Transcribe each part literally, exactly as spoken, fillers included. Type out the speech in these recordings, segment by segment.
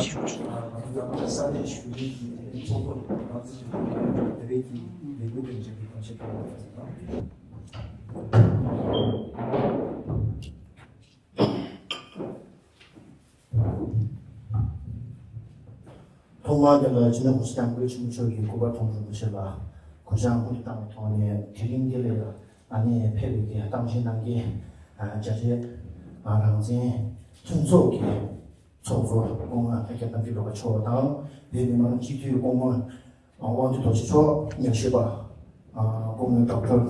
ང་ཚོ་ས་གནས་ཞུ་ཡིག་གི་ཚོགས་པ་ང་ཚོ་ཞུ་ཡིག་དེ་བས་ཀྱི་ལས་འགུལ་དེ་འཇོག་གི་གང་ཤེས་གང་ལ་ཕན་ཚུན་དང་། ཐོག་མར་དེ་ལ་སྤྱི་ནོར་༸གོང་ས་༸སྐྱབས་མགོན་ཆེན་པོ་མཆོག་གི་སྐུ་པར་མཐོང་གྲོལ་མ་བྱས་པ་གུས་ཕྱག་སྔོན་དུ་བཏང་བའི་ཐོག་ནས། དེ་རིང་འདི་ལ་ཨ་ནི་ཕེབས་པའི་གི་གཏམ་བཤད་གནང་མཁན་རྒྱ་ཆེ་རང་བཙན་མཐུན་ཚོགས་ཀྱི་ཚོགས་གཙོ་སྐུ་ངོ་ལྷ་རྒྱལ་རྣམ་རྒྱལ་སྒྲོལ་དཀར་མཆོག་དང་། བོད་མི་མང་སྤྱི་འཐུས་སྐུ་ངོ་དབང་འདུས་རྡོ་རྗེ་མཆོག། ཉམས་ཞིབ་པ་སྐུ་ངོ་ཌོག་ཊར་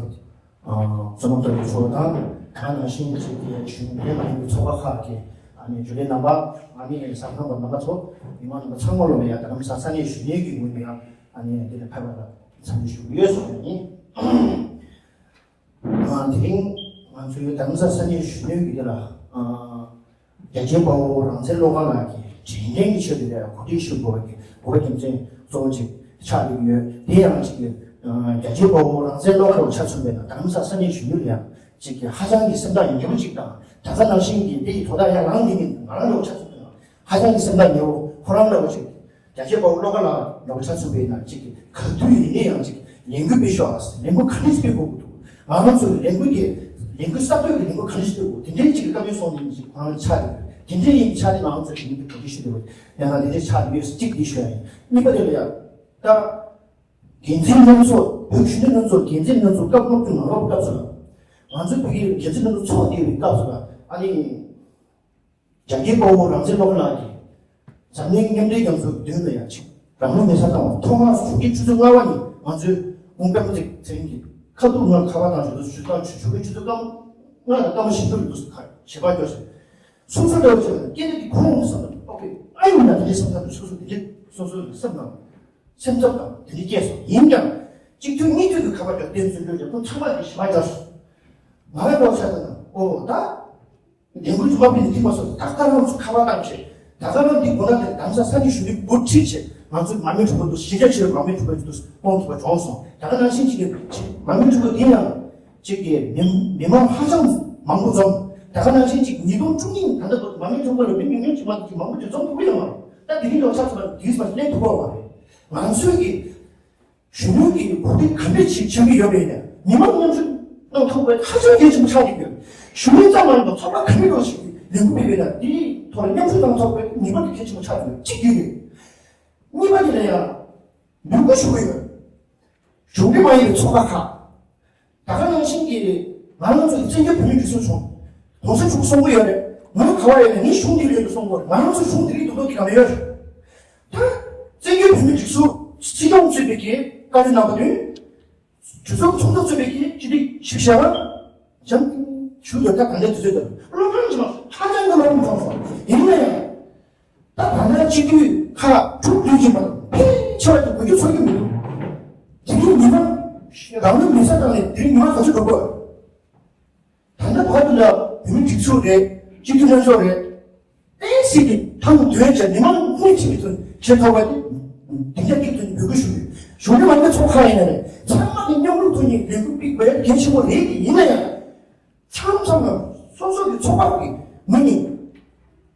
བསོད་ནམས་རྡོ་རྗེ་མཆོག་དང་། དེ་ནང་བཞིན་གཅིག་གི་གཞུང་འབྲེལ་མ་ཡིན་པའི་ཚོགས་པ་ཁག་གི་ཨ་ནི་འབྱོར་ལྡན་རྣམ་པ། ཨ་ནི་ཟ་ཁང་པ་རྣམ་པ་ཚོ། མི་མང་རྣམ་པ་ཚང་མ་ལོ་ལ་ཡང་རྡ་རམ་ས་ས་གནས་གཞོན་ནུའི་གི་ངོས་ནས་ཡང་ཨ་ནི་འདི་ལ་ཕེབས་པ་ལ་འཚམས་འདྲི་ཞུ་གི་ཡོད་ཟེར་ནས། ཨ། དེ་རིང་ང་ཚོའི་རྡ་རམ་ས་ས་གནས་གཞོན་ནུའི་གི་དེ་ལ། ཨ། རྒྱལ་གཅེས་དཔའ་བོ་རང་བཙན་བློ་དགའ་ལགས་ཀྱི་དྲན་རྟེན་གྱི་ཆེད་དུ་ལ་གོ་སྒྲིག་ཞུ་དགོས་པ་གི་གོ་སྐབས་རྒྱུ་མཚན་གཙོ་བོ་ཅིག་ཆགས་ཀྱི་ཡོད། དེ་ཡང་གཅིག་གི། ཨ། རྒྱལ་གཅེས་དཔའ་བོ་རང་བཙན་བློ་དགའ་ལ་ཆ་མཚོན་པ་ཡིན་ན། རྡ་རམ་ས་ས་གནས་གཞོན་ནུ་ལ་ཡང་གཅིག་གི་ཧ་ཅང་གི་སེམས་ཐག་ཉེ་པོ་ཅིག་དང་། ད་ལྟ་ནང་བཞིན་གྱི་དེ་ཡི་དོ་བདག་ཡང་རང་ནི་མིན། ང་རང་ལ་ཆ་མཚོན་པ་ཡིན་ན་ཧ་ཅང་གི་སེམས་ཐག་ཉེ་བོ་ཁོ་རང་ལ་འོ་ཅིག་རྒྱལ་གཅེས་དཔའ་བོ་བློ་དགའ་ལགས་ལ་ཆ་མཚོན་པ་ཡིན་ན། གཅིག་གི་ག་དུས་ཡིན་ན་ཡང་གཅིག་ལས་འགུལ་སྤེལ་ཤོག་ཨ། ལས་འགུལ་ག་འདྲས་སྤེལ་དགོས་ཀྱི་འདུག་ང་རང་ཚོའི་ལས་འགུལ་དེ་ལས་འགུལ་གསར་གཏོད་ཀྱི་ལས་འགུལ་ག་འདྲས་སྤེལ་དགོས། དེ་འདྲའི་གཅིག་གི་བཀའ་མོལ་གསུངས་ནས་གཅིག་ཁོ་རང་ཆགས་ཡོད། དེ་འདྲའི་ཡིན་ཆགས་ནས་ང་རང་ཚོ་གི་ཡིན་པའི་གྲ་སྒྲིག་ཞུ་འདོད་པ་ཡང་ན་དེ་འདྲའི་ཆགས་ཡོད། གཅིག་འདི་ཞུ་ཡ་ཡིན། གཉིས་པ་དེ་ལ་ཡང་ད་འགན་འཛིན་ལྷན་ཚོགས། བོད་གཞོན་ནུ་ལྷན་ཚོགས་འགན་འཛིན་ལྷན་ཚོགས་སྐབས་ལྔ་བཅུ་ང་ལྔ་པ་སྐབས་སུ་ལ། ང་ཚོའི་བོད་ཀྱི་འགན་འཛིན་ལྷན་ཚོགས་ཚོགས་བསྡད་པའི་སྐབས་སུ་ལ། ཨ་ནི། རྒྱ་རྒྱའི་དཔའ་བོ་རང་བཙན་བློ་དགའ་ལགས་ཀྱིས་འཛམ་གླིང་མཉམ་འབྲེལ་རྒྱལ་ཚོགས་མདུན་ལ་ཡང་ཅིག་རང་ལུས་མེ་སྲེག་བཏང་བ། ཐོག་མར་ཆུ་ཚོད་ལྔ་པ་ཉིན་ང་ཚོའི་ཨུ་པད་མ་ཚེ་རིང་གི་ཁ་ཐུག་ང་ཁ་པར་བཏང་བྱུང་། ཆུ་ཚོད་ཆུ་ཚོད་ཆུ་ཚོད་སྐར་མ་ལྔ་དང་སྐར་མ་བཞི་བཅུ་ལ་འདུག་ཟེར། ཁ་ཞེ་པོ་སྐྱོ་ཟེར། སོ་སོ་འདྲ་བོ་ཅིག་ལ་སྐད་ཆ་འདི་གོ་འོང་བསམ་པ། ཨོ་ཀེ། ཨ་ཡིན་ན་དེ་འདྲའི་བསམ་ཚར་འདུག་སོ་སོ་དེ་འདྲའི་སོ་སོའི་སེམས་ནང་སེམས་འཚབ་དང་དེ་འདྲའི་སྐྱེས་སོང་། ཡིན་ཀྱང་གཅིག་མཐུན་གཉིས་མཐུན་གྱི་ཁ་པར་རྒྱག་བསྟན་ཚུལ་འདྲ་བོ་ཅིག་ཁོང་ཚང་མ་གིས་ཞེ་པོ་སྐྱོ་སོང་། ང་ལ་འདྲ་བོ་ཆ་ཚང་ན། ཨོ་ད། ལས་འགུལ་ཚོགས་པ་སྤེལ་ནས་ཐིག་པ་སོགས་ད་ག་རང་ཚོ་ཁ་པར་བཏང་བྱས། ད་ག་རང་འདི་དགོས་ན་དེ་རྡ་རམ་ས་ས་གནས་གཞོན་ནུའི་འགོ་ཁྲིད་བྱས། ང་ཚོའི་མར་མེ་གྲོ་པ་འདུག་གཞིས་ཆགས་ཆེ་བའི་མར་མེ་གྲོ་པ་འདུག་སྐོང་ཐུབ་པ་བྱུང་སོང་། ད་ག་ནང་བཞིན་གཅིག་གི་མར་མེ་གྲོ་པ་དེ་ཡང་གཅིག་གི་མི་མི་མང་ཧ་ཅང་མང་པོ་འཛོམས། ད་ག་ནང་བཞིན་གཅིག་ཉིས་སྟོང་བཅུ་གཉིས་ད་ལྟ་བར་དུ་མར་མེ་གྲོ་པ་ལ་མི་ཉུང་ཉུང་ཅིག་མ་གཏོགས་ཅིག་མང་པོ་ཅིག་འཛོམས་ཐུབ་ཀྱི་ཡོད་མ་རེད། ད་དེ་རིང་ལོ་ཆགས་ཚོད་ལ་དུས་མ་སླེབས་ཐུབ་པ་མ་རེད། ང་ཚོས་ཀྱི། གཞོན་ནུ་གིས་གོ་སྒྲིག་ག་འདྲ་ཞིག་བྱེད་ཀྱི་ཡོད་པ་ཡིན་ན། མི་མང་མཉམ་ཞུགས་གནང་ཐུབ་པའི་ཧ་ཅང་གལ་ཆེན་པོ་ཆགས་ཀྱི་ཡོད། གཞོན་ནུ་ཙམ་མ་ཡིན་པར་ཚོགས་པ་ག་འདྲ་ཞིག་གིས་ལས་འགུལ་སྤེལ་བ་ཡིན་ན། དེའི་ཐོག་ལ་མཉམ་ཞུགས་གནང་ཐུབ་པའི་ནུས་པ་དེ་གལ་ཆེན་པོ་ཆགས་ཀྱི་ཡོད། གཅིག་དེ་རེད། གཉིས་པ་དེ་ལ་ཡང་འབོད་སྐུལ་ཞུ་གི་ཡོད། གཞུང་འབྲེལ་མ་ཡིན་པའི་ཚོགས་པ་ཁག་ད་ག་ནང་བཞིན་གྱི་ང་རང་ཚོ་བཙན་བྱོལ་བོད་མིའི་སྒྲིག་འཛུགས་ཆུང་། གོང་ས་མཆོག་གསུང་གི་ཡོད་རེད། ང་ག་བ་ཡོད་ན་ངའི་གཞུང་འདི་ལོས་གསུང་དགོས་རེད། ང་རང་ཚོ་གཞུང་འདི་རིགས་རྡོག་རྡོག་གི་ག་ལ་ཡོད་རེད། ད་བཙན་བྱོལ་བོད་མིའི་སྒྲིག་འཛུགས་སྲིད་སྐྱོང་གཙོས་པའི་གི་བཀའ་འཁྲོལ་གནང་བ་དེ། གྲོས་ཚོགས་ཚོགས་གཙོ་གཙོས་པའི་གི་སྤྱི་འཐུས་ཞིབ་བཤེར་བ་འཇམ་ཞུ་དགོས། ད་ག་འདྲའི་དུས་ཚོད་དང་བློ་ཕམ་བྱུང་། ཧ་ཅང་གི་བློ་ཕམ་བྱུང་སོང་། ཡིན་ན་ཡང་། ད་ད་ལྟ་སྤྱི་འཐུས་ཁག་དྲུག་བདུན་ཅིག་མ་གཏོགས་ཕལ་ཆེ་བ་ཅིག་གོ་རྒྱུ་ཚོར་གྱི་མི་འདུག་དེ་རིང་མི་མང་རང་ལུས་མེ་སྲེག་བཏང་ནས་དེ་རིང་མི་མང་ག་ཚོད་འགྲོ་དགོས། ད་ལྟ་བར་དུ་ལ་བོད་མི་སྒྲིག་འཛུགས་རེད། སྤྱི་འཐུས་ལྷན་ཚོགས་རེད། ཏན་ཏན་གྱི་ཐང་དོན་བྱས་མི་མང་སྣེ་ཁྲིད་ཀྱི་ཐོག་ནས་བྱེད་ཐུབ་པ་དེ་སྡིངས་ཆ་གཅིག་ཐོག་ནས་འབོད་སྐུལ་ཞུ་གི་ཡོད། གཞུང་འབྲེལ་མ་ཡིན་པའི་ཚོགས་ཁག་ཡིན་ན་རེད། ཚང་མ་གི་མཉམ་རུབ་ཐོག་ནས་ལས་འགུལ་སྤེལ་དགོས་ཡ་གལ་ཆེན་པོ་རེད། དེ་ཡིན་ན་ཡང་། མཚམས་མཚམས་ལ་སོ་སོ་གི་ཚོགས་པ་གི་ངོས་ནས།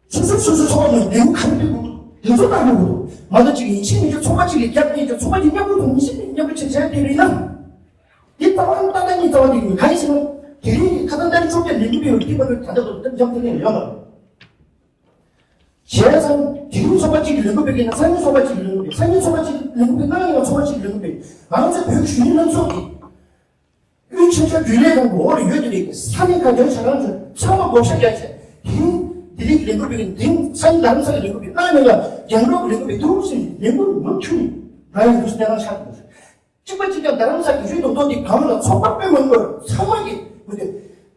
སོ་སོ་སོ་སོའི་ཚོགས་པ་ནང་ལས་འགུལ་གང་སྤེལ་དགོས་འདུག་དེ་ཚོ་ལྟ་དགོས་འདུག་མ་གཏོགས་གཅིག་ཡིན་གཅིག་མིན་གཅིག་ཚོགས་པ་གཅིག་ལ་རྒྱབ་གཉིས་ཀྱི་ཚོགས་པ་གཅིག་མཉམ་འགུལ་དང་མི་སྲིད་པའི་མཉམ་འགུལ་བྱེད་བྱེད་དེ་རེད་ན། འདི་རྩ་བ་ཏག་ཏག་གཉིས་རྩ་བ་འདི་ཡིན། གང་ཡིན་ཟེར་ན། དེ་རིང་གི་ཁ་སང་ཏ་རིག་བཅོ་བརྒྱད་ལས་འགུལ་སྤེལ་བའི་དེ་བར་དུ་ད་ལྟ་བར་དུ་འདི་འཇམ་ཐིང་ཐིང་ཡོད་མ་རེད། བྱས་ཙང་དེ་རིང་ཚོགས་པ་གཅིག་གིས་ལས་འགུལ་སྤེལ་གྱི་ན་སང་ཉིན་ཚོགས་པ་གཅིག་གིས་ལས་འགུལ་སྤེལ། སང་ཉིན་ཚོགས་པ་གཅིག་གིས་ལས་འགུལ་སྤེལ། གནངས་ཉིན་ཚོགས་པ་གཅིག་གིས་ལས་འགུལ་སྤེལ། ང་ཚོ་བོད་གཞོན་ནུ་ལྷན་ཚོགས་ཀྱི་དབུས་ཆེ་ཆེ་རྒྱུན་ལས་ཁང་གི་འོག་ལ་ཡོད་དེ་རེད། ས་གནས་ཁག་རྒྱ་ཆ་རང་ཚོས་ཚང་མ་བགོ་བཤའ་རྒྱག་བྱས། དེ་རིང་ལྡི་ལི་གི་ལས་འགུལ་སྤེལ་གྱི་འདི་སང་ཉིན་རྡ་རམ་ས་ལའི་ལས་འགུལ་སྤེལ། གནངས་ཉིན་ལ་རྒྱང་སྒྲོག་གི་ལས་འགུལ་སྤེལ་འདུག་ཟེར་ནས་ལས་འགུལ་མུ་མཐུད་ནས་རང་ཡོང་འདུག་ཟེར་གནས་སྟངས་ཆགས་འདུག་གཅིག་པ་གཅིག་རྐྱང་རྡ་རམ་ས་གི་རུ་དོག་དོག་དེ་གང་ལ་ཚོགས་པ་སྤེལ་མ་དགོས། ཚང་མ་གི་མི་འདུག་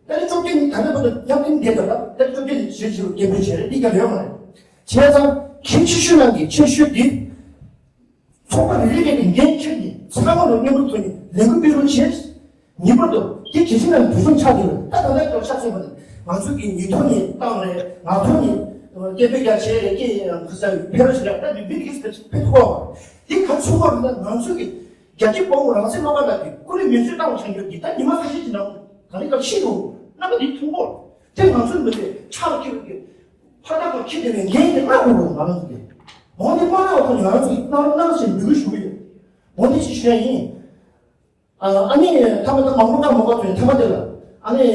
ཏ་རིག་བཅོ་བརྒྱད་ནི་ད་ལྟ་བར་དུ་མཉམ་མཐུན་བསྡད་དང་། ཏ་རིག་བཅོ་བརྒྱད་ནི་གཞིར་བཞག་སྐད་འབོད་བྱས་རེད། འདི་ག་ལ་ཡོད་མ་རེད། བྱས་ཙང་གལ་ཆེ་ཤོས་ནང་གི་ཆེ་ཤོས་འདི། ཚོགས་པ་རེ་རེ་ནས་འགན་འཁྱེར་ནས་ཚང་མ་ལ་མཉམ་རུབ་ཐོག་ནས་ལས་འགུལ་སྤེལ་རོགས་བྱས། ངེས་པར་དུ་དེ་གལ་ཆེན་ནང་གྲོས་བསམ་ཆགས་ཀྱི་ཡོད། ད་ད་ལྟ་སྐབས་ཆ་མཚོན་པ་ནི་ང་ཚོ་གི་ཉིས་ཐོག་ནས་བཏང་རེད། ང་ཐོག་ནས་སྐད་འབོད་རྒྱག་བྱས་རེད། སྐད་ཁ་ས་ཕེ་རོ་ཞིག་ལ་ད་མི་མི་དེ་གིས་ཕེ་ཐུབ་པ་བ། དེ་ག་ཚུགས་པ་རེད་ན། ང་ཚོ་གི་རྒྱལ་གཅེས་དཔའ་བོ་རང་བཙན་བློ་དགའ་ལགས་ཀྱིས་སྐུ་ལས་མེ་གསོད་བཏང་བ་ཆགས་ཡོད། འདི་ད་ཉི་མ་ཁ་ཤས་ཀྱི་ནང་ག་ལེ་ག་ཤི་འདུག་རྣམ་པ་འདི་མཐོང་གོ། དེ་ང་ཚོའི་མི་དེ་ཕྱག་འཁྱེར་གི་ཕ་ད་ག་ཁྱི་དེ་བས་འགན་དེ་ལྔ་དགོས་རུང་ང་རང་ཚོ་གི། འོ་དེ་མ་རེད་བ། ཁོ་ང་རང་ཚོ་གནང་གནང་བཞིན་འབུལ་དགོས་ཞུ་གི་ཡོད། འོ་དེ་ཅིག་ཞུ་ཡ་ཡིན། ཨ་ནི་ཐ་མ་ད་མང་པོ་ཀ་མང་པོ་ཚོས་ཐ་མ་དེ་ལ། ཨ་ནི་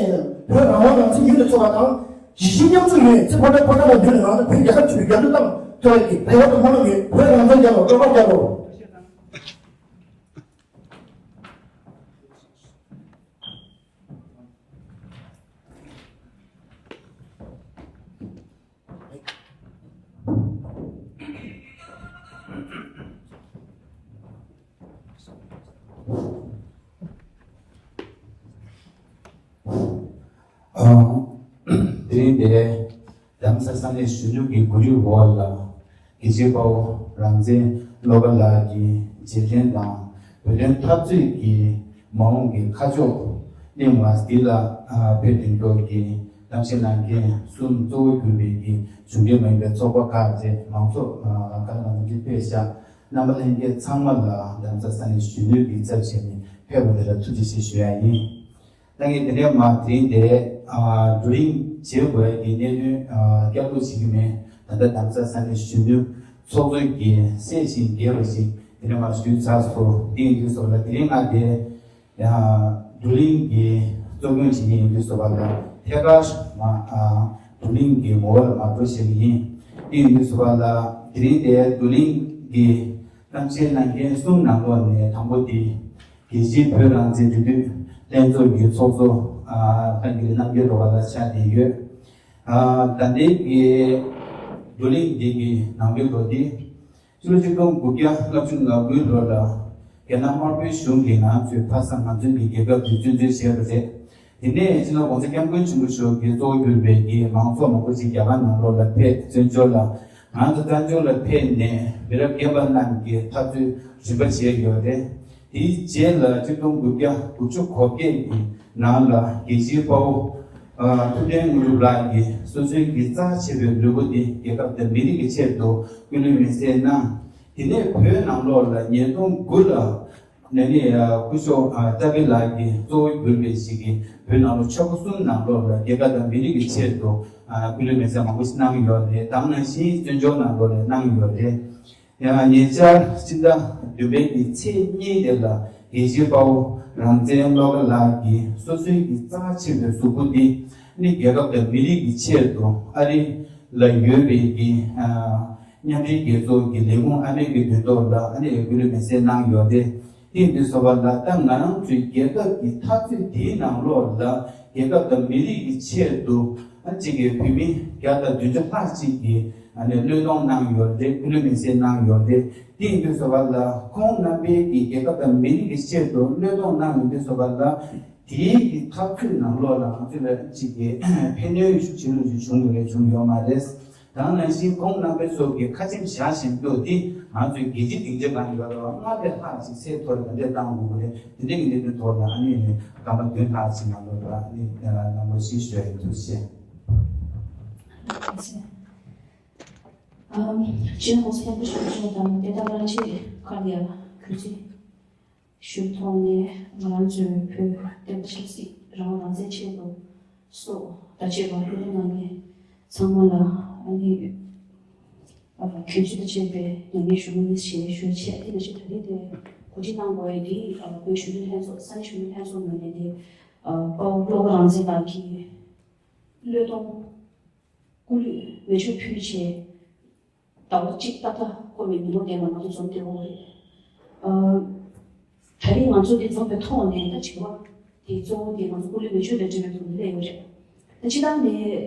བོད་རང་དབང་རང་བཙན་ཡུན་རིང་ཚོགས་པ་དང་། ཇི་བཞིན་མཉམ་འཛོམས་ཡོད་ཚེ་ཕོ་བྲང་ཕོ་བྲང་ལ་འདུས་ནས་ང་ཚོ་བོད་རྒྱལ་ཁབ་ཆེད་དུ་རྒྱབ་སྐྱོར་བཏང་ཐུབ་པའི་གི་བོད་དང་མ་ལོག་ཡོད། བོད་རང་བཙན་རྒྱལ་ལོ། བོད་རང་བཙན་རྒྱལ་ལོ། དེ་རིང་འདིར་རྡ་རམ་ས་ལ་ས་གནས་གཞོན་ནུ་གི་གོ་སྒྲིག་འོག་ལ། དགེ་བཤེས་དཔའ་བོ་རང་བཙན་བློ་དགའ་ལགས་ཀྱི་རྗེས་དྲན་དང་། བོད་དོན་འཐབ་རྩོད་ཀྱི་མ་འོངས་ཀྱི་ཁ་ཕྱོགས་གླེང་བ་འདི་ལ། ཨ། བོད་དོན་སྐོར་གྱི་གཏམ་བཤད་གནང་མཁན་གསུམ། གཙོ་བོ་གྱུར་པའི་གི་གཞུང་འབྲེལ་མ་ཡིན་པའི་ཚོགས་པ་ཁག་བཅས་མང་ཚོགས། ཨ། ག་ལ་ང་ཚོ་འདིར་ཕེབས་ཤག་རྣམ་པ་ལྷན་རྒྱས་ཚང་མ་ལ་རྡ་རམ་ས་ལ་ས་གནས་གཞོན་ནུ་གི་ཚབ་བྱས་ནས་ཕེབས་པ་དེ་ལ་ཐུགས་རྗེ་ཆེ་ཞུ་ཡ་ཡིན། ད་ངས་དེ་ནས་མར་དེ་རིང་འདིར། ཨ། བགྲོ་གླེང་བྱེད་དགོས་ཀྱི་གནད་དོན། ཨ། བསྐྱར་ཟློས་བྱེད་ཀྱི་མེད། ད་ལྟ་རྡ་རམ་ས་ལ་ས་གནས་གཞོན་ནུ་ཚོགས་གཙོས་ཀྱི་གསལ་ཞིང་རྒྱས་པ་ཞིག་དེ་ནས་མར་ཞུས་ཚར་སོང་། དེ་ཡིན་དུས་སོགས་ལ་དེ་རིང་ང་དེ། ཡང་བགྲོ་གླེང་གི་གཙོ་སྐྱོང་བྱེད་མཁན་ཡིན་དུས་སོགས་ལ་ཐད་ཀར་མར། ཨ། བགྲོ་གླེང་གི་ངོ་བོ་ལ་མར་འགྲོ་བཤད་ཀྱི་ཡིན། དེ་ཡིན་དུས་སོགས་ལ་དེ་རིང་དེ་བགྲོ་གླེང་གི་གཏམ་བཤད་གནང་མཁན་གསུམ་ནང་ལོགས་ནས་དང་པོ་དེ། རྒྱལ་སྤྱིའི་བོད་རང་བཙན་འབྲེལ་མཐུད་ལྷན་ཚོགས་ཀྱི་ཚོགས་གཙོ། ཨ། ལྷ་སྐྱིད་རྣམ་རྒྱལ་ལགས་ལ་ཆགས་བསྡད་ཡོད། ཨ། ད་ལྟའི་གི་བགྲོ་གླེང་འདི་གི་ནང་དོན་འདི། ཕྱི་ལོ་ཆིག་སྟོང་དགུ་བརྒྱ་ལྔ་བཅུ་ང་དགུའི་ལོ་ལ་རྒྱ་ནག་དམར་པོའི་གཞུང་གིས་ང་ཚོའི་ཕ་ས་ང་ཚོའི་གི་རྒྱལ་ཁབ་དེ་བཙན་འཛུལ་བྱས་པ་རེད། དེ་ནས་སྤྱི་ནོར་༸གོང་ས་༸སྐྱབས་མགོན་ཆེན་པོ་མཆོག་གིས་གཙོ་བོ་གྱུར་པའི་གི་མང་ཚོགས་མང་པོ་ཞིག་རྒྱ་གར་ནང་ལོགས་ལ་ཕེབས། བཙན་བྱོལ་ལ། ང་ཚོ་བཙན་བྱོལ་ལ་ཕེབས་ནས་མི་རབས་རྒན་པ་རྣམས་ཀྱིས་འཐབ་རྩོད་རིམ་པ་བྱས་ཡོད་རེད། དེའི་རྗེས་ལ་ཆིག་སྟོང་དགུ་བརྒྱ་དགུ་བཅུ་གོ་བརྒྱད་ཀྱི་ནང་ལ་རྒྱལ་སྤྱིའི་དཔའ་བོ། ཨ། ཐུབ་བསྟན་དངོས་གྲུབ་ལགས་ཀྱིས་སོ་སོའི་གི་རྩ་ཆེ་བའི་ལུས་པོ་འདི་རྒྱལ་ཁབ་དང་མི་རིགས་ཀྱི་ཆེད་དུ་སྐུ་ལུས་མེར་སྲེག་གནང་། དེ་ནས་བོད་ནང་ལོགས་ལ་ཉིས་སྟོང་དགུ་ལ་ཨ་ནི། ཨ། སྐུ་ཞབས། ཨ། ཏཱ་བི་ལགས་ཀྱིས་གཙོ་བོ་གྱུར་པའི་ཞིག་གིས་བོད་ནང་ལོགས་ཆོལ་ཁ་གསུམ་ནང་ལོགས་ལ་རྒྱལ་ཁབ་དང་མི་རིགས་ཀྱི་ཆེད་དུ། ཨ། སྐུ་ལུས་མེར་སྲེག་མང་པོ་ཞིག་གནང་ཡོད་རེད། དེ་ནང་བཞིན་བཙན་བྱོལ་ནང་ལོགས་ལ་གནང་ཡོད་རེད། ཡང་ཉེ་ཆར་སྤྱི་ཟླ་བདུན་པའི་གི་ཚེས་གཉིས་དེ་ལ་དགེ་བཤེས་དཔའ་བོ་རང་བཙན་བློ་དགའ་ལགས་ཀྱིས་སོ་སོའི་གི་རྩ་ཆེ་བའི་གཟུགས་པོ་འདི་ནི་རྒྱལ་ཁབ་དང་མི་རིགས་ཀྱི་ཆེད་དུ་ཨ་རི་ལ་ཡོད་པའི་གི། ཨ། མཉམ་འབྲེལ་རྒྱལ་ཚོགས་ཀྱི་ལས་ཁུངས་ཨ་མའི་གི་མདུན་ཐོག་ལ་ཨ་ནི་སྐུ་ལུས་མེར་སྲེག་གནང་ཡོད་རེད། དེ་ཡིན་དུས་སོགས་པ་ལ་ད་ང་རང་ཚོའི་རྒྱལ་ཁབ་ཀྱི་འཐབ་རྩོད་འདིའི་ནང་ལོགས་ལ་རྒྱལ་ཁབ་དང་མི་རིགས་ཀྱི་ཆེད་དུ་ཨ་གཅིག་གི་བོད་མི་བརྒྱ་དང་བདུན་ཅུ་ལྷག་ཅིག་གིས་ཨ་ནི་བློས་གཏོང་གནང་ཡོད་རེད། སྐུ་ལུས་མེར་སྲེག་གནང་ཡོད་རེད། དེ་ཡིན་དུས་སོགས་པ་ལ་ཁོང་རྣམ་པའི་གི་རྒྱལ་ཁབ་དང་མི་རིགས་ཀྱི་ཆེད་དུ་བློས་གཏོང་གནང་ཡོང་དུས་སོགས་པ་ལ་དེའི་གི་འཐབ་རྩོད་ནང་ལོགས་ལ་ང་ཚོ་ལ་གཅིག་གི་ཕན་གནོད་ཆེན་པོ་ཞིག་བྱུང་ཡོད་རེད། བྱུང་ཡོད་མ་རེད། དེ་ནང་བཞིན་ཁོང་རྣམ་པ་ཚོ་གིས་ཁ་ཆེམས་བཞག་བཞིན་དུ་འདི་ང་ཚོའི་རྒྱལ་སྤྱིའི་སྡིངས་ཆ་སྒང་ལ་ཡོད་རེད་བ། ལྔ་བརྒྱ་ལྷག་ཅིག་ཚད་མཐོ་རུ་ག་འདྲས་གཏང་དགོས་ཀྱི་རེད། དེ་འདྲས་ཀྱི་གནད་དོན་ཐོག་ལ་ཨ་ནི་སྐར་མ་བདུན་ལྷག་ཅིག་ནང་ལོགས་ལ་ཨ་ནི་ལམ་ལྷོང་ཞིག་ཞུ་ཡ་ཡིན། ཐུགས་རྗེ་ཆེ། ཨམ། སྤྱི་ནོར་༸གོང་ས་༸སྐྱབས་མགོན་ཆེན་པོ་མཆོག་དང་དེ་ལྟར་ལ་ཆེད་ཁག་ཡ་གུས་བརྩི་ཞུ་ཐོག་ནས་ང་རང་ཚོའི་བོད་བདེན་པ་ཆབ་སྲིད་རང་དབང་རང་བཙན་ཆེད་དུ་སྲོག་དང་བཅས་པ་བློས་གཏོང་གནང་མཁན་ཚང་མ་ལ་ཨ་ནི་ཨ་གུས་བརྩི་དང་བཅས་པའི་ཉམས་ལེན་ཞུ་གི་ཡིན་ཞེས་ཞུ་བྱས། དེ་ནང་བཞིན་ད་རེས་དེ་གོ་སྒྲིག་གནང་དགོས་ཡ་འདི་ཨ་བོད་གཞོན་ནུ་ལྷན་ཚོགས་ས་གནས་གཞོན་ནུ་ལྷན་ཚོགས་ངོས་ནས་དེ་ཨ་དཔའ་བོ་བློ་དགའ་རང་བཙན་ལགས་ཀྱི་བློས་གཏོང་སྐུ་ལུས་མེ་མཆོད་ཕུལ་བྱས། ཟླ་བ་གཅིག་ཏག་ཏག་འཁོར་བའི་ཉིན་མོ་དེ་ལ་ང་ཚོ་འཛོམས་བསྡད་ཡོད་རེད། ཨ། ད་རེས་ང་ཚོ་འདི་འཛོམས་པའི་ཐོག་ནས་ད་བྱ་བ་དེ་གཙོ་བོ་དེ་ང་ཚོ་སྐུ་ལུས་མེ་མཆོད་དང་འབྲེལ་བའི་ཐོག་ནས་སླེབས་ཡོད་རེད། ད་སྤྱིར་བཏང་ནས་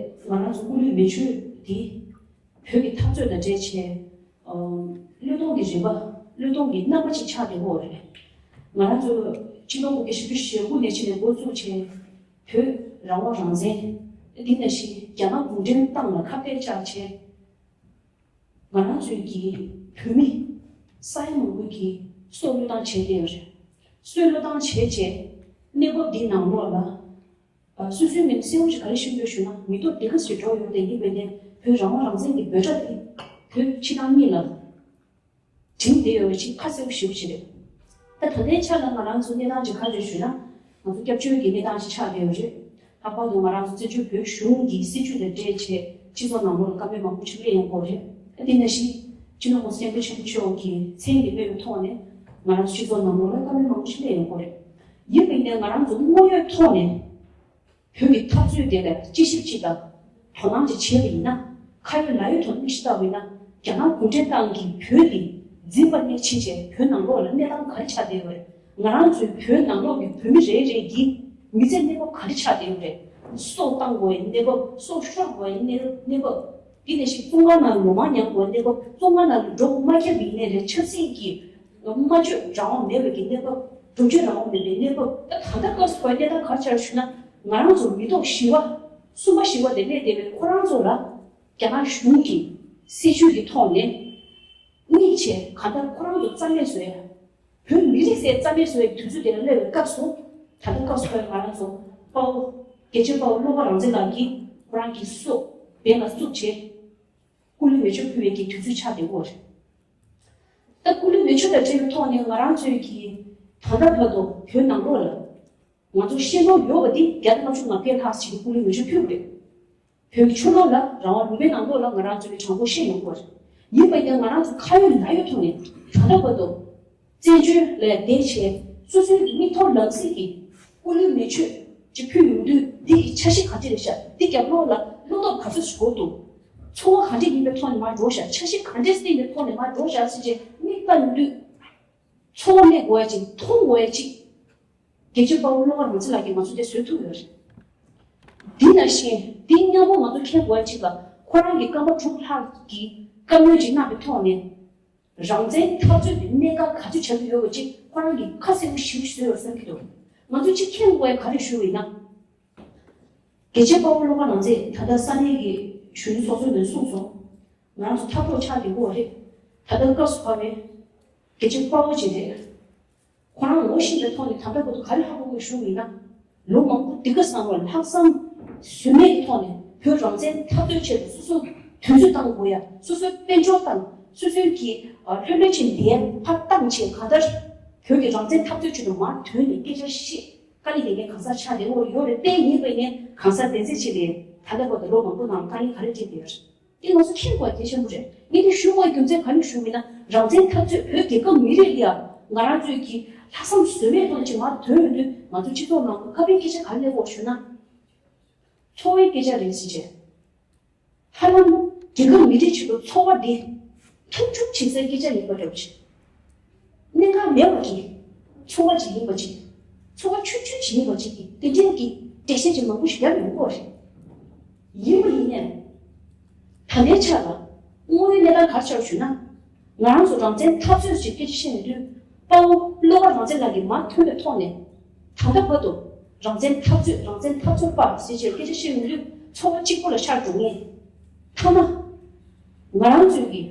ང་རང་ཚོ་སྐུ་ལུས་མེ་མཆོད་འདི་བོད་ཀྱི་འཐབ་རྩོད་དང་འབྲེལ་བྱས། ཨ། བློས་གཏོང་གི་རིམ་པ། བློས་གཏོང་གི་རྣམ་པ་ཅིག་ཆགས་བསྡད་ཡོད་རེད། ང་རང་ཚོ་ཕྱི་ལོ་ཆིག་སྟོང་དགུ་བརྒྱ་བཞི་བཅུ་ཞེ་དགུ་ནས་ཕྱི་ནས་འགོ་བཙུགས་བྱས། བོད་རང་དབང་རང་བཙན། དེ་ནང་བཞིན་རྒྱ་ནག་གུང་ཁྲན་ཏང་ལ་ཁ་གཏད་བཅག་བྱས། ང་རང་ཚོའི་གི་བོད་མི་ས་ཡ་མང་པོའི་གི་སྲོག་བློས་བཏང་བྱས་བསྡད་ཡོད་རེད། སྲོག་བློས་བཏང་བྱས་རྗེས་གནས་བབ་འདིའི་ནང་ལོགས་ལ། ཨ། སོ་སོའི་མིང་གསལ་བོ་ཞིག་ག་རེ་ཞུ་འདོད་ཞུ་ན་མི་ཐོག་སྡེ་ཁག་ཞིག་འགྲོ་ཡོད་དེ་ཡིན་པས་ནས་བོད་རང་དབང་རང་བཙན་གྱི་འབོད་སྒྲ་དེ་བོད་ཕྱི་ནང་གཉིས་ལ་བྲིས་བསྡད་ཡོད་པ་ཅིག་ཁ་གསལ་པོ་ཞེ་པོ་ཅིག་རེད། ད་ད་ལྟའི་ཆ་ལ་ང་རང་ཚོ་གནས་སྟངས་ཅིག་ག་རེ་ཞུ་ན། ང་ཚོ་སྐྱབས་བཅོལ་གྱི་གནས་སྟངས་ཤིག་ཆགས་བསྡད་ཡོད་རེད། ལྷག་པར་དུ་ང་རང་ཚོ་བཙན་བྱོལ་བོད་གཞུང་གི་སྲིད་བྱུས་དང་འབྲེལ་བྱས་སྤྱི་ཚོགས་ནང་ལོགས་ལ་བཀའ་མོལ་མང་པོ་ཞིག་སླེབས་ཡོང་གི་ཡོད་རེད། ཨ། དེ་ནང་བཞིན་ སྤྱི་ནོར་༸གོང་ས་༸སྐྱབས་མགོན་ཆེན་པོ་མཆོག་གི་མཚན་དེ་སྨོས་པའི་ཐོག་ནས་ང་རང་ཚོ་སྤྱི་ཚོགས་ནང་ལོགས་ལ་བཀའ་མོལ་མང་པོ་ཞིག་སླེབས་ཡོང་གི་རེད། ཡིན་པ་ཡིན་ནའི་ང་རང་ཚོ་དངོས་ཡོད་ཐོག་ནས་བོད་ཀྱི་འཐབ་རྩོད་དེ་ལ་དཔྱད་ཞིབ་ཅིག་དང་དོ་སྣང་ཅིག་བྱས་པ་ཡིན་ན། ཁ་ཡོད་ལག་ཡོད་ཐོག་ནས་དམིགས་བསལ་ལྟ་བ་ཡིན་ན། རྒྱ་ནག་གུང་ཁྲན་ཏང་གིས་བོད་འདི་འཛིན་པ་ནས་ཕྱིན་བྱས་བོད་ནང་ལོགས་ལ་གནས་སྟངས་ག་རེ་ཆགས་བསྡད་ཡོད་རེད། ང་རང་ཚོའི་བོད་ནང་ལོགས་ཀྱི་བོད་མི་རེ་རེ་གི་མི་ཚེ་གནས་བབ་ག་རེ་ཆགས་བསྡད་ཡོད་རེད། སྲོག་བཏང་དགོས་པའི་གནས་བབ། སྲོག་ཤོར་དགོས་པའི་གནས་གནས་བབ། དེ་ནས་ཤིག་བཙོན་ཁང་ནང་ལོ་མང་མྱངས་དགོས་པའི་གནས་བབ། བཙོན་ཁང་ནང་ལ་འགྲོ་མ་ཁྱབ་པའི་གནས་རེད། ཆབ་སྲིད་ཀྱི་སྨྲ་བརྗོད་རང་དབང་མེད་པའི་གི་གནས་བབ། འགྲོ་སྐྱོད་རང་དབང་མེད་པའི་གནས་བབ། ད་ད་ལྟ་སྐབས་སུ་བབས་པའི་གནས་སྟངས་ག་རེ་ཆགས་ཞུ་ན། ང་རང་ཚོ་མི་ཐོག་བཞི་པ་གསུམ་པ་བཞི་པ་དེ་སླེབས་བསྡད་པའི་ཁོ་རང་ཚོ་ལ་རྒྱ་ནག་གཞུང་གི་སྲིད་བྱུས་ཀྱི་ཐོག་ནས་དམིགས་བྱས་གང་ལྟར་ཁོ་རང་ཚོ་རྩ་མེད་བཟོ་ཡ། བོད་མི་རིགས་ཟེར་རྩ་མེད་བཟོ་ཡའི་དུས་ཚོད་དེ་ལ་སླེབས་པའི་སྐབས་སུ། ད་ལྟ་སྐབས་སུ་བབས་ང་རང་ཚོ་དཔའ་བོ་རྒྱལ་གཅེས་དཔའ་བོ་བློ་དགའ་རང་བཙན་ལགས་ཀྱིས་ཁོ་རང་གི་སྲོག་འབེན་ལ་བཙུགས་བྱས་སྐུ་ལུས་མེ་མཆོད་ཕུལ་བའི་གི་དུས་ཚོད་ཆགས་བསྡད་ཡོད་རེད། ད་སྐུ་ལུས་མེ་མཆོད་དང་འབྲེལ་བའི་ཐོག་ནས་ང་རང་ཚོས་ཀྱིས་ད་ལྟ་བར་དུ་བོད་ནང་ལོགས་ལ་ང་ཚོ་ཤེས་རྟོགས་ཡོད་པ་འདི་བརྒྱ་དང་ལྔ་བཅུ་ང་བརྒྱད་ལྷག་ཅིག་གིས་སྐུ་ལུས་མེ་མཆོད་ཕུལ་བ་རེད། བོད་ཀྱི་ཕྱི་ལོགས་ལ་རང་དབང་ལུང་པའི་ནང་ལོགས་ལ་ང་རང་ཚོ་གི་གྲངས་འབོར་ཤེས་ཡོང་གི་རེད། ཡིན་པ་ཡིན་ན་ང་རང་ཚོ་ཁ་ཡོད་ལག་ཡོད་ཐོག་ནས་ད་ལྟ་བར་དུ་བཙན་བྱོལ་ལ་བསྡད་བྱས་སོ་སོའི་མིག་ཐོག་ལམ་སེང་གི་སྐུ་ལུས་མེ་མཆོད་ཅིག་ཕུལ་ཡོང་དུས། འདི་གི་འཆར་གཞི་ག་འདྲ་རེད་ཤག་འདི་རྒྱབ་ལོགས་ལ་བློ་སྟོབས་ག་ཚོད་ཞིག་དགོས་འདུག་འཚོ་བ་ག་འདྲ་ཡིན་པའི་ཐོག་ནས་མར་འགྲོ་ཤག་འཆར་གཞི་ག་འདྲ་བསྟན་པའི་ཐོག་ནས་མར་འགྲོ་ཤག་ཟེར་བྱས་མིག་ལྟ་ཡོང་དུས། ཚོར་བ་སླེབས་དགོས་ཡ་ཅིག་མཐོང་དགོས་ཡ་ཅིག་རྒྱལ་གཅེས་དཔའ་བོ་བློ་དགའ་རང་བཙན་ལགས་ཀྱིས་ང་ཚོ་དེ་བཟོས་ཐུབ་ཡོད་རེད། འདི་ནང་བཞིན་འདི་མཉམ་པོ་ང་ཚོ་མཁྱེན་དགོས་ཡ་ཅིག་ལ། ཁོ་རང་གིས་སྐར་མ་དྲུག་ལྷག་གི་བཀའ་མོལ་ཅིག་གནང་བའི་ཐོག་ནས། རང་བཙན་འཐབ་རྩོད་ཀྱི་གནད་འགག་ག་ཚོད་ཆགས་ཀྱི་ཡོད་པ་ཅིག་ཁོ་རང་གིས་ཁ་གསལ་པོ་ཞེ་པོ་ཞིག་བཟོས་ཡོད་བསམ་གྱི་འདུག་ང་ཚོ་གཅིག་མཁྱེན་དགོས་ཡ་ག་རེ་ཞུ་བ་ཡིན་ན། རྒྱལ་གཅེས་དཔའ་བོ་བློ་དགའ་རང་བཙན་ད་ལྟ་ས་གནས་ཀྱི་གཞོན་ནུ་ཚོགས་གཙོས་ནས་གསུངས་སོང་། ང་རང་ཚོ་འཐབ་གྲོགས་ཆགས་བསྡད་ཡོད་པ་རེད། ད་ལྟ་སྐབས་སུ་བབས་པའི་རྒྱལ་གཅེས་དཔའ་བོ་ཅིག་རེད། ཁོ་རང་ངོ་ཤེས་པའི་ཐོག་ནས་ད་ལྟ་བར་དུ་ག་རེ་ཧ་གོ་དགོས་ཞུ་བ་ཡིན་ན། ལོ་མང་པོ་འདི་ག་ཚང་བར་ལྷག་བསམ་ཟོལ་མེད་ཀྱི་ཐོག་ནས་བོད་རང་བཙན་འཐབ་རྩོད་ཆེད་དུ་སོ་སོ་དུས་ཚོད་བཏང་དགོས་ཡ། སོ་སོའི་དཔལ་འབྱོར་དང་སོ་སོའི་གི་ལྷོད་ལྷོད་ཅིག་འདིའི་ཕར་བཏང་བྱས་གང་ལྟར་བོད་ཀྱི་རང་བཙན་འཐབ་རྩོད་ཆེད་དུ་མར་ཐོན་ནས་སྐད་ཆ་བཤད། དཀའ་ལས་དེ་ངས་གང་ཟག་ཆགས་བསྡད་ཡོད་རེད། དཔེ་ཡིན་པ་ཡིན་ནའི་གང་ཟག་བདེན་ཚིག་ཆེད་ལས་ད་ལྟ་བར་དུ་ལོ་མང་པོ་ནང་དཀའ་ངལ་ག་རེ་འཕྲད་བསྡད་ཡོད་རེད། དེ་ང་ཚོ་མཁྱེན་དགོས་གལ་ཆེན་པོ་རེད། ངས་དེ་ཞུ་དགོས་རྒྱུ་མཚན་ག་རེ་ཞུ་མིན་ན། རང་བཙན་འཐབ་རྩོད་བོད་རྒྱལ་ཁབ་མི་རིགས་ལ་ཡང་ང་རང་ཚོས་ཀྱི་ལྷག་བསམ་ཟོལ་མེད་ཐོག་ནས་ཅིག་མར་ཐོན་ཡོང་དུས། ང་ཚོ་སྤྱི་ཚོགས་ནང་དུ་བཀའ་བློན་སྐད་ཆ་ག་རེ་སླེབས་ཡོད་ཞུ་ན། འཚོ་བའི་སྐད་ཆ་རེད་ཟེར་བྱས། ཧ་ལམ་རྒྱལ་ཁབ་མི་རིགས་ཆེད་དུ་འཚོ་བ་འདི་མཐུན་འཇུག་བྱེད་སའི་སྐད་ཆ་ཡིན་པ་འདྲ་བོ་ཞིག་གནད་འགག་མེད་པ་གི་འཚོ་བ་ཅིག་ཡིན་པ་ཅིག་འཚོ་བ་ཆུང་ཆུང་ཅིག་ཡིན་པ་ཅིག་གིས་དེ་འདྲའི་གི་འགྲེལ་བཤད་ཅིག་མང་པོ་ཞིག་རྒྱབ་ཡོང་གི་ཡོད་རེད། ཡིན་པ་ཡིན་ནའི། ད་ལྟའི་ཆ་ལ་དངོས་ཡོད་གནས་སྟངས་ག་རེ་ཆགས་ཞུ་ན། ང་རང་ཚོ་རང་བཙན་འཐབ་རྩོད་ཅེས་སྐད་ཆ་བཤད་ཡོང་དུས། དཔའ་བོ་བློ་དགའ་རང་བཙན་ལགས་ཀྱིས་མར་ཐོན་པའི་ཐོག་ནས། ད་ལྟ་བར་དུ་རང་བཙན་འཐབ་རྩོད། རང་བཙན་འཐབ་རྩོད་པ་ཟེར་བྱས་སྐད་ཆ་བཤད་ཡོང་དུས་ཚོར་བ་གཅིག་པོ་ལ་ཤར་འགྲོ་ངེས། མཐའ་མ། ང་རང་ཚོའི་གི་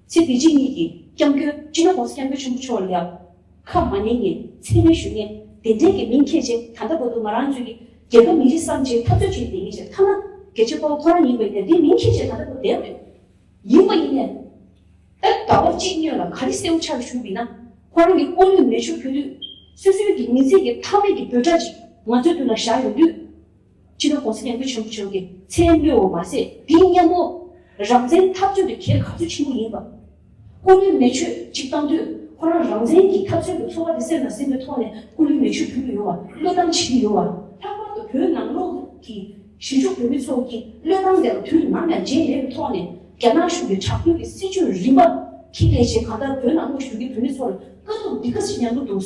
ཚེ་འདི་ཕྱི་གཉིས་ཀྱི་སྐྱབས་མགོན་སྤྱི་ནོར་༸གོང་ས་༸སྐྱབས་མགོན་ཆེན་པོ་མཆོག་ལ་ཡང་ཁ་མ་ཉན་མཁན། མཚན་སྨད་ཞུ་མཁན། དེ་འདྲའི་གི་མིང་འཁྱེར་བྱས་ད་ལྟ་བར་དུ་ང་རང་ཚོའི་གི་རྒྱལ་ཁབ་མི་རིགས་བསམ་བྱས་འཐབ་རྩོད་བྱས་བསྡད་མཁན་ཞིག་མཐའ་མ་རྒྱལ་གཅེས་དཔའ་བོ་ཁོ་རང་ཡིན་པ་ཡིན་ནའི་འདི་མིང་འཁྱེར་བྱས་ད་ལྟ་བར་དུ་བསྡད་པ་རེད། ཡིན་པ་ཡིན་ནའི། ད་ཟླ་བ་གཅིག་སྔོན་ལ་ག་རེ་གསལ་པོ་ཆགས་ཞུས་པ་ཡིན་ན། ཁོ་རང་གི་སྐུ་ལུས་མེ་མཆོད་ཕུལ་དུས། སོ་སོའི་གི་མི་ཚེ་གི་མཐའ་མའི་གི་འབོད་སྒྲ་ཅིག་ང་ཚོའི་མདུན་ལ་བཞག་ཡོང་དུས། སྤྱི་ནོར་༸གོང་ས་༸སྐྱབས་མགོན་ཆེན་པོ་མཆོག་གི་མཚན་སྨོས་པ་མ་ཟད། དེ་མཉམ་པོ་རང་བཙན་འཐབ་རྩོད་དེ་གལ་ག་ཚོད་ཆེན་པོ་ཡིན་པ། སྐུ་ལུས་མེ་མཆོད་ཅིག་བཏང་དུས་ཁོ་རང་རང་བཙན་གྱི་འཐབ་རྩོད་ཀྱི་ཚོར་བ་དེ་སེམས་ལ་ཟིན་པའི་ཐོག་ནས་སྐུ་ལུས་མེ་མཆོད་ཕུལ་གྱི་ཡོད་པ། བློས་བཏང་བྱེད་ཀྱི་ཡོད་པ། ལྷག་པར་དུ་བོད་ནང་ལོགས་ཀྱི་གཞིས་བཞུགས་བོད་མི་ཚོ་གིས་བློས་བཏང་དེ་ལ་དུས་ནམ་ཡང་བརྗེད་མེད་པའི་ཐོག་ནས་རྒྱ་ནག་གཞུང་གི་དྲག་པོའི་གི་སྲིད་བྱུས་རིམ་པ་འཁྱེར་བསྡད་བྱས་གང་ལྟར་བོད་ནང་ལོགས་བཞུགས་ཀྱི་བོད་མི་ཚོ་ལ་དཀའ་སྡུག་འདི་ག་ཚོད་མཉམ་དུ་འདུག་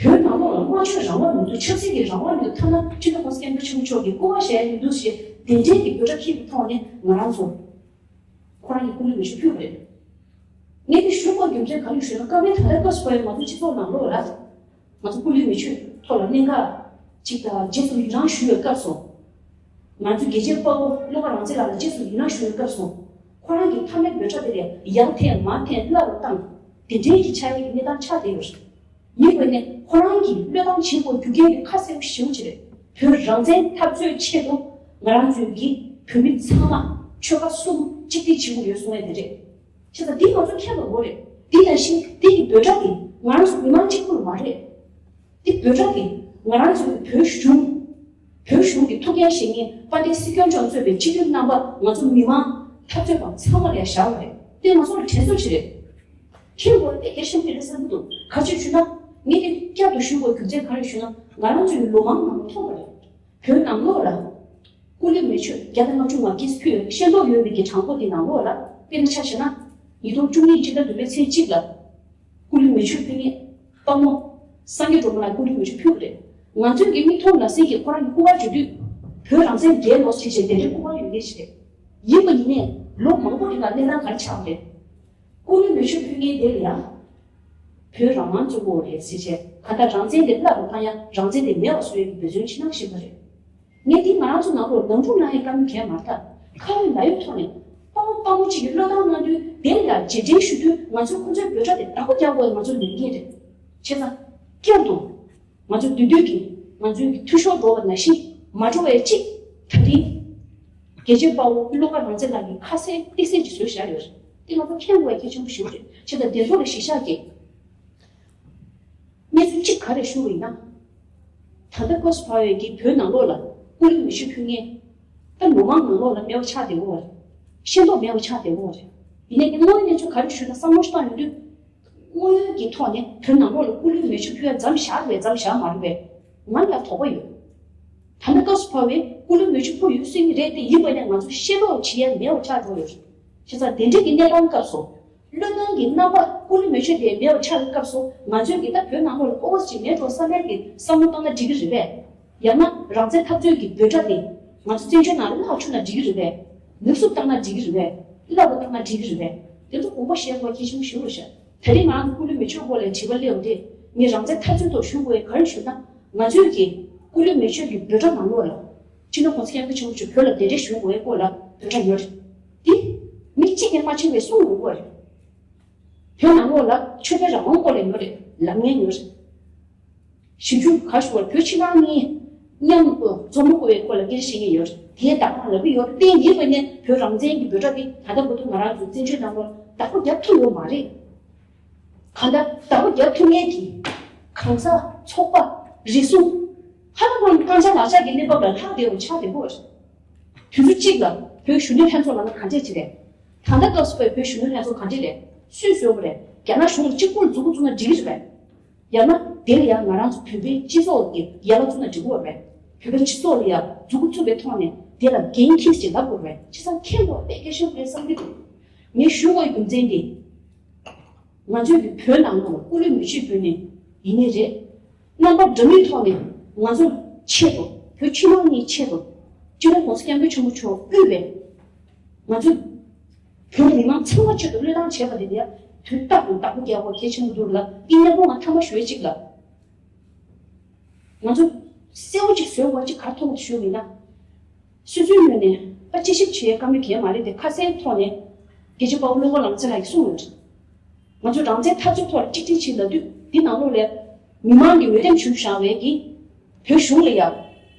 བོད་ནང་ལོགས་ལ་སྨྲ་བརྗོད་རང་དབང་མི་འདུག་ཆབ་སྲིད་ཀྱི་རང་དབང་མི་འདུག་ཐ་ན་སྤྱི་ནོར་༸གོང་ས་༸སྐྱབས་མགོན་ཆེན་པོ་མཆོག་གིས་སྐུ་པར་བཞེངས་ཡ་མི་འདུག་ཞེས་དེ་འདྲའི་གི་འབོད་སྒྲ་འཁྱེར་བའི་ཐོག་ནས་ང་རང་ཚོ་ཁོ་རང་གི་སྐུ་ལུས་མེ་མཆོད་ཕུལ་བ་རེད། ངས་འདི་ཞུ་དགོས་རྒྱུ་མཚན་ག་རེ་ཞུས་ན། སྐབས་རེ་ད་ལྟ་སྐབས་སུ་བབས་པའི་ང་ཚོ་སྤྱི་ཚོགས་ནང་ལོགས་ལ་ང་ཚོ་སྐུ་ལུས་མེ་མཆོད་ཐོག་ལ་གནད་འགག་ཅིག་དང་རྗེས་སུ་ཡི་རང་ཞུ་བའི་སྐབས་སུ། ང་ཚོའི་རྒྱལ་གཅེས་དཔའ་བོ་བློ་དགའ་རང་བཙན་ལགས་ལ་རྗེས་སུ་ཡི་རང་ཞུ་བའི་སྐབས་སུ། ཁོ་རང་གི་མཐའ་མའི་འབོད་སྒྲ་དེ་ལས་ཡར་འཐེན་མར་འཐེན་སླར་བཏང་། དེ་འདྲའི་གི་ཆགས་ཡག་གི་གནས་སྟངས་ཆགས་བསྡད་ཡོད་རེད། ཡིན་པ་ནས་ཁོ་རང་གིས་བློས་བཏང་བྱེད་དགོས་རྒྱུ་རྐྱེན་དེ་ཁ་གསལ་པོ་ཞེ་པོ་ཅིག་རེད། བོད་རང་བཙན་འཐབ་རྩོད་ཆེད་དུ་ང་རང་ཚོའི་གི་བོད་མི་ཚང་མ་ཆོལ་ཁ་གསུམ་གཅིག་སྒྲིལ་བྱེད་དགོས་ཡོད་གསུང་ཡ་དེ་རེད། བྱས་ཙང་འདི་ང་ཚོ་མཁྱེན་དགོས་རེད། འདི་ནང་བཞིན་འདི་གི་འབོད་སྒྲ་དེ་ང་རང་ཚོ་མི་མང་གཅིག་པུ་ལ་མ་རེད། འདི་འབོད་སྒྲ་དེ་ང་རང་ཚོའི་བོད་གཞུང་། བོད་གཞུང་གི་ཐུགས་འགན་བཞེས་མཁན་དཔལ་ལྡན་སྲིད་སྐྱོང་མཆོག་གཙོས་པའི་སྤྱི་འཐུས་རྣམ་པ། ང་ཚོ་མི་མང་འཐབ་རྩོད་པ་ཚང་མ་ལ་བཞག་པ་རེད། དེ་ང་ཚོ་ལ་དྲན་གསོ་ཞིག་རེད། མཁྱེན་དགོས་དཔེ་གལ་ཆེན་པོ་རེད་བསམ་གྱི་འདུག་ག་ཅི་ཞུ་ན། ངས་དེ་བསྐྱར་དུ་ཞུ་དགོས་རྒྱུ་མཚན་ག་རེ་ཞུ་ན། ང་རང་ཚོ་ཡི་ལོ་མང་ནང་ལ་མཐོང་བ་རེད། བོད་ནང་ལོགས་ལ་སྐུ་ལུས་མེ་མཆོད་བརྒྱ་དང་ལྔ་བཅུ་ང་བརྒྱད་ཕུལ་ཤེས་རྟོགས་ཡོད་མི་གི་གྲངས་འབོར་དེ་ནང་ལོགས་ལ་དཔེར་ན་ཆ་བཞག་ན། ཉིས་སྟོང་བཅུ་གཉིས་སྤྱི་ཟླ་བདུན་པའི་ཚེས་གཅིག་ལ་སྐུ་ལུས་མེ་མཆོད་ཕུལ་མཁན་དཔའ་མོ་སངས་རྒྱས་སྒྲོལ་མ་ལགས་སྐུ་ལུས་མེ་མཆོད་ཕུལ་བ་རེད། ང་ཚོའི་གི་མིག་མཐོང་ལག་ཟིན་གྱི་ཁོ་རང་གི་སྐུ་པར་བརྗོད་དུས། བོད་རང་བཙན་རྒྱལ་ལོ་ཞེས་བྱས་དེ་འདྲའི་སྐུ་པར་ཡོད་མཁན་ཞིག་རེད། ཡིན་པ་ཡིན་ནའི་ལོ་མང་པོ་རིང་ལ་གནས་སྟངས་ག་རེ་ཆགས་པ་རེད། སྐུ་ལུས་མེ་མཆོད་ཕུལ་མཁན་དེ་ལ་ཡང་། བོད་རང་དབང་བཙུགས་དགོས་རེད་ཟེར་བྱས་གང་ལྟར་རང་བཙན་དེ་བརླག་རུ་བཏང་ཡ། རང་བཙན་དེ་མེད་པ་བཟོ་ཡ་གི་འབད་བརྩོན་ཕྱི་ནང་གཞན་པ་རེད། ངས་འདི་ང་རང་ཚོ་ནང་ལོགས་ནང་འཁྲུག་གནང་ཡ་བཀའ་མོལ་གང་ཡང་མ་རེད་ད། ཁ་ཡོད་ལག་ཡོད་ཐོག་ནས་དཔའ་བོ་དཔའ་མོ་གཅིག་གིས་བློས་བཏང་གནང་དུས་དེ་ལ་ཡང་རྗེས་དྲན་ཞུ་དུས་ང་ཚོས་ཁོ་ཚོའི་འབོད་སྒྲ་དེ་བདག་པོ་རྒྱག་དགོས་ཡ་ང་ཚོའི་ལས་འགན་རེད། བྱས་ཙང་། བསྐྱར་དུ། ང་ཚོ་བདུད་འདུལ་གྱིས་ང་ཚོའི་འཐུས་ཤོར་འགྲོ་བ་ནང་བཞིན་མ་འགྲོ་བའི་ཆེད་དུ་དེ་རིང་རྒྱལ་གཅེས་དཔའ་བོ་བློ་དགའ་རང་བཙན་ལགས་ཀྱིས་ཁ་གསལ་ཏོག་ཙམ་ཅིག་བཟོས་བཞག་ཡོད་རེད། དེ་ང་ཚོ་མཁྱེན་དགོས་པ་གལ་ཆེན་པོ་ཞིག་རེད། བྱས་ཙང་དེ་ཚོ་ལ་གཞི་བཞག་གིས་གནས་ཚུལ་གཅིག་ག་རེ་ཞུ་བ་ཡིན་ན། ད་ལྟ་སྐབས་སུ་བབས་པའི་གི་བོད་ནང་ལོགས་ལ་སྐུ་ལུས་མེ་མཆོད་ཕུལ་མཁན། ད་ལོ་མང་ནང་ལོགས་ལ་མེད་པ་ཆགས་བསྡད་ཡོད་རེད། ཤེས་རྟོགས་མེད་པ་ཆགས་བསྡད་ཡོད་རེད། ཡིན་ནའི་དངོས་ཡོད་གནས་ཚུལ་ག་རེ་ཞུས་ན་བསམ་བློ་ཞིག་བཏང་ཡོང་དུས། དངོས་ཡོད་ཀྱི་ཐོག་ནས་བོད་ནང་ལོགས་ལ་སྐུ་ལུས་མེ་མཆོད་ཕུལ་ཡ་མཚམས་བཞག་རེད་པས་མཚམས་བཞག་མ་རེད་པས། ང་ལ་དོགས་པ་ཡོད། ད་ལྟ་སྐབས་སུ་བབས་པའི་སྐུ་ལུས་མེ་མཆོད་ཕུལ་ཡོད་སྲིད་ཀྱི་རེད་དེ། ཡིན་པ་ནས་ང་ཚོ་ཤེས་རྟོགས་བྱེད་ཡ་མེད་པ་ཆགས་འགྲོ་ཡོད་རེད། བྱས་ཙང་དེ་འདྲ་གི་གནས་སྟངས་སྐབས་སུ། བློས་བཏང་གི་རྣམ་པ་སྐུ་ལུས་མེ་མཆོད་དེ་མེད་པ་ཆགས་པའི་སྐབས་སུ་ང་ཚོས་ཀྱི་ད་བོད་ནང་ལོགས་ལ་ཨོ་བ་ཅིག་མེད་འགྲོ་བསམ་པའི་གི་བསམ་བློ་བཏང་ན་འགྲིག་གི་རེད་པས། ཡང་ན་རང་བཙན་འཐབ་རྩོད་ཀྱི་འབོད་སྒྲ་དེ་ང་ཚོ་བཙན་བྱོལ་ནང་ལ་བརླག་བཅུག་ན་འགྲིག་གི་རེད་པས། ནུབ་སུབ་བཏང་ན་འགྲིག་གི་རེད་པས། བརླག་པ་བཏང་ན་འགྲིག་གི་རེད་པས། དེ་ཚོ་དགོངས་པ་བཞེས་དགོས་གལ་ཆེན་པོ་ཞིག་རེད་ཤག་དེ་རིང་ང་རང་ཚོ་སྐུ་ལུས་མེ་མཆོད་སྐོར་ལ་དྲི་བ་སླེབས་པ་དེ། ངས་རང་བཙན་འཐབ་རྩོད་ཐོག་ཞུ་དགོས་ཡ་ག་རེ་ཞུ་ན། ང་ཚོས་ཀྱི་སྐུ་ལུས་མེ་མཆོད་ཀྱི་འབོད་སྒྲ་ནང་ལོགས་ལ། སྤྱི་ནོར་༸གོང་ས་༸སྐྱབས་མགོན་ཆེན་པོ་མཆོག་བོད་ལ་གདན་འདྲེན་ཞུ་དགོས་ཡ་སྐོར་ལ་འབོད་སྒྲ་ཡོད་རེད། འདི་མི་གཅིག་ཀྱང་མ་ཕྱིན་པའི་གསུང་ཡོང་གི་རེད། བོད་ནང་ལོགས་ལ་ཆོས་དད་རང་དབང་སྐོར་ལ་ཡོད་རེད། ལབ་མཁན་ཡོད་རེད། ཞིབ་འཇུག་ག་ཞུ་བར་བོད་ཕྱི་ནང་གཉིས་མཉམ་དུ་འཛོམས་དགོས་པའི་སྐོར་ལ་སྐད་ཆ་བཤད་མཁན་ཡོད་རེད། དེའི་བདག་དབང་ལབ་ཀྱི་ཡོད་རེད། དེ་ཡིན་པ་ནས་བོད་རང་བཙན་གྱི་འབོད་སྒྲ་དེ་ད་ལྟ་བར་དུ་ང་རང་ཚོ་བཙན་བྱོལ་ནང་ལོགས་བདག་པོ་རྒྱབ་ཐུབ་ཡོད་མ་རེད། གང་ལྟར་བདག་པོ་རྒྱབ་ཐུབ་མཁན་གྱི་གང་ཟག་ཚོགས་པ་རེ་ཟུང་ཧ་ལམ་རྐང་ཆག་ལག་ཆག་གི་གནས་བབ་ལ་ལྷག་བསྡད་པ་ཆགས་བསྡད་ཡོད་རེད། དུས་ཚོད་གཅིག་ལ་བོད་གཞོན་ནུ་ལྷན་ཚོགས་ལབ་ན་ག་འདྲས་ཅིག་རེད། ད་ལྟ་སྐབས་སུ་བབས་པའི་བོད་གཞོན་ནུ་ལྷན་ཚོགས་ག་འདྲས་རེད། སུས་བཟོས་པ་རེད། རྒྱ་ནག་གཞུང་ལ་གཅིག་པུར་མཛུབ་གུ་བཙུགས་ན་འགྲིག་གི་རེད་པས། ཡང་ན་དེ་ལ་ཡང་ང་རང་ཚོ་བོད་པའི་སྤྱི་ཚོགས་ཀྱི་ཡན་ལག་བཙུགས་ན་འགྲིག་གི་རེད་པས། བོད་པའི་སྤྱི་ཚོགས་ལ་ཡང་མཛུབ་གུ་བཙུགས་པའི་ཐོག་ནས་དེ་ལ་འགན་འཁྱེར་ཅིག་ལབ་དགོས་རེད། བྱས་ཙང་མཁྱེན་དགོས་དཔེ་གལ་ཆེན་པོ་རེད་བསམ་གྱི་འདུག་ངས་ཞུ་དགོས་རྒྱུ་མཚན་དེ། ང་ཚོའི་གི་བོད་ནང་ལོགས་ལ་སྐུ་ལུས་མེ་མཆོད་འབུལ་ནས་ཡིན་ནའི་རེད། རྣམ་པ་འདྲ་མིན་ཐོག་ནས་ང་ཚོ་ཆེད་དུ་བོད་ཕྱི་ནང་གཉིས་ཆེད་དུ་སྤྱི་ནོར་༸གོང་ས་༸སྐྱབས་མགོན་ཆེན་པོ་མཆོག་དབུས་པའི་ང་ཚོ་བོད་མི་མང་ཚང་མ་ཆེད་དུ་བློས་བཏང་བྱས་པ་དེ་དེ་དུས་རྟག་ཏུ་བདག་པོ་རྒྱག་དགོས་གལ་ཆེན་པོ་འདུག་ལ། འདི་སྙན་པོ་ང་ཐ་མ་ཞུ་ཡས་གཅིག་ལ། ང་ཚོ་གསལ་བོ་གཅིག་བཟོས་དགོས་གཅིག་ག་རེ་མཐོང་གི་ཞུ་མིན་ན། སོ་སོའི་ངོས་ནས་ད་དཔྱད་ཞིབ་བྱེད་ཡས་བཀའ་མོལ་གང་ཡང་མ་རེད་དེ། ཁ་གསལ་ཐོག་ནས་རྒྱལ་གཅེས་དཔའ་བོ་བློ་དགའ་རང་བཙན་ལགས་ཀྱིས་གསུངས་ཡོད་རེད། ང་ཚོ་རང་བཙན་འཐབ་རྩོད་ཐོག་ལ་གཅིག་སྒྲིལ་བྱེད་ལབ་དུས་འདི་ནང་ལོགས་ལ་མི་མང་གིས་འོས་འདེམས་ཞུས་བཞག་པའི་གི་བོད་གཞུང་ལ་ཡང་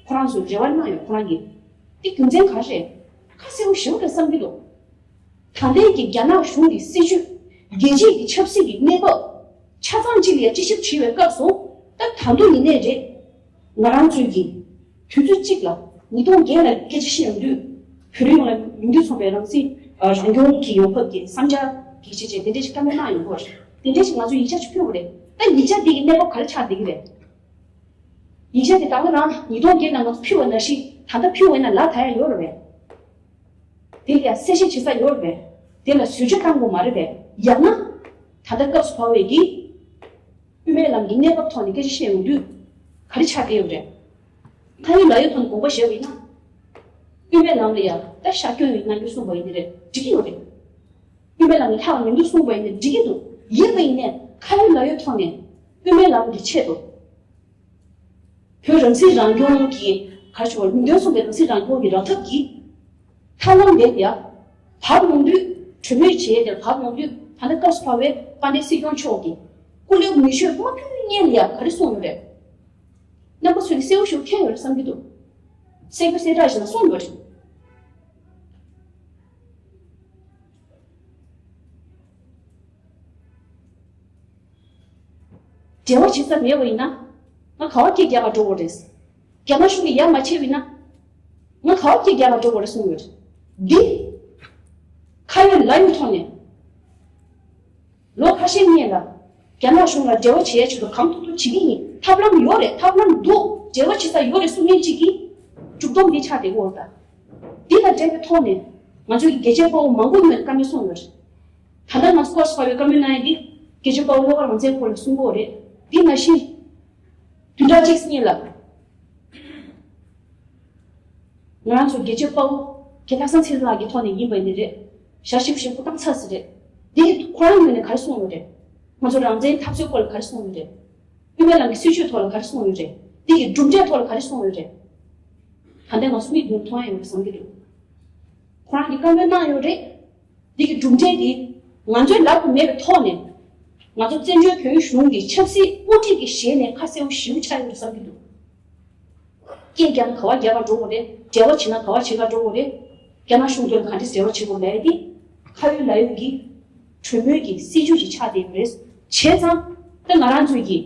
ཁོ་རང་ཚོས་རེ་བ་གནང་ཡོད། ཁོ་རང་གིས་འདི་རྒྱུ་མཚན་ག་རེ་རེད། ཁ་གསལ་པོ་ཞེ་པོ་རེད་བསམ་གྱི་འདུག་ད་ལྟའི་གི་རྒྱ་ནག་གཞུང་གི་སྲིད་བྱུས། རྒྱལ་སྤྱིའི་གི་ཆབ་སྲིད་ཀྱི་གནས་བབ་ཆ་ཚང་གཅིག་ལ་ཡ་དཔྱད་ཞིབ་བྱེད་པའི་སྐབས་སུ། ད་ད་དུང་ཡིན་ནའི་རེད། ང་རང་ཚོའི་གི་དུས་ཚོད་གཅིག་ལ་ཉིས་སྟོང་བརྒྱད་ལ་སྐད་ཆ་བཤད་ཡོང་དུས། བོད་རིགས་ཡོངས་ལ་མིང་དོན་མཚུངས་པའི་རང་སྲིད་རང་སྐྱོང་གི་ཡོང་འབབ་ཀྱི་བསམ་འཆར་གྱི་ཆེད་ཆེད་དེ་འདྲས་ཞིག་བཀའ་མོལ་གནང་ཡོང་གི་རེད། དེ་འདྲས་ཞིག་ང་ཚོ་ཡིག་ཆ་ཞིག་ཕུལ་བ་རེད། ད་ཡིག་ཆ་འདི་གི་གནས་བབ་ག་རེ་ཆགས་བསྡད་ཀྱི་རེད། ཡིག་ཆ་དེ་ད་ག་རང་ཉིས་སྟོང་བརྒྱད་ནང་ང་ཚོ་ཕུལ་བ་ནང་བཞིན་ད་ལྟ་ཕུལ་བ་ཡིན་ན་ལག་ཐག་ཡ་ཡོད་རེད་པས། དེ་ལ་ཡ་གསལ་བཤད་བྱེད་ས་ཡོད་རེད་པས། དེ་ལ་བཟོ་བཅོས་བཏང་དགོས་མ་རེད་པས། ཡང་ན་ད་ལྟ་སྐབས་སུ་བབས་པའི་གི་དབུ་མའི་ལམ་གྱི་གནས་བབ་ཐོག་ནས་སྐད་ཆ་བཤད་ཡོང་དུས་ག་རེ་ཆགས་བསྡད་ཡོད་རེད། ཁ་ཡོད་ལག་ཡོད་ཐོག་ནས་དགོངས་པ་བཞེས་པ་ཡིན་ན། དབུ་མའི་ལམ་ལ་ཡ་ད་ཤར་སྐྱོད་ཡོད་གནང་རྒྱུ་གསུངས་པ་ཡིན་ནི་རེད། འགྲིག་གི་ཡོད་རེད། དབུ་མའི་ལམ་ལ་ལྷག་མི་འདུག་གསུངས་པ་ཡིན་ན་འགྲིག་གི་འདུག་ཡིན་པ་ཡིན་ནའི་ཁ་ཡོད་ལག་ཡོད་ཐོག་ནས་དབུ་མའི་ལམ་གྱི་ཆེད་དུ། བོད་རང་སྲིད་རང་སྐྱོང་གི་ག་རེ་ཞུ་བ། མིང་དོན་མཚུངས་པའི་རང་སྲིད་རང་སྐྱོང་གི་རག་ཐབས་ཀྱི་ཐབས་ལམ་དེ་ཡ་བབས་ཡོང་དུས། གྲོས་མོལ་བྱས་ཏེ་བབས་ཡོང་དུས། ད་ལྟ་སྐབས་སུ་བབས་པའི་དཔལ་ལྡན་སྲིད་སྐྱོང་མཆོག་གིས་སྐུ་ལུས་མེ་མཆོད་མ་ཕུལ་སྔོན་ལ་ཡ་ག་རེ་གསུངས་ཡོད་རེད། རྣམ་པ་ཚོས་ཀྱིས་གསལ་པོ་ཞེ་པོ་མཁྱེན་ཡོད་རེད་བསམ་གྱི་འདུག་གསལ་པོ་གསལ་བསྒྲགས་ཤིག་ནང་གསུངས་ཡོད་རེད། འབྲེལ་བ་བྱེད་ས་མེད་པ་ཡིན་ན། ང་ག་པར་སྐད་རྒྱག་ག་འགྲོ་དགོས་རེད། རྒྱ་ནག་གཞུང་གིས་ཡ་མ་བྱས་པ་ཡིན་ན། ང་ག་པར་སྐད་རྒྱག་ག་འགྲོ་དགོས་རེད་གསུངས་ཡོད་རེད། འདི། ཁ་ཡོད་ལག་ཡོད་ཐོག་ནས། ལོ་ཁ་ཤས་སྔོན་ལ་རྒྱ་ནག་གཞུང་ལ་འབྲེལ་བ་བྱེད་ཡ་ཆེད་དུ་གང་ཐུབ་ཐུབ་བྱེད་ཀྱི་ཡིན། ཐབས་ལམ་ཡོད་རེད། ཐབས་ལམ་འདུག་འབྲེལ་བ་བྱེད་ས་ཡོད་རེད་གསུང་མཁན་གཅིག་གིས་འཇུག་སྡོམ་འདི་ཆགས་བསྡད་ཡོད་རེད། ད་འདི་དང་འབྲེལ་བའི་ཐོག་ནས་ང་ཚོའི་རྒྱལ་གཅེས་དཔའ་བོ་མང་པོ་ཡོད་བཀའ་མོལ་གསུངས་ཡོད་རེད། ད་ལྟ་ང་ཚོ་སྐོར་སུ་བབས་པའི་བཀའ་མོལ་གནང་ཡ་འདི་རྒྱལ་གཅེས་དཔའ་བོ་བློ་དགའ་རང་བཙན་སྐོར་ལ་གསུང་གི་ཡོད་རེད། འདི་ནང་བཞིན་བདུན་ཕྲག་གཅིག་སྔོན་ལ། ང་རང་ཚོ་རྒྱལ་གཅེས་དཔའ་བོ་རྒན་ལྷག་བསམ་ཚེ་རིང་ལགས་ཀྱི་ཐོག་ནས་ཡིན་པ་ཡིན་ནི་རེད། ཞལ་ཞིབ་ཞིབ་པོ་བཏང་ཚར་ཟིན་རེད། འདི་ཁོ་རང་ངོས་ནས་ག་རེ་གསུངས་ཡོད་རེད། ང་ཚོ་རང་བཙན་འཐབ་རྩོད་སྐོར་ལ་ག་རེ་གསུངས་ཡོད་རེད། དབུ་མའི་ལམ་གྱི་སྲིད་བྱུས་ཐོག་ལ་ག་རེ་གསུངས་ཡོད་རེད། འདི་གི་གྲུབ་འབྲས་ཐོག་ལ་ག་རེ་གསུངས་ཡོད་རེད། ད་ལྟ་ང་ཚོ་མིག་མདུན་མཐོང་ཡ་ཡོད་པ་བསམ་གྱི་འདུག་ཁོ་རང་གིས་བཀའ་མོལ་གནང་ཡོད་རེད། འདི་གི་གྲུབ་འབྲས་འདི་ང་ཚོའི་ལག་ཏུ་མེད་པའི་ཐོག་ནས། ང་ཚོ་བཙན་བྱོལ་བོད་གཞུང་གི་ཆབ་སྲིད་དབུ་ཁྲིད་ཀྱི་ཞལ་ནས་ཁ་གསལ་པོ་ཞེ་པོ་ཆགས་ཡོད་པ་བསམ་གྱི་འདུག་སྐད་རྒྱག་ན་ག་བ་རྒྱག་ག་འགྲོ་དགོས་རེད། འབྲེལ་བ་བྱེད་ན་ག་བ་བྱེད་ག་འགྲོ་དགོས་རེད། རྒྱ་ནག་གཞུང་དོན་ལ་ག་འདྲས་འབྲེལ་བ་བྱེད་དགོས་ལབ་ཡ་འདི། ཁ་ཡོད་ལག་ཡོད་ཀྱི་གྲོས་མོལ་གྱི་སྲིད་བྱུས་ཤིག་ཆགས་བསྡད་ཡོད་རེད། བྱས་ཙང་ད་ང་རང་ཚོས་ཀྱི་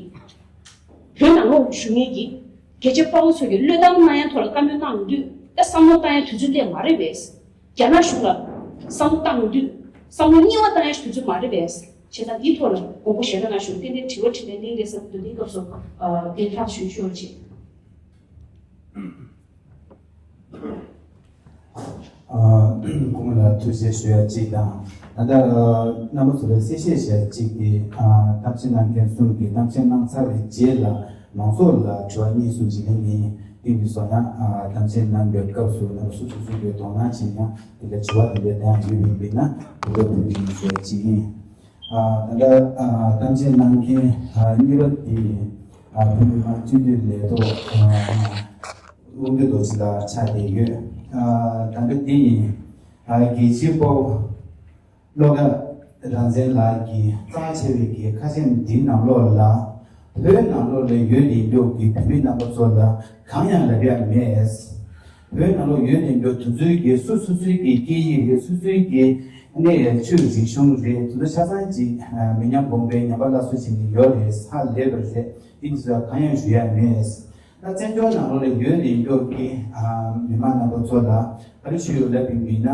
བོད་ནང་ལོགས་བཞུགས་མཁན་གྱི་རྒྱལ་གཅེས་དཔའ་བོ་ཚོས་ཀྱི་བློས་གཏམ་གནང་ཡ་ཐོག་ལ་བཀའ་མོལ་གནང་ཡོང་དུས། ད་བསམ་བློ་བཏང་ཡ་དུས་ཚོད་སླེབས་མ་རེད་པས། རྒྱ་ནག་གཞུང་ལ་བསམ་བློ་བཏང་ཡོང་དུས་བསམ་བློ་རྙིང་བ་བཏང་ཡ་དུས་ཚོད་མ་རེད་པས། བྱས་ཙང་འདིའི་ཐོག་ལ་དགོངས་པ་བཞེས་རོགས་གནང་ཞུ། ཏན་ཏན་དྲི་བ་དྲིས་ལན་གླེང་རེད་བསམ་འདུག་འདིའི་སྐབས་སུ་ཨ་བདེ་ཐག་ཞུ་ཞུ་བ་ཅིག་ཨ་སྐུ་ངོ་ལ་ཐུགས་རྗེ་ཆེ་ཞུ་ཡ་གཅིག་དང་། ད་ལྟ་རྣམ་པ་ཚོ་ལ་གསལ་བཤད་བྱ་ཡ་གཅིག་དེ། ཨ་གཏམ་བཤད་གནང་མཁན་གསུམ་གྱིས་གཏམ་བཤད་གནང་ཚར་བའི་རྗེས་ལ་མང་ཚོགས་ལ་དྲི་བ་གཉིས་གསུམ་ཞིག་གླེང་གི་ཡིན། གཏིང་དུ་སོང་ན་ཨ་གཏམ་བཤད་གནང་བའི་སྐབས་སུ་རྣམ་པ་སོ་སོ་སོ་སོའི་དོ་སྣང་བྱེད་ཡ་དེ་འདྲ་དྲི་བ་དེ་འདྲ་གཏོང་ཡ་ཡོད་པ་ཡིན་ན་དེ་འདྲ་ཕུལ་གྱི་ཡིན་ཞུ་ཡ་གཅིག་ཡིན། ཨ་ད་ལྟ་ཨ་གཏམ་བཤད་གནང་མཁན་ཨ་གཉིས་པ་དེ་ཨ་བོད་མི་མང་སྤྱི་འཐུས་ལས་ཐོག་ཨ་དབང་འདུས་རྡོ་རྗེ་ལགས་ཆགས་བསྡད་ཡོད། ཨ་ད་ལྟ་འདི་ཡིན། ཨ་རྒྱལ་གཅེས་དཔའ་བོ་བློ་དགའ་རང་བཙན་ལགས་ཀྱི་རྩ་ཆེ་བའི་གི་ཁ་ཆེམས་འདིའི་ནང་ལོགས་ལ། བོད་ནང་ལོགས་ལ་ཡོད་བསྡད་མཁན་གྱི་བོད་མི་རྣམ་པ་ཚོ་ལ་གང་ཡང་ལབ་ཡ་མེད། བོད་ནང་ལོགས་ཡོད་བསྡད་མཁན་དེ་ཚོའི་གི་སོ་སོ་སོའི་གི་སྐད་ཡིག་རེད། སོ་སོའི་གི་གནས་ཡ་ཆོས་རིག་གཞུང་རེད། དེ་ཚོ་ཆ་ཚང་ཅིག་མི་ཉམས་གོང་འཕེལ་ཉམས་པ་སླར་གསོ་བྱེད་ནས་ཡོད་རེད། ཧ་ལས་པ་རེད། དེ་ཚོ་གང་ཡང་ཞུ་ཡ་མེད། ད་བཙན་བྱོལ་ནང་ལོགས་ལ་ཡོད་ནས་འགྲོ་གི་ཨ་མི་མང་རྣམ་པ་ཚོ་ལ་ག་རེ་ཞུ་ཡོད་ལབ་པ་ཡིན་ན།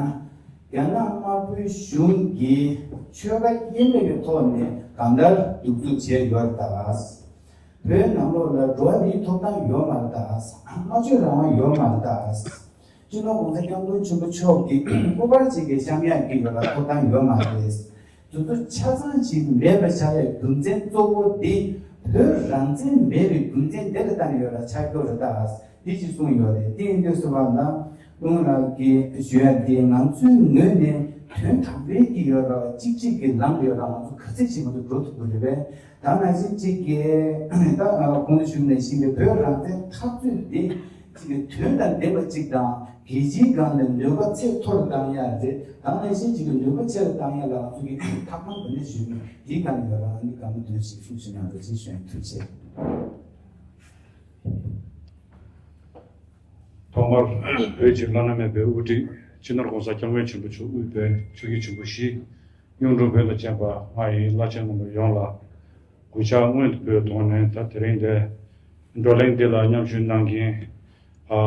རྒྱ་ནག་དམར་པོའི་གཞུང་གིས་ཆོལ་ཁ་དབྱེ་མེད་ཀྱི་ཐོག་ནས་གང་ལྟར་གདུག་རྩུབ་བྱས་ཡོད་རེད་ད། བོད་ནང་ལོགས་ལ་འགྲོ་བ་མིའི་ཐོབ་ཐང་ཡོད་མ་རེད་ད། སྨྲ་བརྗོད་རང་དབང་ཡོད་མ་རེད་ད། སྤྱི་ནོར་༸གོང་ས་༸སྐྱབས་མགོན་ཆེན་པོ་མཆོག་གིས་སྐུ་པར་ཅིག་གི་བཤམས་ཡག་གི་ཡོད་ལ་ཐོབ་ཐང་ཡོད་མ་རེད། དེ་ཚོ་ཆ་ཚང་ཞིག་མེད་པ་བྱ་བའི་རྒྱུ་མཚན་གཙོ་བོ་དེ་བོད་རང་བཙན་མེད་པའི་རྒྱུ་མཚན་དེ་ལ་བརྟེན་ཡོད་ལ་ཆགས་ཀྱི་ཡོད་རེད་ད། འདི་ཅིག་གསུངས་ཡོད་རེད། དེ་ཡིན་དུས་སུ་བ་ལ་ཀུན་ལགས་ཀྱིས་ཞུ་ཡ་དེ་ང་ཚོའི་ངོས་ནས་དོན་དམ་པའི་གི་ཡོད་ལ་གཅིག་གཅིག་གི་ལམ་ཡོད་ལ་ང་ཚོ་ག་ཚོད་ཅིག་ང་ཚོ་འགྲོ་ཐུབ་ཀྱི་རེད་པས། ད་ནང་བཞིན་གཅིག་གིས་ད་གོང་དུ་ཞུས་ནང་བཞིན་གྱི་བོད་རང་བཙན་འཐབ་རྩོད་འདི་གཅིག་གི་དོན་དང་ལྡན་པ་གཅིག་དང་། རྒྱལ་སྤྱིའི་སྒང་ལ་ནུས་པ་ཆེ་མཐོ་རུ་བཏང་ཡ་རེད། ད་ནང་བཞིན་གཅིག་གི་ནུས་པ་ཆེ་རུ་བཏང་ཡ་ལ་ང་ཚོ་གི་ཐབས་ལམ་འདི་ནས་ཞུས་ནས་འདིའི་སྒང་ལ་ཡོད་ལ་ཨ་ནི་སྒང་ག་དོན་ཞིག་ཤུགས་ཆེ་ནང་དུ་ཅིག་ཞུ་ཡ་ཐུགས་རྗེ་ཆེ། ཐོག་མར་བོད་ཀྱི་བླ་ན་མེད་པའི་དབུ་ཁྲིད་སྤྱི་ནོར་༸གོང་ས་༸སྐྱབས་མགོན་ཆེན་པོ་མཆོག་དབུས་པའི་ཆོས་ཀྱི་ཆེན་པོ་བཞི། གཡུང་དྲུང་བོན་དང་བཅས་པ་ང་ཡི་བླ་ཆེན་རྣམ་པ་ཡོངས་ལ་གུས་ཕྱག་སྔོན་དུ་འབུལ་དོན་ནས། ད་དེ་རིང་འདིར་བགྲོ་གླེང་འདི་ལ་མཉམ་ཞུགས་གནང་མཁན་ཨ་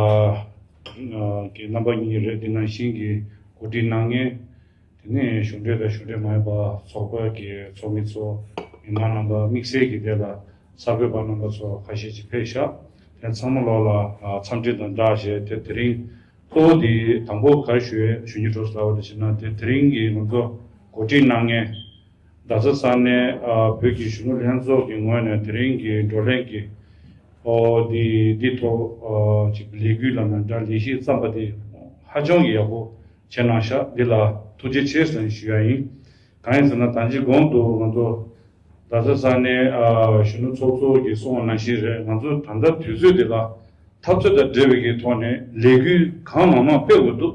ཨ་གི་རྣམ་པ་གཉིས་རེད། འདི་ནང་བཞིན་གྱི་གོ་སྒྲིག་གནང་མཁན། དེ་ནས་གཞུང་འབྲེལ་དང་གཞུང་འབྲེལ་མ་ཡིན་པ་ཚོགས་པ་གི་ཚོགས་མི་ཚོ། མི་མང་རྣམ་པ། དམིགས་བསལ་གྱིས་དེ་ལ་གསར་འགོད་པ་རྣམ་པ་ཚོ་ཁ་ཤས་ཅིག་ཕེབས་ཤག་དེ་ཚང་མ་ལོག་ལ་ཨ་འཚམས་འདྲི་དང་སྦྲགས་བྱས། དེ་དེ་རིང་གཙོ་བོ་དེ་དང་པོ་ག་རེ་ཞུ་ཡས་ཞུ་རྒྱུ་འགྲོ་ཟེར་བ་དེ་བྱས་ན། དེ་དེ་རིང་གི་ང་ཚོ་གོ་སྒྲིག་གནང་མཁན་རྡ་ས་ས་གནས་ཨ་བོད་ཀྱི་གཞོན་ནུ་ལྷན་ཚོགས་ཀྱི་ངོས་ནས་དེ་རིང་གི་བགྲོ་གླེང་གི་ཨོ་འདི་འདི་ཐོག་ཨ་ཅིག་ལས་འགུལ་ལབ་ན་འདྲ། ལས་གཞི་བརྩམས་པ་དེ་ཧ་ཅང་གི་ཡག་པོ་བྱས་གནང་ཤག་འདི་ལ་ཐུགས་རྗེ་ཆེ་ཟེར་ནས་ཞུ་ཡ་ཡིན། གང་ཡིན་ཟེར་ན་ད་ཅི་གོང་དུ་ང་ཚོ་རྡ་ས་ས་གནས་ཨ་གཞོན་ནུ་ཚོགས་གཙོ་གིས་གསུངས་པ་ནང་བཞིན་རེད། ང་ཚོ་ད་ལྟ་དུས་ཚོད་འདི་ལ་འཐབ་རྩོད་དང་འབྲེལ་བའི་གི་ཐོག་ནས་ལས་འགུལ་གང་མང་མང་སྤེལ་དགོས་འདུག་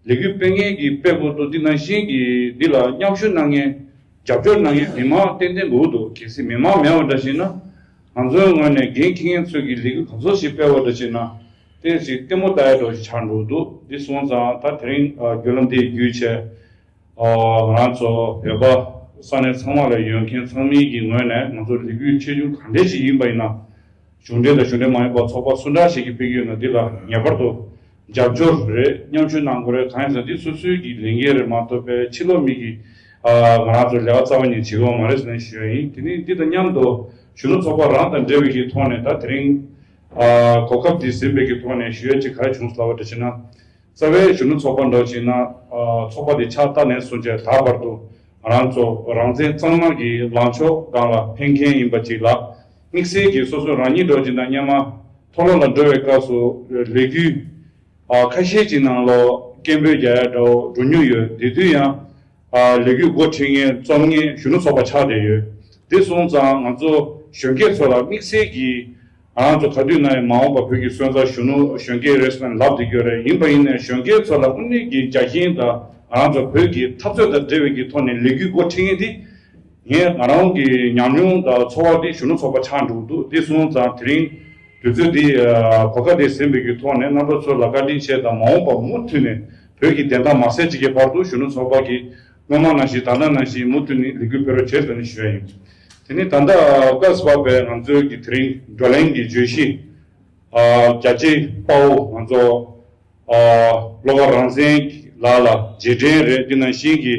ལས་འགུལ་སྤེལ་མཁན་གྱིས་སྤེལ་དགོས་འདུག་འདི་ནང་བཞིན་གྱི་འདི་ལ་མཉམ་ཞུགས་གནང་མཁན། རྒྱབ་སྐྱོར་གནང་མཁན་མི་མང་ཏན་ཏན་དགོས་འདུག་གལ་སྲིད་མི་མང་མེད་པ་འདྲ་ཞིག་ན། ང་ཚོའི་ངོས་ནས་འགན་འཁྱེར་མཁན་ཚོས་ཀྱི་ལས་འགུལ་གང་ཚོད་ཞིག་སྤེལ་བ་འདྲ་ཞིག་ན། ཏོག་ཙམ་ལྟད་མོ་ལྟ་ཡ་འདྲ་ཞིག་ཆགས་འགྲོ་འདུག་འདི་སོང་ཙང་ད་དེ་རིང་ཨ་བརྒྱུད་ལམ་འདི་བརྒྱུད་བྱས། ཨ་ང་རང་ཚོ་བོད་པ་ས་གནས་ཚང་མ་ལ་ཡོད་མཁན་ཚང་མའི་གི་ངོས་ནས་ང་ཚོ་ལས་འགུལ་ཆེ་ཆུང་གང་འདྲ་ཞིག་ཡིན་པ་ཡིན་ན། གཞུང་འབྲེལ་དང་གཞུང་འབྲེལ་མ་ཡིན་པ་ཚོགས་པ་སུ་འདྲ་ཞིག་གིས་སྤེལ་གྱི་ཡོད་ན་འདི་ལ་ངེས་པར་དུ་རྒྱབ་སྐྱོར་རེད། མཉམ་ཞུགས་གནང་དགོས་རེད། གང་ཡིན་ཟེར་ན་འདི་སོ་སོའི་གི་ལས་འགན་རེད་མ་གཏོགས་པའི་ཕྱི་ལོགས་མི་གི་ ཨ་ང་རང་ཚོ་ལས་ཀ་རྩ་བ་ཉིད་བྱེད་ཀྱི་ཡོད་མ་རེད་ཟེར་ནས་ཞུ་ཡ་ཡིན། དེ་ནི་འདི་དང་མཉམ་དུ་གཞོན་ནུ་ཚོགས་པ་རང་དང་འབྲེལ་བའི་གི་ཐོག་ནས་ད་དེ་རིང་ཨ་གོ་སྐབས་འདི་ཟིན་པའི་གི་ཐོག་ནས་ཞུ་ཡ་ཅིག་ག་རེ་བྱུང་སོང་ལབ་པ་འདྲ་བྱས་ན། རྩ་བའི་གཞོན་ནུ་ཚོགས་པ་འདྲ་བྱས་ན་ཨ་ཚོགས་པ་འདི་ཆགས་ལྟ་ནས་བཟུང་བྱས་ད་བར་དུ་ང་རང་ཚོ་རང་བཙན་གཙང་མ་གི་ལངས་ཕྱོགས་སྒང་ལ་འཕེན་མཁན་ཡིན་པ་ཅིག་ལ། དམིགས་བསལ་གྱིས་སོ་སོ་རང་ཉིད་འདྲ་བྱས་ན་སྔོན་མ་མཐོ་སློབ་ལ་འགྲོ་བའི་སྐབས་སུ་ལས་འགུལ་ཨ་ཁ་ཤས་ཅིག་ནང་ལོགས་སྐད་འབོད་རྒྱག་ཡ་འདྲ་བོ་འགྲོ་མྱོང་ཡོད། དེ་དུས་ཡང་ཨ་ལས་འགུལ་འགོ་ཁྲིད་མཁན་རྩོམ་མཁན་གཞོན་ནུ་ཚོགས་པ་ཆགས་བསྡད་ཡོད། དེ་སོང་ཙང་ང་ཚོ་གཞོན་སྐྱེས་ཚོ་ལ་དམིགས་བསལ་གྱིས་ང་རང་ཚོ་ག་དུས་ན་ཡང་མ་འོངས་པ་བོད་ཀྱི་སོན་རྩ་གཞོན་ནུ་གཞོན་སྐྱེས་རེད་ཟེར་ནས་ལབ་བསྡད་ཀྱི་ཡོད་རེད། ཡིན་པ་ཡིན་ནའི་གཞོན་སྐྱེས་ཚོ་ལ་དངོས་གནས་ཀྱི་རྒྱ་ཁྱོན་དང་ང་རང་ཚོ་བོད་ཀྱི་འཐབ་རྩོད་དང་འབྲེལ་བའི་གི་ཐོག་ནས་ལས་འགུལ་འགོ་ཁྲིད་མཁན་དེ། ངས་ང་རང་གི་ཉམས་མྱོང་དང་ཚོར་བ་འདི་གཞོན་ནུ་ཚོགས་པ་ཆགས་འགྲོ་གི་འདུག་དེ་སོང་ཙང་དེ་རིང་དུས་ཚོད་འདི་གོ་སྐབས་འདི་ཟིན་པའི་གི་ཐོག་ནས་རྣམ་པ་ཚོ་ལ་བཀའ་དྲིན་ཆེ་དང་མ་འོངས་པ་མུ་མཐུད་ནས་བོད་ཀྱི་བདེན་མཐའ་མ་གསལ་བྱེད་ཀྱི་བར་དུ་གཞོན་ནུ་ཚོགས་པ་གི་སྔོན་མ་ནང་བཞིན་ད་ལྟ་ནང་བཞིན་མུ་མཐུད་ནས་ལས་འགུལ་སྤེལ་རོགས་བྱེད་ཟེར་ནས་ཞུ་ཡ་ཡིན། དེ་ནས་ད་ལྟ་སྐབས་བབས་པའི་ང་ཚོའི་གི་དེ་རིང་བགྲོ་གླེང་གི་བརྗོད་གཞི་རྒྱ་ཆེའི་དཔའ་བོ་ང་ཚོ་བློ་དགའ་རང་བཙན་ལགས་ལ་རྗེས་དྲན་རེད། འདི་ནང་བཞིན་གྱི་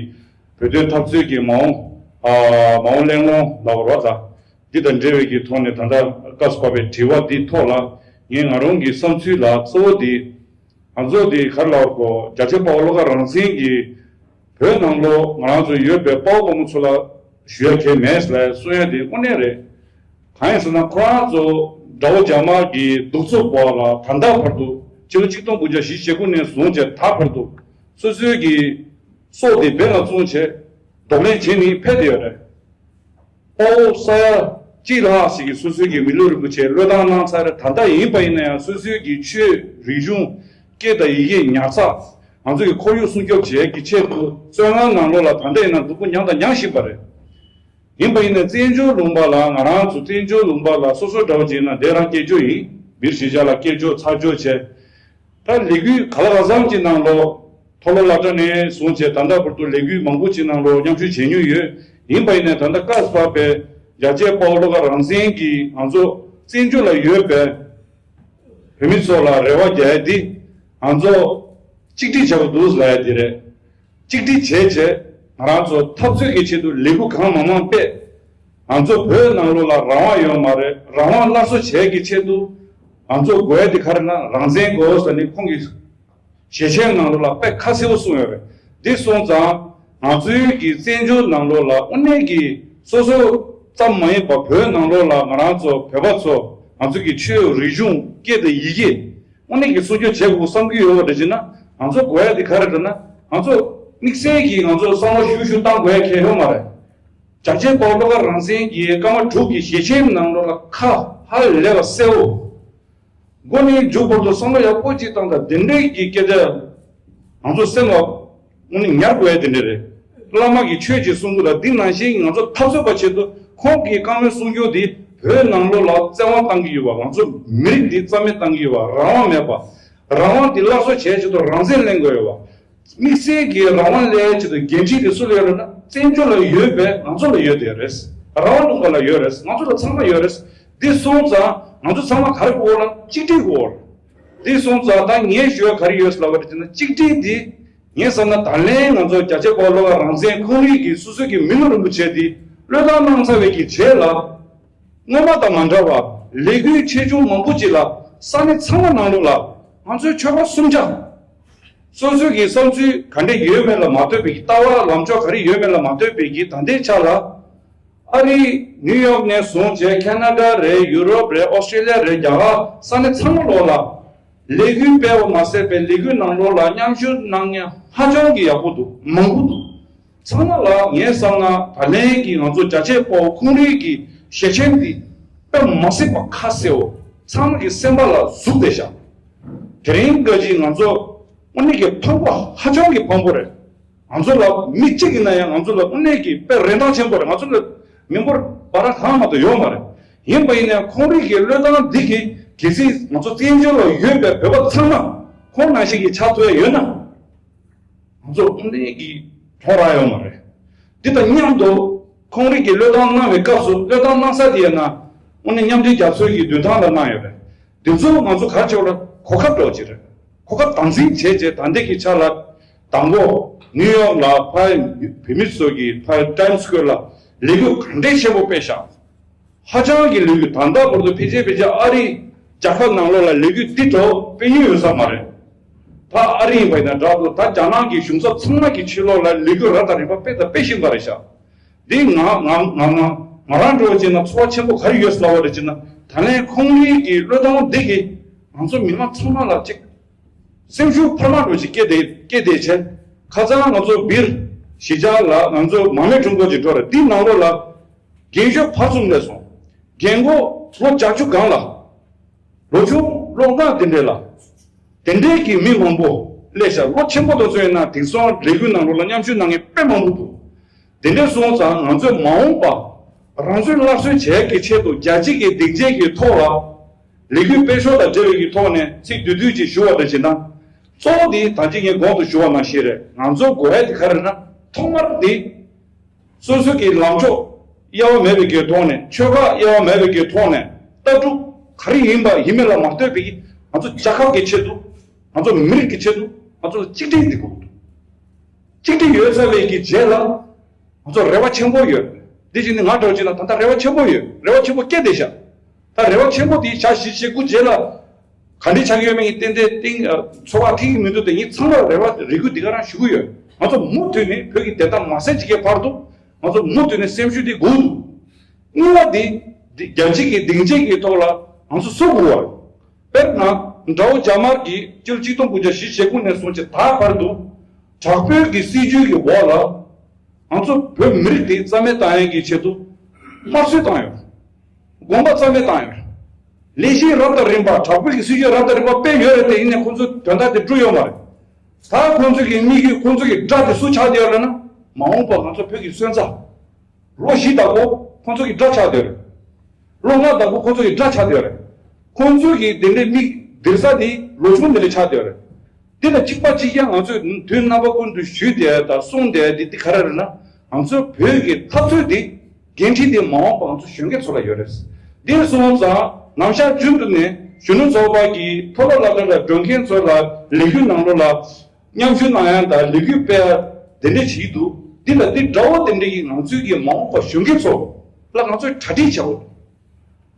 བོད་དོན་འཐབ་རྩོད་ཀྱི་མ་འོངས་མ་འོངས་གླེང་སློང་ལབ་རོགས་ད། འདི་དང་འབྲེལ་བའི་གི་ཐོག་ནས་ད་ལྟ་སྐབས་བབས་པའི་དྲི་བ་འདི་ཐོག་ལ་ངས་ང་རང་གི་བསམ་ཚུལ་ལ་གཙོ་བོ་འདི་ང་ཚོ་འདི་ག་རེ་ལབ་དགོས། རྒྱ་ཆེ་དཔའ་བོ་བློ་དགའ་རང་བཙན་གྱིས་བོད་ནང་ལོགས་ང་རང་ཚོ་ཡོད་པའི་དཔའ་བོ་དཔའ་མོ་ཚོ་ལ་ཞུ་ཡ་གལ་མེད་ལ་གསུང་ཡ་དེ་དངོས་གནས་རེད། གང་ཡིན་ཟེར་ན་ཁོ་རང་ཚོ་དགྲ་བོ་རྒྱ་དམར་གྱི་གདུག་རྩུབ་འོག་ལ་ད་ལྟ་བར་དུ་ཕྱི་ལོ་ཆིག་སྟོང་དགུ་བརྒྱ་བཞི་བཅུ་ཞེ་དགུ་ནས་བཟུང་བྱས་ད་བར་དུ་སོ་སོའི་གི་སྲོག་དེ་འབེན་ལ་བཙུགས་བྱས་གདོང་ལེན་བྱས་ནས་ཕེབས་བསྡད་ཡོད་རེད། དཔའ་བོ་ས་ཡ་གཅིག་ལྷག་ཞིག་གིས་སོ་སོའི་གི་མི་ལུས་རིན་པོ་ཆེ་བློས་བཏང་གནང་ཚར་རེད། ད་ལྟ་ཡིན་པ་ཡིན་ན་ཡང་སོ་སོའི་གི་ཆོས་རིག་གཞུང་སྐད་དང་ཡི་གེ་ཉར་ཚགས་ང་ཚོ་གི་ཁོར་ཡུག་སྲུང་སྐྱོབ་བྱེད་ཀྱི་ཆེད་དུ་བཙོན་ཁང་ནང་ལོགས་ལ་ད་ལྟ་ཡིན་ན་སྡུག་པོ་མྱངས་དང་མྱང་བཞིན་པ་རེད། ཡིན་པ་ཡིན་ན་བཙན་བྱོལ་ལུང་པ་ལ་ང་རང་ཚོ་བཙན་བྱོལ་ལུང་པ་ལ་སོ་སོ་འདྲ་བོ་བྱས་ན་དེ་རང་སྐད་སྒྱུར་ཡིན། མིར་གཞིས་ཆགས་ལ་སྐད་སྒྱུར་ཚར་སྒྱུར་བྱས། ད་ལས་འགུལ་ག་ལ་གང་འཚམ་གྱི་ནང་ལོགས་མཐོ་སློབ་སློབ་གྲྭ་ནས་བཟུང་བྱས་ད་ལྟ་བར་དུ་ལས་འགུལ་མང་པོ་ཅིག་ནང་ལོགས་མཉམ་ཞུགས་བྱེད་མྱོང་ཡོད། ཡིན་པ་ཡིན་ནའི་ད་ལྟ་སྐབས་བབས་པའི་རྒྱ་ཆེ་དཔའ་བོ་བློ་དགའ་རང་བཙན་གྱིས་ང་ཚོ་བཙན་བྱོལ་ལ་ཡོད་པའི་བོད་མི་ཚོ་ལ་རེ་བ་རྒྱག་ཡ་འདི་ང་ཚོ་གཅིག་སྒྲིལ་བྱ་དགོས་འདུག་ལབ་ཡ་འདི་རེད། གཅིག་སྒྲིལ་བྱས་བྱས་ང་རང་ཚོ་འཐབ་རྩོད་ཀྱི་ཆེད་དུ་ལས་འགུལ་གང་མང་མང་སྤེལ། ང་ཚོ་བོད་ནང་ལོགས་ལ་རང་དབང་ཡོད་མ་རེད། རང་དབང་སླར་གསོ་བྱེད་ཀྱི་ཆེད་དུ་ང་ཚོ་དགོས་ཡ་དེ་ག་རེ་ན་རང་བཙན་དགོས་ཟེར་ནས་ཁོང་གིས་ཞལ་ཆེམས་ནང་ལོགས་ལ་དཔེ་ཁ་གསལ་པོ་གསུངས་ཡོད་རེད། འདི་སོང་ཙང་ང་ཚོའི་གི་བཙན་བྱོལ་ནང་ལོགས་ལ་དངོས་གནས་ཀྱི་སོ་སོ་ཙམ་མ་ཡིན་པ་བོད་ནང་ལོགས་ལ་ང་རང་ཚོ་བོད་པ་ཚོ་ང་ཚོ་གི་ཆོས་རིག་གཞུང་སྐད་དང་ཡི་གེ་དངོས་གནས་ཀྱི་སྲུང་སྐྱོབ་བྱེད་དགོས་བསམ་གྱི་ཡོད་པ་འདྲ་བྱས་ན་ང་ཚོ་དགོས་ཡ་དེ་ག་རེ་རེད་ན་ང་ཚོ་དམིགས་བསལ་གྱིས་ང་ཚོ་བསམ་བློ་ཞུ་ཞུ་བཏང་དགོས་ཡ་གལ་ཡོད་མ་རེད། རྒྱ་ཆེ་དཔའ་བོ་བློ་དགའ་རང་བཙན་གྱིས་སྐར་མ་དྲུག་གི་ཞལ་ཆེམས་ནང་ལོགས་ལ་ཁ་ཧ་ལས་པ་གསལ་བོ། མགོ་ནས་མཇུག་བར་དུ་བསམ་བློ་ཡག་པོ་ཅིག་བཏང་དང་དེ་འདྲའི་གི་སྐད་ཆ་ང་ཚོ་སེམས་ལ་དངོས་གནས་ཉར་དགོས་ཡ་དེ་འདྲ་རེད། བླ་མ་གིས་ཆོས་ཅིག་གསུང་གི་ལ་འདི་ནང་བཞིན་ང་ཚོ་འཐབ་རྩོད་པ་ཆེད་དུ་ཁོང་གི་བཀའ་མོལ་གསུང་རྒྱུ་འདི་བོད་ནང་ལོགས་ལ་བཙན་དབང་བཏང་གི་ཡོད་པ། ང་ཚོ་མི་རིགས་འདི་རྩ་མེད་བཏང་གི་ཡོད་པ། རང་དབང་མེད་པ། རང་དབང་འདི་སླར་གསོ་བྱེད་ཆེད་དུ་རང་བཙན་ལེན་དགོས་ཡོད་པ། དམིགས་བསལ་གྱི་རང་དབང་ལེན་ཆེད་དུ་འགན་འཁྲི་དེ་སུ་ལ་ཡོད་རེད་ན་བཙན་བྱོལ་ལ་ཡོད་པའི་ང་ཚོ་ལ་ཡོད་དེ་རེད། རང་དབང་ལུང་པ་ལ་ཡོད་རེད། ང་ཚོ་ལ་ཚང་མ་ཡོད་རེད། འདི་སོང་ཙང་ང་ཚོ་ཚང་མ་ག་རེ་དགོས་ལ་གཅིག་སྒྲིལ་དགོས། འདི་སོང་ཙང་ད་ངས་ཞུ་བ་ག་རེ་ཡོད་ལབ་པ་དེ་ན་གཅིག་སྒྲིལ་འདི་ངས་བསམ་ན་ད་ལན་ང་ཚོ་རྒྱ་ཆེ་དཔའ་བོ་བློ་དགའ་རང་བཙན་ཁོང་རིགས་ཀྱི་སོ་སོ་གི་མི་ལུས་རིན་པོ་ཆེ་འདི་བློས་བཏང་གནང་ཚར་བའི་གི་རྗེས་ལ། སྔོན་མ་དང་མ་འདྲ་བར་ལས་འགུལ་ཆེ་ཆུང་མང་པོ་ཅིག་ལ་ས་གནས་ཚང་མ་ནང་ལོགས་ལ་ང་ཚོའི་ཆོལ་ཁ་གསུམ་ཆ་སོ་སོའི་གི་བསམ་ཚུལ་ག་འདྲ་ཡོད་མེད་ལ་མ་ལྟོས་པའི་གི་ལྟ་བ་ལམ་ཕྱོགས་ག་རེ་ཡོད་མེད་ལ་མ་ལྟོས་པའི་གི་ད་ལྟའི་ཆ་ལ་ཨ་རི་ནིའུ་ཡོག་ནས་བཟུང་བྱས་ཁེ་ན་ཌ་རེད། ཡུ་རོབ་རེད། ཨོ་སི་ཀྲི་ལི་ཡ་རེད། རྒྱ་གར་ས་གནས་ཚང་མ་ལོགས་ལ་ལས་འགུལ་སྤེལ་བ་མ་ཟད་པའི་ལས་འགུལ་ནང་ལོགས་ལ་མཉམ་ཞུགས་གནང་མཁན་ཧ་ཅང་གི་ཡག་པོ་འདུག་མང་པོ་འདུག་ཚང་མ་ལ་ངས་བསམ་ན་ད་ལན་གྱི་ང་ཚོ་རྒྱ་ཆེ་དཔའ་བོ་ཁོང་རིགས་ཀྱི་ཞལ་ཆེམས་འདི་དཔེ་མ་སྲིད་པ་ཁ་གསལ་བོ་ཚང་མ་གི་སེམས་པ་ལ་ཟུག་བསྡད་ཤག་དེ་རིང་འགའ་ཅིག་ང་ཚོ་དངོས་གནས་ཀྱི་ཕངས་པ་ཧ་ཅང་གི་ཕངས་པོ་རེད། ང་ཚོ་ལ་མི་གཅིག་ཡིན་ན་ཡང་ང་ཚོ་ལ་དངོས་གནས་ཀྱི་དཔེ་རིན་ཐང་ཆེན་པོ་རེད། ང་ཚོ་ལ་མི་འབོར་བ་ར་གང་མ་གཏོགས་ཡོད་མ་རེད། ཡིན་པ་ཡིན་ན་ཡང་ཁོང་རིགས་ཀྱི་བློས་བཏང་འདི་གིས་གལ་སྲིད་ང་ཚོ་བཙན་བྱོལ་ལ་ཡོད་པའི་བོད་པ་ཚང་མ་ཁོང་ནང་བཞིན་གྱི་ཆགས་ཐུབ་ཡ་ཡོད་ན། ང་ཚོ་དངོས་གནས་ཀྱི་གྲོགས་རག་ཡོད་མ་རེད། འདི་དང་མཉམ་དུ་ཁོང་རིགས་ཀྱིས་བློས་བཏང་གནང་བའི་སྐབས་སུ་བློས་བཏང་གནང་ས་དེ་ཡིན་ན་དངོས་གནས་མཉམ་འབྲེལ་རྒྱལ་ཚོའི་གི་མདུན་ཐང་ལ་གནང་ཡོད་རེད། འདི་ཚོ་ང་ཚོ་ག་རེ་བྱེད་དགོས་རེད། གོ་སྐབས་འདྲ་བོ་ཅིག་རེད། གོ་སྐབས་དམ་འཛིན་བྱས་རྗེས་ད་ལྟའི་གི་ཆ་ལ་ དང་པོ་ནིའུ་ཡོག་ལ་ཕར་བོད་མི་ཚོ་གིས་ཕར་ཊའིམ་སི་སྐོར་ལ་ལས་འགུལ་ག་འདྲའི་ཆེན་པོ་སྤེལ་ཤག་ཧ་ཅང་གི་ལས་འགུལ། ད་ལྟ་བར་དུ་ཕལ་ཆེར་ཕལ་ཆེར་ཨ་རི་རྒྱལ་ཁབ་ནང་ལོགས་ལ་ལས་འགུལ་འདི་འདྲ་སྤེལ་མྱོང་ཡོད་ས་མ་རེད། ད་ཨ་རི་ཡིན་པ་ཡིན་ན་འདྲ་འདུག་ད་རྒྱ་ནག་གི་གཞུང་ཚབ་ཚང་མ་གི་ཕྱི་ལོགས་ལ་ལས་འགུལ་རབ་དང་རིམ་པ་སྤེལ་དང་སྤེལ་བཞིན་པ་རེད་ཤག་འདི་ང་ང་ང་ང་ང་རང་འདྲ་བོ་བྱས་ན་ཚོར་བ་ཆེན་པོ་ག་རེ་ཡོད་ལབ་པ་རེད་བྱས་ན། ད་ལན་ཁོང་རང་གི་བློས་གཏོང་འདི་གིས་ང་ཚོ་མི་མང་ཚང་མ་ལ་ཅིག་སེམས་ཤུགས་འཕར་མ་འདྲ་བོ་ཞིག་སྐྱེས་ཏེ་སྐྱེས་ཏེ་བྱས། ཁ་སང་ང་ཚོ་སྦིར་གཞིས་ཆགས་ལ་ང་ཚོ་མར་མེ་ཁྲོམ་སྐོར་ཅིག་འགྲོ་རེད། འདི་ནང་ལོགས་ལ་རྒན་གཞོན་བར་གསུམ་སླེབས་སོང་། རྒན་གོག་ལོ་བརྒྱད་ཅུ་སྒང་ལ། ལོ་ཆུང་ལོ་ལྔ་དེ་འདྲས་ལ། དེ་འདྲས་ཀྱི་མི་མང་པོ་སླེབས་ཤག་ལོ་ཆེན་པོ་དེ་ཚོ་ཡིན་ན་དེང་སང་ལས་འགུལ་ནང་ལོགས་ལ་མཉམ་ཞུགས་གནང་མཁན་དཔེ་མང་པོ་འདུག་དེ་འདྲས་སོང་ཙང་ང་ཚོས་མ་འོངས་པ་རང་ཚོའི་སླར་གསོ་བྱེད་ཡག་གི་ཆེད་དུ་རྒྱལ་སྤྱི་གི་སྡིངས་ཆའི་གི་ཐོག་ལ་ལས་འགུལ་སྤེལ་ཕྱོགས་དང་འབྲེལ་བའི་གི་ཐོག་ནས་ཚིག་བསྡུས་བསྡུས་ཅིག་ཞུ་བ་འདྲ་བྱེད་ན། གཙོ་བོ་དེ་ད་ཅི་ངས་གོང་དུ་ཞུ་བ་ནང་བཞིན་རེད། ང་ཚོ་དགོས་ཡ་དེ་ག་རེ་རེད་ན། ཐོག་མར་དེ་སོ་སོ་གི་ལངས་ཕྱོགས་དབྱེ་བ་མེད་པའི་གི་ཐོག་ནས། ཆོལ་ཁ་དབྱེ་བ་མེད་པའི་གི་ཐོག་ནས། ལྟ་གྲུབ་ག་རེ་ཡིན་པ་ཡིན་མིན་ལ་མ་ལྟོས་པའི་གི་ང་ཚོ་རྒྱལ་ཁབ་ཀྱི་ཆེད་དུ། ང་ཚོ་མི་རིགས་ཀྱི་ཆེད་དུ། ང་ཚོ་ལ་གཅིག་སྒྲིལ་འདི་དགོས་འདུག་གཅིག་སྒྲིལ་ཡོད་ཚར་བའི་གི་རྗེས་ལ་ང་ཚོ་རེ་བ་ཆེན་པོ་ཡོད། འདི་བཞིན་ནི་ང་འདྲ་བོ་ཅིག་ལ་ད་ལྟ་རེ་བ་ཆེན་པོ་ཡོད། རེ་བ་ཆེན་པོ་སྐྱེས་བསྡད་ཤག་ད་རེ་བ་ཆེན་པོ་དེ་ཞག་བཞི་ཞེ་དགུ་རྗེས་ལ་ག་འདྲ་ཆགས་ཀྱི་ཡོད་མེད་ཀྱི་ཏན་ཏན་ཏན་ཚོར་བ་ཐིག་གི་མི་འདུག་དེ་ངས་ཚང་མར་རེ་བ་རེ་སྐུལ་འདི་ག་རང་ཞུ་གི་ཡོད། ང་ཚོ་མུ་མཐུད་ནས་བོད་ཀྱི་བདེན་མཐའ་མ་གསལ་བྱེད་ཀྱི་བར་དུ་ང་ཚོ་མུ་མཐུད་ནས་སེམས་ཤུགས་འདི་དགོས་འདུག་གཉིས་པ་དེ་འདི་རྒྱལ་སྤྱི་གི་སྡིངས་ཆའི་གི་ཐོག་ལ་ང་ཚོ་བཟོ་དགོས་པ་རེད། དཔེར་ན་དགྲ་བོ་རྒྱ་དམར་གྱིས་སྤྱི་ལོ་ཆིག་སྟོང་དགུ་བརྒྱ་བཞི་བཅུ་ཞེ་དགུ་ནས་བཟུང་སྟེ་ད་བར་དུ་དྲག་པོའི་གི་སྲིད་བྱུས་ཀྱི་འོག་ལ་ང་ཚོ་བོད་མི་རིགས་དེ་རྩ་མེད་བཏང་ཡས་ཀྱི་ཆེད་དུ་དམར་གསོད་བཏང་ཡོད། དགོངས་པ་རྩ་མེད་བཏང་ཡོད། ལས་གཞི་རབ་དང་རིམ་པ། དྲག་པོའི་གི་སྲིད་བྱུས་རབ་དང་རིམ་པ་སྤེལ་ཡོད་རེད་དེ། ཡིན་ནའི་ཁོང་ཚོས་དོན་དག་དེ་བསྒྲུབས་ཡོད་མ་རེད། ད་ཁོང་ཚོའི་གི་དམིགས་ཡུལ། ཁོང་ཚོའི་གི་དགྲ་དེ་སུ་ཆགས་བསྡད་ཡོད་ལབ་ན། མ་འོངས་པ་ང་ཚོ་བོད་ཀྱི་སོན་རྩ། ལོ་བཞི་བདག་པོ་ཁོང་ཚོ་གི་དགྲ་ཆགས་བསྡད་རེད། ལོ་ལྔ་བདག་པོ་ཁོང་ཚོ་གི་དགྲ་ཆགས་བསྡད་རེད། ཁོང་ཚོ་གི་དེ་འདྲའི་མིག་སྡིར་ས་དེ་ལོ་ཆུང་དེ་འདྲ་ཆགས་བསྡད་རེད། དེ་དང་གཅིག་པ་གཅིག་རྐྱང་ང་ཚོས་དུས་རྣམ་པ་ཀུན་ཏུ་ཞུས་བསྡད་དང་གསུངས་བསྡད་དེ་འདི་ག་རེ་རེད་ན། ང་ཚོ་བོད་ཀྱི་འཐབ་རྩོད་འདི་འགན་འཁྲི་དེ་མ་འོངས་པ་ང་ཚོ་གཞོན་སྐྱེས་ཚོ་ལ་ཡོད་རེད། འདི་སོང་ཙང་ནམ་ཞག་རྒྱུན་དུ་ནས་གཞོན་ནུ་ཚོགས་པ་གི་མཐོ་སློབ་སློབ་གྲྭ་ལ་འགྲོ་མཁན་ཚོ་ལ་ལས་འགུལ་ནང་ལོགས་ལ་མཉམ་ཞུགས་གནང་ཡ་དང་ལས་འགུལ་སྤེལ་ཡ་དེ་འདྲ་བྱེད་ཀྱི་འདུག་འདི་ལ་འདི་འདྲ་བོ་དེ་འདྲ་གི་ང་ཚོའི་གི་མ་འོངས་པ་གཞོན་སྐྱེས་ཚོ་ལ་ང་ཚོས་གྲ་སྒྲིག་བྱ་དགོས།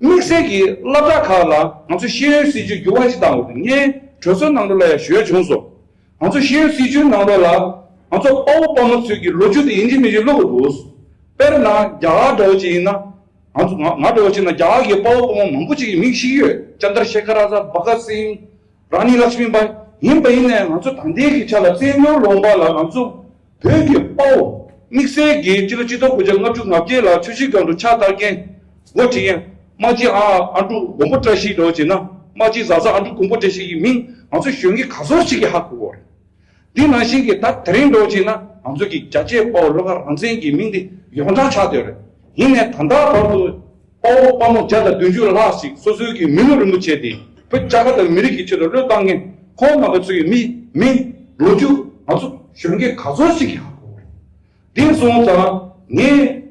དམིགས་བསལ་གྱི་སློབ་གྲྭ་ཁག་ལ་ང་ཚོས་ཤེས་ཡོན་སྲིད་བྱུས་འགྱུར་བ་ཞིག་བཏང་དགོས་འདུག་ངས་གྲོས་ཚོགས་ནང་ལོགས་ལ་ཡང་ཞུ་ཡ་བྱུང་སོང་། ང་ཚོ་ཤེས་ཡོན་སྲིད་བྱུས་ནང་ལོགས་ལ་ང་ཚོ་དཔའ་བོ་དཔའ་མོ་ཚོས་ཀྱི་ལོ་རྒྱུས་དེ་ཡིན་གཅིག་མིན་གཅིག་ཀློག་དགོས་འདུག་དཔེར་ན་རྒྱ་གར་འདྲ་བོ་ཅིག་ཡིན་ན། ང་ཚོ་ང་ང་འདྲ་བོ་ཅིག་ན་རྒྱ་གར་གྱི་དཔའ་བོ་དཔའ་མོ་མང་པོ་ཅིག་གི་མིང་ཤེས་ཀྱི་ཡོད། ཅན་དྲ་ཤེ་ཁར་ཨ་ཛ། བྷ་གཏ་སིང་། རཱ་ནི་ལག་ཤ་མི་བྷའི། ཡིན་པ་ཡིན་ནའི་ང་ཚོ་ད་ལྟའི་གི་ཆ་ལ་བཙན་བྱོལ་ལུང་པ་ལ་ང་ཚོ་བོད་ཀྱི་དཔའ་བོ་དམིགས་བསལ་གྱི་སྤྱི་ལོ་ཆིག་སྟོང་དགུ་བརྒྱ་ལྔ་བཅུ་ང་བརྒྱད་ལ་ཆུ་བཞི་སྒང་དྲུག་ཕྱག་བསྟར་མཁན། འགོ་ཁྲིད་མཁན་རྨ་ཆེན་ཨ་ཨ་འབྲུག་མགོན་པོ་བཀྲ་ཤིས་འདྲ་བོ་བྱས་ན། རྨ་ཆེན་བཟའ་ཚང་ཨ་འབྲུག་མགོན་པོ་བཀྲ་ཤིས་ཀྱི་མིང་ང་ཚོ་གཞོན་སྐྱེས་ག་ཚོད་ཅིག་གིས་ཧ་གོ་གི་ཡོད་རེད། འདི་ནང་བཞིན་གྱི་ད་དེ་རིང་འདྲ་བོ་བྱས་ན་ང་ཚོ་གི་རྒྱ་ཆེ་དཔའ་བོ་བློ་དགའ་རང་བཙན་གྱི་མིང་འདི་ཡོངས་གྲགས་ཆགས་བསྡད་ཡོད་རེད། ཡིན་ནའི་ད་ལྟ་བར་དུ་དཔའ་བོ་དཔའ་མོ་བརྒྱ་དང་བདུན་ཅུ་ལྷག་ཞིག་སོ་སོའི་གི་མི་ལུས་རིན་པོ་ཆེ་དེ་བོད་རྒྱལ་ཁབ་དང་མི་རིགས་ཀྱི་ཆེད་དུ་བློས་བཏང་མཁན་ཁོང་རྣམ་པ་ཚོའི་གི་མི་མིང་ལོ་རྒྱུས་ང་ཚོ་གཞོན་སྐྱེས་ག་ཚོད་ཅིག་གིས་ཧ་གོ་གི་རེད། འདི་སོང་ཙང་ངས་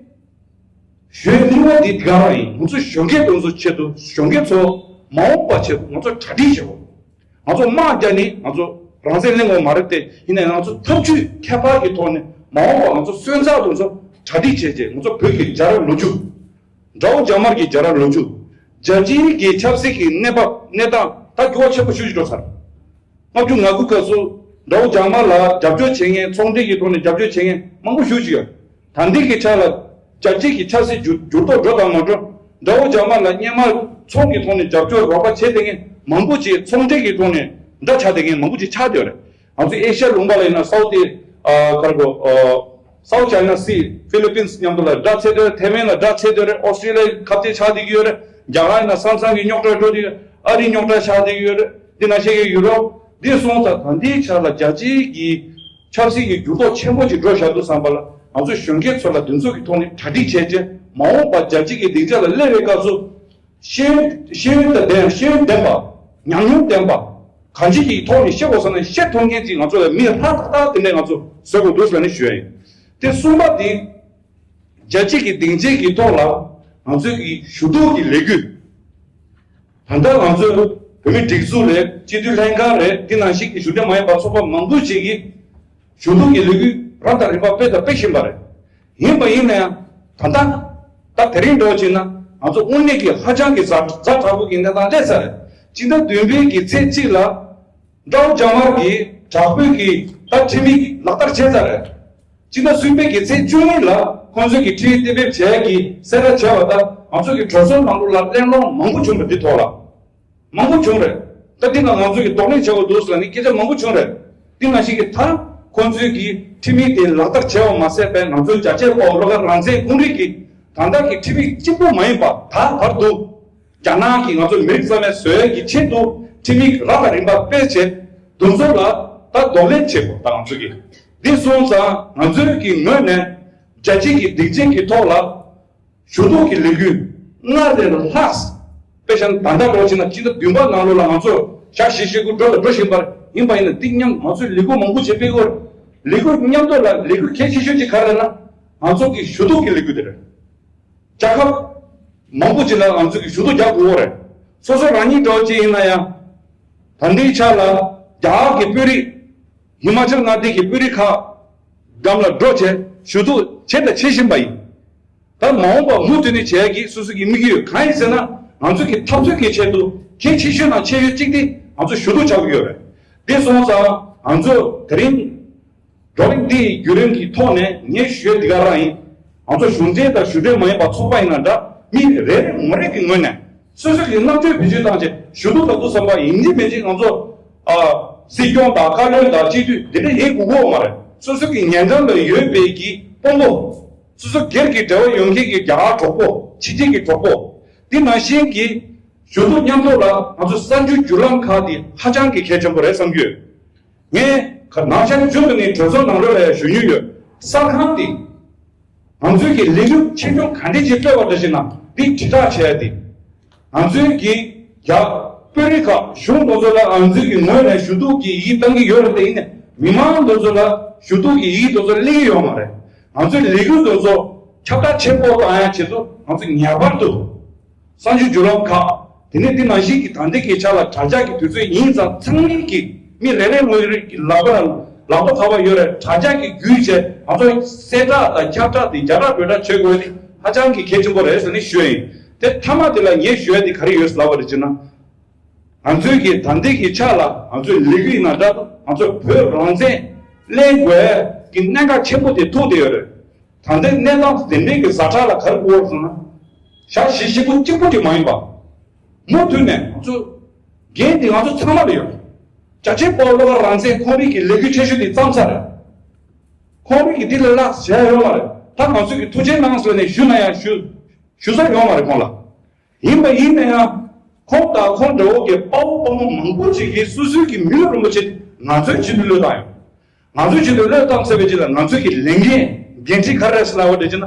ཞུ་ཡ་གཉིས་པ་འདི་འདི་ག་རང་ཡིན། ང་ཚོ་གཞོན་སྐྱེས་དེ་ཚོ་ཆེད་དུ་གཞོན་སྐྱེས་ཚོ་མ་འོངས་པ་ཆེད་དུ་ང་ཚོ་གྲ་སྒྲིག་བྱེད་དགོས། ང་ཚོ་དམག་རྒྱག་ནས་ང་ཚོ་རང་བཙན་ལེན་དགོས་མ་རེད་དེ། ཡིན་ནའི་ང་ཚོ་ཐབས་ཇུས་ཁྱད་པར་གྱི་ཐོག་ནས་མ་འོངས་པ་ང་ཚོ་སོན་རྩ་དེ་ཚོ་གྲ་སྒྲིག་བྱས་རྗེས་ང་ཚོ་བོད་ཀྱི་རྒྱལ་རབས་ལོ་རྒྱུས། དགྲ་བོ་རྒྱ་དམར་གྱི་རྒྱལ་རབས་ལོ་རྒྱུས། རྒྱལ་སྤྱིའི་གི་ཆབ་སྲིད་ཀྱི་གནས་བབ་གནས་སྟངས་ད་འགྱུར་བ་ཆེན་པོ་ཞེ་པོ་ཅིག་འགྲོ་ཚར། ལྔ་བཅུ་ང་དགུ་སྐབས་སུ་དགྲ་བོ་རྒྱ་དམར་ལ་རྒྱབ་སྐྱོར་བྱེད་མཁན། ཚོང་འབྲེལ་གྱི་ཐོག་ནས་རྒྱབ་སྐྱོར་བྱེད་མཁན་མང་པོ་ཞེ་པོ་ཅིག་ཡོད། ད་ལྟའི་གི་ཆ་ལ་རྒྱལ་སྤྱིའི་གི་ཆབ་སྲིད་འགྱུར་འགྱུར་ལྡོག་འགྲོ་དང་མ་འགྲོ། དགྲ་བོ་རྒྱ་དམར་ལ་སྔོན་མ་ཚོང་གི་ཐོག་ནས་རྒྱབ་སྐྱོར་རོགས་པ་བྱས་བསྡད་མཁན་མང་པོ་ཅིག་ཚོང་འབྲེལ་གྱི་ཐོག་ནས་འདྲ་ཆགས་བསྡད་མཁན་མང་པོ་ཅིག་ཆགས་བསྡད་ཡོད་རེད། ང་ཚོ་ཨེ་ཤ་ཡ་ལུང་པ་ལ་ཡིན་ན་སའུ་ཏི་ཨ་ག་རེ་གོ་ཨ་South China Sea Philippines མཉམ་དུ་ལ་འདྲ་བྱས་བསྡད་རེད། ཐའེ་ཝན་ལ་འདྲ་བྱས་བསྡད་རེད། ཨོ་སི་ཀྲི་ལི་ཡ་ཁ་གཏད་ཆགས་བསྡད་ཀྱི་ཡོད་རེད། རྒྱ་གར་ཡིན་ན་ས་མཚམས་ཀྱི་རྙོག་དྲ་འགྲོ་བསྡད་ཡོད། ཨ་རི་རྙོག་དྲ་ཆགས་བསྡད་ཀྱི་ཡོད་རེད། འདི་ནང་བཞིན་གྱི་ཡུ་རོབ། འདི་སོང་ཙང་ད་ལྟའི་ཆ་ལ་རྒྱལ་སྤྱིའི་གི་ཆབ་སྲིད་ཀྱི་འགྱུར་ལྡོག་ཆེན་པོ་ཅིག་འགྲོ་བཞག་འདུག་བསམ་པ་ལ་ང་ཚོ་གཞོན་སྐྱེས་ཚོ་ལ་འདི་ཚོ་གི་ཐོག་ནས་གྲ་སྒྲིག་བྱས་རྗེས་མ་འོངས་པ་རྒྱལ་སྤྱི་གི་སྡིངས་ཆ་ལ་སླེབས་པའི་སྐབས་སུ་ཤེས་ཡོན་ཤེས་ཡོན་དང་ལྡན་ཤེས་ཡོན་ལྡན་པ། ཉམས་མྱོང་ལྡན་པ། གང་ཅིའི་གི་ཐོག་ནས་བཤད་དགོས་ས་ན་བཤད་ཐུབ་མཁན་ཅིག་ང་ཚོ་ལ་མི་ཧྲག་ཏག་ཏག་དེ་འདྲས་ང་ཚོ་བཟོ་དགོས་འདུག་ཟེར་ནས་ཞུ་ཡ་ཡིན། དེ་གསུམ་པ་དེ་རྒྱལ་སྤྱི་གི་སྡིངས་ཆའི་གི་ཐོག་ལ་ང་ཚོའི་གི་ཞུ་གཏུག་གི་ལས་འགུལ། ད་ལྟ་ང་ཚོའི་བོད་མི་སྒྲིག་འཛུགས་རེད། སྤྱི་འཐུས་ལྷན་ཁང་རེད། འདི་ནང་བཞིན་གྱི་གཞུང་འབྲེལ་མ་ཡིན་པ་ཚོགས་པ་མང་པོ་ཞིག་གིས་ ཞུ་གཏུག་གི་ལས་འགུལ་རབ་དང་རིམ་པ་སྤེལ་དང་སྤེལ་བཞིན་པ་རེད། ཡིན་པ་ཡིན་ན་ཡང་ད་ལྟ་ད་དེ་རིང་འགྲོ་བྱས་ན་ང་ཚོ་དངོས་གནས་ཀྱི་ཧ་ཅང་གི་ཛ་ཛ་དྲག་པོ་གི་གནས་སྟངས་སླེབས་ཚར་རེད། སྤྱི་ཟླ་བདུན་པའི་གི་ཚེས་གཅིག་ལ་ཀྲའོ་ཅང་མར་གྱི་དྲག་པོའི་གི་ད་ཁྲིམས་ཡིག་ལག་བསྟར་བྱས་ཚར་རེད། སྤྱི་ཟླ་གསུམ་པའི་གི་ཚེས་བཅུ་གཉིས་ལ་ཁོང་ཚོས་ཀྱི་ཁྲིམས་ཡིག་གཏན་འབེབས་བྱས་ཀྱི་གསལ་བསྒྲགས་བྱས་པ་ལྟར་ང་ཚོ་གི་གྲོས་ཚོགས་ནང་ལོགས་ལ་གླེང་སློང་མང་པོ་བྱུང་བ་འདི་ཐོག་ལ། མང་པོ་བྱུང་རེད། ད་འདི་ལ་ང་ཚོ་གི་གདོང་ལེན་བྱ་དགོས་འདུག་ཟེར་ནས་སྐད་ཆ་མང་པོ་བྱུང་རེད། འདི་ནང་བཞིན་གྱི་ད་ཁོང་ཚོའི་གི་ཁྲིམས་ཡིག་དེ་ལག་བསྟར་བྱས་པ་མ་ཟད་པའི་ང་ཚོའི་རྒྱ་ཆེ་བོད་བློ་དགའ་རང་བཙན་ཁོངས་རིགས་ཀྱི་ད་ལྟ་གི་ཁྲིམས་ཡིག་གཅིག་པོ་མ་ཡིན་པ་ད་བར་དུ་རྒྱ་ནག་གིས་ང་ཚོ་མི་རིགས་རྩ་མེད་བཟོ་ཡས་ཀྱི་ཆེད་དུ་ཁྲིམས་ཡིག་རབ་དང་རིམ་པ་སྤེལ་བྱས་འདུ་འཛོམས་ལ་ད་གདོང་ལེན་བྱེད་དགོས། ད་ང་ཚོ་གི་འདི་སོང་ཙང་ང་ཚོའི་གི་ངོས་ནས་རྒྱལ་སྤྱི་གི་སྡིངས་ཆའི་གི་ཐོག་ལ། ཞུ་གཏུག་གི་ལས་འགུལ་སྔར་ལས་ལྷག་དཔེ་བཞག་ན་ད་ལྟ་འགྲོ་ཕྱིན་ན་སྤྱི་ཟླ་བདུན་པ་ནང་ལོགས་ལ་ང་ཚོ་ཞག་བཞི་བཞི་དགུ་འགྲོ་དང་འགྲོ་བཞིན་པར་ཡིན་པ་ཡིན་ན་འདི་མཉམ་ང་ཚོས་ལས་འགུལ་མང་པོ་བྱེད་པའི་སྐོར་ལས་འགུལ་མཉམ་དུ་ལ་ལས་འགུལ་གལ་ཆེ་ཤོས་ཅིག་ག་རེ་ན་ང་ཚོ་གི་ཞུ་གཏུག་གི་ལས་འགུལ་དེ་རེད། རྒྱལ་ཁབ་མང་པོ་ཅིག་ལ་ང་ཚོ་གི་ཞུ་གཏུག་རྒྱག་དགོས་རེད། སོ་སོ་རང་ཉིད་འགྲོ་ཅིག་ཡིན་ན་ཡང་ད་ལྟའི་ཆ་ལ་རྒྱ་གར་གྱི་དཔོན་རིགས་ཧི་མ་ཅལ་མངའ་སྡེ་གི་དཔོན་རིགས་ཁག་འགྲམ་ལ་འགྲོ་བྱས་ཞུ་གཏུག་བྱས་དང་བྱེད་བཞིན་པ་ཡིན། ད་མ་འོངས་པ་མུ་མཐུད་ནས་བྱེད་ཡག་གི་སོ་སོ་གི་དམིགས་ཡུལ་གང་ཡིན་ཟེར་ན་ང་ཚོ་གི་འཐབ་རྩོད་ཀྱི་ཆེད་དུ་གལ་ཆེ་ཤོས་ནང་ཆེ་ཤོས་གཅིག་དེ་ང་ཚོ་ཞུ་གཏུག་བྱ་དགོས་ཡོད་རེད། དེ་སོང་ཙང་ང་ཚོ་དེ་རིང་བགྲོ་གླེང་འདིའི་བརྒྱུད་རིམ་གྱི་ཐོག་ནས་ངས་ཞུ་ཡས་འདི་ག་རང་ཡིན། ང་ཚོ་གཞུང་འབྲེལ་དང་གཞུང་འབྲེལ་མ་ཡིན་པ་ཚོགས་པ་ཡིན་ན་འདྲ་མི་རེ་རེ་ངོ་རེ་གི་ངོས་ནས་སོ་སོ་གི་རྣམ་དཔྱོད་བེད་སྤྱོད་བཏང་བྱས་ཞུ་གཏུག་ལ་འདུག་བསམ་པ་ཡིན་གཅིག་མིན་གཅིག་ང་ཚོ་ཨ་སྲིད་སྐྱོང་དང་བཀའ་བློན་དང་སྤྱི་འཐུས་འདི་འདྲ་ཡིན་དགོས་ཀྱི་ཡོད་མ་རེད། སོ་སོ་གི་ཉེ་འགྲམ་ལ་ཡོད་པའི་གི་དཔོན་པོ། སོ་སོ་སྒེར་གྱི་འབྲེལ་བ་ཡོད་མཁན་གྱི་རྒྱ་གར་གྲོགས་པོ་ཕྱི་རྒྱལ་གྱི་གྲོགས་པོ། འདི་ནང་བཞིན་གྱི་ཞུ་གཏུག་མཉམ་དུ་ལ་ང་ཚོ་གསར་འགྱུར་བརྒྱུད་ལམ་ཁག་འདི་ཧ་ཅང་གི་གལ་ཆེན་པོ་རེད་བསམ་གྱི་ཡོད། ངས་ཁ་ནང་ཆར་རྒྱུན་དུ་ནས་གྲོས་ཚོགས་ནང་ལོགས་ལ་ཞུ་མྱོང་ཡོད། གསར་ཁང་འདི་ང་ཚོའི་གི་ལས་འགུལ་ཆེ་ཆུང་ག་འདྲས་ཅིག་སྤེལ་བ་འདྲ་ཞིག་ན་འདི་དྲིལ་བསྒྲགས་བྱས་ཏེ། ང་ཚོའི་གི་རྒྱ་དཔོན་རིགས་ཁག་གཞུང་དེ་ཚོ་ལ་ང་ཚོའི་གི་ངོས་ནས་ཞུ་གཏུག་གི་ཡིག་བཏང་གི་ཡོད་རེད་དེ་ཡིན་ནའི་མི་མང་དེ་ཚོ་ལ་ཞུ་གཏུག་གི་ཡིག་དེ་ཚོ་སླེབས་ཀྱི་ཡོད་མ་རེད། ང་ཚོའི་ལས་འགུལ་དེ་ཚོ་ཁྱབ་བསྒྲགས་ཆེན་པོ་བཏང་ཡ་ཆེད་དུ་ང་ཚོ་ངེས་པར་དུ་གསར་འགྱུར་བརྒྱུད་ལམ་ཁག་དེ་ནས་འདི་ནང་བཞིན་གྱི་ད་ལྟའི་གི་ཆ་ལ་དྲ་རྒྱ་གི་དུས་ཚོད་ཡིན་ཙང་ཚང་མས་གི་མི་རེ་རེ་ངོས་རེ་གི་ལག་པ་ལ་ལག་པ་ཁ་པར་ཡོད་རེད། དྲ་རྒྱ་གི་བརྒྱུད་བྱས་ང་ཚོ་གསལ་བསྒྲགས་དང་ཁྱབ་བསྒྲགས་དེ་རྒྱ་སྐད་བོད་སྐད་བྱེད་དགོས་དེ་ཧ་ཅང་གི་གལ་ཆེན་པོ་རེད་ཟེར་ནས་ཞུ་ཡ་ཡིན། དེ་མཐའ་མ་དེ་ལ་ངས་ཞུ་ཡ་དེ་ག་རེ་ཡོད་ཟེར་ལབ་པ་རེད་ཅེ་ན། ང་ཚོའི་གི་ད་ལྟའི་གི་ཆ་ལ་ང་ཚོའི་ལས་འགུལ་ཡིན་ན་འདྲ་ང་ཚོ་བོད་རང་བཙན་གླེང་དགོས་གི་གནད་འགག་ཆེན་པོ་དེ་ཐུག་བསྡད་ཡོད་རེད། ད་ལྟའི་གནས་སྟངས་དེ་འདྲའི་གི་ཛ་དྲག་ལ་ག་རེ་དགོས་རེད་ཟེར་ན། ཞག་བཞི་བཞི་པོ་གཅིག་པོ་དེ་མ་ཡིན་པ། མུ་མཐུད་ནས་ང་ཚོ་འགན་དེ་ང་ཚོ་ཚང་མ་ལ་ཡོད། རྒྱ་ཆེ་བོད་བློ་དགའ་རང་བཙན་ཁོངས་རིགས་ཀྱི་ལས་འགུལ་ཆེ་ཤོས་དེ་བརྩམས་ཚར་རེད། ཁོངས་རིགས་ཀྱི་འདི་ལས་ལྷག་བྱས་ཡོད་མ་རེད། ད་ང་ཚོས་གི་ཐུགས་རྗེ་གནང་ཟེར་ནས་ཞུ་ན་ཡང་ཞུ་ཞུ་ས་ཡོད་མ་རེད་ཁོང་ལ། ཡིན་པ་ཡིན་ན་ཡང་ཁོང་དང་ཁོང་འདྲ་བོ་གི་དཔའ་བོ་དཔའ་མོ་མང་པོ་ཅིག་གིས་སོ་སོའི་གི་མི་ལུས་རིན་པོ་ཆེ་ང་ཚོའི་ཆེད་དུ་བློས་བཏང་ཡོད། ང་ཚོའི་ཆེད་དུ་བློས་བཏང་ཚར་བའི་རྗེས་ལ་ང་ཚོའི་གི་ལས་འགན་འགན་འཁྲི་ག་རེ་རེད་ཟེར་ལབ་པ་དེ་བྱས་ན།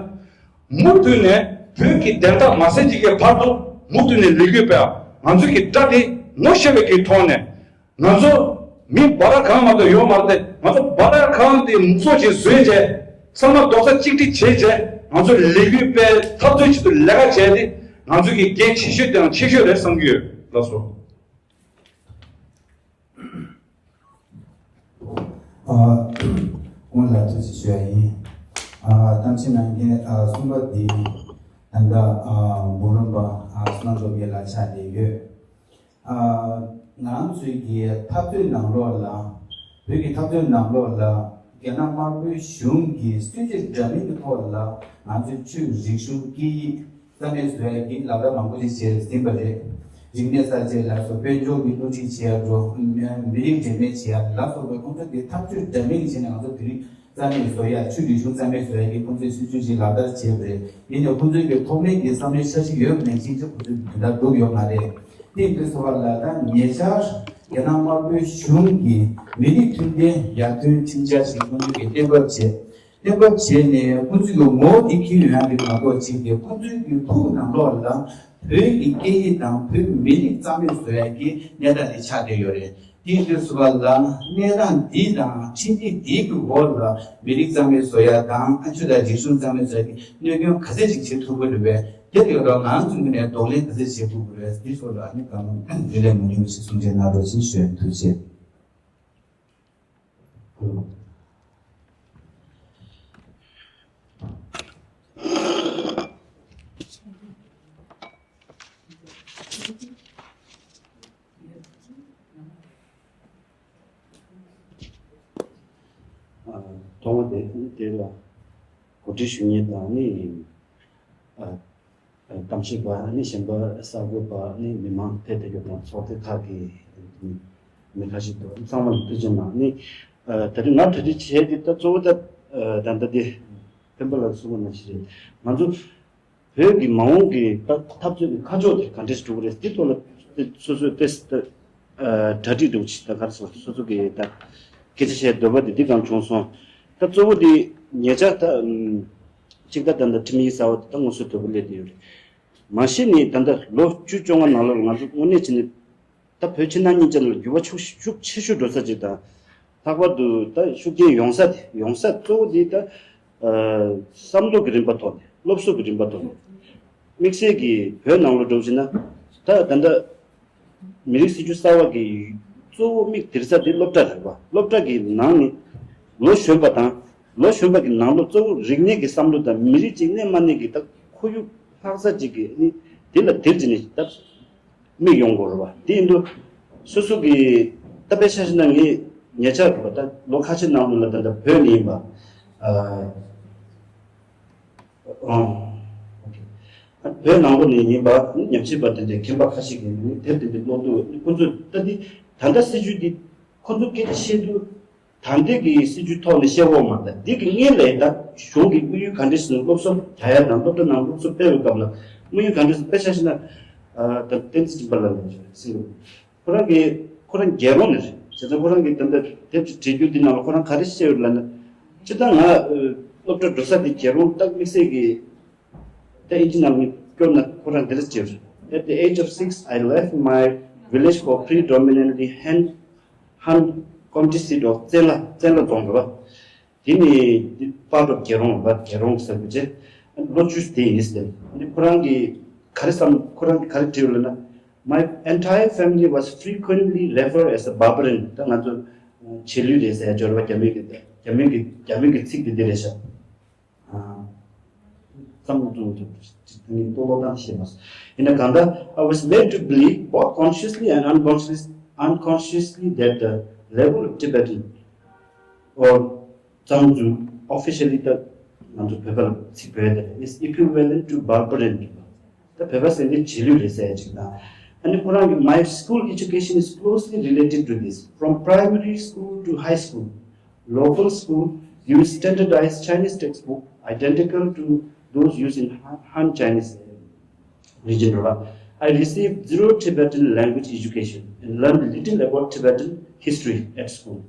མུ་མཐུད་ནས་བོད་ཀྱི་བདེན་མཐའ་མ་གསལ་གྱི་གི་བར་དུ་མུ་མཐུད་ནས་ལས་འགུལ་སྤེལ་བ། ང་ཚོའི་གི་དགྲ་དེ་ངོ་ཤེས་པའི་གི་ཐོག་ནས་ང་ཚོ་མི་འབའ་ར་གང་མ་གཏོགས་ཡོད་མ་རེད་དེ། ང་ཚོ་འབའ་ར་གང་དེ་མུ་གསོ་ཅིག་བཟོས་བྱས་ཚང་མ་རྡོག་རྩ་གཅིག་སྒྲིལ་བྱས་བྱས་ང་ཚོ་ལས་འགུལ་སྤེལ་འཐབ་རྩོད་ཆེད་དུ་ལས་ཀ་བྱས་ཏེ་ང་ཚོ་གི་འགན་ཆེ་ཤོས་དེའང་ཆེ་ཤོས་རེད་བསམ་གྱི་ཡོད་ལགས་སོ། ཨ། སྐུ་ངོ་ལ་ཐུགས་རྗེ་ཆེ་ཞུ་ཡ་ཡིན། ཨ། གཏམ་བཤད་གནང་མཁན་ཨ་གསུམ་པ་འདི་ད་ལྟ་ཨ་འབུམ་རམས་པ་ཨ་བསོད་ནམས་སྟོབས་རྒྱལ་ལགས་ཆགས་བསྡད་ཡོད། ཨ། ང་རང་ཚོའི་གི་འཐབ་རྩོད་ནང་ལོགས་ལ་བོད་ཀྱི་འཐབ་རྩོད་ནང་ལོགས་ལ་རྒྱ་ནག་དམར་པོའི་གཞུང་གི་སྲིད་བྱུས་འདྲ་མིན་གྱི་ཐོག་ལ་ང་ཚོའི་ཆོས་རིག་གཞུང་སྐད་ཡིག་རྩ་མེད་བཟོ་ཡ་གི་ལག་བསྟར་མང་པོ་ཞིག་བྱས་ཟིན་པ་རེད། རིག་གནས་གསར་བརྗེ་ལ་སོགས་དཔལ་འབྱོར་གྱི་བསླུ་བྲིད་བྱེད་ཡ་འགྲོ། མི་རིགས་འདྲེས་མ་བྱེད་ཡ་ལ་སོགས་པའི་ཁོང་ཚོ་གི་འཐབ་རྩོད་འདྲ་མིན་བྱས་ནས་ང་ཚོ་དེ་རིང་རྩ་མེད་བཟོ་ཡ་ཆོས་རིག་གཞུང་རྩ་མེད་བཟོ་ཡ་གི་ཁོང་ཚོའི་སྲིད་བྱུས་ཤིག་ལག་བསྟར་བྱས་པ་རེད། ཡིན་ནའི་ཁོང་ཚོའི་གི་ཐོག་མའི་གི་བསམ་བློའི་འཆར་གཞི་ཡོད་པ་ནང་བཞིན་ཅིག་ཁོང་ཚོས་དོན་དག་སྒྲུབ་ཡོད་མ་རེད། དེ་ཡིན་དུས་ཙམ་པ་ལ་ད་ཉེ་ཆར་རྒྱ་ནག་དམར་པོའི་གཞུང་གིས་མི་རིགས་མཐུན་ལྡན་ཡར་ཐོན་ཁྲིམས་འཆར་ཞིག་ཁོང་ཚོས་གི་གཏན་འབེབས་བྱས། གཏན་འབེབས་བྱས་ནས་ཁོང་ཚོས་ཀྱི་ངོ་བོ་འདི་འཁྱེར་ཡོང་ཡ་གི་མ་གཏོགས་ཅིག་གི་ཁོང་ཚོའི་གི་ཕུགས་ནང་ལོགས་ལ་བོད་ཀྱི་སྐད་ཡིག་དང་བོད་མི་རིགས་རྩ་མེད་བཟོ་ཡ་གི་གནས་སྟངས་དེ་ཆགས་བསྡད་ཡོད་རེད། དེ་ཡིན་དུས་ཙམ་པ་ལ་གནས་སྟངས་འདི་དང་ཁྲིམས་ཡིག་འདིའི་གི་འོག་ལ་མི་རིགས་རྩ་མེད་བཟོ་ཡ་དང་ཨ་ཆོས་དང་རིག་གཞུང་རྩ་མེད་བཟོ་ཡ་གི་གནོད་སྐྱོན་ག་ཚད་ཅིག་བྱེད་ཐུབ་ཀྱི་རེད་པས། དེ་ཡོད་རོགས་ང་རང་ཚོའི་ངོས་ནས་གདོང་ལེན་ག་ཚད་བྱེད་ཐུབ་ཀྱི་རེད། འདི་ཚོ་ལ་ཨ་ནི་བཀའ་མོལ་རྒྱུན་ལས་མང་ཉུང་ཞིག་གསུང་བྱས་གནང་རོགས་ཞེས་ཞུ་ཡ་ཐུགས་རྗེ་ཆེ། དེ་ལ་གོ་སྒྲིག་ཞུ་མཁན་དང་ནི་ཨ་ཨ་གཏམ་བཤད་པ་ནི་གཞན་པ་གསར་འགོད་པ་ནི་མི་མང་ཕེབས་བསྡད་རྒྱུ་དང་ཚོགས་སྡེ་ཁག་གི་མི་ཁ་ཤས་འདུག་ཚང་མ་ལ་ཐུགས་རྗེ་གནང་ནི། ཨ་ད་རེས་ང་གྲ་སྒྲིག་བྱས་ཏེ་ད་གཙོ་བོ་ད་ཨ་ད་ལྟ་དེ་སྤེན་པ་ལགས་གསུངས་པ་ནང་བཞིན་རེད། ང་ཚོ་བོད་ཀྱི་མ་འོངས་ཀྱི་ད་འཐབ་རྩོད་ཀྱི་ཁ་ཕྱོགས་དེ་ག་འདྲས་འགྲོ་གི་རེད། དེ་ཐོག་ལ་སོ་སོས་ཏོག་ཙམ་ད་གྲ་སྒྲིག་འདྲ་བོ་ཅིག་ད་ག་རེ་ཟེར། སོ་སོ་གི་ད་སྐད་ཆ་བཤད་འདོད་པ་དེ་འདི་གང་བྱུང་སོང་། ད་གཙོ་བོ་དེ་ཉེ་ཆར་ད་གཅིག་ད་ད་ད་ཁྲིམས་ཡིག་གསར་བ་དེ་ད་ངོ་སོ་དོད་པོ་སླེབས་བསྡད་ཡོད་རེད། མ་གཞི་ནས་ད་ད་ལོ་བཅུ་བཅོ་ལྔ་ནང་ལོགས་ལ་ང་ཚོ་དངོས་གནས་བྱས་ནས་ད་བོད་ཕྱི་ནང་གཉིས་ཆར་ལ་འགྱུར་བ་ཤུགས་ཤུགས་ཆེ་ཤོས་འགྲོ་ས་ཅིག་དང་། ལྷག་པར་དུ་ད་ཤུགས་རྐྱེན་ཡོང་ས་དེ་ཡོང་ས་གཙོ་བོ་དེ་ད་ཨ་བསམ་བློ་གི་རིམ་པ་ཐོག་ནས་སློབ་གསོ་གི་རིམ་པ་ཐོག་ནས་དམིགས་བསལ་གྱི་བོད་ནང་ལོགས་འགྲོ་བཞིན་ན་ད་ད་ལྟ་མི་རིགས་སྲིད་བྱུས་གསར་བ་གི་གཙོ་བོ་དམིགས་དེ་རྩ་དེ་སློབ་གྲྭ་རེད་པ། སློབ་གྲྭ་གི་ནང་ནས་ལོ་གཞོན་པ་དང་ལོ་གཞོན་པ་གི་ནང་ལོགས་གཙོ་བོ་རིག་གནས་ཀྱི་བསམ་བློ་དང་མི་རིགས་ཀྱི་གནས་མ་གནས་ཀྱི་ད་ཁོར་ཡུག་ལྷག་ས་ཅིག་གི་ནི་དེ་ལ་དེར་བྱས་ནས་ད་དམིགས་ཡོང་དགོས་རེད་པ། དེ་ཡིན་དུས་སོ་སོ་གི་ད་དཔེ་ཆ་བཞག་ན་ངས་ཉེ་ཆར་རེད་པ། ད་ལོ་ཁ་ཤས་ནང་ལོགས་ལ་ད་ལྟ་བོད་ནས་ཡིན་པ། ཨ། ཨང་། ཨོ་ཁེ། བོད་ནང་ལོགས་ནས་ཡིན་པ་ཉམས་ཞིབ་པ་དེ་འདྲའི་མཁས་པ་ཁ་ཤས་ཀྱིས་ནི་དེབ་དེ་འདྲ་ཀློག་དུས་ཁོ་ཚོས་ད་འདི་ད་ལྟ་སྲིད་བྱུས་འདི་ཁོ་ཚོ་སྐད་ཆ་བཤད་དུས་ད་ལྟའི་གི་སྲིད་བྱུས་ཐོག་ནས་བཤད་དགོས་མ་རེད། འདི་གི་སྔོན་ལ་ཡིན་ད་གཞུང་གི་དམིགས་ཡུལ་ག་འདྲ་ཞིག་སློབ་གསོ་རྒྱག་ཡ་དང་སློབ་གྲྭ་ནང་སློབ་གསོ་སྤེལ་བའི་སྐབས་ལ་དམིགས་ཡུལ་ག་འདྲ་ཞིག་དཔེ་ཆ་བཞག་ན་ད་བསྟན་འཛིན་སྦྱིན་པ་ལགས་ནས་ཟེར་གི་འདུག་ཁོ་རང་གིས་ཁོ་རང་རྒྱལ་རོང་ནས་རེད། བྱས་ཙང་ཁོ་རང་གིས་ད་ལྟ་དེབ་ཅིག་བྲིས་རྒྱུ་འདི་ནང་ལ་ཁོ་རང་ག་རེ་བཤད་ཡོད་ལབ་ན། སྤྱིར་བཏང་ང་སློབ་གྲྭ་འགྲོ་ས་དེ་རྒྱལ་རོང་ད་དམིགས་བསལ་གྱི་ད་ཨིན་ཇི་ནང་ངས་སྐྱོར་ན་ཁོ་རང་འདི་འདྲ་བྱས་ཡོད་རེད། At the age of six, I left my village for predominantly Han, Han county seat of བཙན་ལ་བཙན་ལ་རྫོང་རེད་པ། དེ་ནི་part of རྒྱལ་རོང་རེད་པ། རྒྱལ་རོང་ཟེར་དགོས་ཅེ། ལོ་བཅུ་དེ་ཡིན་ཟེར། ཨ་ནི་ཁོ་རང་གིས་ག་རེ་བསམ། ཁོ་རང་གིས་ག་རེ་བྲིས་ཡོད་ལབ་ན། My entire family was frequently referred as a barbarian. ད་ང་ཚོ་བྱེས་ལུས་རེད་ཟེར་ཡ་ཅིག་ཡོད་རེད་པ། རྒྱ་མི་གི་རྒྱ་མི་གི་རྒྱ་མི་གི་ཚིག་དེ་འདི་རེད་ཤག་ཨ། བསམ་བློ་གཏོང་ཐུབ་ཅིག་ངས་ཏོག་ལོག་བཏང་ཤེས་མ་སོང་། ཡིན་ན་གང་ལྟར། I was made to believe both consciously and unconsciously, unconsciously that the level of Tibetan or Zangzu, officially the ང་ཚོ་བོད་པ་ལ་ཚིག་བོད་དེ་is equivalent to barbarian. ད་བོད་པ་ཟེར་འདི་བྱེས་ལུས་རེད་ཟེར་ཡ་ཅིག་དང་། ཨ་ནི་ཁོ་རང་གི My school education is closely related to this. From primary school to high school, local school use standardized Chinese textbook identical to those used in Han, Han Chinese region. I received zero Tibetan language education and learned little about Tibetan history at school.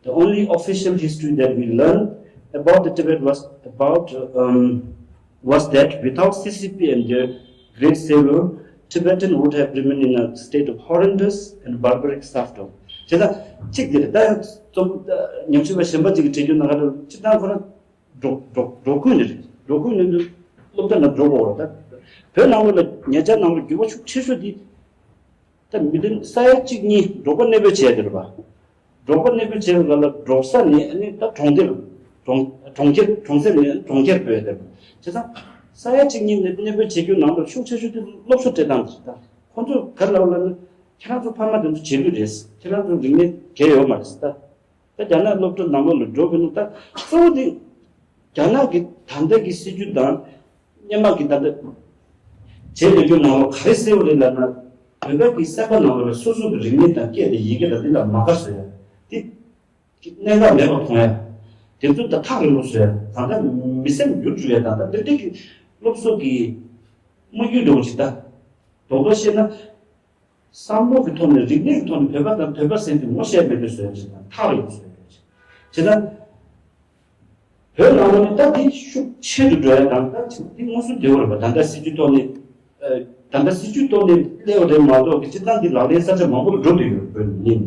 The only official history that we learned about the Tibet was about, um, was that without C C P and their great savior, Tibetan would have remained in a state of horrendous and barbaric serfdom. བྱས་ཙང་གཅིག་དེ་རེད། ད་རྩོམ་ཉམས་ཞིབ་པ་གཞན་པ་ཅིག་གིས་བྲིས་རྒྱུ་ནང་ལ་སྤྱིར་བཏང་ཁོ་རང་འབྲོག་འབྲོག་འབྲོག་ཁུལ་ནས་རེད། འབྲོག་ཁུལ་ནས་སློབ་གྲྭ་ནང་འགྲོ་དགོས་རེད། ད་བོད་ནང་ལོགས་ལ་ཉེ་ཆར་ནང་ལོགས་འགྱུར་བ་ཤུགས་ཆེ་ཤོས་དེ། ད་མི་དེ་ས་ཡ་གཅིག་གཉིས་འབྲོག་པ་གནས་སྤོས་བྱས་དེ་རེད་པ། འབྲོག་པ་གནས་སྤོས་བྱས་པའི་སྐབས་ལ་འབྲོག་ས་ནས་ཨ་ནི་ད་གྲོང་སྡེར་གྲོང་གྲོང་ཁྱེར་གྲོང་གསེབ་ནས་གྲོང་ཁྱེར་སྤོས་དེ་རེད་པ། བྱས་ཙང་ས་ཡ་གཅིག་གཉིས་ནས་གནས་སྤོས་བྱེད་རྒྱུ་ནང་ལ་ཤུགས་ཆེ་ཤོས་དེ་སློབ་གསོ་སྤྲད་སྟངས་དེ་རེད། ད་ཁོང་ཚོས་ག་རེ་ལབ་ལབ་ན། ཁྱེད་རང་ཚོ་ཕ་མ་དེ་ཚོ་བྱེས་ལུས་རེད། ཁྱེད་རང་ཚོ་རིག་གནས་གལ་ཡོད་མ་རེད་ཟེར། ད་ད་རྒྱ་ནག་སློབ་གྲྭ་ནང་ལོགས་ལ་འགྲོ་དགོས་ན་ད་གཙོ་བོ་དེ་རྒྱ་ནག་གི་ད་ལྟ་གི་སྲིད་ཇུས་དང་སྔོན་མ་གི་ད་ལྟ་བྱེད་ལས་རྒྱུ་ནང་ལོགས་ག་རེ་གསལ་བོ་རེད་ལབ་ན། བོད་པ་གི་སེམས་པ་ནང་ལོགས་ལ་སོ་སོ་གི་རིག་གནས་དང་སྐད་དང་ཡི་གེ་དང་དེ་ལ་མ་དགའ་བཟོ་ཡ། དེ་གནད་འགག་མེད་པར་མཐོང་ཡ། དེ་ཚོ་ད་ཐག་རིང་པོ་བཟོ་ཡ། ད་ལྟ་མི་སེམས་འགྱུར་བཅུག་ཡ། ད་ལྟ་དེ་འདྲ་གི་སློབ་གསོ་གི་དམིགས་ཡུལ་འདྲ་བོ་ཞིག་ད་དོག་དོག་བཤད་ན། བསམ་བློ་གི་ཐོག་ནས་རིག་གནས་ཀྱི་ཐོག་ནས་བོད་པ་དང་བོད་པ་ཟེར་དུས་ངོ་ཤེས་མེད་པའི་བཟོ་ཡ་ཅིག་དང་ཐག་རིང་པོ་བཟོ་ཡ་ཅིག་བྱས་ན། བོད་ནང་ལོགས་ནས་ད་དེ་ཤུགས་ཆེ་རུ་འགྲོ་ཡ་དང་ད་ཅིག་དེ་དངོས་སུ་བདེ་བོ་རེད་པ། ད་ལྟ་སྲིད་ཇུས་ཐོག་ནས་ད་ལྟ་སྲིད་ཇུས་ཐོག་ནས་སླེབས་པ་རེད་མ་གཏོགས་ཀྱི་སྤྱིར་བཏང་དེ་ལག་ལེན་ས་ཆ་མང་པོ་ལ་འགྲོ་བསྡད་ཡོད་རེད་བོད་ནང་ནས།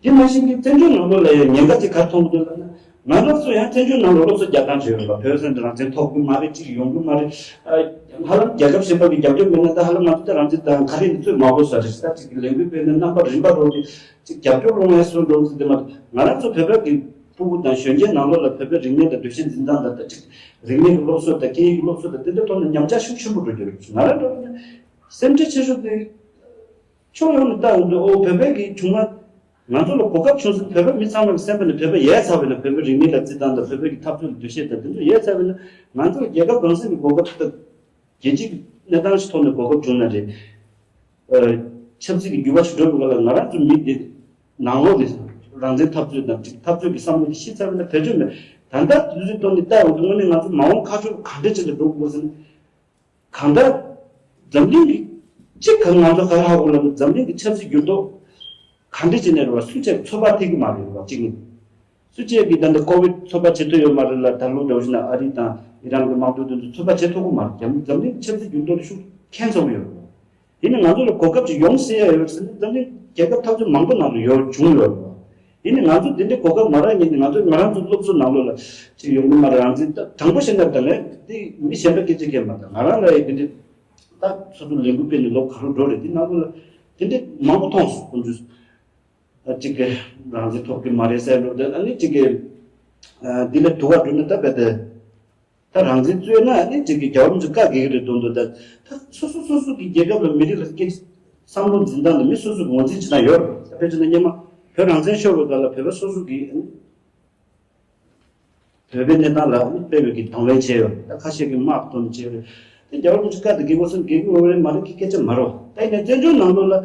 དེ་ནང་བཞིན་གྱི་བཙན་བྱོལ་ནང་ལོགས་ལ་ཡང་ཉེན་ཁ་ཅིག་ག་རེ་མཐོང་གི་འདུག་ལབ་ན། ང་རང་ཚོ་ཡང་བཙན་བྱོལ་ནང་ལོགས་སློབ་གསོ་རྒྱག་སྟངས་བྱས་ཡོད་རེད་པ། བོད་སོན་རང་བཙན་ཐོབ་ཀྱི་མ་རེད། ཅིག་ཡོང་གི་མ་རེད། ཨ། ཧ་ལམ་རྒྱལ་ཁབ་གཞན་པ་གི་རྒྱབ་སྐྱོར་མེད་ན་ད་ཧ་ལམ་ང་ཚོ་ད་རང་བཙན་དང་ག་རེ་ཡིན་ཚོད་མ་གོ་ས་རེད། ད་ཅིག་ལས་འགུལ་སྤེལ་ནས་རྣམ་པ་རིམ་པ་རོལ་ཏེ་ཅིག་རྒྱབ་སྐྱོར་སློང་ཡ་སོགས་འགྲོ་ཚུལ་དེ་མ་གཏོགས། ང་རང་ཚོ་བོད་པ་གི་ཕྲུ་གུ་དང་གཞོན་སྐྱེས་ནང་ལོགས་ལ་བོད་པའི་རིག་གནས་དང་འདུ་ཤེས་འཛིན་སྟངས་དང་ད་ཅིག་རིག་གནས་ཀྱི་སློབ་གསོ་དང་སྐད་ཡིག་གི་སློབ་གསོ་དང་དེ་འདྲ་ཐོག་ནས་ཉམས་ཆག་ཤུགས་ཆེན་པོ་འགྲོ་གི་རེད། ང་རང་འགྲོ་ན་སེམས་ཁྲལ་ཆེ་ཤོས་དེ་ཕྱོགས་ཡོངས་ནས་ལྟ་ཡོང་དུས་ཨོ་བོད་པའི་གི་བྱུང་བ། ང་ཚོ་ལ་གོ་སྐབས་བྱུང་ཟིན། བོད་པ་མི་ཚང་མ་གི་སེམས་པ་ནས་བོད་པ་ཡལ་ཚར་བས་ན། བོད་པའི་རིག་གནས་ལ་བརྩི་སྟངས་དང་། བོད་པའི་གི་འཐབ་རྩོད་ལ་འདུ་ཤེས་དང་། དེ་ཚོ་ཡལ་ཚར་བས་ན། ང་ཚོ་རྒྱལ་ཁབ་རང་བཙན་གྱི་གོ་སྐབས་དང་། རྒྱལ་སྤྱི་གི་གནས་སྟངས་ཤིག་ཐོག་ནས་གོ་སྐབས་བྱུང་ན་རེད། ཨ། ཆབ་སྲིད་ཀྱི་འགྱུར་བ་ཞིག་འགྲོ་བའི་སྐབས་ལ་ང་རང་ཚོ་མི་འདི་ནང་ལོགས་ནས་རང་བཙན་འཐབ་རྩོད་དང་འཐབ་རྩོད་ཀྱི་བསམ་བློ་དེ་ཤི་ཚར་བས་ན་བེད་སྤྱོད་མེད། ད་ལྟ་དུས་ཚོད་ཐོག་ནས་ལྟ་ཡོང་དུས། དངོས་གནས་ང་ཚོ་མ་འོངས་ཁ་ཕྱོགས་ག་འདྲ་ཅིག་ལ་འགྲོ་དགོས་ཟེར་ན། གང་ལྟར་འཛམ་གླིང་གི་གཅིག་གང་། ང་ཚོ་ག་རེ་ཧ་གོ་ལབ་ན། འཛམ་གླིང་གི་ཆབ་སྲིད་འགྱུར་ལྡོག་ག་འདྲ་བྱས་ནས་རེད་བ། སུ་གཅིག་ཚོད་དཔག་ཐེབས་ཀྱི་མ་རེད་བ། གཅིག་ནི། སུ་གཅིག་གིས་ད་ལྟ་ཀོ་བིད་ཚོད་དཔག་བྱེད་ཐུབ་ཡོད་མ་རེད་ལ། ད་ལོ་འདྲ་བོ་ཞིག་ན་ཨ་རི་དང་ཨི་རན་གྱི་དམག་འཁྲུག་དེ་ཚོ་ཚོད་དཔག་བྱེད་ཐུབ་ཀྱི་མ་རེད། འཛམ་གླིང་གི་ཆབ་སྲིད་འགྱུར་ལྡོག་ཤུགས་ཁྱོན་ཚང་པོ་ཡོད་རེད་བ། ཡིན་ནའི་ང་ཚོ་ལ་གོ་སྐབས་ཅིག་ཡོང་སྲིད་ཡ་ཡོད་ཟེར་ན། འཛམ་གླིང་རྒྱལ་ཁབ་འཐབ་རྩོད་མང་པོ་ནང་ལ་ཡོད་བྱུང་ཡོད་རེད་བ། ཡིན་ནའི་ང་ཚོ་འདི་འདྲའི་གོ་སྐབས་མ་རག་མཁན་དེ། ང་ཚོ་ང་རང་ཚོ་སློབ་གསོ་ནང་ལོགས་ལ་ཅིག་ཡོང་གི་མ་རེད། རང་བཙན། ད་དྲང་པོ་བཤད་ན། ད་ངས་འདི་མི་གཞན་པ་སྐད་ཆ་སྐད་མ། ད་ང་རང་ལ་ཡི་འདི་འདྲའི་ད་སོ་སོ་ལས་འགུལ་སྤེལ་ནས་ལོ་ག་རེ་འགྲོ་རེད། འདི་ནང་ལོགས་ལ་འདི་འདྲའི་མང་པོ་མཐོང་སོང་། ཁོང་ཚོས་ད་ཅིག་གི་རང་བཙན་ཐོབ་ཀྱི་མ་རེད་ཟེར་འགྲོ། ད་ཨ་ནི་ཅིག་གི་ཨ་འདི་ལས་སྡུག་ག་འགྲོ་ན། ད་རྦད་དེ་ད་རང་བཙན་རྩོད་ན་ཨ་ནི་ཅིག་གི་རྒྱལ་བ་རིན་པོ་ཆེ་བཀའ་བསྒོ་གི་རེད་འདུག་འདུག་ད་ད་སོ་སོ་སོ་སོ་གི་རྒྱལ་ཁབ་ལ་མི་རིགས་ལ་སྐད་བསམ་བློ་འཛིན་སྟངས་དེ་མི་སོ་སོ་གི་ངོས་འཛིན་བྱེད་སྟངས་ཡོད་རེད། ད་དཔེ་བྱས་ན་སྔོན་མ་བོད་རང་བཙན་ཤོར་བའི་སྐབས་ལ་བོད་པ་སོ་སོ་གི་བོད་པའི་གནས་སྟངས་ལ་ཨ་ནི་དཔེ་མེད་ཀྱི་དང་ལེན་བྱས་ཡོད་རེད། ད་ཁ་ཤས་ཀྱིས་དམག་གི་ཐོག་ནས་བྱས་ཡོད་རེད། དེ་རྒྱལ་བ་རིན་པོ་ཆེ་བཀའ་དེ་བསྒོ་དགོས་སམ་བསྒོ་དགོས་རེད་མ་རེད་ཀྱི་སྐད་ཆ་མ་རེད། ད་ཡིན་ནའི་བཙན་བྱོལ་ནང་ལོགས་ལ་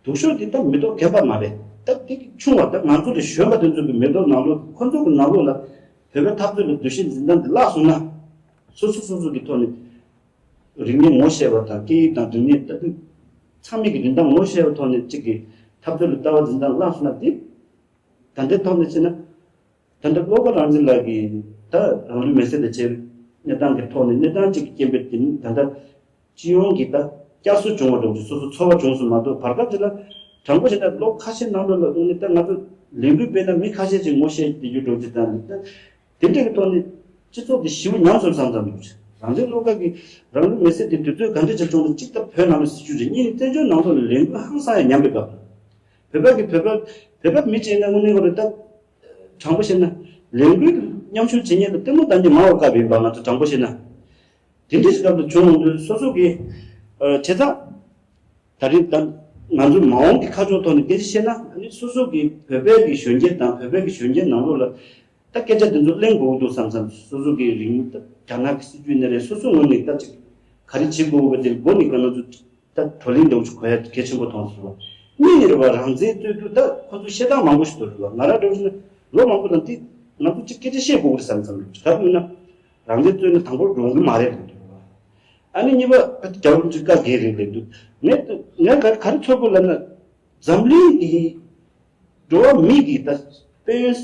སྡུག་ཤོས་དེ་ད་མི་ཐོག་རྒན་པ་མ་རེད། ད་དེ་ཆུང་བ། ད་ང་ཚོ་ལས་གཞོན་པ་དེ་ཚོ་གི་མི་ཐོག་ནང་ལོགས། ཁོ་ཚོ་གི་ནང་ལོགས་ལ་བོད་པའི་འཐབ་རྩོད་ལ་འདུ་ཤེས་འཛིན་སྟངས་དེ་བརླག་སོང་ན། སོ་སོ་སོ་སོ་གི་ཐོག་ནས་རིག་གནས་ངོ་ཤེས་པ་དང་། སྐད་ཡིག་དང་རིག་གནས། ད་དུང་ཚང་མས་ཀྱི་རིན་ཐང་ངོ་ཤེས་པའི་ཐོག་ནས་གཅིག་གི་འཐབ་རྩོད་ལ་ལྟ་བ་འཛིན་སྟངས་བརླག་སོང་ན། དེ་ད་ལྟའི་ཐོག་ནས་བྱས་ན། ད་ལྟ་བློ་དགའ་རང་བཙན་ལགས་ཀྱིས་ད་རང་ལུས་མེར་སྲེག་དང་བཅས་པའི་གནས་སྟངས་ཀྱི་ཐོག་ནས། གནས་སྟངས་གཅིག་གི་རྐྱེན་པས་དེ་ནི་ད་ལྟ་སྤྱི་ཡོངས་ཀྱི་ད་བསྐྱར་གསོ་བྱུང་བ་འདྲ་བོ་ཅིག་སོ་སོ་ཚོར་བ་བྱུང་སོང་མ་གཏོགས། བར་སྐབས་དེ་ལ་དྲང་པོ་བཤད་ན་ལོ་ཁ་ཤས་ནང་ལོགས་ལ་དངོས་གནས་ད་ང་ཚོ་ལས་འགུལ་སྤེལ་ན་མི་ཁ་ཤས་ཅིག་ངོ་ཤེས་བསྡད་རྒྱུ་འདྲ་བོ་ཅིག་དང་། ད་དེ་འདྲ་གི་ཐོག་ནས་སྤྱི་ཚོགས་དེ་ཞེ་པོ་ཉམས་སོང་བསམ་བསམ་འདུག་རང་བཙན་བློ་དགའ་གིས་རང་ལུས་མེར་སྲེག་དེ་དུས་ཚོད་ག་འདྲ་ཅིག་བྱུང་འདུག་གཅིག་ད་བོད་ནང་ལ་སྲིད་བྱུས་རེད། གཉིས་ནི་བཙན་བྱོལ་ནང་ལོགས་ལ་ལས་འགུལ་ཧང་སང་ཡང་ཉམས་པའི་སྐབས། བོད་པ་གིས་བོད་པ་བོད་པ་མི་བྱས་ན་དངོས་གནས་ཁོ་རེ་ད། དྲང་པོ་བཤད་ན་ལས་འགུལ་མཉམ་ཞུགས་བྱེད་མཁན་ལ་ལྟད་མོ་ལྟ་མཁན་མང་བ་དཀའ་བ་ཡིན་པ་ང་ཚོ་དྲང་པོ་བཤད་ན། དེ་འདྲ་ཞིག་སྐབས་ལ་བྱུང་འོང་དུས་སོ་སོ་གི་ཨ་བྱས་ཙང་། ད་རེས་ད་ང་ཚོ་མ་འོངས་ཀྱི་ཁ་ཕྱོགས་ཐོག་ནས་སྐད་ཆ་བཤད་ན། ཨ་ནི་སོ་སོ་གི་བོད་པའི་གི་གཞོན་སྐྱེས་དང་བོད་པའི་གི་གཞོན་སྐྱེས་ནང་ལོགས་ལ་ད་སྐད་ཆ་དེ་ཚོ་གླེང་དགོས་ཀྱི་འདུག་བསམ་བསམ། སོ་སོ་གི་རིག་གནས་ད་རྒྱ་ནག་གི་སྲིད་བྱུས་ནས་རེད། སོ་སོ་ངོས་ནས་ད་ཅིག་ག་རེ་བྱེད་དགོས་པ་དེ་མགོ་ནས་ག་ང་ཚོ་ད་བགྲོ་གླེང་འདྲ་བོ་ཞིག་དགོས་ཡ་གལ་ཆེན་པོ་མཐོང་སོང་བ། གཉིས་ནས་རེད་བ། རང་བཙན་རྩོད་དུས་ད་ཁོ་ཚོ་བཤད་སྟངས་མང་པོ་ཞིག་འདུག་རེད་བ། ང་རང་འདྲ་བོ་ཞིག་ན་ལོ་མང་པོ་དང་དེ་ང་ཚོ་གཅིག་སྐད་ཆ་བཤད་དགོས་ཀྱི་རེད་བསམ་བསམ་འདུག་ག་རེ་ཡིན་ན་རང་བཙན་རྩོད་ན་དང་པོར་ཡོང་གི་མ་རེད་ལབ་འདུག་རེད་བ། ཨ་ནི་གཉིས་པ་རྒྱལ་བ་རིན་པོ་ཆེ་བཀའ་བསྒོ་རེད་ལབ་འདུག་ངས་ངས་ག་ག་རེ་ཚོར་དགོས་ལབ་ན། འཛམ་གླིང་གི་འགྲོ་བ་མི་གི་ད་དཔལ་ཡོན་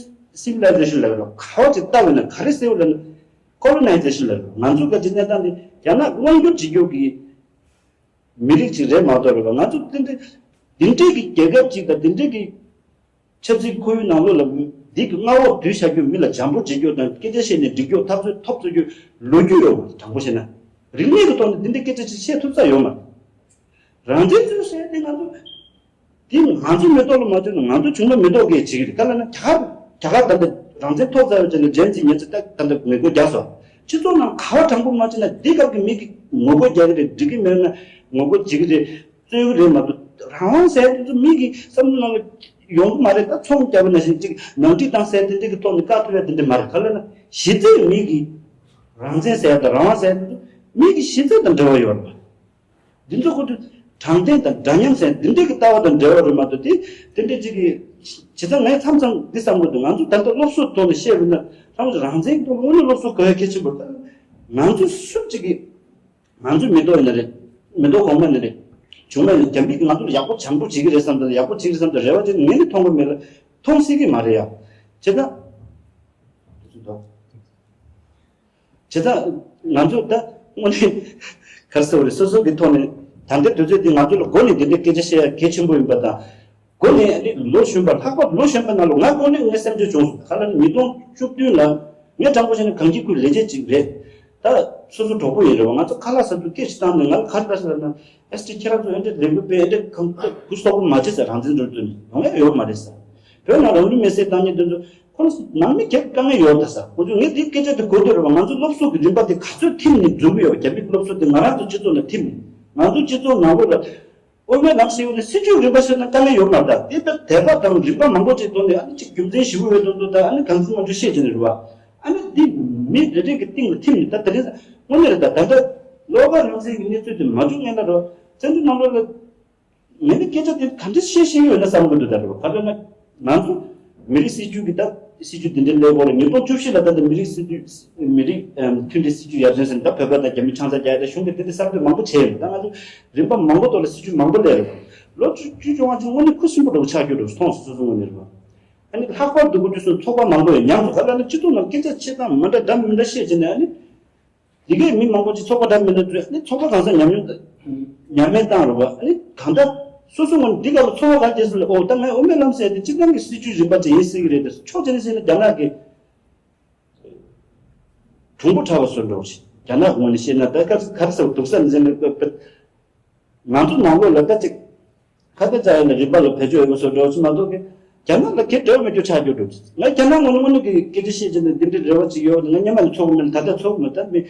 སི་ཝི་ལའི་ཟེ་ཤན་ལབ་རོགས། ག་བ་ཅིག་ལྟ་བས་ན་ག་རེ་ཟེར་བ་ལབ་ན། ཀོ་ལོ་ནའི་ཟེ་ཤན་ལབ་རོགས། ང་ཚོ་ག་ཅིག་གནས་སྟངས་འདི་རྒྱ་ནག་དབང་སྒྱུར་བྱེད་རྒྱུ་གི་མི་རིགས་ཅིག་རེད་མ་གཏོགས་རེད་བ། ང་ཚོ་འདི་འདྲའི་འདི་འདྲའི་གི་རྒྱལ་ཁབ་ཅིག་དང་། འདི་འདྲའི་གི་ཆབ་སྲིད་ཁོར་ཡུག་ནང་ལོགས་ལ་འདི་གི་མངའ་འོག་བསྡུས་བཞག་རྒྱུ། མི་ལ་བྱམས་པོ་བྱེད་རྒྱུ་དང་། སྐད་ཆ་བཤད་ནས་འགྲིག་རྒྱུ། འཐབ་རྩོད་ཐོབ་ཚུགས་རྒྱུ་ལོ་རྒྱུས་ཡོད་མ་རེད། དྲང་པོ་བཤད་ན་རིག་གནས་ཀྱི་ཐོག་ནས་འདི་འདྲའི་སྐད་ཆ་ཅིག་བཤད་ཐུབ་ས་ཡོད་མ་རེད། རང་བཙན་རྩོད་ཟེར་དེ་ང་ཚོ་དེ་ང་ཚོ་མི་ཐོག་ལ་མ་བྱུང་ན་ང་ཚོ་ཆུང་མ་མི་ཐོག་གིས་བྱེད་ཀྱི་རེད། ག་ལ་ན་རྒྱ་གར་རྒྱ་གར་ད་ལྟ་རང་བཙན་ཐོབ་ཚར་བའི་རྗེས་ལ་ཇེན་ཟི་ཉེ་ཚེ་ད་ད་ལྟ་ངོ་རྒོལ་རྒྱག་སོང་། སྤྱི་ཚོགས་ནང་ག་བ་དྲང་པོ་མ་བྱས་ན་འདི་སྐབས་ཀྱི་མི་གིས་ངོ་རྒོལ་རྒྱག་གི་རེད། འགྲིག་གི་མེད་ན་ངོ་རྒོལ་བྱེད་ཀྱི་རེད། རྩོད་ཀྱི་རེད་མ་གཏོགས། རང་དབང་ཟེར་དེ་ཚོ་མི་གི་བསམ་བློ་ནང་ལ་ཡོང་གི་མ་རེད། ད་ཚོང་རྒྱག་པ་ནང་བཞིན་ཅིག་ནང་འགྲིག་བཏང་ཟེར་དེ་འདྲ་གི་ཐོག་ནས་བཀག་ཐུབ་ཡ་དེ་འདྲ་མ་རེད། ག་ལ་ན་གཞི་རྩའི་མི་གི་རང་བཙན་ཟེར་ཡ་དང་རང་དབང་ཟེར་ཡ་དེ་ཚོ་མི་གི་གཞི་རྩ་དང་འབྲེལ་བ་ཡོད་རེད་པ། འདི་ཚོ་ཁོ་ཚོ་དྲང་བདེན་དང་འདྲ་མཉམ་ཟེར་འདི་འདྲའི་གི་ལྟ་བ་དང་འབྲེལ་བ་རེད་མ་གཏོགས། དེ་དེ་འདྲའི་ཅིག་གི་བྱས་ཙང་ངས་མཚམས་མཚམས་འདི་བསམ་གི་འདུག་ང་ཚོ་ད་ལྟ་སློབ་གསོ་ཐོག་ནས་བཤད་པ་ན་ལྷག་པར་དུ་རང་བཙན་གྱི་ཐོག་ནས་དངོས་གནས་སློབ་གསོ་དགོས་ཡ་གལ་ཆེན་པོ་རེད། ད་ང་ཚོ་སུ་གཅིག་གིས་ང་ཚོ་མི་ཐོག་ཡིན་ན་རེད། མི་ཐོག་གོང་མ་ཡིན་ན་རེད། ཆུང་མ་ཡིན་ན། རྒྱ་མི་གིས་ང་ཚོ་ལ་ཡག་པོ་བྱམས་པོ་བྱེད་ཀྱི་རེད་བསམ་དང་། ཡག་པོ་བྱེད་ཀྱི་རེད་བསམ་དང་རེ་བ་བྱེད་ངས་ནི་མཐོང་གི་མེད་ལ། མཐོང་སྲིད་ཀྱི་མ་རེད་ཡ། བྱས་ཙང་བྱས་ཙང་ང་ཚོ་ད་དངོས་གནས་ག་རེ་ཟེར་བ་རེད། སོ་སོ་གི་ཐོག་ནས་ད་ལྟའི་དུས་ཚོད་འདི་ང་ཚོ་ལ་འགོ་ནས་འདི་འདྲའི་སྐད་ཆ་བཤད་ཡ་གལ་ཆེན་པོ་ཡིན་པ་དང་། འགོ་ནས་ཨ་ནི་ལོ་གཞོན་པ། ལྷག་པར་ལོ་གཞོན་པ་ནང་ལོགས་ང་དངོས་གནས་ངའི་སེམས་ཁྲལ་བྱུང་སོང་། ག་ལ་ནི་ཉིས་སྟོང་བཅུ་བདུན་ལ་ངས་དྲང་པོ་བཤད་ན་གངས་སྐྱིད་ཁུལ་ལས་བྱེད་ཅིག་རེད། ད་སོ་སོ་གྲོགས་པོ་ཡིན་རེད་བ། ང་ཚོ་ཁ་ལག་ཟ་དུས་སྐད་ཅིག་བཏང་ནས་ང་ལ་ག་རེ་ལབ་ཟེར་ན། ཨེས་ཊི་ཁྱེད་རང་ཚོ་ཨེ་འདྲ་ལས་འགུལ་སྤེལ། ཨེ་འདྲ་གང་ལྟར་གུ་སོག་པོ་མ་བྱེད་ཟེར། རང་བཙན་འགྲོ་དུས་ནས་ཡོང་ཡ་ཡོད་མ་རེད་ཟེར། བོད་ནང་རང་ལུས་མེར་སྲེག་བཏང་མཁན་དེ་ཚོ་ཁོ་ནང་མི་སྒེར་དཀའ་ངལ་ཡོད་ད་ཟེར། ཁོ་ཚོས་ངས་འདི་སྐད་ཆ་དེ་གོ་དུས་རེད་བ། ང་ཚོ་སློབ་གསོ་གི་རིམ་པ་དེ་ག་ཚོད་ཐིམ་ནས་འཛུལ་གི་ཡོད་པ། རྒྱ་མིའི་སློབ་གསོ་དེ་ང་རང་ཚོ་སྤྱི་ཚོགས་ནང་ཐིམ་ནས། ང་ཚོ་སྤྱི་ཚོགས་ནང་ལོགས་ལ་ དབུ་མའི་ལམ་ཟེར་བ་ནི་སྲིད་བྱུས་རིམ་པ་ཤེས་ན་དཀའ་ངལ་ཡོད་མ་རེད། ད་དེ་ལྟར་དད་པ་དང་རིག་པ་མང་པོ་ཅིག་བཏོན་ནས་ཨ་ནི་ཅིག་རྒྱུ་མཚན་ཞིབ་པོ་ཡོད་དོན་དུ་ད་ཨ་ནི་གང་ཚུལ་ང་ཚོས་བཤད་ཀྱི་ནི་རེད་བ། ཨ་ནི་འདི་མི་རེ་རེ་གི་སྟེང་ལ་ཐིམ་ནས་ད་དེ་རིང་དངོས་གནས་རེད། ད་ད་ལྟ་བློ་དགའ་རང་བཙན་གྱི་གནས་ཚུལ་དེ་མ་བྱུང་སྔོན་ལ་རོ་བཙན་བྱོལ་ནང་ལོགས་ལ། ངས་ནི་སྐད་ཆ་དེ་ག་འདྲ་བཤད་ཤེས་ཡོད་ན་བསམ་གི་འདུག་ད་རེད་བ། ག་རེ་ན་ང་ཚོ་མི་རིགས་སྲིད་ཇུས་ཀྱི་ད་སྲིད་ཇུས་འདི་འདྲའི་སླེབས་ཡོད་རེད། ཉིས་སྟོང་བཅུ་བཞི་ལ་ད་ལྟ་མི་རིགས་སྲིད་ཇུས་མི་རིགས་ཨམ་མཐུན་སྒྲིལ་སྲིད་ཇུས་ཡར་ཐོན་ཟེར་ནས་ད་བོད་པ་དང་རྒྱ་མི་ཆང་ས་རྒྱག་ཡ་ད་གཞུང་གིས་དེ་འདྲ་གསར་གཏོད་མང་པོ་བྱས་ཡོད། ད་ང་ཚོ་རིམ་པ་མང་པོ་ཐོག་ལ་སྲིད་ཇུས་མང་པོ་སླེབས་རེད་བ། ལོ་བཅུ་བཅུ་བཅོ་ལྔ་ཅིག་དངོས་གནས་ཁུ་སིམ་པོ་འདྲ་བོ་ཆགས་རྒྱུ་འདྲ་བོ་མཐོང་སོང་སོ་སོ་ངོས་ནས་རེད་བ། ཨ་ནི་ལྷག་པར་དུ་དགུ་བཅུ་སོང་ཚོགས་པ་མང་པོ་ཡོད། ཉམས་སུ་ག་ལ་ནི་སྤྱི་ཚོགས་ནང་སྐད་ཆ་བཤད་སྟངས་མི་འདྲ་འདྲ་མི་འདྲ་བཤད་བྱས་ནས་ཨ་ནི། འདི་གའི་མི་མང་པོ་ཅིག་ཚོགས་པ་འདྲ་མི་འདྲ་འཛུལ་ནས་ཚོགས་པ་གང་ས་ཉམས་མྱོང་ཉམས་མེད་བཏང་རུང་བ་ཨ་ནི་གང་ལྟར་སོ་སོ་ངོས་འདི་ག་ལ་ཚོར་བ་ག་རེ་སྐྱེས་སོང་ལ། ཨོ་ད་ངས་དབུ་མའི་ལམ་ཟེར་དེ་སྤྱིར་བཏང་གི་སྲིད་བྱུས་རིམ་པ་དེ་ཡིན་སྲིད་ཀྱི་རེད་དེ། ཕྱོགས་གཅིག་ནས་བཤད་ན་རྒྱ་ནག་གི་གྲུང་པོ་དྲགས་པ་བཟོ་འགྲོ་བ་ཞིག་རྒྱ་ནག་ངོས་ནས་བཤད་ན་ད་ག་ག་རེ་ཟེར་བ་སྡུག་ས་མི་ཟེར་ན། ང་ཚོ་ནང་ལོགས་ལ་ད་ཅིག་ཁ་ཏ་ཙ་ཡ་ནས་རིམ་པ་ལ་བེད་སྤྱོད་ཡོད་པ་བཟོ་འདྲ་ཅིག་མ་གཏོགས་ཀྱི། རྒྱ་ནག་ལ་གེ་འབྲེལ་བ་མེད་རྒྱུ་ཆགས་རྒྱུ་འདུག་ང་རྒྱ་ནག་ངོས་ནས་དངོས་གནས་ཀྱི་སྐད་ཆ་བཤད་ཀྱི་འདུག་འདི་འདྲའི་རེ་བ་ཅིག་ཡོད། ང་སྔོན་མ་ནས་ཚོགས་མེད། ད་ལྟ་ཚོགས་མེད། ད་མི་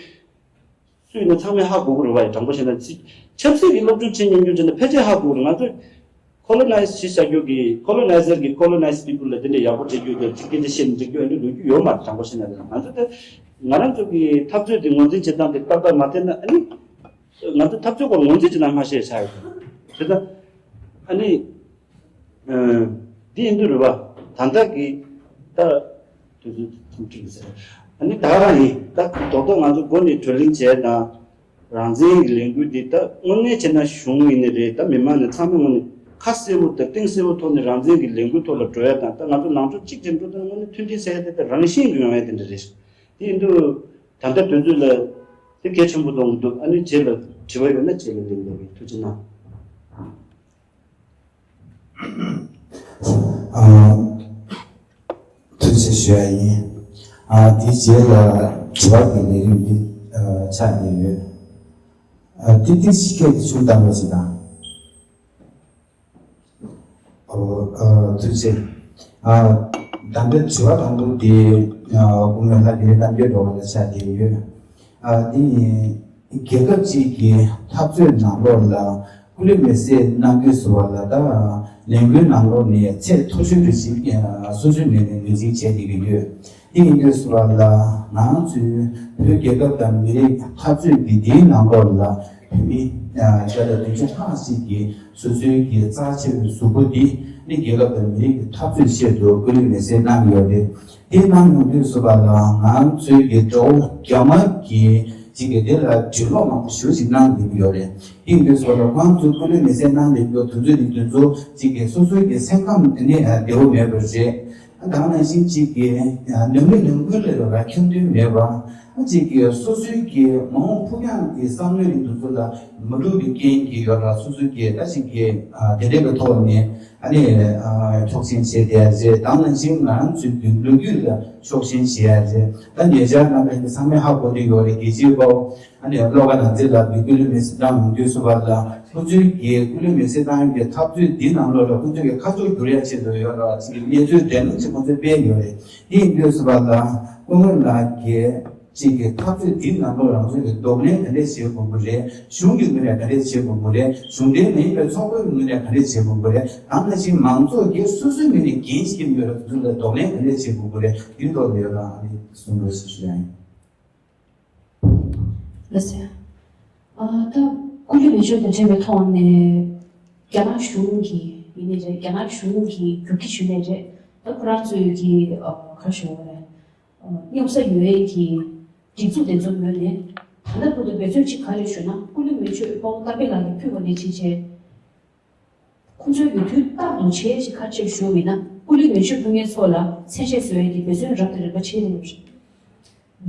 སུ་ཡིན་ན་ཚང་མས་ཧ་གོ་གི་རེད་བ། དྲང་པོ་བཤད་ན་ཚིག་ཆབ་སྲིད་ཀྱི་སློབ་སྦྱོང་བྱེད་མྱོང་རྒྱུ་བྱས་ན་ཕལ་ཆེར་ཧ་གོ་གི་རེད། ང་ཚོས་colonize བྱེད་བྱ་རྒྱུ་གི་colonizer གི་colonized people ལ་དེ་འདྲའི་ཡག་པོ་བྱེད་རྒྱུ་གི་ཅིག་སྐད་ཆ་བཤད་ནས་འགྲིག་རྒྱུ་ཡོད་འདྲ་ལོ་རྒྱུས་ཡོད་མ་རེད། དྲང་པོ་བཤད་ན་ང་ཚོ་ད་ང་རང་ཚོ་གི་འཐབ་རྩོད་དེ་ངོས་འཛིན་བྱེད་སྟངས་དེ་ཏག་ཏག་མ་བལྟས་ན་ཨ་ནི། ང་ཚོ་འཐབ་རྩོད་སྐོར་ངོས་འཛིན་ཅིག་གནང་མ་ཤེས་ཆགས་ཡོད། དེ་ལྟར་ཨ་ནི་འདི་ཡིན་དུས་རེད་བ། ད་ལྟ་གི་ད་དུས་ཚོད་ཐུང་ཐུང་ཟེར། ཨ་ནི་ད་རང་ཡིན་ད་རྡོག་རྡོག་ང་ཚོ་འགོ་ནས་བགྲོ་གླེང་བྱས་དང་། རང་བཙན་གྱི་ལས་འགུལ་འདི་ད་དངོས་གནས་བྱས་ན་གཞུང་ཡིན་ནི་རེད། ད་མི་མང་ནས་ཚང་མ་ངོས་ནས་ཁ་གསལ་པོ་དང་གཏིང་གསལ་པོ་ཐོག་ནས་རང་བཙན་གྱི་ལས་འགུལ་ཐོག་ལ་འགྲོ་ཡ་དང་། ད་ང་ཚོ་ནང་ཆོས་གཅིག་སྒྲིལ་འགྲོ་སྟངས་དངོས་གནས་མཐུན་སྒྲིལ་ཟེར་ཡ་དེ་ད་རང་བཞིན་གྱི་ཡོང་ཡ་དེ་འདྲ་རེད། དེ་ཡིན་དུས་ད་ལྟ་དུས་ཚོད་ལ་དེ་གལ་ཆེན་པོ་མཐོང་གི་འདུག་ཨ་ནི་རྗེས་ལ་དྲི་བ་ཡོད་ན་རྗེས་ལ་ལན་འདེབས་ཀྱི། ཐུགས་རྗེ་གནང་། ཨ། ཐུགས་རྗེ་ཞུ་ཡ་ཡིན། ཨ། དེའི་རྗེས་ལ་དྲི་བ་གི་ལས་རིམ་འདི་ཨ་ཆགས་བསྡད་ཡོད། ཨ། ཏིག་ཏིག་ཞིག་སྐད་ཆུང་བཏང་རོགས་བྱེད་དང་། ཨོ། ཨ། ཐུགས་རྗེ། ཨ། ད་ལྟ་དྲི་བ་དང་པོ་དེ་ཨ་སྐུ་ངོ་ལྷ་རྒྱལ་རྣམ་རྒྱལ་འགྲོ་བ་ལ་ཆགས་བསྡད་ཡོད། ཨ། དེ་ཡིན། རྒྱལ་ཁབ་ཅིག་གི་འཐབ་རྩོད་ནང་ལོགས་ལ་སྐུ་ལུས་མེ་བསྲེགས་གནང་དུས་སུ་བ་ལ་ད་ལས་འགུལ་ནང་ལོགས་ནས་ཚད་མཐོ་ཤོས་དེ་ཅིག་སོ་སོའི་ངོས་ནས་ངོས་འཛིན་བྱས་བསྡད་ཀྱི་ཡོད། དེ་ཡིན་དུས་སུ་བ་ལ་ང་ཚོས་བོད་རྒྱལ་ཁབ་དང་མི་རིགས་འཐབ་རྩོད་འདི་འདིའི་ནང་ལོགས་ལ་བོད་མི་བརྒྱ་དང་བདུན་ཅུ་ལྷག་ཅིག་གིས་སོ་སོའི་གི་རྩ་ཆེ་བའི་གཟུགས་པོ་འདི་ནི་རྒྱལ་ཁབ་དང་མི་རིགས་ཀྱི་འཐབ་རྩོད་ཆེད་དུ་སྐུ་ལུས་མེ་བསྲེགས་གནང་ཡོད་རེད། དེ་གནང་ཡོང་དུས་སུ་བ་ལ་ང་ཚོའི་གི་དགྲ་བོ་རྒྱ་དམར་གྱིས་ཅིག་གི་དེ་ལ་གྲོས་ལོག་མང་པོ་ཞེ་པོ་ཅིག་གནང་བསྡད་ཀྱི་ཡོད་རེད། དེ་ཡིན་དུས་སུ་བ་ལ་ཁོང་ཚོས་སྐུ་ལུས་མེ་བསྲེགས་གནང་བསྡད་ཀྱི་ཡོད། དུས་ཚོད་འདི་དུས་ཚོད་ཅིག་གི་སོ་སོའི་གི་སེམས་ཁམས་དེ་ནས་བདེ་བོ་མེད་པ་རེད། ད་ག་ནང་བཞིན་གཅིག་གིས་ནང་མི་ནང་ཁུལ་ལ་ཡོད་པ་ཁྱབ་མཐུན་མེད་པ། གཅིག་གིས་སོ་སོའི་གི་མ་འོངས་ཕུགས་རྒྱང་གི་བསམ་བློའི་རིང་དུ་ཚུར་ལ་མ་འགྲུབ་པའི་རྐྱེན་གྱིས་ཡོད་ལ། སོ་སོའི་གི་ད་གཅིག་གིས་དེ་འདྲའི་གི་ཐོག་ནས་ཨ་ནི་ཕྱོགས་ཞེན་བྱས་བསྡད་ཡ་རེད། ད་ག་ནང་བཞིན་ང་རང་ཚོའི་གི་ལོ་རྒྱུས་ལ་ཕྱོགས་ཞེན་བྱས་ཡ་རེད། ད་ཉེ་ཆར་ནང་བཞིན་གྱི་ཚང་མས་ཧ་གོ་བསྡད་ཡོད་རེད། རྒྱལ་གཅེས་དཔའ་བོ། ཨ་ནི་བློ་དགའ་རང་བཙན་ལགས་ཀྱི་སྐུ་ལུས་མེ་བསྲེགས་གནང་ཡོང་དུས་སུ་བ་ལ་ཁོ་ཚོའི་གི་སྐུ་ལུས་མེ་བསྲེགས་གནང་ཡོང་གི་འཐབ་རྩོད་འདིའི་ནང་ལོགས་ལ་ཁོ་ཚོའི་གི་ཁ་ཕྱོགས་བསྒྱུར་ཡ་ཆེད་དུ་ཡོད་ལ་ཅིག་གི་གནས་ཚུལ་འགྲན་སློང་ཅིག་ཁོ་ཚོས་སྤེལ་ཡོད་རེད། དེ་ཡིན་དུས་སུ་བ་ལ་སྐུ་ངོ་ལགས་ཀྱིས་ཅིག་གི་འཐབ་རྩོད་འདིའི་ནང་ལོགས་ལ་ང་ཚོས་གི་གདོང་ལེན་ག་འདྲས་བྱེད་དགོས་ཀྱི་རེད། གཞུང་གི་ངོས་ནས་ག་འདྲས་བྱེད་དགོས་ཀྱི་རེད། གཞུང་འབྲེལ་མ་ཡིན་པའི་ཚོགས་པའི་ངོས་ནས་ག་འདྲས་བྱེད་དགོས་ཀྱི་རེད། དེ་ནང་བཞིན་མང་ཚོགས་ཀྱིས་སོ་སོའི་ངོས་ནས་འགན་འཁྱེར་ཡོད་ལ་དེ་ཚོ་ལ་གདོང་ལེན་ག་འདྲས་བྱེད་དགོས་ཀྱི་རེད། དེའི་ཐོག་ལ་ཡོད་ལ་ཨ་ནི་གསུང་རོགས་ཞུ་ཞུ་ཡ་ཡིན། ལགས་སོ། ཨ། ད་སྐུ་ལུས་མེ་མཆོད་དང་འབྲེལ་བའི་ཐོག་ནས་རྒྱ་ནག་གཞུང་གིས་ཡིན་ནའི་རེད། རྒྱ་ནག་གཞུང་གིས་རྒྱུག་ཁྱི་ཞུས་ནའི་རེད། ད་ཁོ་རང་ཚོའི་གི་ཨ་ག་ཞུ་བ་རེད། ཨ། མཉམ་ས་ཡོད་ཡས་ཀྱི་སྒྲིག་འཛུགས་དེ་ཚོ་ངོས་ནས་ད་ལྟ་བར་དུ་འབད་བརྩོན་ཅིག་ག་རེ་ཞུ་ན། སྐུ་ལུས་མེ་མཆོད་དཔའ་བོ་དར་སྤེལ་ལགས་ཀྱིས་ཕུལ་བ་ནས་བྱས་བྱས། ཁོང་ཚོའི་ཡུལ་དུས་རྟག་ཏུ་བྱས་ཞིག་ཁ་ཕྱིར་ཞུ་བ་ཡིན་ན། སྐུ་ལུས་མེ་མཆོད་ཕུལ་མཁན་ཚོ་ལ་མཚན་ཤས་བཟོ་ཡས་ཀྱི་འབད་བརྩོན་རབ་དང་རིམ་པ་བྱས་ཡོད་རེད།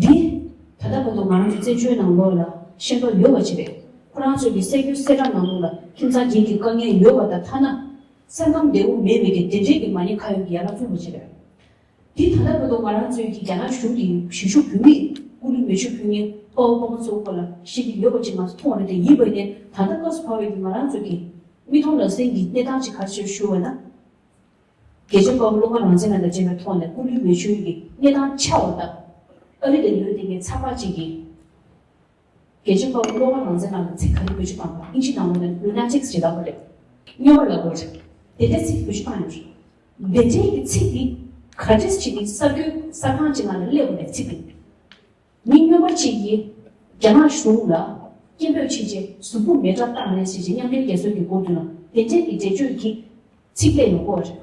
འདི་ད་ལྟ་བར་དུ་ང་རང་ཚོ་བཙན་བྱོལ་ནང་ལོགས་ལ་ཤེས་རྟོགས་ཡོད་པ་ཅིག་རེད། ཁོ་རང་ཚོའི་གི་སྲོལ་རྒྱུན་གསལ་བསྒྲགས་ནང་ལོགས་ལ་ཁྱིམ་ཚང་གཉིས་ཀྱི་དཀའ་ངལ་ཡོད་པ་དང་། ཐ་ན་སེམས་ཁམས་བདེ་བོ་མེད་པའི་གི་དེ་འདྲའི་གི་མ་ཉེས་ཁ་གཡོགས་ཀྱི་ཡ་ལ་བཙུགས་པ་ཅིག་རེད། འདི་ད་ལྟ་བར་དུ་ང་རང་ཚོའི་གི་རྒྱ་ནག་གཞུང་གི་གཞིས་བཞུགས་བོད་མིས་སྐུ་ལུས་མེ་མཆོད་ཕུལ་མཁན་དཔའ་བོ་དཔའ་མོ་ཚོའི་སྐོར་ལ་བཤད་ཀྱི་ཡོད་པ་ཅིག་ང་ཚོ་མཐོང་བ་རེད། དེ་ཡིན་པ་ཡིན་ནའི་ད་ལྟ་སྐབས་སུ་བབས་པའི་གི་ང་རང་ཚོའི་གི་མིག་མཐོང་ལག་ཟིན་གྱི་གནས་སྟངས་ཅིག་ག་རེ་ཞུ་བ་ན། རྒྱལ་གཅེས་དཔའ་བོ་བློ་དགའ་རང་བཙན་ལགས་དང་འབྲེལ་བའི་ཐོག་ནས་སྐུ་ལུས་མེ་མཆོད་ཀྱི་གནས་སྟངས་ཆགས་པ་དང་། ཨ་རི་དང་ཡུལ་དེ་གའི་ཚགས་པར་ཅིག་གིས་རྒྱལ་གཅེས་དཔའ་བོ་བློ་དགའ་རང་བཙན་ལགས་ལ་ཚིག་ག་རེ་བེད་སྤྱོད་བཏང་པ། ཨིན་ཇི་ནང་ལོགས་ནས་ལུ་ན་ཊིག་ཟེར་བཏང་པ་རེད། སྨྱོན་པ་ལབ་དགོས་རེད། དེ་འདྲའི་ཚིག་བེད་སྤྱོད་བཏང་ཡོད་རེད། དེ་འདྲའི་གི་ཚིག་འདི་ག་འདྲས་བྱས་ནས་གསར་འགྱུར་གསར་ཁང་ཅིག་ནང་ལ་སླེབས་པ་རེད། ཚིག་འདི། མི་སྨྱོན་པ་ཅིག་གིས་རྒྱ་ནག་གཞུང་ལ་སྐད་འབོད་བྱས་རྗེས་གཟུགས་པོ་མེ་སྲེག་བཏང་ནས་ཟེར་རྗེས་མཉམ་འབྲེལ་རྒྱལ་ཚོགས་ཀྱི་སྐོར་དུ་ལ་དེ་འདྲའི་གི་འགྲེལ་བརྗོད་ཀྱི་ཚིག་སླེབས་ཡོང་གི་ཡོད་རེད།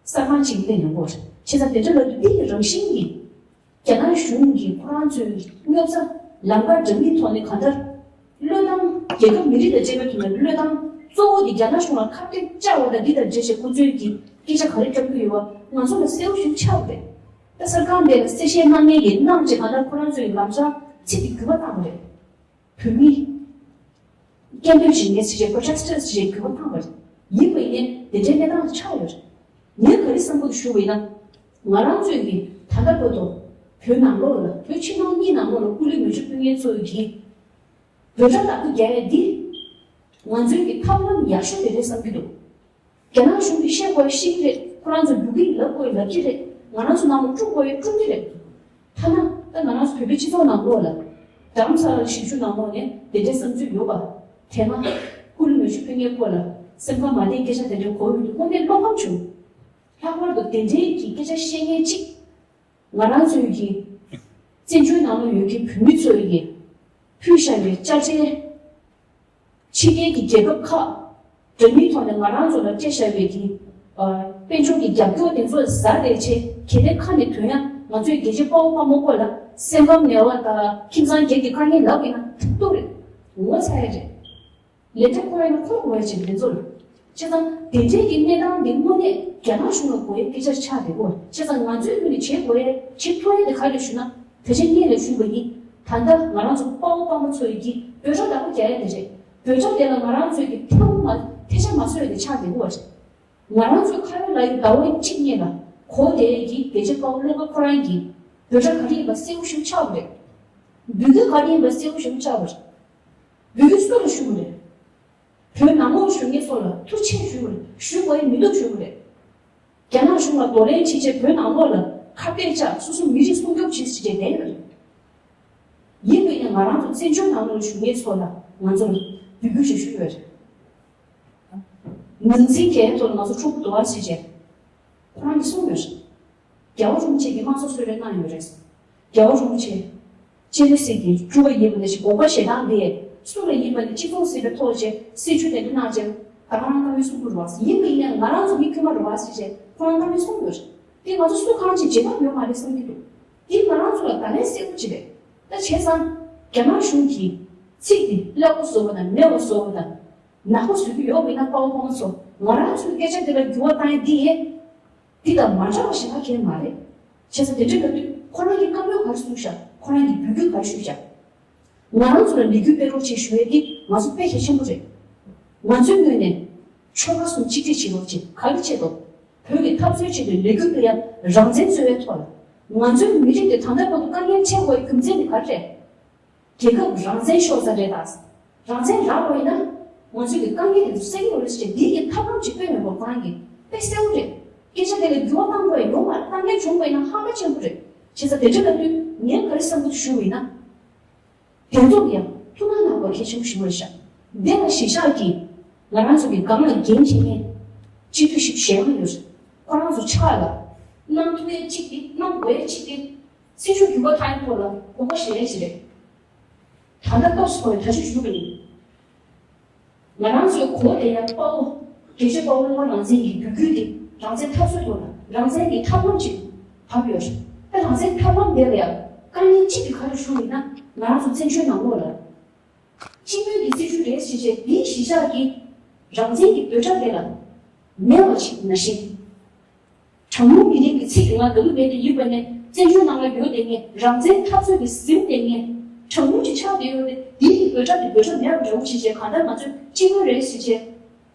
གསར་ཁང་ཅིག་སླེབས་ཡོང་གི་ཡོད་རེད། བྱས་ཙང་དེ་འདྲ་ལབ་དུས་འདི་ཡི་རང་བཞིན་གྱིས་རྒྱ་ནག་གཞུང་གིས་ཁོ་རང་ཚོའི་རྙོག་དྲ་ལམ་ཁ་འདྲ་མིན་ཐོག་ནས་གང་ལྟར་བློས་བཏང་། རྒྱལ་ཁབ་མི་རིགས་དང་བཅས་པའི་ཐོག་ནས་བློས་བཏང་གཙོ་བོ་དེ་རྒྱ་ནག་གཞུང་ལ་ཁ་གཏད་བཅག་པ་དང་འདི་དང་འབྲེལ་བྱས་ཁོ་ཚོས་ཀྱི་སྐད་ཆ་ག་རེ་བཀྲམ་གྱི་ཡོད་པ་ང་ཚོ་ལ་གསལ་པོ་ཞིག་ཆགས་པ་རེད། ད་གསར་ཁང་དེ་ལ་གསལ་བཤད་གནང་མཁན་གྱིས་གནང་རྗེས་གང་ལྟར་ཁོ་རང་ཚོའི་ལམ་སང་ཚིག་དེ་འགྱུར་བ་བཏང་བ་རེད། བོད་མི་སྐད་འབོད་བྱེད་མཁན་ཟེར་བྱས་protesters་ཟེར་བྱས་འགྱུར་བ་བཏང་བ་རེད། ཡིན་པ་ཡིན་ནའི་དེ་འདྲའི་གནས་སྟངས་ཆགས་ཡོད་རེད། ངས་ག་རེ་བསམ་གྱི་འདུག་ཞུ་བ་ཡིན་ན། ང་རང་ཚོས་ཀྱི་ད་ལྟ་བར་དུ་བོད་ནང་ལོགས་ལ་བོད་ཕྱི་ནང་གཉིས་ནང་ལོགས་ལ་སྐུ་ལུས་མེ་མཆོད་ཕུལ་མཁན་ཚོ་ཡི་འབོད་སྒྲ་བདག་པོ་རྒྱག་ཡས་འདི་ང་ཚོའི་གི་ཐབས་ལམ་ཡག་ཤོས་དེ་རེད་བསམ་གྱི་འདུག་རྒྱ་ནག་གཞུང་གིས་བཤད་དགོས་ཡ་བཤད་ཀྱི་རེད། ཁོ་རང་ཚོ་རྒྱུག་གི་ལབ་དགོས་ཡ་ལབ་ཀྱི་རེད། ང་རང་ཚོ་ནང་ལ་དཀྲུག་དགོས་ཡ་དཀྲུག་གི་རེད། ཐ་ན་ད་ང་རང་ཚོ་བོད་པའི་སྤྱི་ཚོགས་ནང་ལོགས་ལ་རྡ་རམ་ས་ལ་ཞིབ་འཇུག་ནང་ལོགས་ནས་དེ་འདྲའི་བསམ་ཚུལ་ཡོད་པ། དེ་སྔ་སྐུ་ལུས་མེ་མཆོད་ཕུལ་མཁན་སྐོར་ལ་སེམས་ཁམས་མ་བདེ་སྐད་ཆ་དེ་འདྲ་གོ་ཡོང་དུས་དངོས་གནས་བློ་ཕམ་བྱུང་། ལྷག་པར་དུ་དེ་འདྲའི་གི་སྐད་ཆ་བཤད་མཁན་གཅིག་ང་རང་ཚོའི་གི་བཙན་བྱོལ་ནང་ལ་ཡོད་མཁན་བོད་མི་ཚོའི་གི་ཕུལ་བཞག་པའི་དཔྱ་ཁྲལ། ཕྱི་རྒྱལ་གྱི་རྒྱལ་ཁབ་ཁག་འདྲ་མིན་ཐོག་ནས་ང་རང་ཚོ་ལ་སྤྲད་བཞག་པའི་གི་དཔལ་འབྱོར་གྱི་རྒྱབ་སྐྱོར་དེ་ཚོ་ཟ་བསྡད་བྱས་གལ་ཏེ་ཁ་ནས་ཐོན་ཡ་ང་ཚོའི་རྒྱལ་གཅེས་དཔའ་བོ་དཔའ་མོ་སྐོར་ལ་སེམས་ཁམས་ངལ་བ་དང་ཁྱིམ་ཚང་སྒེར་གྱི་དཀའ་ངལ་ལབ་ཡིན་ན་སྡུག་རེད། ངོ་ཚ་ཡ་རེད། ལས་འབྲས་ཁོ་རང་ལ་འཁོར་དགོས་ཡ་ཅིག་རེད་ཚོ། བྱས་ཙང་དེ་འདྲའི་གི་གནས་སྟངས་འདི་དངོས་གནས་རྒྱ་ནག་གཞུང་ལ་དགོས་ཡའི་སྐད་ཆ་ཆགས་བསྡད་ཡོད། བྱས་ཙང་ང་ཚོའི་ངོས་ནས་བྱེད་དགོས་ཡ་བྱེད་ཐུབ་ཡ་དེ་ག་རེ་ཞུ་ན། ད་ཆ་སྔོན་ལ་ཞུས་པ་ཡིན། ད་ལྟ་ང་རང་ཚོ་དཔའ་བོ་དཔའ་མོ་ཚོ་ཡི་གི་འབོད་སྒྲ་བདག་པོ་རྒྱག་ཡ་དེ་རེད། འབོད་སྒྲ་དེ་ལ་ང་རང་ཚོས་ཀྱི་ཐེ་བོ་མ་ཐེ་ཆ་མ་བཟོ་ཡ་དེ་ཆགས་བསྡད་ཡོད་རེད། ང་རང་ཚོའི་ཁ་ཡོད་ལག་ཡོད་ཟླ་བ་གཅིག་གཉིས་ལ་གོ་བསྡད་ཡ་གི་རྒྱལ་གཅེས་དཔའ་བོ་བློ་དགའ་ཁོ་རང་གི་འབོད་སྒྲ་ག་རེ་ཡིན་པ་གསལ་པོ་ཞིག་ཆགས་པ་རེད། འབོད་སྐུལ་ག་རེ་ཡིན་པ་གསལ་པོ་ཞིག་ཆགས་པ་རེད། འབོད་སྐུལ་སུ་ལ་ཞུ་དགོས་རེད། བོད་ནང་ལོགས་ཞུ་མཁན་ཚོ་ལ་ཐུགས་རྗེ་ཆེ་ཞུ་དགོས་རེད། ཞུ་དགོས་ཡ་མི་འདུག་ཞུ་དགོས་རེད། རྒྱ་ནག་གཞུང་ལ་གདོང་ལེན་བྱེད་ཆེད་བོད་ནང་ལོགས་ལ་ཁ་གཏད་བཅག་སོ་སོ་མི་རིགས་སྲུང་སྐྱོབ་བྱེད་ཟེར་བྱས་བསྡད་ཡོད་རེད། ཡིན་པས་ན་ང་རང་ཚོ་བཙན་བྱོལ་ནང་ལོགས་ལ་བཞུགས་མཁན་ཚོ་ལ་ང་ཚོར་འབོད་སྐུལ་ཞིག་ཞུས་ཡོད་རེད། ནང་འཛིང་རྒྱག་ཡའི་ཐོག་ལ་ང་ཚོ་ཕྲུ་གུ་འདུག་ཨ་ཟེར་བྱས་ཁོ་རང་གིས་གསུངས་ཡོད་རེད། རྒྱལ་བ་རིན་པོ་ཆེ་གིས་དམངས་གཙོ་གསོལ་རས་གནང་ཡོད་རེད། རྒྱལ་བ་རིན་པོ་ཆེ་སྤྱན་རས་གཟིགས་ཀྱི་སྤྲུལ་པ་ཡིན་པ་ནས་ཞིག་དགོངས་པ་བཞེས་སྟངས་དེ་སུ་ལ་ཡིན་པ་ནས་གཅིག་མཚུངས་ཟིན་པའི་ཐོག་བཅས་སྲིད་བྱུས་དེ་འདྲ་གནང་བྱས་ད་ཁོ་རང་བཀའ་མོལ་གསུང་གི་རེད་བ། ཡིན་པ་ཡིན་ན་ང་རང་ཚོ་མི་དཀྱུས་མ་རེད་བ་ཟེར་བྱས་ཁོ་རང་བཀའ་མོལ་གསུང་ཡོད་རེད། དེ་ང་ཚོ་སུ་གང་ཅིག་བྱེད་ཐབས་ཡོད་མ་རེད་བསམ་གྱི་འདུག་དེ་ང་རང་ཚོ་ལ་ད་ལན་གསལ་པོ་ཅིག་རེད། ད་བྱས་ཙང་རྒྱ་ནག་གཞུང་གིས་ཚིག་འདི་སླ་པོ་བཟོ་བ་དང་མེད་པ་བཟོ་བ་དང་ནག་པོ་བཟོ་གི་ཡོད་པ་ཡིན་ན་དཔའ་བོ་དཔའ་མོ་ཚོ་ང་རང་ཚོའི་སྐད་ཆ་འདི་ལ་འགྱུར་བ་བཏང་ཡས་འདི་ཡས། འདི་དང་མ་འདྲ་བ་གཞན་པ་གང་ཡང་མ་རེད། བྱས་ཙང་དེ་འདྲ་ལབ་དུས་ཁོ་རང་གིས་བཀའ་མོལ་ག་རེ་གསུངས་ཤག་ཁོ་རང་གིས་འབོད་སྐུལ་ག་རེ་ཞུས་ཤག་ང་རང་ཚོ་ལ་ལས་འགུལ་སྤེལ་རོགས་བྱེད་ཞུ་ཡས་འདི་ང་ཚོ་དཔེ་གལ་ཆེན་པོ་རེད། ང་ཚོའི་ངོས་ནས་ཆོལ་ཁ་གསུམ་གཅིག་སྒྲིལ་བྱེད་རོགས་བྱེད། ག་རེ་བྱེད་དོ། བོད་ཀྱི་འཐབ་རྩོད་ཆེད་དུ་ལས་འགུལ་སྤེལ་ཡ་རང་བཙན་རྩོད་པའི་ཐོག་ལ་ང་ཚོའི་མི་རིགས་འདི་ད་ལྟ་བར་དུ་དཀའ་ངལ་འཕྲད་དགོས་པའི་རྒྱུ་མཚན་དེ་ག་རེ་རེད། རྒྱལ་ཁབ་རང་བཙན་ཤོར་ས་རེད་ད། རང་བཙན་རག་དགོས་ཡིན་ན། ང་ཚོས་ཀྱི་དཀའ་ངལ་དེ་ཚོ་སེལ་གྱི་ཡོད་རེད་ཟེར་བྱས་འདི་ཡི་ཐབས་ལམ་ཅིག་སྤེལ་ཡོང་བ་ཁོ་རང་གིས་དཔེ་གསལ་པོ་རེད། སྐད་ཆ་དེ་ལ་འགྱུར་བ་གཏང་དགོས་ཡ་ཡོད་མ་རེད། དཀའ་ངལ་བྱུང་བ་ཡིན་ན་ཧ་མ་ཆེན་པོ་རེད། བྱས་ཙང་དེ་འདྲ་ལབ་དུས་ངས་ག་རེ་བསམ་གྱི་འདུག་ཞུ་བ་ཡིན་ན། དེ་ཚོ་ཡང་ཐུགས་སྣང་གནང་དགོས་གལ་ཆེན་པོ་ཞིག་རེད་ཤག་དེ་ལ་གཞི་བཞག་གིས་ང་རང་ཚོ་གི་སྒང་ལ་འགན་འཁྱེར་མཁན་སྤྱི་འཐུས་ཤིག་གཞན་ཡང་ཡོད་རེད། ཁོ་རང་ཚོ་ཕྱག་ལ་གནང་ཐུབ་ཡ་གཅིག་དེ་གནང་དགོས་ཡ་གཅིག་དེ། སྲིད་བྱུས་འགྱུར་བ་གཏང་ཡ་ཐོག་ལ་དགོངས་པ་བཞེས་ཡ་ཞིག་རེད། ད་ལྟ་སྐབས་སུ་བབས་པའི་ད་ཅི་ཞུ་གི་ཡིན། ང་རང་ཚོའི་གོ་བདེ་ཡ་དཔའ་བོ་རྒྱལ་གཅེས་དཔའ་བོ་བློ་དགའ་རང་བཙན་གྱི་འབོད་སྐུལ་དེ་རང་བཙན་འཐབ་རྩོད་ཐོག་ལ་རང་བཙན་གྱི་ཐབས་ལམ་ཅིག་བབས་ཡོད་རེད། ད་རང་བཙན་ཐབས་ལམ་དེ་ལ་ཡང་དཀའ་ངལ་གཅིག་གི་ག་རེ་ཞུ་ཡིན་ན་ང་རང་ཚོ་བཙན་བྱོལ་ནང་ལོགས་ལ་སྤྱི་མོས་ཀྱི་སྲིད་བྱུས་རེད་ཟེར་བྱས་འདིའི་གཞི་བཞག་གི་རང་བཙན་གྱི་འབོད་སྒྲ་དེ་ལ་མེད་པ་ཞིག་ནང་བཞིན། གྲངས་ཉུང་མི་རིགས་ཀྱི་ཚིག་ང་དགའ་ལུགས་མེད་དེ་ཡོད་པ་ནས་བཙན་བྱོལ་ནང་ལ་ཡོད་དེ་ངས་རང་བཙན་འཐབ་རྩོད་ཀྱི་ཟིན་དེ་ངས་གྲངས་ཉུང་ཅིག་ཆགས་བསྡད་ཡོད་དེ་འདི་ཡི་འབོད་སྒྲ་འདི་འབོད་སྒྲ་མེད་པ་འདྲ་བོ་ཞིག་བྱས་གང་ལྟར་ང་ཚོས་སྤྱི་དངུལ་རེད་ཟེར་བྱས་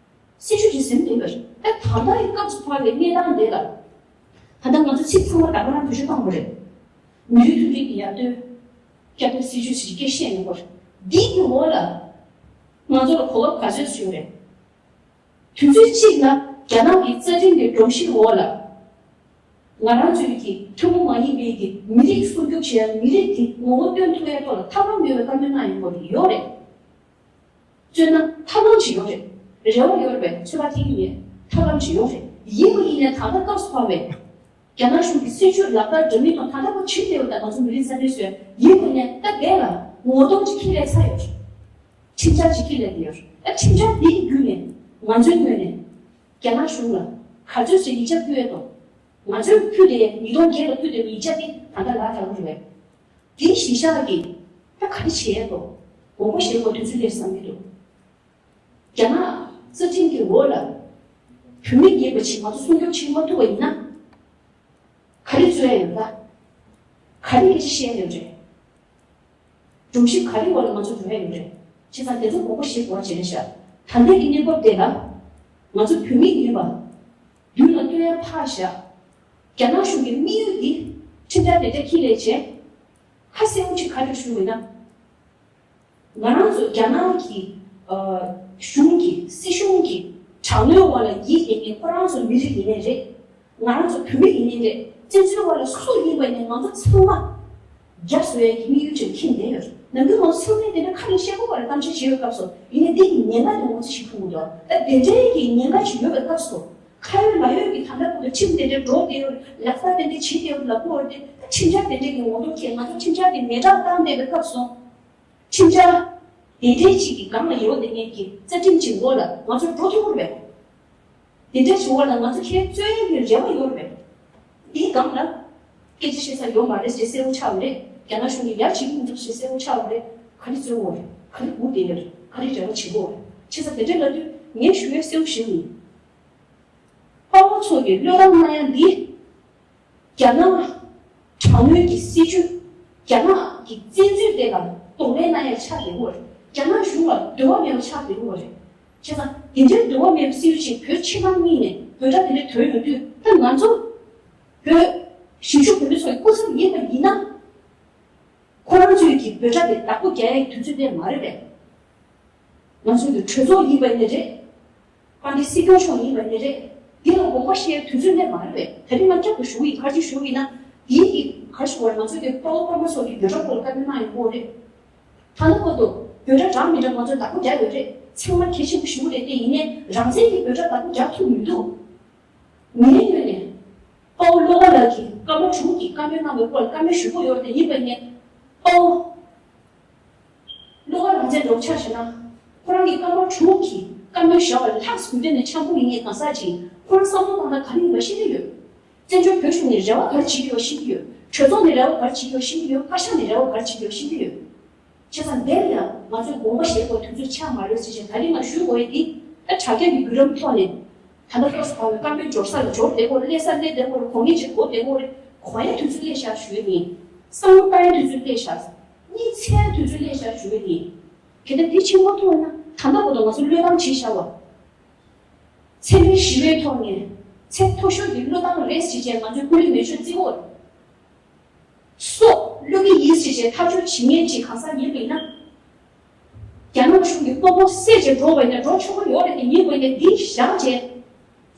སྲིད་བྱུས་ཅིག་ཟིན་བསྡད་པ་རེད། ད་ད་ལྟ་ཡི་སྐབས་སུ་བབས་པའི་གནས་སྟངས་འདི་ལ་ད་ལྟ་ང་ཚོ་ཚིག་ཚང་མ་ད་ག་རང་བེད་སྤྱོད་བཏང་དགོས་རེད། མི་རིགས་མཐུན་སྒྲིལ་གྱི་ཡར་ཐོན་བསྐྱར་དར་སྲིད་བྱུས་ཟེར་སྐད་བཤད་ཡོང་དགོས་རེད། འདི་གི་འོག་ལ་ང་ཚོ་ལ་གོ་སྐབས་ག་ཚོད་ཡོད་རེད། དུས་ཚོད་གཅིག་ལ་རྒྱ་ནག་གི་རྩ་ཁྲིམས་ཀྱི་སྒྲོམ་གཞིའི་འོག་ལ། ང་རང་ཚོའི་གི་ཐུན་མོང་མ་ཡིན་པའི་གི་མི་རིགས་སྲུང་སྐྱོབ་བྱེད་ཡ་མི་རིགས་ཀྱི་ངོ་བོ་སྟོན་ཐུབ་ཡ་ཐོག་ལ་ཐབས་ལམ་ཡོད་པའི་བཀའ་མོལ་གནང་ཡོང་དགོས་ཀྱི་ཡོད་རེད། བཙོན་ན་ཐབས་ལམ་ཞིག་ཡོད་རེད། རེ་བ་ཡོད་རེད་པས། ཚོད་དཔག་ཐེངས་གཉིས་ཐབས་ལམ་ཞིག་ཡོད་རེད། ཡིན་པ་ཡིན་ནའི་ད་ལྟ་སྐབས་སུ་བབས་པའི་རྒྱ་ནག་གཞུང་གི་སྲིད་བྱུས་ལག་བསྟར་འདྲ་མིན་དང་། ད་ལྟ་བར་བྱེད་བསྡད་ཡོད། ད་ང་ཚོ་མི་རིགས་རྩ་མེད་བཟོས། ཡིན་པ་ཡིན་ནའི་ད་འདི་ལ་ངོ་གདོང་ཅིག་ཁྱེར་སླེབས་ཚར་ཡོད་རེད། ཁྲིམས་འཆར་ཅིག་ཁྱེར་སླེབས་ཡོད་རེད། ད་ཁྲིམས་འཆར་འདི་གི་བརྒྱུད་ནས་ང་ཚོའི་ངོས་ནས་རྒྱ་ནག་གཞུང་ལ་ག་ཚོད་ཅིག་ཡིག་ཆ་ཕུལ་ཡས་དང་། ང་ཚོས་ཕུལ་བསྡད་ཡས། ཉིས་སྟོང་བརྒྱད་ལ་ཕུལ་བསྡད་པའི་ཡིག་ཆ་འདི་ད་ལྟ་ལག་བསྟར་གྱི་རེད། དེའི་གཞི་བཞག་གིས་ད་ག་རེ་བྱེད་ཡས་འདུག་དགོངས་པ་བཞེས་དགོས་དུས་ཚོད་སླེབས་བསམ་གྱི་འདུག་རྒྱ་ནག་རྩ་ཁྲིམས་ཀྱི་འོག་ལ་བོད་མི་ཡིན་པ་ཅིག་ང་ཚོ་སྲུང་སྐྱོབ་བྱེད་མ་ཐུབ་པ་ཡིན་ན། ག་རེ་རྩོད་ཡ་ཡོད་ད། ག་རེ་སྐད་ཆ་བཤད་ཡ་ཡོད་རེད། སྒྲོམ་གཞི་ག་རེ་འོག་ལ་ང་ཚོ་འགྲོ་ཡ་ཡོད་རེད། བྱས་ཙང་དེ་ཚོ་དགོངས་པ་བཞེས་དགོས་པ་བྱས་ཤག་ད་ལྟའི་གི་གནས་བབ་དེ་ལ་ང་ཚོ་བོད་མི་ཡིན་པ་མདུན་ལ་སྟོན་ཡ་ཕར་བཞག་རྒྱ་ནག་གཞུང་གི་དམིགས་ཡུལ་འདི་ཁྲིམས་འཆར་དེ་འདྲ་ཁྱེར་སླེབས་བྱས། ཁ་གསལ་པོ་ཅིག་ག་རེ་ཞུ་དགོས་ན། ང་རང་ཚོ་རྒྱ་ནག་གི་ཨ་གཞུང་གི་སྲིད་གཞུང་གི་དྲག་གནོན་འོག་ལ་ཡིད་ཡེ་མཁན། ཁོ་རང་ཚོ་མི་རིགས་ཡིན་ནའི་རེད། ང་རང་ཚོ་བོད་མི་ཡིན་ནའི་རེད། བཙན་འཛུལ་འོག་ལ་སུ་ཡིན་པ་ཡིན་ནའི་ང་ཚོ་ཚང་མ་རྒྱ་བཟོ་ཡས་ཀྱི་དམིགས་ཡུལ་ཅིག་འཁྱེར་བསྡད་ཡོད་རེད། ནམ་རྒྱུན་ང་ཚོ་ཚང་མས་དེ་འདྲ་ཁ་ནས་བཤད་ཀྱི་ཡོད་རེད། གཏམ་བཤད་བྱེད་པའི་སྐབས་སུ། ཡིན་ནའི་འདི་གི་ཉེན་ཁ་དེ་ང་ཚོ་ཞིག་མཐོང་གི་འདུག་ད་དེ་འདྲའི་གི་ཉེན་ཁ་ཞིག་ཡོད་པའི་སྐབས་སུ། ཁ་ཡོད་ལག་ཡོད་ཀྱི་ད་ལྟ་བར་དུ་ཁྲིམས་དེ་འདྲ་འགྲོ་བསྡད་ཡོད། ལག་བསྟར་དེ་འདྲ་བྱེད་བསྡད་ཡོད་ལབ་ཀྱི་ཡོད་རེད་དེ། ད་ཁྲིམས་འཆར་དེ་འདྲ་གི་ངོ་གདོང་ཁྱེར། ང་ཚོ་ཁྲིམས་འཆར་དེ་མེ་སྲེག་བཏང་བསྡད་པའི་སྐབས་སུ། ཁྲིམས་འཆར་དེ་འདྲའི་ཅིག་གི་སྒང་ལ་ཡོད་བསྡད་མཁན་གྱི་རྩ་ཁྲིམས་ཀྱི་འོག་ལ་ང་ཚོ་འགྲོ་ཐུབ་ཀྱི་རེད་པས། དེ་འདྲ་བྱུང་བ་ལ་ང་ཚོ་ཁྱེད་རྩོད་ཡས་ཀྱི་རེ་བ་ཡོད་རེད་པས། འདིའི་སྒང་ལ་སྐད་ཆ་བཤད་ས་ཡོད་མ་རེད་ཅེས་གསལ་པོ་ཆགས་པ་རེད། རྒྱ་ནག་གཞུང་གིས་ཡར་བྱེད་ཀྱི་མི་འདུག་ཅེས་གསལ་པོ་ཆགས་པ་རེད། ག་རེ་རྩོད་དགོས་རེད། ག་རེ་སྒུག་བསྡད་ཡོད་རེད། ག་རེ་རེ་བ་བྱེད་དགོས་རེད། བྱས་ཙང་དེ་འདྲ་ལབ་དུས་ངས་ཞུ་ཡས་གསལ་པོ་ཞུ་ཡིན། དཔའ་བོ་ཚོ་གིས་བློས་བཏང་གནང་ཡ་འདི། རྒྱ་ནག་དྲག་གནོན་གྱི་སྲིད་བྱུས། རྒྱ་ནག་གི་བཙན་འཛུལ་དེ་ལ་གདོང་ལེན་གནང་ཡ་ཆགས་བསྡད་ཡོད་རེད། རྒྱ་ནག་གཞུང་ལ་འདོད་པ་མེད་པ་ཆགས་བསྡད་ཡོད་རེད། བྱས་ཙང་དེ་འདྲའི་འདོད་པ་མེད་པ་སྲིད་བྱུས་ཅིག་བོད་ཕྱི་ནང་གཉིས་ནས་འབོད་སྒྲ་དེ་འདྲ་ཐོན་ཡོང་དུས། ད་ང་ཚོ་བོད་གཞིས་བཞུགས་བོད་མི་ཚོ་ཡི་སྐུ་ཚབ་ཡིན་པ་ཡིན་ན། ཁོ་རང་ཚོའི་གི་འབོད་སྒྲ་དེ་བདག་པོ་རྒྱག་ཡའི་དུས་ཚོད་དེ་མ་རེད་པས། ང་ཚོའི་གི་གྲོས་ཚོགས་ཡིན་པ་ཡིན་ནའི་རེད། དཔལ་ལྡན་སྲིད་སྐྱོང་མཆོག་ཡིན་པ་ཡིན་ནའི་རེད། འདི་ལ་དགོངས་པ་བཞེས་ཡའི་དུས་ཚོད་དེ་མ་རེད་པས། ད་རིང་ང་སྐྱབས་སུ་ཞུ་གི་ཡིན། ག་རེ་ཞུ་གི་ཡིན་ན། འདིའི་གི་ག་རེ་ཞུ་དགོས་རེད། ང་ཚོའི་གི་དཔའ་བོ་དཔའ་མོ་ཚོ་གི་འབོད་སྒྲ་སྐོར་ལ་བཀའ་མོལ་གནང་ཡོང་གི་ཡོད་རེད། ཐ་ན་བར་དུ་འབོད་སྒྲ་འདྲ་མི་འདྲ་ང་ཚོས་བདག་པོ་རྒྱག་ཡོད་རེད། ཚང་མ་གལ་ཆེན་པོ་ཞེ་པོ་རེད་དེ། ཡིན་ནའི་རང་བཙན་གྱི་འབོད་སྒྲ་བདག་པོ་རྒྱག་ཐུབ་མི་འདུག་ངའི་ངོས་ནས་དཔའ་བོ་བློ་དགའ་ལགས་ཀྱིས་སྐར་མ་དྲུག་གི་བཀའ་མོལ་གནང་བའི་སྐོར་ལ་བཀའ་མོལ་ཞུ་དགོས་ཡོད་རེད་དེ། ཡིན་པ་ཡིན་ནའི་དཔའ་བོ་བློ་དགའ་རང་བཙན་སྒྲོག་ཆ་བྱས་ན། ཁོ་རང་གིས་སྐར་མ་དྲུག་གི་བཀའ་མོལ་བཞག་པ་ལ་ལྷག་ཟིན་དེ་ནས་འཆམ་པོ་ཡིན་ངེས་གང་ཟག་ཅིག་ཁོ་རང་བསམ་བློ་བཏང་ན་ག་རེ་ཡིན་པ་ཤེས་ཀྱི་ཡོད། བཙན་བྱོལ་བོད་གཞུང་ནས་རེ་བ་ག་རེ་བྱེད་ཀྱི་ཡོད་ཤེས་ཀྱི་ཡོད། གྲོས་ཚོགས་ནས་རེ་བ་ག་རེ་བྱེད་ཀྱི་ཡོད་ཤེས་ཀྱི་ཡོད། བཀའ་ཤག་ནས་རེ་བ་ག་རེ་བྱེད་ཀྱི་ཡོད་ཤེས་ཀྱི་ཡོད། བྱས་ཙང་འདིར་ཡང་ང་ཚོས་དགོངས་པ་བཞེས་དགོས་དུས་ཚོད་ཆགས་མ་རེད་ཟེར་བྱས། ད་རིང་ང་ཞུ་དགོས་ཡས་འདི། ད་དྲ་རྒྱ་གི་བརྒྱུད་རིམ་ཐོག་ནས་ད་ལྟ་ཏོག་ཙམ་བར་བའི་བཀའ་མོལ་འབྱོར་ས་ལ་འབྱོར་བསྡད་ཡོད་རེད། སླེབས་ས་སླེབས་བསྡད་ཡོད་རེད། གོ་ངེས་ཅིག་གོ་བསྡད་ཡོད་རེད། གོ་ཡས་དུས་ཚོད་སླེབས་ཤག་ཞུ་ཡས་ཡིན། བསམ་བློ་བཏང་ཡས་དུས་ཚོད་སླེབས་ཤག་གཉིད་སད་ཡས་དུས་ཚོད་སླེབས་ཤག་ཞུ་ཡས་ཡིན། གལ་ཏེ་འདི་ཕྱིན་མ་ཐུབ་ན། ད་ལྟ་བར་དུ་ང་ཚོ་བློས་བཏང་བྱས་བཞག་པ། ཚད་མེད་བཞི་པའི་ཐོག་ནས་ཚད་མཐོ་ཤོས་ཀྱི་བློས་བཏང་རེད་ཟེར་བྱས་ང་ཚོས་སྐུ་ལུས་མེ་མཆོད་བརྩི་གི་ཡོད་རེད། སྲོག་བློས་ཀྱི་ཡིན་ཟེར་བྱས་ཐག་གཅོད་བྱེད་མཁན་ཅིག་གང་ཟག་ཡིན་པ་ཡིན་ན། རྒྱ་ནག་གཞུང་གིས་དཔའ་བོ་བསད་བྱས་འགྲོ་བ་ཡིན་ན་འགྲོ་ཆོག་གི་ཡོད་རེད་དེ། ཡིན་པ་ཡིན་ན་འདི་བཞག་བྱས།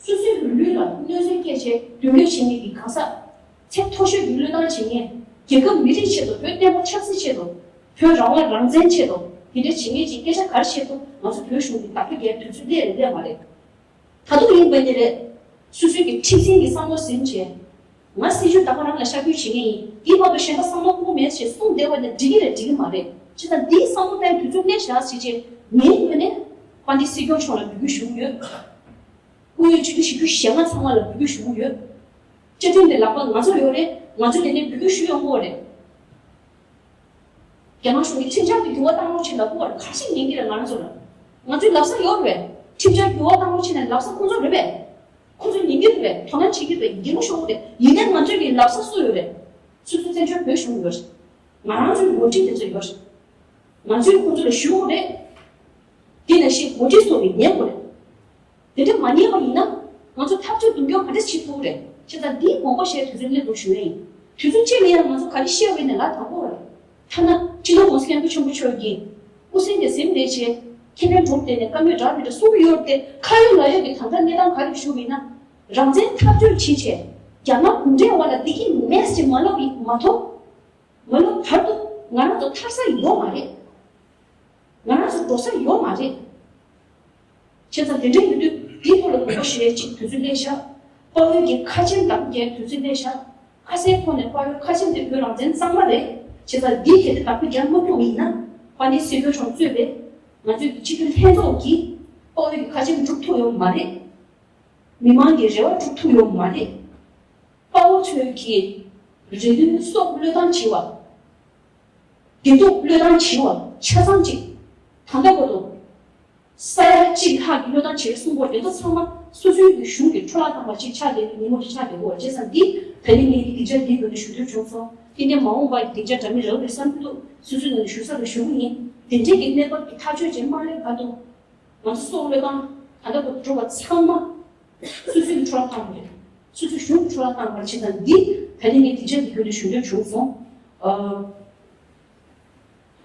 སོ་སོའི་ལུས་ལ་གནོད་འཚེ་སྐྱེལ་བྱས་མདུན་ལས་བྱེད་མཁན་གྱི་གང་ཟག་ཚད་མཐོ་ཤོས་ཀྱི་བློས་བཏང་བྱེད་མཁན། རྒྱལ་ཁབ་མི་རིགས་ཆེད་དུ། བོད་བརྟན་པོ་ཆབ་སྲིད་ཆེད་དུ། བོད་རང་དབང་རང་བཙན་ཆེད་དུ། དེ་འདྲ་བྱེད་མཁན་ཅིག་སྐད་ཆ་ག་རེ་བཤད་འདུག་ང་ཚོ་བོད་གཞུང་གི་བདག་པོ་རྒྱག་དུས་ཚོད་སླེབས་རེད་སླེབས་མ་རེད། ད་དུང་ཡིན་པ་ཡིན་ནའི་རེད། སོ་སོའི་གི་ཁྲིམས་འཛིན་གྱི་བསམ་བློ་ཟིན་བྱས། ང་སྲིད་བྱུས་བདག་པོ་རང་ལ་ཤར་བསྐྱོད་བྱེད་མཁན་ཡིན། འདིའི་བར་དུ་གཞན་པ་བསམ་བློ་ཁུར་མེད་ཅེས་གསུངས་བསྡད་པ་ནི་འགྲིག་གི་རེད་འགྲིག་གི་མ་རེད། བྱས་ཙང་འདིའི་བསམ་བློ་བཏང་དུས་ཚོད་སླེབས་བཞག་ཟེར་བྱས། ངའི་ངོས་ནས་དཔལ་ལྡན་སྲིད་སྐྱོང་མཆོག་ལ་འབོད་སྐུལ་ཞུ་གི་ཡོད། སྐུ་ངོ་སྤྱི་འཐུས་བཞི་བཅུ་ཞེ་ལྔ་ཚང་མ་ལ་འབོད་སྐུལ་ཞུ་གི་ཡོད། བཅའ་ཁྲིམས་དེ་ལག་པ་ང་ཚོར་ཡོད་རེད། ང་ཚོས་དེ་ནས་འབོད་སྐུལ་ཞུ་ཡོང་གི་ཡོད་རེད། རྒྱ་ནག་གཞུང་གིས་ཁྲིམས་འཆར་དེ་འགྱུར་བ་བཏང་རོགས་བྱེད་ལབ་དགོས་པ་རེད། ག་རེ་ཞིག་ཉན་གྱི་རེད། ང་རང་ཚོ་ལ། ང་ཚོའི་ལབ་ས་ཡོད་རེད་པས། ཁྲིམས་འཆར་འགྱུར་བ་བཏང་རོགས་བྱེད་ནས་ལབ་ས་ཁོང་ཚོ་རེད་པས། ཁོང་ཚོས་ཉན་གྱི་རེད་པས། དོ་སྣང་བྱེད་ཀྱི་རེད་པས། འགན་ཤོར་གི་རེད། ཡིན་ནའི་ང་ཚོས་ཀྱི་ལབ་ས་སུ་ཡོད་རེད། སོ་སོའི་བཙན་བྱོལ་བོད་གཞུང་ཡོད་རེད། ང་རང་ཚོའི་འགོ་ཁྲིད་དེ་ཚོ་ཡོད་རེད། ང་ཚོས་ཁོང་ཚོ་ལ་ཞུ་དགོས་རེད། དེ་ནང་བཞིན་འགོ་ཁྲིད་ཚོ་གིས་ཉན་དགོས་རེད། དེ་འདྲ་མ་ཉན་པ་ཡིན་ན། ང་ཚོ་འཐབ་རྩོད་མདུན་སྐྱོད་ག་འདྲ་བྱེད་ཐུབ་རེད། བྱས་ཙང་འདིའི་དགོངས་པ་བཞེས་དུས་ཚོད་སླེབས་འདུག་ཞུ་ཡ་ཡིན། དུས་ཚོད་ཅི་ལ་ཡང་ང་ཚོ་ག་རེ་བཤད་པ་ཡིན་ན་ལབ་དང་པོ་རེད། ཐ་ན་སྤྱི་ནོར་༸གོང་ས་༸སྐྱབས་མགོན་ཆེན་པོ་མཆོག་གིས་སྐུ་སྲིང་གི་གཟིམ་ལས་བྱས། ཁེ་ཕན་སྒྲུབ་བསྡད་ནས་བཀའ་མོལ་འདྲ་མི་འདྲ་གསུང་གི་ཡོད་དེ། ཁ་ཡོད་ལག་ཡོད་ཀྱི་ད་ལྟ་གནས་སྟངས་ག་རེ་ཞུ་བ་ཡིན་ན། རང་བཙན་འཐབ་རྩོད་བྱེད་བྱས། རྒྱ་ནག་གུང་ཁྲན་འོག་ལ་བསྡད་ཀྱི་མེད་ཅེས་མ་ལབ་པ་མ་གཏོགས། མ་ལབ་བར་དུ་ང་རང་ཚོ་ཐར་ས་ཡོད་མ་རེད། ང་རང་ཚོ་འགྲོ་ས་ཡོད་མ་རེད། བྱས་ཙང་དེ་འདྲ་ཡིན་དུས་འདིའི་ཐོག་ལ་དགོངས་པ་བཞེས་ཡས་ཅིག་དུས་ཚོད་སླེབས་ཤག་དཔའ་བོའི་གི་ཁ་ཆེམས་དང་རྒྱལ་དུས་ཚོད་སླེབས་ཤག་ཁ་གསལ་ཐོག་ནས་དཔའ་བོའི་ཁ་ཆེམས་དེ་བོད་རང་བཙན་གཙང་མ་རེད། བྱས་ཙང་འདིའི་གལ་ཏེ་བདག་པོ་རྒྱག་མ་ཐུབ་པ་ཡིན་ན། དཔལ་ལྡན་སྲིད་སྐྱོང་མཆོག་གཙོས་པའི་ང་ཚོའི་གི་སྤྱི་འཐུས་ལྷན་ཚོགས་ཀྱིས་དཔའ་བོའི་གི་ཁ་ཆེམས་སྒྲུབ་ཐུབ་ཡོད་མ་རེད། མི་མང་གི་རེ་བ་སྒྲུབ་ཐུབ་ཡོད་མ་རེད། དཔའ་བོ་ཚོའི་གི་རེ་འདུན་སྲོག་བློས་བཏང་བྱེད་པ། བདེ་སྡུག་བློས་བཏང་བྱེད་པ་ཆ་ཚང་ཅིག་ད་ལྟ་བར་དུ་ས་ཡ་གཅིག་ལྷག་གི་བློས་བཏང་བྱེད་གསུང་གོ་དེ་ཚོ་ཚང་མ་སོ་སོའི་གི་གཞུང་གི་འཕྲོ་བརླག་བཏང་བ་ཅིག་ཆགས་བསྡད་པའི་ཉིན་མོ་ཅིག་ཆགས་བསྡད་ཡོད་པ་བྱས་ཙང་འདི་ད་ནི་ངས་འདི་སྡིངས་ཆ་འདིའི་མདུན་དུ་ཞུ་འདོད་བྱུང་སོང་། དེ་ནས་མ་འོངས་པ་སྡིངས་ཆ་འདྲ་མིན་རག་རེད་བསམ་གྱི་འདུག་སོ་སོའི་ནང་ནས་ཞུ་ས་ལ་ཞུ་གི་ཡིན། དེ་འདྲའི་གི་གནས་བབ་ཀྱི་ཐག་གཅོད་བྱས་མ་སླེབས་བར་དུ། ང་ཚོ་སྲོག་བློས་བཏང་ད་ལྟ་བར་དུ་འགྲོ་བ་ཚང་མ་སོ་སོའི་འཕྲོ་བརླག་བཏང་བ་རེད། སོ་སོའི་གཞུང་འཕྲོ་བརླག་བཏང་བ་རེད། བྱས་ཙང་འདི་ད་ནི་ངས་སྡིངས་ཆ་འདི་བརྒྱུད་ནས་ཞུ་འདོད་བྱུང་སོང་།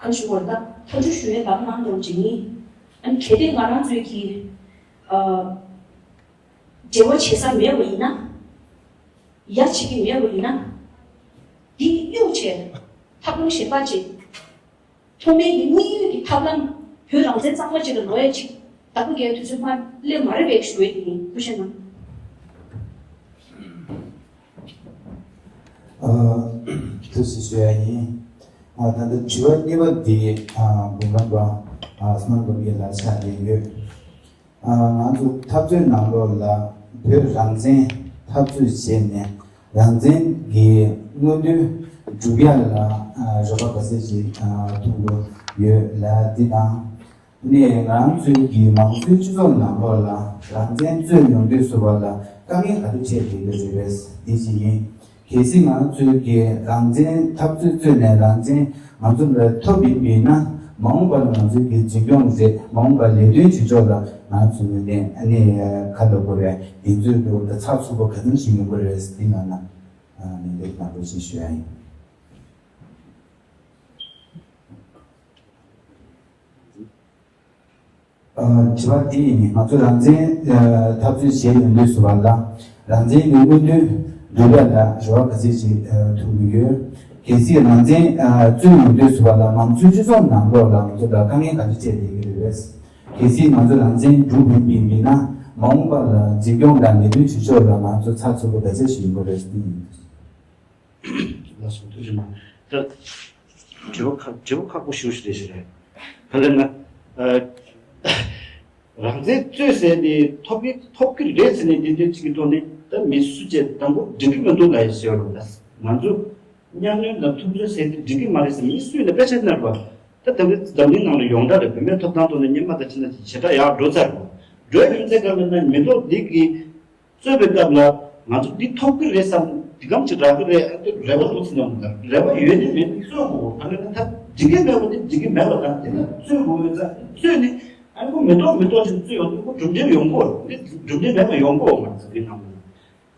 ཨ། གང་ཞུ་བར་ད་ཐག་གཅོད་ཞུ་ཡས་ལམ་ནང་དུ་བྱེད་ཉིན། ཨ་ནི་གལ་ཏེ་ང་རང་ཚོའི་གི་ཨ། འབྲེལ་བ་བྱེད་ས་མེད་པ་ཡིན་ན། ཡ་བྱེད་ཀྱི་མེད་པ་ཡིན་ན། འདི་གཡུག་བྱས་ཐབས་ལམ་གཞན་པ་ཅིག་ཐོག་མའི་གི་དམིགས་ཡུལ་གྱི་ཐབས་ལམ་བོད་རང་བཙན་གཙང་མ་ཅིག་ལ་ལོག་ཡ་ཅིག་བདག་པོ་རྒྱག་དུས་ཚོད་མ་སླེབས་མ་རེད་པས་ཞུ་ཡས་དེ་ཡིན། ཐུགས་རྗེ་གནང་། ཨ། ཐུགས་རྗེ་ཞུ་ཡ་ཡིན། ཨ། ད་ལྟ་དྲི་བ་གཉིས་པ་འདི་ཨ། འབུམ་རམས་པ་ཨ། སྨན་པ་མི་ལ་ཆགས་བསྡད་ཡོད། ཨ། ང་ཚོ་འཐབ་རྩོད་ནང་ལོགས་ལ་བོད་རང་བཙན་འཐབ་རྩོད་བྱས་ནས་རང་བཙན་གྱི་མངོན་འདོད་སྒྲུབ་ཡ་ལ་ཨ། རེ་བ་ག་ཚད་ཅིག་ཨ། ཐོན་གྱི་ཡོད་ལ་འདི་དང་། ནས་ང་ཚོའི་གི་མང་གཙོའི་སྤྱི་ཚོགས་ནང་ལོགས་ལ་རང་བཙན་རྩོད་ཡོང་དུས་སུ་བ་ལ་དཀའ་ངལ་ག་དུས་འཕྲད་བསྡད་ཀྱི་རེད་པས། འདི་ཅི་ཡིན། གལ་སྲིད་ང་ཚོའི་གི་རང་བཙན་འཐབ་རྩོད་རྩོད་ནས་རང་བཙན་ང་ཚོ་ལ་ཐོབ་ཡིན་པས་ན། མ་འོངས་པ་ལ་ང་ཚོའི་གི་འཛིན་སྐྱོང་རེད། མ་འོངས་པ་ལས་དོན་བྱེད་ཕྱོགས་ལ་ང་ཚོ་ངོས་ནས་ཨ་ནི་ཁ་ལོ་དགོས་རེད། འདི་ཚོའི་ཐོག་ལ་ཚགས་ཚུད་པོ་ག་ཚོད་ཞིག་ཡོང་གི་རེད། འདི་ནང་ན་ལན་འདེབས་གནང་རོགས་ཞེས་ཞུ་ཡ་ཡིན། ཨ། དྲི་བ་འདི་ཡིན། ང་ཚོ་རང་བཙན་ཨ། འཐབ་རྩོད་བྱས་ཡོང་དུས་སུ་བ་ལ་རང་བཙན་གྱི་མངོན་འདོད་སྒྲུབ་ཡ་ལ་རེ་བ་ག་ཚད་ཅིག་ཨ། ཐོན་གྱི་ཡོད། གལ་སྲིད་རང་བཙན་ཨ། རྩོད་ཡོང་དུས་སུ་བ་ལ་མང་གཙོའི་སྤྱི་ཚོགས་ནང་ལོགས་ལ་ང་ཚོ་ལ་དཀའ་ངལ་ག་ཚོད་འཕྲད་བསྡད་ཀྱི་རེད་པས། གལ་སྲིད་ང་ཚོ་རང་བཙན་སྒྲུབ་ཡིན་པས་ན། མ་འོངས་པ་ལ་འཛིན་སྐྱོང་དང་ལས་དོན་བྱེད་ཕྱོགས་ལ་ང་ཚོ་ཚགས་ཚུད་པོ་ག་ཚད་ཞིག་ཡོང་གི་རེད། ལགས་སོ། ཐུགས་རྗེ་གནང་། ད་དྲི་བ་ཁག་དྲི་བ་ཁག་པོ་ཞེ་པོ་ཞིག་རེད་ཞེས་རེད། ག་རེ་ན། ཨ། རང་བཙན་རྩོད་ཟེར་དེ་ཐོབ་ཀྱི་ཐོབ་ཀྱི་རེད་ཟེར་ནས་འདི་འདྲ་ཅིག་གི་ཐོག་ནས་ད་མི་སུ་བྱས་དང་པོ་འགྲིག་གི་མི་འདུག་ལབ་ཡ་ཞེས་པ་རེད། ང་ཚོ་གཉའ་གནོན་དང་ཐུབ་ཚོད་ཟེར་དེ་འགྲིག་གི་མ་རེད་ཟེར་མི་སུས་ནས་དཔེ་ཆ་ནར་བ། ད་ད་བར་འཛམ་གླིང་ནང་ལ་ཡོངས་གྲགས་རེད། བུད་མེད་ཐོབ་ཐང་ཐོག་ནས་སྔོན་མ་དང་ཕྱི་ན་ཞེ་དྲག་ཡག་འགྲོ་ཚར་རེད། འགྲོ་ཡ་རྒྱུ་མཚན་ག་རེ་ན་མི་ཐོག་འདི་གི་རྩོད་པའི་སྐབས་ལ་ང་ཚོ་འདི་ཐོབ་ཀྱི་རེད་བསམ། འདི་གམ་ཅིག་རག་གི་རེད། ཨ། འདི་རེ་བ་འདུག་ཟེར་ནས་འདུག་རེ་བ་ཡོད་ནི་མེད་ནི་རྩོད་དགོས། གང་ལྟར་ད་འགྲིག་གི་མེད་པ་དེ་འགྲིག་གི་མེད་པ་དང་། དེ་ལ་རྩོད་དགོས་ཡོད་ཙང་རྩོད་ནི། ཨ་ནི་ཁོ་མི་ཐོག་མི་ཐོག་ཅིག་རྩོད་ཡོང་དུས་ཁོ་གྲུབ་འབྲས་ཡོང་གི་རེད། འདི་གྲུབ་འབྲས་མེད་པ་ཡོང་གི་ཡོད་མ་རེད་ཟེར། འདི་གང་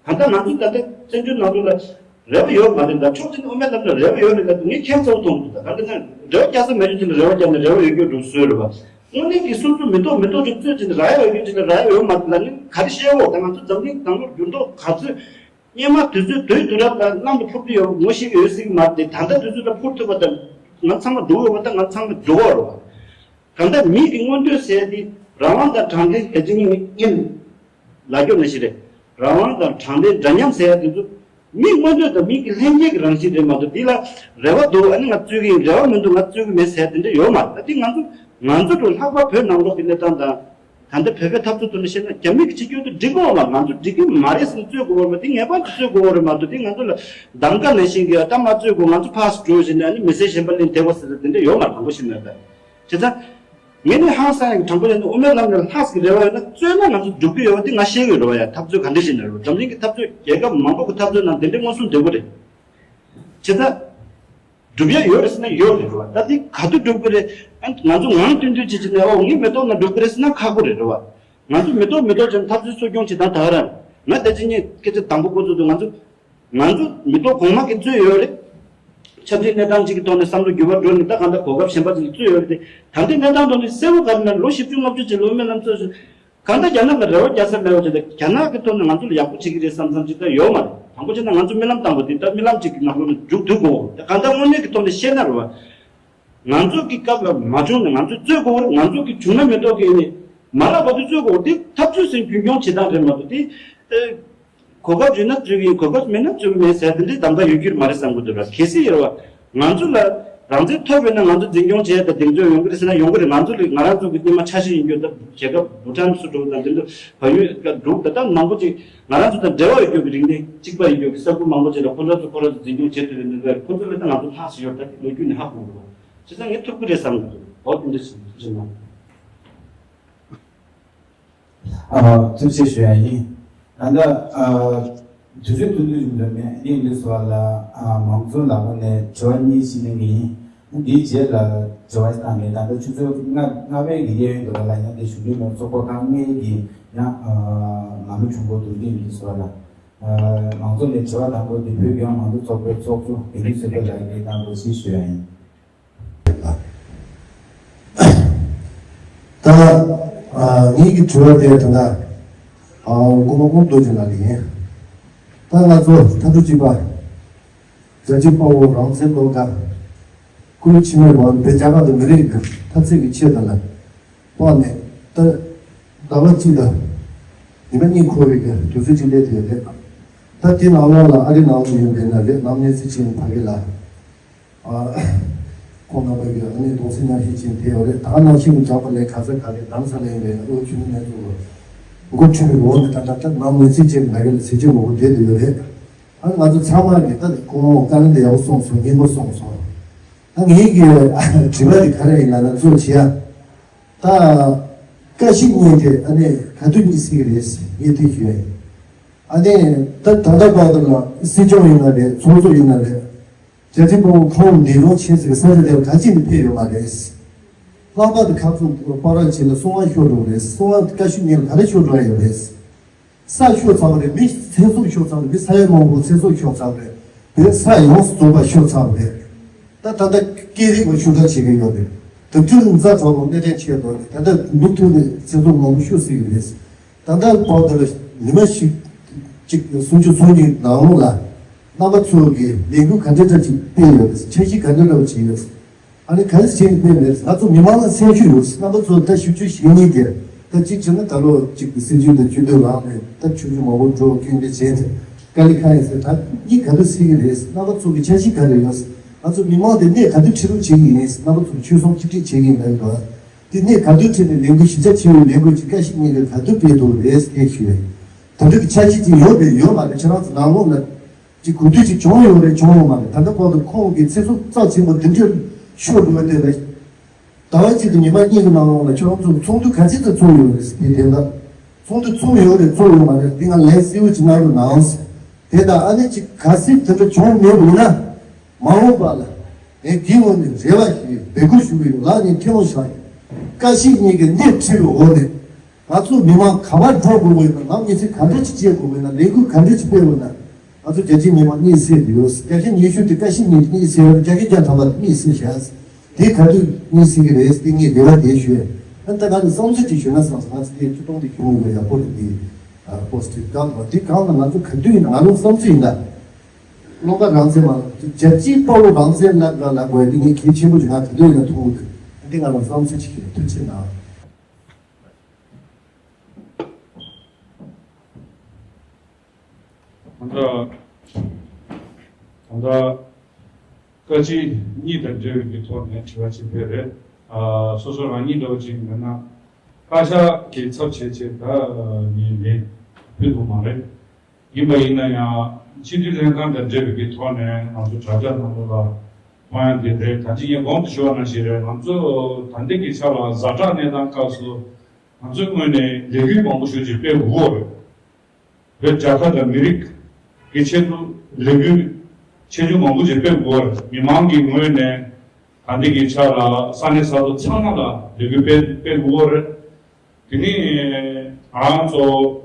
ལྟར་ང་ཚོ་ད་ལྟ་བཙན་བྱོལ་ནང་ལོགས་ལ་རེ་བ་ཡོད་མ་རེད། ད་ཕྱོགས་གཅིག་ནས་དབུ་མའི་ལམ་ལ་རེ་བ་ཡོད་རེད་ལབ་དུས་ངས་ཁྱད་མཚར་པོ་མཐོང་གི་འདུག་ད་ག་རེ་ན་རེ་བ་རྒྱག་ས་མེད་རྒྱུ་དེ་ལ་རེ་བ་རྒྱག་ནས་རེ་བ་ཡོད་རྒྱུ་འགྲོ་བཟོས་རེད་བ། དངོས་གནས་ཀྱི་སོ་སོ་མི་ཐོག་མི་ཐོག་ཅིག་རྩོད་ཅིག་ནས་རག་ཡ་ཡོད་རྒྱུ་ཅིག་ལ་རག་ཡ་ཡོད་མ་རེད་ལབ་ནས་ག་རེ་བཤད་འོ། ད་ང་ཚོ་འཛམ་གླིང་ནང་ལོགས་འགྱུར་ལྡོག་ག་ཚོད་སྔོན་མ་དུས་ཚོད་དུས་དུས་རབས་ལ་གནམ་ལ་འཕུར་གྱི་ཡོད་ངོ་ཤེས་ཀྱི་ཡོད་སྲིད་ཀྱི་མ་རེད་དེ། ད་ལྟ་དུས་ཚོད་ལ་འཕུར་ཐུབ་པ་དང་། ང་ཚང་མ་འགྲོ་འོས་པ་དང་ང་ཚང་མ་འགྲོ་འོས་རེད་བ། གང་ལྟར་མི་གི་མངོན་འདོད་ཟེར་ཡ་དེ་རང་དབང་དང་དྲང་བདེན་གལ་ཆེ་ཉིད་ཡིན། ལ་སྐྱོ་ན་ཞིག་རེད། རང་དབང་དང་དྲང་བདེན་འདྲ་མཉམ་ཟེར་ཡ་དེ་ཚོ་མི་མངོན་འདོད་དང་མི་གི་ལྷན་སྐྱེས་ཀྱི་རང་བཞིན་རེད་མ་གཏོགས། འདི་ལ་རེ་བ་འདུག་ཨ་ནི་ང་རྩོད་ཀྱི་ཡིན། རེ་བ་མི་འདུག་ང་རྩོད་ཀྱི་མེད་ཟེར་ཡ་དེ་འདྲ་ཡོད་མ་རེད། ད་འདི་ང་ཚོ་ང་ཚོ་འགྲོ་ལྷག་པར་བོད་ནང་ལོགས་ཀྱི་གནས་སྟངས་དང་། ད་ལྟ་བོད་པའི་འཐབ་རྩོད་ཐོག་ནས་བཤད་ན་རྒྱ་མི་གི་གཅིག་གྱུར་དུ་འགྲིག་གི་ཡོད་མ་རེད། ང་ཚོ་འགྲིག་གི་མ་རེད་ཟེར་ནས་རྩོད་དགོས་པ་རེད་མ་གཏོགས། འདི་ངེས་པར་དུ་རྩོད་དགོས་པ་རེད་མ་གཏོགས། འདི་ང་ཚོ་ལ་གདམ་ག་ནང་བཞིན་གྱི་ད་མ་རྩོད་དགོས། ང་ཚོ་ཕར་འགྲོ་བཞིན་ནས་ཨ་ནི་མི་ཚེ་གཞན་པ་ལེན་བསྡད་པ་ཟེར་ན་དེ་འདྲ་ཡོད་མ་རེད། དྲང་པོ་བཤད་ན། ད་བྱས་ཙང་ངས་ནི་ཧང་སང་ཡང་དྲང་པོ་ཡང་ནི་དབུ་མའི་ལམ་ནས་ལྷག་གི་རེ་བ་ཡོད་ན། རྩོད་ན་ང་ཚོ་འགྲུབ་ཀྱི་ཡོད་པ་དེ་ང་ཤེས་ཀྱི་རེད་བ། ཡ། འཐབ་རྩོད་ག་འདྲ་ཞིག་ནས་རེད་བ། འཛམ་གླིང་གི་འཐབ་རྩོད་རྒྱལ་ཁབ་མང་པོ་གི་འཐབ་རྩོད་ནང་དེ་འདྲ་མངོན་སུམ་བསྡད་ཀྱི་རེད། བྱས་ཙང་སྒྲུབ་ཡ་ཡོད་རེད་ཟེར་ན་ཡོད་རེད་བ། ད་དེ་ག་དུས་སྒྲུབ་ཀྱི་རེད། ཨ། ང་ཚོ་ངང་སྟོན་སྟོན་བྱེད་ཀྱི་ནས་ཨོ་ངའི་མེ་ཏོག་ནང་སྒྲུབ་ཀྱི་རེད་ཟེར་ན་ཁག་པོ་རེད་རེད་བ། ང་ཚོ་མེ་ཏོག་མེ་ཏོག་བྱས་ནས་འཐབ་རྩོད་གསོ་སྐྱོང་བྱེད་སྟངས་ད་ག་རང་རེད། ང་ད་ཅི་ཉིད་སྐད་ཆ་དང་པོ་འགོ་བཙུགས་དུས་ང་ཚོ་ང་ཚོ་མེ་ཏོག་གོང་མ་གིས་རྩོད་ཡོད་རེད། ཆབ་སྲིད་གནས་སྟངས་གཅིག་གི་ཐོག་ནས་བསམ་བློ་འགྱུར་བ་འགྲོ་ནས་ད་གང་ལྟར་གོ་སྐབས་གཞན་པ་ཅིག་ལ་རྩོད་ཡོད་རེད་དེ། ད་ལྟའི་གནས་སྟངས་ཐོག་ནས་གསལ་པོ་ག་རེ་ན་ལོ་བཞི་བཅུ་ལྔ་བཅུ་ཅིག་ལ་དབུ་མའི་ལམ་རྩོད་སོང་། གང་ལྟར་རྒྱ་ནག་ལ་རེ་བ་རྒྱག་ས་མེད་པ་ཅིག་དང་། རྒྱ་ནག་གི་ཐོག་ནས་ང་ཚོ་ལ་ཡག་པོ་བྱེད་ཀྱི་རེད་བསམ་བསམ་ཅིག་ད་ཡོད་མ་རེད། དང་པོ་བྱས་ན་ང་ཚོ་རྨི་ལམ་བཏང་བ་དེ་ད་རྨི་ལམ་ཅིག་གི་ནང་ལོགས་ནས་མཇུག་བསྡུ་དགོས། ད་གང་ལྟར་དངོས་གནས་ཀྱི་ཐོག་ནས་བཤད་ན་རེད་བ། ང་ཚོ་གི་སྐབས་ལ་མ་བྱུང་ན་ང་ཚོས་རྩོད་དགོས་པ་རེད། ང་ཚོ་གི་བྱུང་ན་མེ་ཏོག་གིས་ནི་ མ་ལབ་བར་དུ་རྩོད་དགོས་དེ་འཐབ་རྩོད་ཟེར་རྒྱུན་སྐྱོང་བྱེད་སྟངས་རེད་མ་གཏོགས་དེ། གོ་སྐབས་ཡོད་ན་རྩོད་ཀྱི་ཡིན། གོ་སྐབས་མེད་ན་རྩོད་ཀྱི་མེད་ཟེར་དེ་འདྲའི་གདམ་ག་ཡོད་རྒྱུ་མ་རེད་བསམ་གྱི་འདུག་ར། གལ་སྲིད་ཡོད་རེད་བ། ང་ཚོ་ལ་རང་བཙན་ཐོབ་ཡོད་ན་ང་ཚོ་འཛིན་སྐྱོང་བྱས་དང་གདེང་ཚོད་ཡོང་གི་རེད་ཟེར་ན་ཡོང་གི་རེད། ང་ཚོ་ལ་ང་རང་ཚོ་གི་སྔོན་མ་ཆ་ཤས་ཡིན་རྒྱུ་ད་རྒྱལ་ཁབ་བྷུ་ཊན་སུ་འགྲོ་དང་དེ་ཚོ་བལ་ཡུལ་འགྲོ་ད་ལྟ་མང་པོ་ཅིག་ང་རང་ཚོ་དང་འབྲེལ་བ་ཡོད་རྒྱུ་གི་རིག་གནས་གཅིག་པ་ཡིན་རྒྱུ་གི་ས་ཁུལ་མང་པོ་ཅིག་ལ་ཁོ་རང་ཚོ་ཁོ་རང་ཚོ་འཛིན་སྐྱོང་བྱེད་ཐུབ་ཡོད་འདུག་ག་ཁོ་ཚོ་ལ་ད་ང་ཚོ་ལྷག་ཞིག་ཡོད་ད་ལོ་རྒྱུས་ནས་ཧ་གོ་གི་རེད། བྱས་ཙང་ངས་ཐུབ་ཀྱི་རེད་བསམ་གྱི་འདུག་འོ་དེ་འདྲ་ཞིག་ཐུགས་རྗེ་གནང་། ཨ། ཐུགས་རྗེ་ཆེ་ཞུ་ཡ་ཡིན། ད་ལྟ་ཨ། དུས་ཚོད་ཐུང་ཐུང་ཞིག་འདུག་མེད་ཡིན་འདུག་ཟེར་བ་ལ། ཨ། མང་གཙོ་ལགས་ནས་དྲི་བ་གཉིས་ཤིག་གནང་གི་ཡིན། འདིའི་རྗེས་ལ་དྲི་བ་བཏང་གི། ད་ལྟ་ཆུ་ཚོད་ལྔ་ལྔ་པའི་གི་གཡས་གཡོན་དུ་བ་ལ་ཡང་དེ་གཞུང་འབྲེལ་མི་སྣ་ཚོགས་པ་ཁག་ལྔའི་གི་ཡང་ཨ། ལམ་ལུགས་ཆུང་པོ་འདུག་ཡིན་འདུག་ཟེར་བ་ལ། ཨ། མང་གཙོ་ནས་དྲི་བ་དང་པོ་དེ་བོད་ཀྱི་མང་གཙོ་ཚོགས་པའི་ཚོགས་གཙོ་དགེ་ལེགས་བཟོད་པ་ལགས་ཀྱིས་གནང་རོགས་ཞེས་ཞུ་ཡ་ཡིན། ད་ཨ། ངེད་ཀྱི་དྲི་བ་དེ་ད་ལྟ་ཨ། སྐུ་ངོ་ཨོཾ་རྡོ་རྗེ་ལགས་ཀྱི་ཡིན། ད་ང་ཚོ་མཐའ་དྲུག་གཅིག་པ་རྒྱལ་གཅེས་དཔའ་བོ་རང་བཙན་བློ་དགའ་སྐུ་ལུས་འཆི་མེད་པ་བོད་རྒྱ་གར་དུ་མི་རིགས་ཀྱི་འཐབ་རྩོད་ཀྱི་ཆེད་དུ་ལ་དཔག་ནས་ད་ཟླ་བ་གཅིག་དང་ཉི་མ་གཉིས་འཁོར་བའི་གི་དུས་ཚོད་ཅིག་སླེབས་ཡོད་རེད། ད་དེ་ནང་ལོགས་ལ་ཨ་རི་ནང་ལ་ཡོད་པའི་ན་རེད་ནམ་གནས་ཚུལ་ཅན་ཕ་གི་ལ། ཨ། ཁོང་རྣམ་པ་གིས་ཨ་ནི་གདུང་སེམས་མཉམ་སྐྱེད་ཅན་དེ་ཡོད་རེད། ད་ནང་བཞིན་གྱི་འཇགས་པ་ལས་ག་ས་ག་ནས་རྡ་རམ་ས་ལ་ཡིན་པའི་ཨ་ལོ་ཆུང་ངུ་ནས་ཚུར་འགོ་ཁྲིད་པའི་འོག་ནས་ད་ལྟ་ད་ནང་མི་ཚེ་གཅིག་ལ་གི་ལ་ཚེ་གཅིག་མང་པོ་བསྡད་དུ་ཡོད་རེད། ཨ་ང་ཚོ་ཚང་མ་གིས་ད་ཁོང་བཀའ་ལན་དེ་ཡག་པོ་གསུངས་སོང་། སྙིང་པོ་གསུངས་སོང་། ཨ་ངེད་ཀྱི་དྲི་བ་དེ་ག་རེ་ཡིན་ལབ་ན་གཙོ་ཆེ་ཡ། ད་བཀའ་ཤག་གཉིས་དེ་ཨ་ནི་ག་དུས་གཉིས་སྲིད་ཀྱི་རེད་ངས་དེ་ཞུ་ཡ་ཡིན། ཨ་ནི་ད་ད་ལྟ་བར་དུ་ལ་སྲིད་སྐྱོང་ཡིན་ན་རེད། ཚོགས་གཙོ་ཡིན་ན་རེད། རྒྱལ་གཅེས་དཔའ་བོ་ཁོང་འདས་གྲོངས་བྱས་ཚེ་ས་ཆ་དེར་ག་ཅི་ནས་ཕེབས་ཡོད་མ་རེད། ལྷག་པར་དུ་ཁ་ཚུགས་པར་བྱས་ན་སྲུང་བ་ཤོར་འགྲོ་རེད། སྲུང་བ་བཀའ་ཤག་གཉིས་ལ་ག་རེ་ཤོར་འགྲོ་ཡོད་རེད། ས་ཤོར་ཚར་བ་རེད། མི་ཚེ་སྲོག་ཤོར་ཚར་བ་རེད། མི་ས་ཡ་མང་པོ་ཚེ་སྲོག་ཤོར་ཚར་བ་རེད། བོད་ས་ཡོངས་སུ་རྫོགས་པ་ཤོར་ཚར་བ་རེད། ད་ད་ལྟ་སྐད་རིགས་ལ་ཤུགས་དྲག་བྱེད་ཀྱི་ཡོད་རེད། དུག་སྦྲུལ་རྫ་གྲོགས་ལ་གནས་སྟངས་ཆེ་དོ་རེད། ད་ལྟ་མུ་མཐུད་ནས་ཚེ་སྲོག་མང་པོ་ཤོར་སྲིད་ཀྱི་རེད། ད་ལྟ་བར་དུ་ལ་ཉི་མ་ཞིག་གཅིག་སུམ་ཅུ་སོ་གཉིས་ནང་ལོགས་ལ་རྣམ་པ་ཚོ་གིས་ལས་འགུལ་ག་འདྲ་འདྲ་ཅིག་སྤེལ་ཡོད་རེད། འཆར་གཞི་ག་འདྲ་འདྲ་བ་བྱས་ཡོད་རེད། ཨ་ནི་ག་རེ་བྱས་ནས་སྤེལ་མེད། ང་ཚོ་མི་མང་ལ་སེམས་ཤུགས་ཡོད། རྣམ་པ་ཚོ་ད་བཞི་བཅུ་ཞེ་གཉིས་དེ་ད་གཅིག་བྱས་ན་ད་ལོ་གཅིག་གི་སྲིད་ཇུས་དང་ཇུས་འདོན་ལངས་ནས་ད་ཆུང་ཆུང་མང་པོ་འགྲོ་སྐྱོན་བརྗོད་བྱས་ནས་དཀའ་ལས་ཁག་ཡིན་ཟེར། ད་གཉིས་ག་དུས་སྲིད་ཀྱི་རེད། རྣམ་པ་ཚོ་གི་འཆར་གཞི་ག་རེ་ཡོད། ང་ཚོ་མི་མང་དེ་གནས་ག་དུས་ཁྲིད་རོགས་བྱེད་ཀྱི་ཡིན། རྣམ་པ་ཚོ་ཆོས་སྲུང་གཅིག་སྒྲིལ་བྱེད་ཀྱི་ཡིན་ལབ་ཡོད། དེ་གནས་ག་དུས་ཁྲིད་ནས་ལས་འགུལ་གཞི་རྒྱ་ཆེ་བའི་ལས་འགུལ་གྱི་བཀའ་ཤག་གཉིས་ཀྱིས་ག་དུས་སྤེལ་ཐུབ་རེད་ཟེར་ཞུས་ཡོད། ད་དུང་གི་འཆར་གཞི་ཅིག་ཡོད་པས་ཡོད་མ་རེད། ཁྱེད་རང་ཚོ་ནང་ལོགས་ལ། ཅིག་གོ་དུས་ཅིག་བྱུང་ཡོད་རེད། བྱུང་ཡོད་མ་རེད། ད་ལྟ་བར་དུ་ཁོང་གི་ཚེ་སྲོག་རྩ་ཆེན་པོ་འདི་འདྲ་ཤོར་འགྲོ་བ་དེ་ལ། ཟླ་བ་གཅིག་དང་ཉི་མ་གཉིས་ཀྱི་ནང་ལོགས་ལ་ཁྱོད་རང་ཚོ་ཚོགས་འདུ་ག་ཚོད་ཙམ་ཚོགས་ཡོད་རེད་ཟེར་དེ་ལ། ཚོགས་འདུ་ཚོགས་ཡོད་རེད། ཚོགས་ཡོད་མ་རེད། དེ་ང་ལན་གསལ་བོ་ཅིག་གནང་རོགས་གནང་ཟེར། དེ་དང་ཨ་ནི་ཅིག་གལ་སྲིད་དེ་འདྲ་བྱུང་མེད་པ་ཡིན་ན། མ་འོངས་པ་ལ་ངས་འདིའི་ངོས་ནས་རེ་བ་ཞུ་ཡིན། འབོད་སྐུལ་ཞུ་གི་ཡོད། ལག་ནས་ཐལ་མོ་བཞག་ཡིན། བཀའ་ཤག་གཉིས་ཀྱིས་སྣེ་ཁྲིད་པའི་འོག་ནས། ང་ཚོ་མི་མང་ག་པར་འགྲོ་དགོས་ཀྱི་ཡོད་ན། ནམ་ཉིན་ཚེ་ག་འདྲ་ཅིག་སྐྱེལ་དགོས་ཀྱི་ཡོད་ན། ལས་འགུལ་ག་འདྲ་ཅིག་སྤེལ་དགོས་ན། ང་ཚོ་རྒྱ་ཆེའི་མི་མང་གཉིད་སད་དུ་ཡོད། རྒྱ་ཆེ་ཉི་ཤུ་དེ་བཀའ་ཤག་གཉིས་གཉིད་སད་ཡོད། རྒྱ་ཆེ་བརྒྱ་ཐམ་པ་གཉིད་སད་བཞག་དེ་ག་དུས་གཉིད་སད་ཀྱི་རེད་དེ་ངས་རེ་བ་དེ་ཞུས། ཨ་ད་ང་ཚོ་བསམ་ཚུལ་ཅིག་ཞུས་ན་བསམ་སོང་། ང་ཚོ་དེ་བཅུ་སྟོང་དེ་ཞུ་དགོས་ཡག་པོ་རེད། དེ་པོ་སི་ཊིབ་གང་ལ་དེ་གང་ལ་ང་ཚོ་ག་དུས་ཡིན་ན་ང་རང་བསམ་ཚུལ་ཡིན་ན། བློ་དགའ་རང་བཙན་མ་རྒྱལ་གཅེས་དཔའ་བོ་རང་བཙན་ལ་དགའ་ལ་དགོས་དེ་ངས་གལ་ཆེན་པོ་ཞིག་ང་ག་དུས་ཡིན་ན་མཐོང་གི་འདུག་འདི་ང་རང་བསམ་ཚུལ་ཅིག་ཡིན། ཐུགས་རྗེ་གནང་། ད་ལྟ་ད་ལྟ་བཀའ་སྤྱི་གཉིས་དང་འབྲེལ་བའི་གི་ཐོག་ནས་དྲི་བ་ཅིག་ཕེབས་རེད། ཨ་སོ་སོ་རང་ཉིད་འདྲ་བོ་ཅིག་མེད་ན་བཀའ་ཤག་གི་ཚབ་བྱས་བྱས་ད་ངས་ལན་ཕུལ་ཐུབ་མ་རེད། ཡིན་པ་ཡིན་ན་ཡང་སྤྱི་འཐུས་ལྷན་ཁང་དང་འབྲེལ་བའི་གི་ཐོག་ནས་ང་ཚོ་དྲ་རྒྱ་ནང་ལོགས་ལ་མཐོང་ཡ་འདི་རེད། ད་ཅི་ངས་གོང་དུ་ཞུ་བ་ནང་བཞིན་རེད། ང་ཚོ་ད་ལྟའི་གི་ཆ་ལ་ཛ་དྲག་གནས་སྟངས་སྐབས་སུ་ང་ཚོའི་ངོས་ནས་ལས་འགུལ་མང་པོ་ཞིག་ཅིག་སྤེལ་དགོས་རེད། བོད་རྒྱལ་ཁབ་དང་མི་རིགས་ཀྱི་ཆེད་དུ་ལས་འགུལ་ཆེ་ཆུང་མང་པོ་ཅིག་སྤེལ་དགོས་རེད། མི་མང་གི་ངོས་ནས་ད་ལྟའི་གི་ཆ་ལ་ས་གནས་ས་ཐོག་ཚང་མ་ལ་ལས་འགུལ་སྤེལ་སྤེལ་དགོས་རེད། དེ་ནས་ང་རང་ཚོ་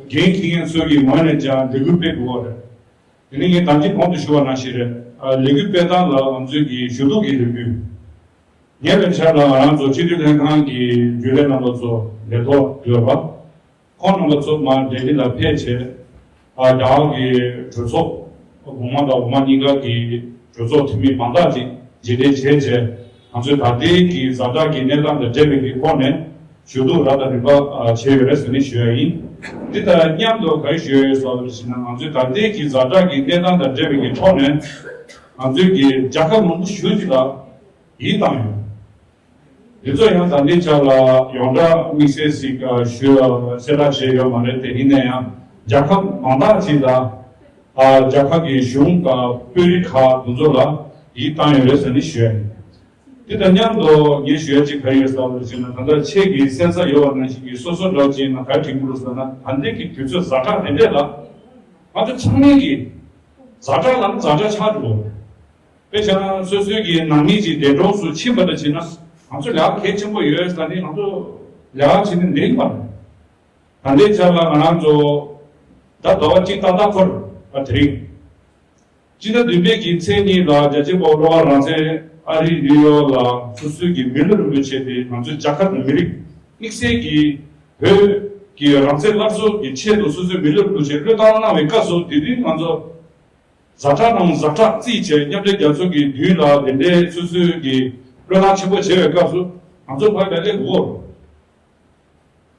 འགན་འཁྱེར་མཁན་ཚོ་གི་ངོས་ནས་ཀྱང་ལས་འགུལ་སྤེལ་དགོས་རེད། དེ་ནས་ངས་ད་ཅི་གོང་དུ་ཞུ་བ་ནང་བཞིན་རེད། ཨ་ལས་འགུལ་སྤེལ་སྟངས་ལ་ང་ཚོས་ཀྱི་ཞུ་གཏུག་གི་ལས་འགུལ། ངས་ལས་འཆར་ལ་ང་རང་ཚོ་སྤྱི་འཐུས་ལྷན་ཁང་གི་རྒྱུན་ལས་རྣམ་པ་ཚོ་ལས་ཐོག་ཡོད་པ། ཁོང་རྣམ་པ་ཚོ་མར་ལྡི་ལི་ལ་ཕེབས་བྱས། ཨ་རྒྱ་གར་གྱི་གྲོས་ཚོགས་འོག་མ་དང་འོག་མ་གཉིས་ཀ་གི་གྲོས་ཚོགས་འཐུས་མི་མང་དག་ཅིག་མཇལ་འཕྲད་བྱས་བྱས། ང་ཚོས་ད་ལྟའི་གི་ཛ་དྲག་གི་གནས་སྟངས་དང་འབྲེལ་བའི་གི་ཐོག་ནས་ ཞུ་གཏུག་རབ་དང་རིམ་པ་བྱས་ཡོད་རེད་ཟེར་ནས་ཞུ་ཡ་ཡིན། འདི་དང་མཉམ་དུ་ག་རེ་ཞུ་ཡ་ཡོད་ཟེར་བ་ཞིག་ན། ང་ཚོའི་ད་ལྟའི་གི་ཛ་དྲག་གི་གནས་སྟངས་དང་འབྲེལ་བའི་གི་ཐོག་ནས་ང་ཚོའི་གི་རྒྱལ་ཁབ་མང་པོ་ཞེ་ཅིག་ལ་ཡིད་བཏང་ཡོད། འདི་ཚོ་ཡང་ད་ལྟའི་ཆ་ལ་ཡོངས་གྲགས་དམིགས་བསལ་ཞིག་ཞུ་གསལ་བསྒྲགས་བྱས་ཡོད་མ་རེད་དེ། ཡིན་ན་ཡང་རྒྱལ་ཁབ་མང་དག་ཅིག་ལ་རྒྱལ་ཁབ་ཀྱི་གཞུང་དང་དཔོན་རིགས་ཁག་དེ་ཚོ་ལ་ཡིད་བཏང་ཡོད་རེད་ཟེར་ནས་ཞུ་ཡ་ཡིན། དེ་དང་མཉམ་དུ་ངས་ཞུ་ཡ་གཅིག་ག་རེ་ཡོད་ཟེར་བ་ཞིག་ན། ད་ལྟ་ཁྱེད་ཀྱིས་གསན་ས་ཡོད་པ་ནང་བཞིན་གྱི་སོ་སོ་འདྲ་བོ་ཅིག་ན་ག་རེ་དྲན་གྱི་འདུག་ཟེར་ན། ད་ལྟའི་གི་དུས་ཚོད་ཛ་དྲག་དེ་འདྲས་ལ་ང་ཚོ་ཚང་མས་ཀྱི་ཛ་དྲག་ལམ་ཛ་དྲག་ཆགས་འགྲོ། དཔེ་བྱས་ན་སོ་སོའི་གི་ནང་མི་ཅིག་འདས་གྲོངས་སུ་ཕྱིན་པ་འདྲ་བྱས་ན་ང་ཚོ་ལས་ཀ་གལ་ཆེན་པོ་ཡོད་ཟེར་ནས་ང་ཚོ་ལས་ཀ་བྱས་ནས་འདས་ཡིན་པ་རེད། ད་ལྟའི་ཆ་ལ་ང་རང་ཚོ་ད་ཟླ་བ་གཅིག་ཏག་ཏག་འཁོར་བ་དེ་རིང་། སྤྱི་ཟླ་བདུན་པའི་གི་ཚེས་གཉིས་ལ་རྒྱལ་གཅེས་དཔའ་བོ་བློ་དགའ་རང་བཙན་ཨ་རིའི་ནིའུ་ཡོག་ལ་སོ་སོའི་གི་མི་ལུས་རིན་པོ་ཆེ་དེ་ང་ཚོའི་རྒྱལ་ཁབ་དང་མི་རིགས་དམིགས་བསལ་གྱི་བོད་ཀྱི་རང་བཙན་སླར་གསོ་གི་ཆེད་དུ་སོ་སོའི་མི་ལུས་རིན་པོ་ཆེ་བློས་བཏང་གནང་བའི་སྐབས་སུ། དེ་དུས་ང་ཚོ་ཛ་དྲག་ནང་ཛ་དྲག་རྩིས་བྱས། མཉམ་འབྲེལ་རྒྱལ་ཚོགས་ཀྱི་མདུན་ལ་དེ་འདྲའི་སོ་སོའི་གི་བློས་བཏང་ཆེན་པོ་བྱས་པའི་སྐབས་སུ་ང་ཚོ་ཕར་ལ་སླེབས་དགོས།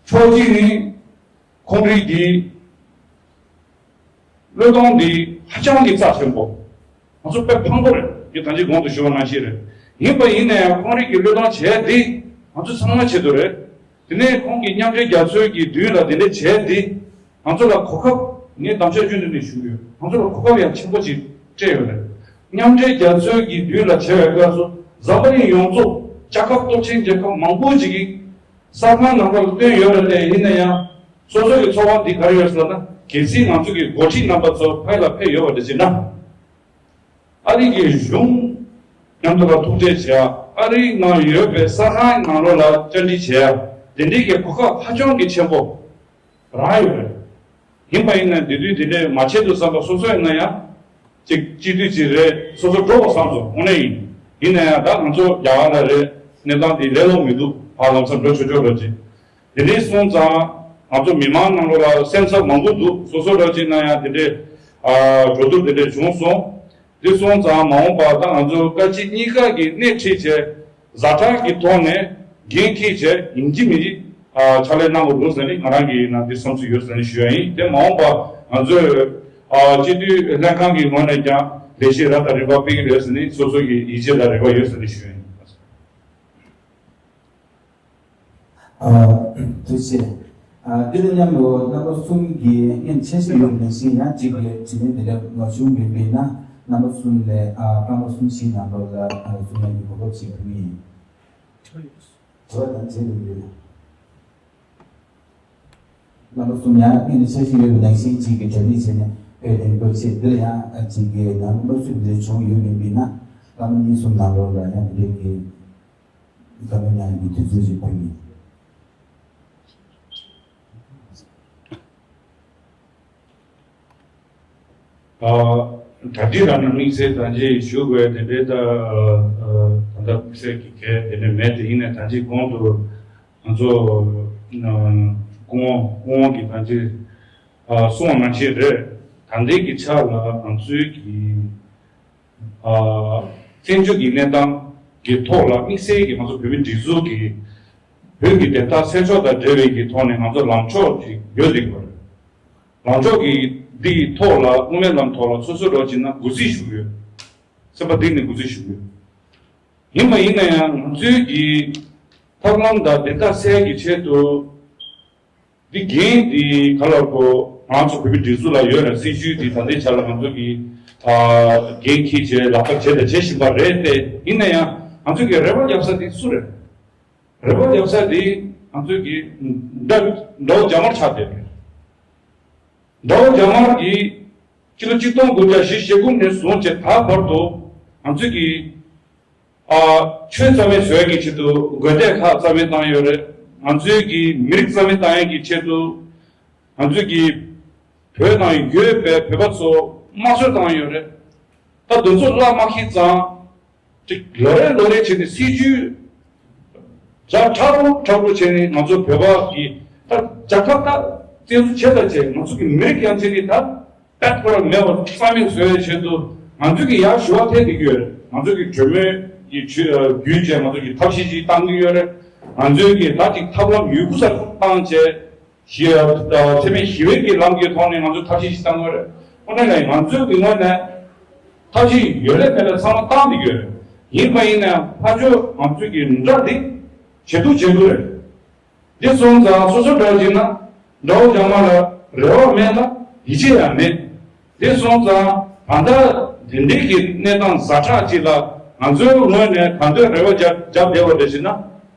ཕྱོགས་གཅིག་ནས་ཁོང་རིགས་ཀྱིས་བློས་གཏོང་འདི་ཧ་ཅང་གི་རྩ་ཆེན་པོ། ང་ཚོ་དཔེ་ཕངས་པོ་རེད། ངས་ད་ཅི་གོང་དུ་ཞུས་པ་ནང་བཞིན་རེད། ཡིན་པ་ཡིན་ན་ཡང་ཁོང་རིགས་ཀྱིས་བློས་གཏོང་བྱས་འདི་ང་ཚོ་ཚང་མ་ཆེད་དུ་རེད། དེ་ནས་ཁོང་གིས་མཉམ་འབྲེལ་རྒྱལ་ཚོགས་ཀྱི་མདུན་ལ་དེ་འདྲ་བྱས་འདི་ང་ཚོ་ལ་གོ་སྐབས། ངས་དམ་བཅའ་རྒྱུན་དུ་ནས་ཞུ་གི་ཡོད། ང་ཚོ་ལ་གོ་སྐབས་ཡང་ཆེན་པོ་ཅིག་སྤྲད་ཡོད་རེད། མཉམ་འབྲེལ་རྒྱལ་ཚོགས་ཀྱི་མདུན་ལ་བྱས་པའི་སྐབས་སུ་འཛམ་བུ་གླིང་ཡོངས་རྫོགས་རྒྱལ་ཁབ་སྟོབས་ཆེན་རྒྱལ་ཁབ་མང་པོ་ཅིག་གིས་གསར་ཁང་ནང་ལོགས་ལ་བཏོན་ཡོད་རེད་དེ། ཡིན་ན་ཡང་སོ་སོ་གི་ཚོར་བ་འདི་ག་རེ་ཡོད་ཟེར་ན། གལ་སྲིད་ང་ཚོ་གི་འགོ་ཁྲིད་རྣམ་པ་ཚོ་ཕ་གི་ལ་ཕེབས་ཡོད་པ་འདྲ་ཞིག་ན། ཨ་རི་གི་གཞུང་མཉམ་དུ་ལ་ཐུག་འཕྲད་བྱེད་ཡ། ཨ་རིའི་ནང་ཡོད་པའི་གསར་ཁང་ནང་ལོགས་ལ་བཅར་འདྲི་བྱེད་ཡ། དེ་འདྲའི་གི་གོ་སྐབས་ཧ་ཅང་གི་ཆེན་པོ་རག་ཡོད་རེད། ཡིན་པ་ཡིན་ན་དེ་དུས་དེ་འདྲའི་མ་བྱེད་འདུག་བསམ་པ་སོ་སོ་ཡིན་ན་ཡང་ཅིག་སྤྱི་འཐུས་ཅིག་རེད། སོ་སོ་འགྲོ་དགོས་བསམ་སོང་། དངོས་གནས་ཡིན། ཡིན་ན་ཡང་ད་ང་ཚོ་རྒྱ་གར་ལ་རེད། གནས་སྟངས་དེ་ལས་སླ་པོ་མི་འདུག་ཕར་ལམ་སང་འགྲོ་ཆོག་ཆོག་འདྲ་ཅིག་དེ་འདྲའི་སོང་ཙང་ང་ཚོ་མི་མང་ནང་ལོགས་ལ་སེམས་འཚབ་མང་པོ་འདུག་སོ་སོ་འདྲ་ཅིག་ན་ཡང་དེ་འདྲའི་ཨ་གྲོས་བསྡུར་དེ་འདྲ་བྱུང་སོང་། དེ་སོང་ཙང་མ་འོངས་པ་ད་ང་ཚོ་བཀའ་སྤྱི་གཉིས་ཀ་གིས་སྣེ་ཁྲིད་བྱས། ཛ་དྲག་གི་ཐོག་ནས་འགན་འཁྱེར་བྱས། ཡིན་གཅིག་མིན་གཅིག་ཨ་ཕྱག་ལས་གནང་དགོས་འདུག་ཟེར་ནས་ང་རང་གི་ནང་དེ་བསམ་ཚུལ་ཡོད་ཟེར་ནས་ཞུ་ཡ་ཡིན། དེ་མ་འོངས་པ་ང་ཚོས་ཨ་སྤྱི་འཐུས་ལྷན་ཁང་གི་ངོས་ནས་ཀྱང་ལས་གཞི་རབ་དང་རིམ་པ་སྤེལ་གྱི་རེད་ཟེར་ནས་སོ་སོ་གི་ཡིད་ཆེས་དང་རེ་བ་ཡོད་ཟེར་ནས་ཞུ་ཡ་ཡིན། ཨ། ཐུགས་རྗེ་ཆེ། ཨ། འདི་དང་མཉམ་དུ་རྣམ་པ་གསུམ་གྱིས་སྔོན་འཆར་གཞི་ཡོད་པ་ནང་བཞིན་ཡང་གཅིག་གི་དྲི་བ་དེ་འདྲ་མ་བྱུང་བ་ཡིན་ན། རྣམ་པ་གསུམ་ལས་ཨ་རྐང་པ་གསུམ་བཞི་ནང་ལོགས་ལ་ཨ་གསུང་ཡག་གི་གོ་སྐབས་ཤིག་ཕུལ་གྱི་ཡིན། དྲི་བ་དང་བཅས་པ་ཡོད། རྣམ་པ་གསུམ་ཡང་སྔོན་འཆར་གཞི་ཡོད་པ་ནང་བཞིན་གཅིག་གི་གྲ་སྒྲིག་བྱས་ནས་ཕེབས་ཏེ་འགོ་བྱས། འདིར་ཡང་ཨ་གཅིག་གི་ནང་སློབ་ཕྲུག་འདིར་བྱུང་ཡོད་པ་ཡིན་ན། རྣམ་པ་གཉིས་གསུམ་ནང་ལོགས་ལ་ཡང་འདི་འདྲའི་གི་བཀའ་མོལ་གནང་ཡག་གི་དུས་ཚོད་ཅིག་ཕུལ་གྱི་ཡིན། ཨ། གྲ་སྒྲིག་རང་ནས་དམིགས་བསལ་ད་ཅི་ཞུ་དགོས་དེ་འདྲའི་ད་ཨ་ད་ལྟ་དམིགས་བསལ་གྱི་གལ་དེ་འདྲ་མེད་དེ། ཡིན་ནའི་ད་ཅི་གོང་དུ་ང་ཚོ་ཨ་སྐུ་ངོ་སྐུ་ངོ་གིས་ད་ཅི་ཨ་གསུངས་པ་ནང་བཞིན་རེད། ད་ལྟའི་གི་ཆ་ལ་ང་ཚོའི་གི་ཨ། བཙན་བྱོལ་གྱི་གནས་སྟངས་ཀྱི་ཐོག་ལ་དམིགས་བསལ་གྱི་ང་ཚོ་བོད་མིའི་སྒྲིག་འཛུགས་ཀྱི་བོད་ཀྱི་བདེན་མཐའ་གསལ་ཕྱོགས་དང་འབྲེལ་བའི་གི་ཐོག་ནས་ང་ཚོ་ལངས་ཕྱོགས་ཅིག་ཡོད་བསྡད་ཀྱི་ཡོད་རེད། ལངས་ཕྱོགས་ཀྱི་འདིའི་ཐོག་ལ་དབུ་མའི་ལམ་ཐོག་ལ་སོ་སོ་འདྲ་བྱས་ན་གུས་བརྩི་ཞུ་གི་ཡོད། སེམས་པ་གཏིང་ནས་གུས་བརྩི་ཞུ་གི་ཡོད། ཡིན་པ་ཡིན་ན་ཡང་ང་ཚོའི་གི་ཐབས་ལམ་དང་བདེན་མཐའ་གསལ་གྱི་ཆེད་དུ། འདི་འགན་འདི་ག་ལ་གོ། ང་ཚོ་བོད་མིའི་སྒྲིག་འཛུགས་ལ་ཡོད་རེད། སྲིད་བྱུས་འདི་ད་ལྟའི་ཆ་ལ་ང་ཚོ་གིས་ཨ་འགན་འཁྱེར་བྱས་ལག་བསྟར་བྱས་དང་བྱེད་བཞིན་པ་རེད་དེ། ཡིན་ན་ཡང་ང་ཚོ་གི་རེ་བ་རྒྱབ་ས་འདི་སུ་རེད། རེ་བ་རྒྱབ་ས་འདི་ང་ཚོ་གི་དགྲ་དགྲ་བོ་རྒྱ་དམར་ཆགས་བསྡད་རེད། དགྲ་བོ་རྒྱ་དམར་གྱིས་ཕྱི་ལོ་ཆིག་སྟོང་དགུ་བརྒྱ་ཞེ་དགུ་ནས་བཟུང་བྱས་ད་བར་དུ་ང་ཚོ་གི་ཨ། ཆོས་རྩ་མེད་བཟོ་ཡག་གི་ཆེད་དུ་དགོན་སྡེ་ཁག་རྩ་མེད་བཏང་ཡོད་རེད། ང་ཚོའི་གི་མི་རིགས་རྩ་མེད་བཏང་ཡག་གི་ཆེད་དུ་ང་ཚོའི་གི་བོད་ནང་ཡོད་པའི་བོད་པ་ཚོ་དམར་གསོད་བཏང་ཡོད་རེད། ད་དེ་ཚོ་བརླག་མ་ཁེལ་ཙང་ཅིག་ལོ་རེ་ལོ་རེ་བྱས་ནས་སྲིད་ཇུས་ཛ་དྲག་རུ་དྲག་རུ་བྱས་ནས་ང་ཚོ་བོད་པ་གི་ད་རྒྱལ་ཁབ་ད་བཙན་འཛུལ་བྱས་ད་བྱས། ང་ཚོ་གི་མི་རིགས་ཡང་བྱས་ནས་ད། པད་ཀོར་མེད་པར་རྩ་མེད་བཟོ་བའི་ཆེད་དུ་ང་ཚོས་ཀྱི་ཡར་ཞུ་བ་ཐེབས་བསྡད་ཀྱི་ཡོད་རེད། ང་ཚོས་ཀྱི་གྲོས་མོལ་གྱི་ཆོས་ཨ་བརྒྱུད་བྱས་ང་ཚོས་ཀྱི་ཐབས་ཤེས་ཅིག་བཏང་གི་ཡོད་རེད། ང་ཚོའི་གི་ད་ཅིག་ཐབས་ལམ་ཡོད་དགུ་སར་བཏང་བྱས་ཞི་ཨ་འཚེ་མེད་ཞི་བའི་གི་ལམ་གྱི་ཐོག་ནས་ང་ཚོ་ཐབས་ཤེས་ཤིག་བཏང་དགོས་རེད། དངོས་གནས་ལ་ང་ཚོའི་གི་ངོས་ནས་ཐབས་ཤེས་ཡོད་ལས་མེད་ལས་ཚང་མ་བཏང་བསྡད་ཡོད་རེད། ཡིན་པ་ཡིན་ན་ཕར་ཕྱོགས་ང་ཚོའི་གི་འདྲ་འདི་བྱེད་ཐུབ་བྱེད་དགོས་རེད། འདི་སོང་ཙང་སོ་སོ་འདྲ་བྱས་ན་དགྲ་བོ་རྒྱ་དམར་ལ་རེ་བ་མེད་ན་ཡིད་ཆེས་ཡང་མེད། འདི་སོང་ཙང་ད་ལྟ་འདི་འདྲའི་གི་གནས་སྟངས་ཛ་དྲག་ཅིག་ལ་ང་ཚོའི་ངོས་ནས་ག་འདོད་རེ་བ་རྒྱབ་རྒྱབ་བསྡད་པ་རེད་ཟེར་ན་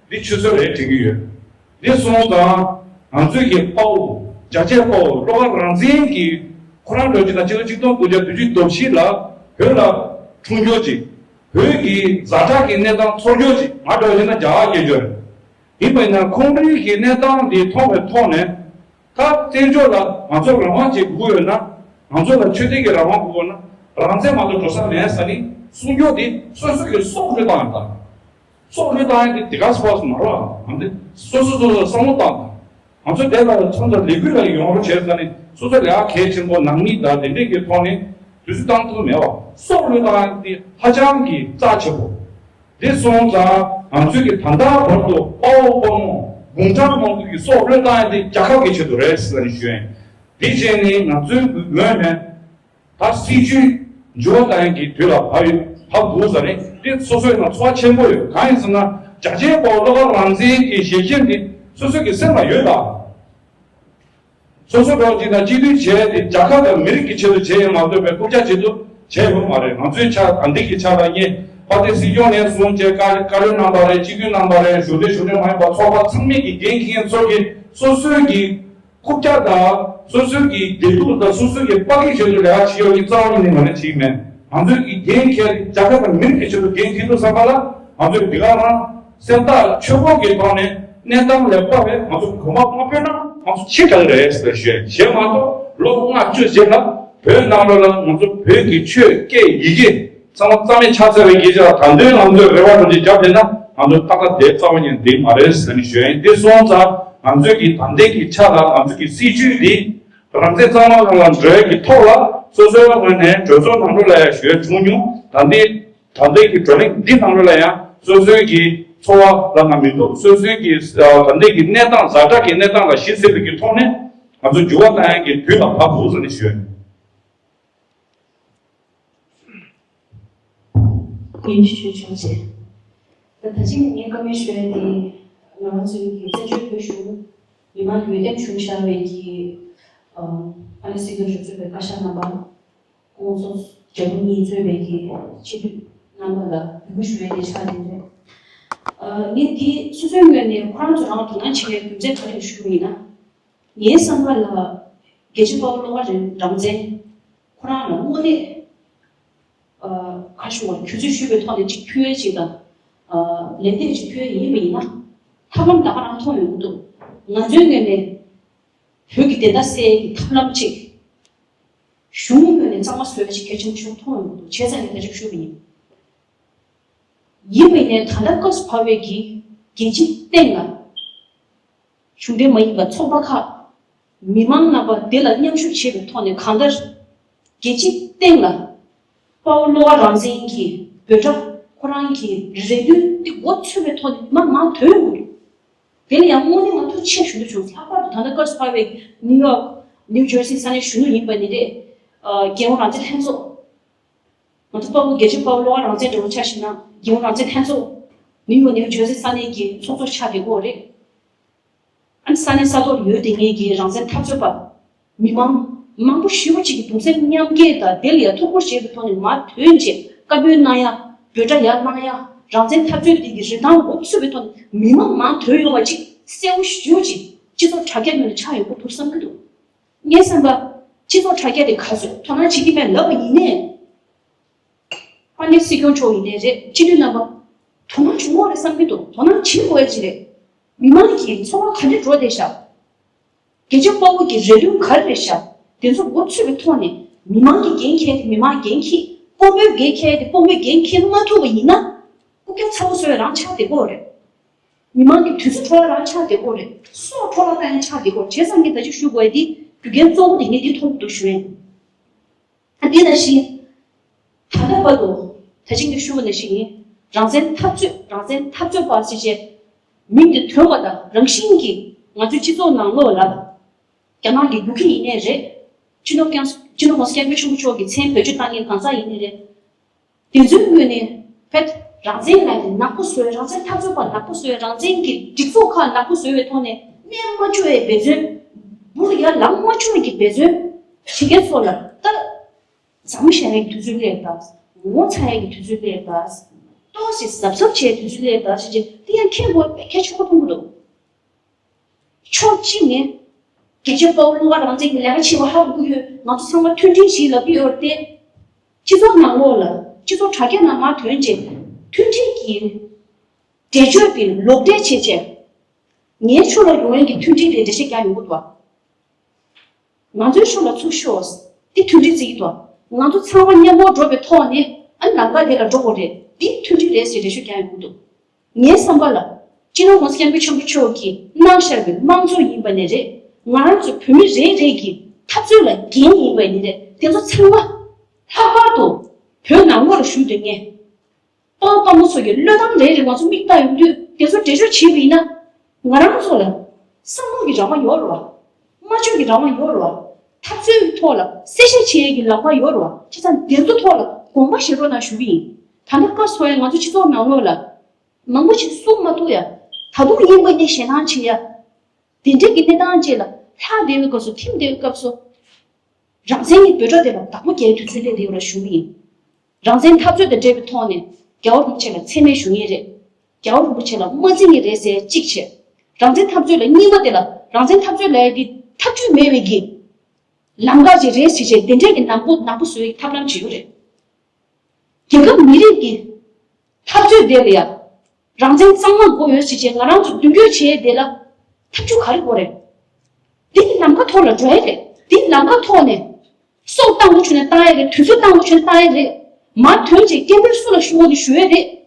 འདི་ཆུད་ཟོས་རེད་དྲན་གྱི་ཡོད། འདི་སོང་ཙང་ང་ཚོའི་གི་དཔའ་བོ་རྒྱ་ཆེ་དཔའ་བོ་བློ་དགའ་རང་བཙན་གྱི་ཁོ་རང་འདྲ་བྱས་ན་ཕྱི་ལོ་ཆིག་སྟོང་དགུ་བརྒྱ་བདུན་ཅུ་དོན་བཞི་ལ་བོད་ལ་འཁྲུངས་རྒྱུ་ཅིག་བོད་ཀྱི་ཛ་དྲག་གི་གནས་སྟངས་ཚོར་རྒྱུ་ཅིག་ང་འདྲ་བྱས་ན་རྒྱ་གར་སྐྱེས་རྒྱུ་རེད། ཡིན་པ་ཡིན་ན་ཁོང་རང་གི་གནས་སྟངས་འདི་མཐོང་བའི་ཐོག་ནས་ད་བཙན་བྱོལ་ལ་ང་ཚོར་རང་དབང་ཅིག་དགོས་ཡོད་ན། ང་ཚོ་ལ་ཆོས་དད་ཀྱི་རང་དབང་དགོས་ཡོད་ན། རང་བཙན་མ་གཏོགས་འགྲོ་ས་མེད་ཟེར་ནས་གསུང་རྒྱུ་འདི་སོ་སོ་གི་སྲོག་བློས་བཏང་ཡོད་ད། སྲོག་བློས་བཏང་ཡོད་འདི་དེ་ག་སྤོ་སོ་མ་རོགས་ཨ་འདི་སོ་སོ་སོ་སོ་བསམ་བློ་བཏང་ད། ང་ཚོ་དེ་ལ་ཚང་ཚང་ལས་འགུལ་ལ་ཡོང་རོགས་བྱས་ཟེར་ནས་སོ་སོ་ལས་ཀ་གལ་ཆེན་པོ་ནང་མི་དང་དེ་འདྲས་ཀྱི་ཐོག་ནས་དུས་ཚོད་བཏང་ཐུབ་མེད་པ། སྲོག་བློས་བཏང་ཡོད་འདི་ཧ་ཅང་གི་རྩ་ཆེན་པོ། དེ་སོང་ཙང་ང་ཚོས་ཀྱི་ད་ལྟ་བར་དུ་དཔའ་བོ་དཔའ་མོ་དགུང་གྲངས་མང་པོ་གི་སྲོག་བློས་བཏང་ཡོད་དེ་རྒྱལ་ཁབ་ཀྱི་ཆེད་དུ་རེད་ཟེར་ནས་ཞུ་ཡིན། དེ་བྱས་ནས་ང་ཚོའི་ངོས་ནས་ད་སྲིད་ཇུས་འགྱུར་བ་གཏོང་ཡག་གི་དུས་ལ་བབ་ཡོད་བབ་འདུག་ཟེར་ནས་དེ་སོ་སོའི་ནང་ཚོར་བ་ཆེན་པོ་ཡོད། གང་ཡིན་ཟེར་ན་རྒྱ་ཆེའི་དཔའ་བོ་བློ་དགའ་རང་བཙན་གྱི་ཞལ་ཆེམས་དེ་སོ་སོ་གི་སེམས་ལ་ཡོད་ད། སོ་སོ་རང་གཅིག་དང་གཅིག་མཐུན་བྱས་ཏེ་རྒྱལ་ཁབ་དང་མི་རིགས་ཀྱི་ཆེད་དུ་བྱས་ཡོད་མ་གཏོགས་པའི་རྐུབ་བཀྱག་ཆེད་དུ་བྱས་ཡོད་མ་རེད། ང་ཚོའི་ཆ་ད་ལྟའི་གི་ཆ་ལ་ངས་དཔལ་ལྡན་སྲིད་སྐྱོང་ནས་བཟུང་བྱས་བཀའ་བཀའ་བློན་རྣམ་པ་རེད། སྤྱི་འཐུས་རྣམ་པ་རེད། གཞུང་འབྲེལ་གཞུང་འབྲེལ་མ་ཡིན་པ་ཚོགས་པ་ཚང་མས་ཀྱི་འགན་འཁྱེར་མཁན་ཚོ་གིས་སོ་སོའི་གི་རྐུབ་བཀྱག་དང་སོ་སོའི་གི་བདེ་སྡུག་དང་སོ་སོའི་གི་དཔའ་སྐད་ཆེད་དུ་ལས་ཀ་བྱེད་ཡོད་ཀྱི་རྩ་བ་ཉིད་ནས་ང་ནས་བྱེད་ཀྱི་མེད། ང་ཚོའི་གི་འགན་འཁྱེར་རྒྱལ་ཁབ་དང་མི་རིགས་ཀྱི་ཆེད་དུ་འགན་འཁྱེར་འདུག་བསམ་པ་ལ་ང་ཚོས་འདི་ག་རང་སེམས་ཐག་ཆོད་པོ་གི་ཐོག་ནས་གནས་སྟངས་ལས་ཕར་བས་ང་ཚོ་གོམ་པ་མ་སྤོས་ན་ང་ཚོ་ཕྱི་དྲགས་རེད་ཟེར་ཞུས་ཞེས་མ་གཏོགས་ལོ་ལྔ་བཅུ་རྗེས་ལ་བོད་ནང་ལོགས་ལ་ང་ཚོ་བོད་ཀྱི་ཆོས་སྐད་ཡི་གེ་ཚང་མ་རྩ་མེད་ཆགས་ཚར་བའི་སྐད་ཆ་ལ་ད་དུང་ང་ཚོས་རེ་བ་རོ་གཅིག་བརྒྱབ་བསྡད་ན་ང་ཚོ་ཏག་ཏག་བསྡད་རྩ་བ་ཉིད་འགྲིག་མ་རེད་ཟེར་ནས་ཞུས་ཡིན། དེ་སོང་ཙང་ང་ཚོས་ཀྱི་ད་ལྟའི་གི་ཆ་ལ་ང་ཚོས་ཀྱི་སྲིད་ཇུས་འདི་རང་བཙན་གཙང་མ་ལ་འགྲོ་ཡ་གི་ཐོག་ལ་སོ་སོའི་ངོས་ནས་གྲོས་ཚོགས་ནང་ལོགས་ལ་ཡང་ཞུ་ཡ་བྱུང་མྱོང་། ད་ལྟའི་ད་ལྟའི་གི་བགྲོ་གླེང་འདི་ནང་ལོགས་ལ་ཡང་སོ་སོའི་གི་ཚོར་བ་ལ་ང་མི་འདུག་སོ་སོའི་གི་ད་ལྟའི་གི་གནས་སྟངས་ཛ་དྲག་གི་གནས་སྟངས་ལ་གཞི་འཛིན་པའི་གི་ཐོག་ནས་ང་ཚོ་འགྱུར་བ་གཏོང་ཡ་གི་དུས་ལ་བབ་འདུག་ཟེར་ནས་ཞུ་ཡ། ཡིན་ཞུ་ཆོག་ཅེས། ད་ད་ཅིག་ངས་བཀའ་མོལ་ཞུ་ཡ་དེ་ང་རང་ཚོའི་གི་བཙན་བྱོལ་བོད་གཞུང་མི་མང་གི་འོས་འདེམས་བྱུང་བཞག་པའི་གི་ཨ་ནི་སྲིད་སྐྱོང་མཆོག་གཙོས་པའི་བཀའ་ཤག་རྣམ་པ་༸གོང་ས་༸སྐྱབས་མགོན་གཉིས་གཙོས་པའི་གི་སྤྱི་འཐུས་རྣམ་པ་ལ་འབོད་སྐུལ་ཞུ་ཡ་དེ་ཆགས་བསྡད་རེད། ཨ་ངས་དེ་སོ་སོའི་ངོས་ནས་ཁོ་རང་ཚོ་རང་དོ་སྣང་བྱེད་ཡ་རྒྱུ་མཚན་ག་རེ་ཞུ་ཡིན་ན། ངའི་བསམ་པ་ལ་རྒྱལ་གཅེས་དཔའ་བོ་བློ་དགའ་རང་བཙན་ཁོ་རང་ལ་དངོས་གནས་ཁ་ཤོ་བ་གུས་བརྩི་ཞུས་པའི་ཐོག་ནས་གཅིག་ཕུལ་ཡས་གཅིག་དང་། ལན་འདེབས་གཅིག་ཕུལ་ཡས་ཡིན་པ་ཡིན་ན། ཐབས་ལམ་ད་ག་རང་མཐོང་ཡོང་གི་འདུག་ང་ཚོའི་ངོས་ནས་བོད་ཀྱི་བདེན་མཐའ་གསལ་ཡས་ཀྱི་ཐབས་ལམ་གཅིག་གཞུང་ངོས་ནས་གཙང་མ་བཟོ་ཡས་གཅིག་གལ་ཆེན་པོ་ཞིག་མཐོང་ཡོང་གི་འདུག་བྱས་ཙང་ངས་ད་ཅིག་ཞུས་པ་ཡིན། ཡིན་པ་ཡིན་ནའི་ད་ལྟ་སྐབས་སུ་བབས་པའི་གི་རྒྱལ་སྤྱིའི་སྟེང་ལ། གཞུང་འབྲེལ་མ་ཡིན་པ་ཚོགས་པ་ཁག་མི་མང་རྣམ་པ་དེ་ལ་མཉམ་ཞུགས་བྱེད་པའི་ཐོག་ནས་གང་ལྟར། རྒྱལ་སྤྱིའི་སྟེང་ལ་དཔའ་བོ་བློ་དགའ་རང་བཙན་གྱི་འབོད་སྒྲ་ཁོ་རང་གི་རེ་འདུན་དེ་མགོ་ཚོས་པའི་ཐོག་ནས་མི་མང་མང་ཐོན་ཡོང་གི་འདུག་དེ་ལ་ཡང་དངོས་གནས་ང་ཐུགས་རྗེ་ཆེ་ཞུ་འདོད་བྱུང་། ལྷག་པར་དུ་ད་ལྟ་སྐབས་སུ་བབས་པའི་ནིའུ་ཡོག་ནིའུ་ཇར་སི་ས་གནས་གཞོན་ནུ་ཡིན་པ་ནི་རེད། རྒྱལ་ཡོངས་རང་བཙན་ལྷན་ཚོགས། ང་ཚོ་དཔའ་བོ་རྒྱལ་གཅེས་དཔའ་བོ་བློ་དགའ་རང་བཙན་འདྲ་བོ་ཆ་བཞག་ན་རྒྱལ་ཡོངས་རང་བཙན་ལྷན་ཚོགས། ནིའུ་ཡོག་ནིའུ་ཇར་སི་ས་གནས་ཀྱི་ཚོགས་གཙོ་ཆགས་བསྡད་ཀྱི་ཡོད་རེད། ཨ་ནི་ས་གནས་ས་ཐོག་ཡོད་བསྡད་མཁན་གྱི་རང་བཙན་འཐབ་རྩོད་པ། མི་མང་མང་པོ་ཞེ་པོ་ཅིག་གིས་གདུང་སེམས་མཉམ་སྐྱེད་དང་དེ་ལ་ཡང་ཐུགས་ཁུར་བཞེས་པའི་ཐོག་ནས་མར་ཐོན་བྱས་བཀའ་མོལ་གནང་ཡ། འབོད་སྒྲ་ཡར་གནང་ཡ། རང་བཙན་འཐབ་རྩོད་འདི་གི་རིན་ཐང་མགོ་ཚོས་པའི་ཐོག་ནས་མི་མང་མང་ཐོན་ཡོང་བ་ཅིག་གསལ་པོ་ཞེ་པོ་ཅིག་སྤྱི་ཚོགས་དྲ་རྒྱ་ངོས་ནས་ཆགས་ཡོང་གི་འདུག་བསམ་གྱི་འདུག་ངའི་བསམ་པ། སྤྱི་ཚོགས་དྲ་རྒྱ་དེ་ག་ཚོད་དོ་སྣང་བྱེད་ཀྱི་མེད་ལབ་པ་ཡིན་ནའི། དཔལ་ལྡན་སྲིད་སྐྱོང་མཆོག་ཡིན་ནའི་རེད། སྤྱི་འཐུས་རྣམ་པ། དོ་སྣང་བྱུང་བ་རེད་བསམ་གྱི་འདུག་དོ་སྣང་བྱེད་དགོས་ཡ་ཅིག་རེད། མི་མང་གི་འཚོ་བ་ག་འདྲ་འགྲོ་བསྡད་ཤག་རྒྱལ་གཅེས་དཔའ་བོ་གི་རེ་འདུན་ག་རེ་རེད་ཤག་དེ་ཚོ་མགོ་ཚོས་པའི་ཐོག་ནས་མི་མང་གི་འགན་འཁྱེར་ཏེ་མི་མང་འགན་འཁྱེར། དཔའ་མོའི་འགན་འཁྱེར་ཏེ་དཔའ་མོའི་འགན་འཁྱེར་མ་ཐུབ་པ་ཡིན་ན། རྐུབ་བཀྱག་ཚ་པོ་བཟོ་ཡ་རང་ཆགས་བསྡད་ཀྱི་ཡོད་རེད། མི་མང་གི་དུས་ཚོད་འཕྲོ་བརླག་རང་ཆགས་བསྡད་ཀྱི་ཡོད་རེད། སྲོག་འཕྲོ་བརླག་བཏང་ཡ་ཆགས་བསྡད་ཀྱི་ཡོད་རེད། བྱས་ཙང་ངས་ད་ཅིག་ཞུ་དགོས་ཡ་འདི་རྒྱུ་རྐྱེན་གཙོ་བོ་དེ་ངས་འདི་མཐོང་གི་འདུག་ཞུ་ཡ་ཡིན། ཨ་འདི་ནང་བཞིན། ད་ལྟ་བར་དུ་ད་ཅིག་ངས་ཞུ་བ་ནང་བཞིན་ཡིན། རང་བཙན་འཐབ་རྩོད་རང་བཙན་འཐབ་རྩོད་པ་ཟེར་བྱས། མིང་དེ་ཐོན་པ་དང་རང་བཞིན་གྱིས་ང་ཚོའི་སྤྱི་ཚོགས་ནང་ལོགས་ལ་རྒྱ་ནག་གི་རྒྱུག་ཁྱི་ཡིན་ནའི་རེད། སྤྱི་ནོར་༸གོང་ས་༸སྐྱབས་མགོན་ཆེན་པོ་མཆོག་གི་མཚན་བེད་སྤྱོད་བཏང་མཁན་གང་ཟག་ཡིན་ནའི་རེད། དེ་ཚོའི་ངོས་ནས་ཕེད་རང་བཙན་ལབ་ནས་ནག་པོ་བཟོས། རང་བཙན་འཐབ་རྩོད་པ་ནག་པོ་བཟོས། རང་བཙན་གྱི་སྒྲིག་འཛུགས་ཁག་ནག་པོ་བཟོས་པའི་ཐོག་ནས་གནས་མ་བཅུག་པའི་འབད་བརྩོན། འབུར་ཡར་ལངས་མ་བཅུག་པའི་གི་འབད་བརྩོན་བྱེད་མཁན་ཚོ་ལ་ད། ཟམ་བཞག་ཡག་གི་དུས་ཚོད་སླེབས་ད། ངོ་ཚ་ཡག་གི་དུས་ཚོད་སླེབས་ད། ཏོག་ཙམ་གཟབ་གཟབ་བྱེད་དུས་ཚོད་སླེབས་ད་ཟེར་བྱས་དེ་ཡང་མཁྱེན་དགོས་པའི་གལ་ཆེན་པོ་མཐོང་གི་འདུག་ཕྱོགས་གཅིག་ནས་རྒྱལ་གཅེས་དཔའ་བོ་བློ་དགའ་རང་བཙན་གྱི་ལས་ཀ་བྱེད་པ་ཧ་གོ་གི་ཡོད། ང་ཚོ་ཚང་མ་མཐུན་སྒྲིལ་བྱེད་ལབ་ཀྱི་ཡོད་རེད་དེ། སྤྱི་ཚོགས་ནང་ལོགས་ལ་སྤྱི་ཚོགས་དྲ་རྒྱ་ནང་མར་ཐོན་བྱས་མཐུན་སྒྲིལ་གྱི་འགྲེལ་བརྗོད་དེ་ལོག་འགྲེལ་བྱས་བྱས། ངའི་ཕྱོགས་ལ་ཡོང་ཡག་གི་མཐུན་སྒྲིལ་དེ་འགྲེལ་བཤད་རྒྱག་ཡོང་གི་འདུག་བ། ང་ཚོའི་ཕྱོགས་ལ་ཚུར་ཤོག་འདི་མཐུན་སྒྲིལ་བརྩི་གི་འདུག་ང་ཚོ་ཚང་མ་མཉམ་པོ་འགྲོ་བའི་ཐོག་ནས་ཨ་ནི་ལམ་ཁ་དེ་ལ་འགྲོ་དགོས་རེད། འདི་མཐུན་སྒྲིལ་རེད་ཟེར་རེ་ཞུ་རྒྱག་ཡོང་གི་འདུག་ངའི་བསམ་པ་ལ་སྤྱི་ནོར་༸གོང་ས་༸སྐྱབས་མགོན་ཆེན་པོ་མཆོག་གིས་གནང་བཞག་པའི་དམངས་གཙོ་ཡིན་པ་ནས་རེད། ང་རང་ཚོ་བོད་མི་རེ་རེ་གི་འཐབ་རྩོད་ལ་འགན་ཡིན་པ་ནས་རེད། དེ་ཚོ་ཚང་མ་ལྷག་པར་དུ་བོད་ནང་ལོགས་ལ་བཞུགས་སྡོད་མཁན། དཔའ་བོ་དཔའ་མོ་ཚོ་གི་བློས་བཏང་རེ་རེ་ང་ཚོ་མིག་ལྟ་ཡོང་དུས་དེ་ཚོ་འགྲེལ་བརྗོད་བྱས་པ་ཡིན་ན། ང་རང་ཚོ་ལ་བསམ་བློ་གི་རང་དབང་ཡོད་རེད་བ། སྨྲ་བརྗོད་ཀྱི་རང་དབང་ཡོད་རེད་བ། འཐབ་རྩོད་ཀྱི་ཐོག་ལ་གསལ་བཤད་བྱེད་ཡས་ཀྱི་ལམ་ཁ་ཡོད་རེད་བ། བྱས་ཙང་དེ་ཚོ་ཐོག་ལ་དགོངས་པ་བཞེས་རོགས་གནང་ཞུ་གི་ཡིན། ད་ལྟ་སྐབས་སུ་བབ་ཡ་ང་ཚོ་སྤྱི་ཚོགས་ནང་ལོགས་ལ་མང་པོ་ཞིག་གསུང་མ་ཐུབ་ཡ། ད་དུང་ཡིན་པ་ནས་ཞེད་སྣང་བྱེད་ཡ། དེ་འདྲའི་གི་གནས་སྟངས་ཅིག་ལ་ལྷག་བསྡད་པའི་སྐབས་སུ་ཐིམ་བསྡད་པའི་སྐབས་སུ། རང་བཙན་གྱི་འབོད་སྒྲ་དེ་ལ་བདག་པོ་རྒྱག་དུས་ཚོད་སླེབས་བསྡད་ཡོད་ལ་ཞུ་གི་ཡིན། རང་བཙན་འཐབ་རྩོད་དང་འབྲེལ་བའི་ཐོག་ནས་རྒྱལ་བ་རིན་པོ་ཆེ་ལ་མཚན་སྨད་ཞུ་ངེས་རེད། རྒྱལ་བ་རིན་པོ་ཆེ་ལ་མ་བརྩི་ངེས་རེད་ཟེར་གཅིག་བྱས། རང་བཙན་འཐབ་རྩོད་ལ་གཉིས་པ་དེ་ལ་རང་བཙན་འཐབ་རྩོད་ལབ་ཡ་དེ་ཐབས་ཇུས་མེད་པའི་གི་ལམ་ཁ་ཅིག་རེད་ཟེར་བྱས་དེ་འདྲས་ཀྱི་ནག་པོ་ནག་པོ་བཟོ་ཡའི་ཐབས་ལམ་ཅིག་ཡོད་རེད། རྒྱལ་ཁབ་མི་རིགས་ཀྱི་འཐབ་རྩོད་དེ་ལ་ཡ། རང་བཙན་གཙང་མ་དགོས་ཡོད་ཟེར་བྱས་ང་རང་ཚོ་མདུན་སྐྱོད་བྱས་དེ་ལ་ཐབས་ཇུས་ག་རེ་དགོས་རེད། འདི་ནི་ལམ་ཁ་ཐོག་ལ་འགྲོ་ཡ་རེད། འདི་ནི་ལམ་ཁ་ཐོག་ནས་སྲོག་བཏང་དགོས་བྱུང་ན་བཏང་ཡ་རེད། དུས་ཚོད་བཏང་དགོས་བྱུང་ན་བཏང་ཡ་རེད། མར་ཐོན་བྱས་སྐད་འབོད་སུ་ལ་ཞུ་དགོས་དེ་ཞུ་ཡ་རེད།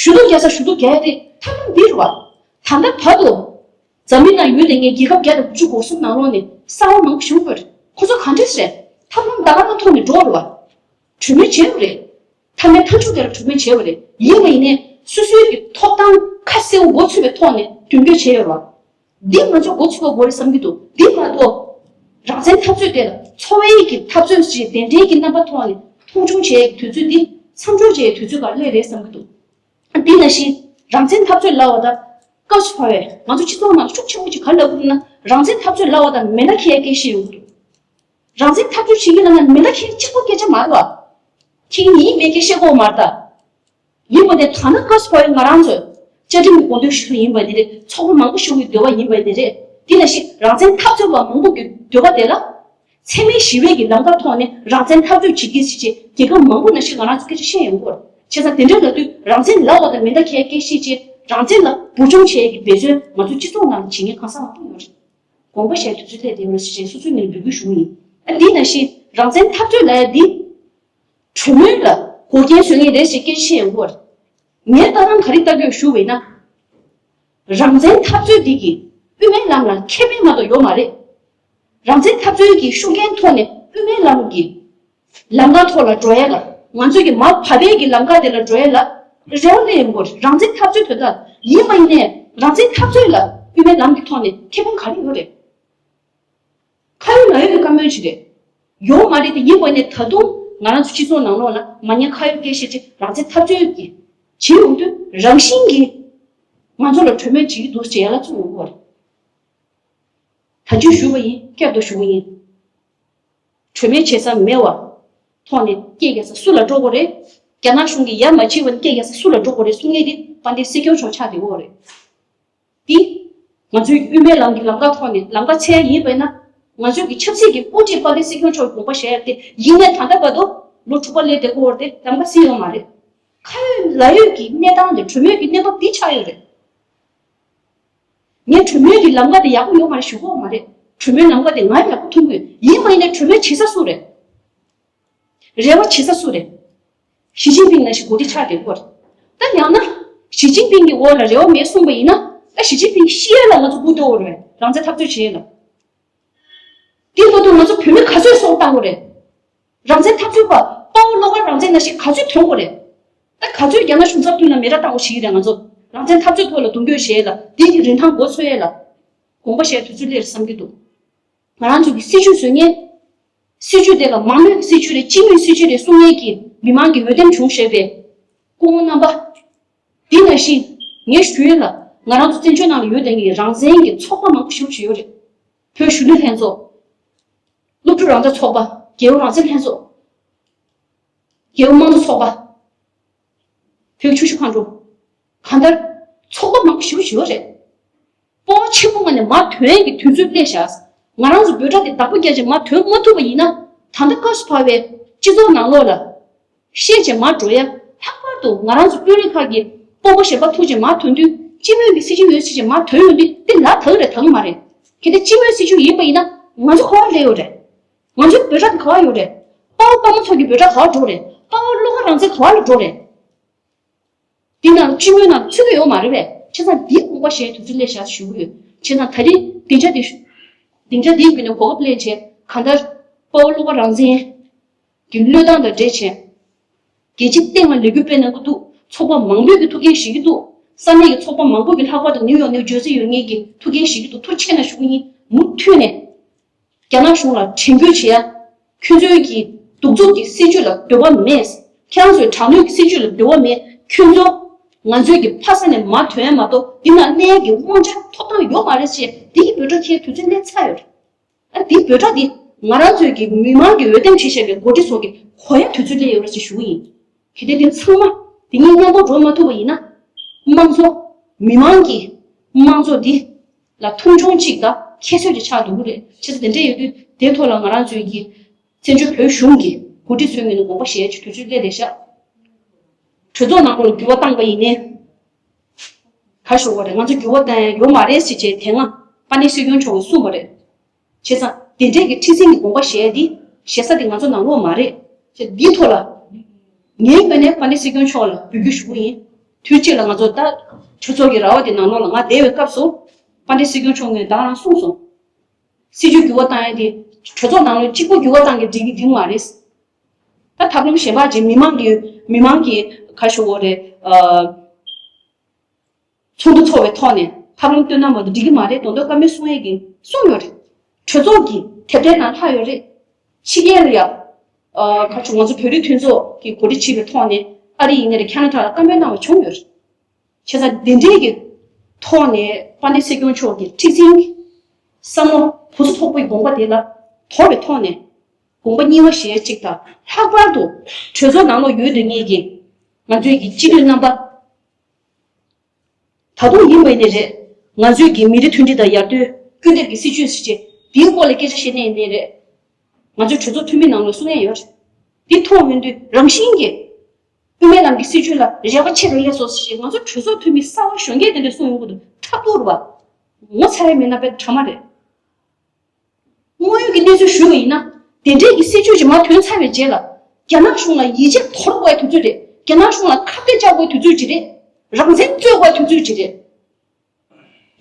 ཞུ་གཏུག་རྒྱག་ས་ཞུ་གཏུག་རྒྱག་ཡ་རེད། ཐབས་ལམ་འདི་རེད་བ། ད་ལྟ་བར་དུ་འཛམ་གླིང་ནང་ཡོད་དེ་ངས་རྒྱལ་ཁབ་བརྒྱ་དང་དགུ་བཅུ་གོ་གསུམ་ནང་ལོགས་ནས་གསར་བ་མང་པོ་ཞིག་ཡོད་རེད། ཁོ་ཚོ་ག་འདྲས་རེད། ཐབས་ལམ་ད་ག་རང་ཐོག་ནས་འགྲོ་རེད་བ། གྲོས་མོལ་བྱས་པ་རེད། མཐའ་མའི་མཐའ་མཇུག་དེ་ལ་གྲོས་མོལ་བྱས་པ་རེད། ཡིན་པ་ཡིན་ནའི་སོ་སོའི་གི་ཐོབ་ཐང་ཁ་གསལ་པོ་མགོ་ཚོས་པའི་ཐོག་ནས་མདུན་སྐྱོད་བྱས་ཡོད་རེད་བ། འདི་ང་ཚོ་མགོ་ཚོས་པ་དགོས་རེད་བསམ་གྱི་འདུག་འདི་མ་གཏོགས། རང་བཙན་འཐབ་རྩོད་དེ་ལ་འཚོ་བའི་གི་འཐབ་རྩོད་ཞེས་དེ་འདྲའི་གི་རྣམ་པ་ཐོག་ནས་མཐོང་ཆུང་བྱས་ཡག་གི་དུས་ཚོད་འདི་མཚམས་འཇོག་བྱས་ཡག་དུས་ཚོད་ཁག་སླེབས་རེད་བསམ་གྱི་འདུག་འདི་ནང་བཞིན་རང་བཙན་འཐབ་རྩོད་ལབ་པ་དང་སྐབས་སུ་བབས་པའི་ང་ཚོ་སྤྱི་ཚོགས་ནང་ཤུགས་ཆེན་པོ་ཅིག་ག་རེ་ལབ་ཀྱི་འདུག་ན། རང་བཙན་འཐབ་རྩོད་ལབ་པ་དང་མེ་མདའ་འཁྱེར་ཡག་སྐད་བཤད་ཡོང་གི་འདུག་རང་བཙན་འཐབ་རྩོད་བྱེད་ཀྱི་ལབ་ན་མེ་མདའ་འཁྱེར་གཅིག་པོ་སྐད་ཆ་མ་རེད་བ། འཁྱེར་ཡིན་མིན་སྐད་བཤད་དགོས་མ་རེད་ད། ཡིན་པ་དེ་ད་ནི་སྐབས་སུ་བབས་པའི་ང་རང་ཚོས་བཅའ་ཁྲིམས་ཀྱི་དགོངས་དོན་ཞུ་རྒྱུ་ཡིན་པ་དེ་རེད། ཚོགས་པ་མང་པོ་ཞིག་གི་འདོད་པ་ཡིན་པ་དེ་རེད། དེ་ནང་བཞིན་རང་བཙན་འཐབ་རྩོད་པ་མང་པོ་གི་འདོད་པ་དེ་ལ། འཚེ་མེད་ཞི་བའི་གི་ལམ་ཁ་ཐོག་ནས་རང་བཙན་འཐབ་རྩོད་བྱེད་ཀྱི་ཟེར་བྱས་རྒྱལ་ཁབ་མང་པོ་ནང་བཞིན་ང་རང་ཚོ་སྐད་ཆ་བཤད་ཡོང་གི་ཡོད་རེད། བྱས་ཙང་དེ་འདྲ་ལབ་དུས་རང་བཙན་ལབ་པ་དང་མེ་མདའ་འཁྱེར་སྐད་བཤད་བྱས་རང་བཙན་ལ་འབུར་འཇོམས་བྱེད་ཡས་ཀྱི་འབད་བརྩོན་ང་ཚོ་སྤྱི་ཚོགས་ནང་ལ་བྱེད་མཁན་གང་ཟག་མང་པོ་ཡོད་རེད། དགོངས་པ་བཞེས་དུས་ཚོད་སླེབས་བསྡད་ཡོད་རེད་ཟེར་བྱས་སོ་སོའི་ངོས་ནས་འབོད་སྐུལ་ཞུ་གི་ཡིན། ཨ་འདི་ནང་བཞིན་རང་བཙན་འཐབ་རྩོད་ལབ་ཡ་འདི། གྲོས་མོལ་ལ་འགོག་རྐྱེན་བཟོ་ངེས་རེད་ཞེས་སྐད་ཆ་བཤད་ཡོང་གི་ཡོད་རེད། ངའི་ལྟ་སྟངས་ག་རེ་ལྟ་གི་ཡོད་ཞུ་བས་ན། རང་བཙན་འཐབ་རྩོད་འདི་གིས་དབུ་མའི་ལམ་ལ་ཁེ་ཕན་མ་གཏོགས་ཡོད་མ་རེད། རང་བཙན་འཐབ་རྩོད་ཀྱི་ཤུགས་རྐྱེན་ཐོག་ནས་དབུ་མའི་ལམ་གྱི་ལམ་ཁ་ཐོག་ལ་འགྲོ་ཡ་ལ་ང་ཚོས་ཀྱི་མར་བབས་པའི་གི་ལམ་ཁ་དེ་ལ་འགྲོ་ཡ་ལ་རེ་བ་སླེབས་ཡོང་གི་ཡོད་རེད། རང་བཙན་འཐབ་རྩོད་དོན་དག་ཡིན་པ་ཡིན་ནའི་རང་བཙན་འཐབ་རྩོད་ལ་དབུ་མའི་ལམ་གྱི་ཐོག་ནས་ཁེ་ཕན་ག་རེ་ཡོད་རེད། ཁ་ཡོད་ལག་ཡོད་ཀྱི་བཀའ་མོལ་ཞིག་རེད། ཡོད་མ་རེད་དེ་ཡིན་པ་ནས་ད་དུང་ང་རང་ཚོ་སྤྱི་ཚོགས་ནང་ལོགས་ལ་མ་ཉེས་ཁ་གཡོགས་སྐད་བཤད་ཅིག་རང་བཙན་འཐབ་རྩོད་ཀྱི་བྱེད་ཡོང་དུས་རང་བཞིན་གྱིས་ང་ཚོ་ལ་གྲོས་མོལ་བྱེད་ཀྱི་འདུག་ཅེས་ཡ་ལ་ཚུར་ཡོང་གི་རེད། ད་ཅི་ཞུ་བ་ཡིན། བསྐྱར་དུ་ཞུ་བ་ཡིན། གྲོས་མོལ་བྱེད་ས་མེད་བ། ཐོག་ནས་སྐད་རྒྱག་ས་སུ་ལ་འགྲོ་དགོས་རེད། རྒྱ་ནག་གཞུང་གིས་ཡ་མ་བྱས་པ་ནི་སྐད་རྒྱག་ས་སུ་ལ་འགྲོ་དགོས་རེད་གསུང་མཁན་དེ་དཔལ་ལྡན་སྲིད་སྐྱོང་མཆོག་ཆགས་བསྡད་ཡོད་རེད། འདི། ང་ཚོའི་དབུ་མའི་ལམ་གྱི་ལམ་ཁ་ཐོག་ནས་ལམ་ཁ་འཚོལ་ཡ་ཡིན་པས་ན། ང་ཚོའི་གི་ཆབ་སྲིད་ཀྱི་དབུ་ཁྲིད་དཔལ་ལྡན་སྲིད་སྐྱོང་མཆོག་དགོངས་པ་བཞེས་ཡ་དེ་ཡིན་ནའི་ད་ལྟ་བར་དུ་ལོ་དྲུག་པ་སླེབས་བསྡད་ཀྱི་ཡོད་རེད་དེ་ལམ་ཁ་ཟིན་ཡོད་མ་རེད། ཁ་ཡོད་ལག་ཡོད་ཀྱི་གནས་སྟངས་དེ་གྲོས་མོལ་གྱི་གནས་བབ་འདི་ཆགས་ཡོད་རེད། ངས་གྲོས་མོལ་གྱི་ལམ་ཁ་དེ་ཡག་པོ་ཡོད་མ་རེད་ཞུ་གི་ཡོད་མ་རེད། གྲོས་མོལ་ལམ་ཁ་དེ་ང་ཡག་པོ་མཐོང་གི་ཡོད། ཡིན་པ་ཡིན་ནའི་གྲོས་མོལ་བྱེད་ས་སུ་རེད། རེ་བ་བྱེད་ས་སུ་རེད། ཞི་ཅིན་ཕིང་ནང་བཞིན་འགོ་ཁྲིད་ཆགས་བསྡད་ཡོད་རེད། ད་ཡང་ན། ཞི་ཅིན་ཕིང་གི་འོག་ལ་རེ་བ་མེད་གསུངས་པ་ཡིན་ན། ད་ཞི་ཅིན་ཕིང་ཤི་ཡ་ལ་ང་ཚོ་སྒུག་སྡོད་དགོས་རེད། རང་བཙན་འཐབ་རྩོད་བྱེད་ཡ་ལ། དེ་མ་གཏོགས་ང་ཚོ་བོད་མི་ག་ཚོད་སྲོག་བཏང་དགོས་རེད། རང་བཙན་འཐབ་རྩོད་པ་དཔའ་བོ་བློ་དཀར་རང་བཙན་ནང་བཞིན་ག་ཚོད་ཐོན་དགོས་རེད། ད་ག་ཚོད་རྒྱ་ནག་གཞུང་ཚབ་མདུན་ལ་མེ་སྲེག་བཏང་དགོས་ཞིག་རེད། ང་ཚོ་ རང་བཙན་འཐབ་རྩོད་ཐོག་ལ་གདོང་སྐྱོད་བྱེད་ལ་འདི་གི་རིན་ཐང་མགོ་ཚོས་ཡས་ལ་དགོངས་པ་བཞེས་དུས་ཚོད་སླེབས་རེད་བསམ་གྱི་འདུག་ང་རང་ཚོ་གི་སྲིད་ཇུས་བཟོ་མཁན། སྲིད་ཇུས་དེ་ལ་མང་མོས་ཀྱི་སྲིད་ཇུས་རེད། སྤྱི་མོས་སྲིད་ཇུས་རེད་གསུང་མཁན་གྱི་མི་མང་གི་འོས་འདེམས་བྱུང་བཞག་པའི་སྐུ་ངོ་རྣམ་པ། འདི་ནང་བཞིན་ངས་ཞུ་ཡས་ལ་ང་རང་ཚོ་བཙན་བྱོལ་ནང་ལ་ཡོད་བསྡད་མཁན་གྱི་རང་བཙན་གྱི་ཚོགས་པ་མང་པོ་ཞེ་པོ་ཅིག་ཡོད་རེད། བོད་གཞོན་ནུ་ལྷན་ཚོགས། སློབ་ཕྲུག་རང་བཙན་ཚོགས་པ། རྒྱལ་ཡོངས་རང་བཙན་ལྷན་ཚོགས། རྒྱལ་ཡོངས་དམངས་གཙོ་ཚོགས་པ། བོད་ཆུ་བཞི་མཁའ་འགྲོ། གང་ལྟར་ཚོགས་པ་མང་པོ་ཞེ་པོ་ཅིག་ཡོད་རེད། སྤོབས་པ་ཆེན་པོ་ངང་ནས་མར་ཐོན་གྱི་དུས་ཚོད་སླེབས་ཤག་ང་རང་ཚོ་འབོད་སྒྲ་དེ་བདག་པོ་རྒྱག་བྱས་མར་ཐོན་མ་ཐུབ་པ་ཡིན་ན། ད་ལྟ་སྐབས་སུ་བབས་པའི་སྤྱི་ཚོགས་ནང་ལོགས་ལ་བཤད་བྱས་མར་འགྲོ་ཡ། ལྷག་པར་དུ་ང་རང་ཚོ་དཔོན་རིགས་ཁག་གིས་སྤོབས་པ་ཞེ་དྲག་ཐུག་བྱས་མར་ཐོན་དུས། སྤྱི་མོས་ཀྱི་སྲིད་ཇུས་ཡོད་ཟེར་བྱས་མར་ཐོན་ཡོང་དུས་དེ་ལ་དག་རེད་དག་མ་རེད། གལ་ཏེ་སྤྱི་མོས་སྲིད་ཇུས་ཡིན་པ་ཡིན་ན་ང་ཚོ་ག་པར་སླེབས་ཡོད་རེད། ང་ཚོའི་འབོད་སྒྲ་དེ་ག་པར་ཡོད་རེད། དཔའ་བོ་དཔའ་མོ་ཚོ་གི་འབོད་སྒྲ་ག་པར་འགྲོ་རེད། དཔའ་བོ་བློ་དགའ་རང་བཙན་ག་པར་ལ་འགྲོ་རེད། འདི་ནང་སྤྱི་མོས་ནང་ཚུད་ཀྱི་ཡོད་མ་རེད་པས། བྱས་ཙང་འདིའི་དགོངས་པ་བཞེས་དུས་ཚོད་སླེབས་ཤག་ཞུ་གི་ཡོད། བྱས་ཙང་ད་རིང་སྡིངས་ཆ་འདི་སྡིངས་ཆ་འདིའི་བརྒྱུད་ནས་གོ་སྐབས་ལེན་བྱས། གང་ལྟར་དཔའ་བོ་བློ་དགའ་རང་བཙན་གྱི་བློས་བཏང་དང་འབྲེལ་བྱས། རྒྱལ་སྤྱིའི་སྟེང་ལ་ལས་འགུལ་སྤེལ་གནང་གི་འདུག་ཚོགས་པ་མང་པོས་ཀྱི་ཐུགས་འགན་བཞེས་ཀྱི་འདུག་ས་གནས་ཀྱི་ཚོགས་པ་མང་པོ་གི་ལྷག་པར་དུ་ནིའུ་ཡོག་ནིའུ་ཇར་སི་ཡོད་མཁན་གྱི་ཐུགས་འགན་བཞེས་ཀྱི་འདུག་ཐུགས་རྗེ་གནང་ཞུ་གི་ཡིན། མུ་མཐུད་ནས། རྒྱ་ནག་གཞུང་ལ་དྲན་སྐུལ་བྱེད་ཡ། ཁྱོད་ཚོའི་གི་གདུག་རྩུབ་ཀྱི་སྲིད་ཇུས་ལ་འདོད་པ་མེད། ཁྱེད་རང་ཚོའི་དྲག་གནོན་གྱི་སྲིད་ཇུས་ལ་འདོད་པ་མེད། ཁྱོད་ཚོ་ང་ཚོའི་གི་ཕ་ས་ནས་མར་ཐོན་ཡ་མ་གཏོགས་འདི་ན་གནས་ཡ་གི་དབང་ཆ་ཐོབ་ཐང་ཡོད་མ་རེད་ཅེས་འདི་གི་འབོད་སྒྲ་འཁྱེར་དུས་ཚོད་སླེབས་ཚར་ཡོད་རེད། ཨ་འདི་འབོད་སྒྲ་འདི་ང་རང་ཚོའི་གི་མི་མང་གི་འོས་འདེམས་བྱས་བཞག་པའི་འགོ་ཁྲིད་ཚོ་གི་གོ་ཡ་དུས་ཚོད་སླེབས་ཡོད་རེད་ཅེས་ཞུ་གི་ཡིན། གལ་ཏེ་དེ་ཚང་མ་དེ་གཉིས་མཉམ་པོ་འགྲོ་མ་ཐུབ་པ་ཡིན་ན། དམངས་གཙོ། མི་མང་གི་དམངས་གཙོ་འདི་ལ་མཐོང་ཆུང་གཅིག་དང་ཁྱད་གསོད་ཅིག་ཆགས་འགྲོ་གི་རེད། བྱས་ཙང་དེ་འདྲ་ཡོད་དུས་དེའི་ཐོག་ལ་ང་རང་ཚོའི་གི་བཙན་བྱོལ་བོད་གཞུང་གི་འགོ་ཁྲིད་ཚོའི་ངོས་ནས་དགོངས་པ་བཞེས་ཀྱི་དུས་ཚོད་སླེབས་བསྡད་ཤག་གྲོས་ཚོགས་ནང་ལོགས་ལ་འགྱུར་བ་བཏང་པ་ཡིན་ནའི། ག་ཞུ་བ་རེད། ང་ཚོ་འགྱུར་བ་བཏང་ཡ་ཡོད་མ་རེད་ཟེར་བྱས་དེ་སྔ་དཔལ་ལྡན་སྲིད་སྐྱོང་མཆོག་གིས་གསུངས་པ་རེད། བྱས་ཙང་དེ་འདྲས་ཀྱི་ཁྲི་འཛིན་གྱི་དགོངས་པ་བཞེས་འདི་བཞེས་ས་དེ་ང་ཚོ་ནང་ལོགས་མ་རེད། ཅེས་འདིའི་ཐོག་ལ་ངའི་ངོས་ནས་དཔལ་ལྡན་སྲིད་སྐྱོང་མཆོག་ལ་འབོད་སྐུལ་ཞུ་གི་ཡིན། དུས་གཅིག་ལ་ང་ཚོ་ད་གྲོས་ཚོགས་ཀྱི་ར་བ་དེ་ནང་ལོགས་ལ་ང་བསྡད་པའི་སྐབས་སུ་དཔལ་ལྡན་སྲིད་སྐྱོང་མཆོག་ངོས་ད་རང་གསུངས་སོང་། སྲིད་ཇུས་འགྱུར་བ་བཏང་ཡ་དེ་གྲོས་ཚོགས་ནང་ལོགས་གཅིག་པོ་འགྱུར་བ་བཏང་གི་འགྲིག་གི་འདུག་མ་རེད། ད་ཐབས་ལམ་གཞན་པ་ཅིག་མི་མང་གི་མི་མང་གི་ག་ཞུ་བ་རེད། ཚོགས་འདུ་ཚོགས་པའི་ཐོག་ནས་ཐབས་ལམ་བཏོན་ན་མ་གཏོགས་འགྲིག་གི་མ་རེད། མདོ་སྟོད་བཀའ་མོལ་གསུང་ཡས་ཀྱི་གསུངས་ཡོད་རེད། གྲོས་ཚོགས་ཀྱི་དེབ་ཐེར་ནང་ལྷག་ཡོད་རེད། ཕྱི་རྒྱལ་ལ་ཡ། ཨ་ག་ཚོད་ང་ཚོ་བོད་རིགས་མཐུན་ཚོགས་ཀྱི་གོ་སྒྲིག་བྱས་པའི་ཐོག་ནས་ཨ་རི་ཡིན་ནའི་རེད། ཁ་ན་ཌ་ལ་བཀའ་མོལ་གནང་བ་བྱུང་ཡོད་རེད། བྱས་ཙང་འདི་འདྲའི་གི་ཐོག་ནས་དཔལ་ལྡན་སྲིད་སྐྱོང་མཆོག་གི་མཁྲེགས་འཛིན་གྱི་བསམ་བློ་ཕུན་སུམ་ཚོགས་པོའི་དགོངས་པ་དེ་ལ་དོར་བའི་ཐོག་ནས་དགོངས་པ་གཉིས་པ་བཞེས་གཅིག་དང་། ལྷག་པར་དུ་གྲོས་ཚོགས་ནང་ལོགས་ཡོད་སྡོད་མཁན་གྱི་ང་ཚོའི་གི་སྤྱི་འཐུས་རྣམ་པ། ད་དུང་ཡིན་པ་ཡིན་ནའི་རེད། ང་ཚོའི་གི་མི་རིགས་མཐུན་སྒྲིལ་དང་ཡར་ཐོན་སྐུལ་འདེད་ཀྱི་སྲིད་ཇུས་ཟེར་བྱས་འདིའི་སྐོར་ལ་སྐད་ཆ་བཤད་ནས་ཡིན་ནའི་རེད། ང་ཚོའི་གྲོས་ཚོགས་འཐུས་མི་ནང་ལ་གསུང་ཡས་ཡོད་རེད། འདི་མཐོང་ཡོང་དུས་རང་བཞིན་གྱིས་དབུ་མའི་ལམ་གྱི་སྲིད་ཇུས་ལ་རེ་བ་ཆེ་རུ་སླེབས་སོང་ཟེར་བྱས་ང་ཚོ་གྲོས་ཚོགས་འཐུས་མི་གསར་བ་གཞོན་སྐྱེས་དེ་འདྲས་གསུང་ཡོང་གི་འདུག་ཁྲག་ཐུག་རེད་པ། ངོ་ཚ་ཡས་མེད་ན་དཔེ་དྲ་མ་རེད། དངོས་ཡོད་ཀྱི་གནས་ཚུལ་ཞུས་པ་ཡིན་ན། དེ་འདྲས་ཀྱི་སྲིད་ཇུས་ཅིག་མར་ཐོན་ཚར་བའི་རྗེས་ལ། རྒྱ་ནག་གཞུང་ལ་ཡིད་ཆེས་དོར་དགོས་པའི་དུས་ཚོད་རེད། རྒྱ་ནག་གཞུང་ལ་ཁ་གཏད་བཅག་དགོས་པའི་དུས་ཚོད་ཅིག་རེད། རང་བཙན་རྩོད་དགོས་པའི་དུས་ཚོད་ཅིག་རེད།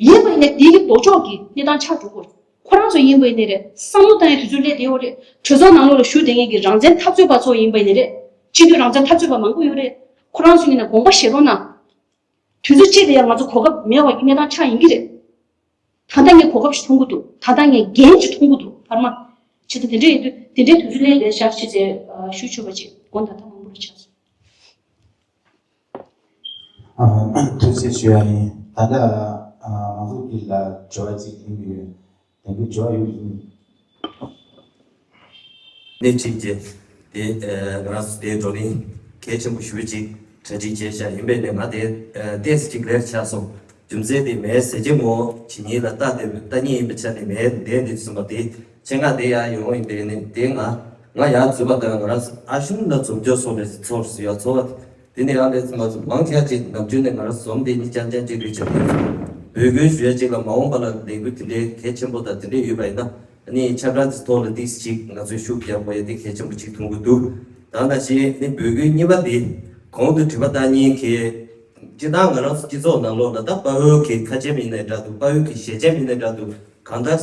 ཡིན་པ་ཡིན་ནའི་དེའི་གི་ལྡོག་ཕྱོགས་ཀྱི་གནས་སྟངས་ཆགས་འགྲོ་གི་རེད། ཁོ་རང་ཚོ་ཡིན་པ་ཡིན་ནའི་རེད། བསམ་བློ་བཏང་ཡའི་དུས་ཚོད་སླེབས་བསྡད་ཡོད་རེད། གྲོས་ཚོགས་ནང་ལོགས་ལ་བཞུགས་བསྡད་མཁན་གྱི་རང་བཙན་འཐབ་རྩོད་པ་ཚོ་ཡིན་པ་ཡིན་ནའི་རེད། སྤྱི་འཐུས་རང་བཙན་འཐབ་རྩོད་པ་མང་པོ་ཡོད་རེད། ཁོ་རང་ཚོ་ཡིན་ན་དགོངས་པ་བཞེས་རོགས་གནང་། དུས་ཚོད་གཅིག་ལ་ཡང་ང་ཚོ་གོ་སྐབས་མེད་པ་གི་གནས་སྟངས་ཆགས་ཡིན་གྱི་རེད། ད་ལྟ་ངས་གོ་སྐབས་ཤིག་མཐོང་གི་འདུག་ད་ལྟ་ངས་འགན་ཅིག་མཐོང་གི་འདུག་བར་མ། བྱས་ཙང་དེ་འདྲ་ཡིན་དུས་དེ་འདྲའི་དུས་ཚོད་སླེབས་བསྡད་ཤག་ཅེས་ཞུ་ཆོག་པ་ཅིག་དགོངས་དག་ད་མང་པོ་རེ་ཆགས་སོང་། ཨ། ཐུགས་རྗེ་ཆེ་ཞུ་ཡ་ཡིན། ད་ལྟ་ཨ་མང་ཚོགས་ཀྱི་ལ་དྲི་བ་ཅིག་ཡིན་གྱི་ཡོད། དེ་འདྲའི་དྲི་བ་ཡོད་ཀྱི་ཡིན། གནད་གཅིག་བྱས་ཏེ། ཨ་ང་རང་ཚོ་དེའི་བགྲོ་གླེང་གལ་ཆེན་པོ་ཞེ་པོ་ཅིག་གྲ་སྒྲིག་བྱས་ཤག་ཡིན་པས་ནས་ང་དེ་ཨ་ཏོག་ཙམ་ཅིག་ལེ་ཆགས་སོང་། རྒྱུ་མཚན་དེ་མའི་ཟས་བཅད་མོ་ཇི་ཉིད་ལ་ལྟ་བསྡད་པའི་ལྟ་ཉིད་ཡིན་པའི་ཆ་ནས་མའི་འདས་འདི་ཚུན་པ་དེ་ཆེད་མངགས་དེ་ཡར་ཡོང་ཡིན་པས་ནས་དེ་ང་ང་ཡར་འཛུལ་བ་དང་ང་རང་ཨ་ཤུན་ལ་འཛོམས་འཇོག་སོང་རེད། ཚོར་སུ་ཡ་ཚོར་བ་དེ་ནས་ཡང་ལས་ཚུན་པ་མང་ཆེ་བ་ཅིག་ནམ་རྒྱུན་ནས་ང་རང་འཛོམས་དེ་ནི་རྐྱང་རྐྱང་ཅིག་རེད་བྱས་ཏེ། འབོད་སྐུལ་ཞུ་ཡ་ཅིག་ལ་མ་འོངས་པ་ལ་ལས་འགུལ་དེ་འདྲའི་གལ་ཆེན་པོ་དང་དེ་འདྲའི་ཡོད་པ་ཡིན་ན། ཨ་ནི་ཁྱབ་བསྒྲགས་ཀྱི་ཐོག་ལ་ཏོག་ཙམ་ཅིག་ང་ཚོས་ཤུགས་རྒྱག་དགོས་ཡ་དེ་གལ་ཆེན་པོ་ཅིག་མཐོང་གི་འདུག་ད་ནང་བཞིན་ནི་འབོད་སྐུལ་གཉིས་པ་དེ་གོང་དུ་དྲི་བ་བཏང་མཁན་གྱི་སྤྱིར་བཏང་ང་རང་ཚོ་སྤྱི་ཚོགས་ནང་ལོགས་ལ་ད་དཔའ་བོའི་གི་ཁ་ཆེམས་ཡིན་ནའི་འདྲ་འདུག་དཔའ་བོའི་གི་ཞལ་ཆེམས་ཡིན་ནའི་འདྲ་འདུག་གང་ལྟར་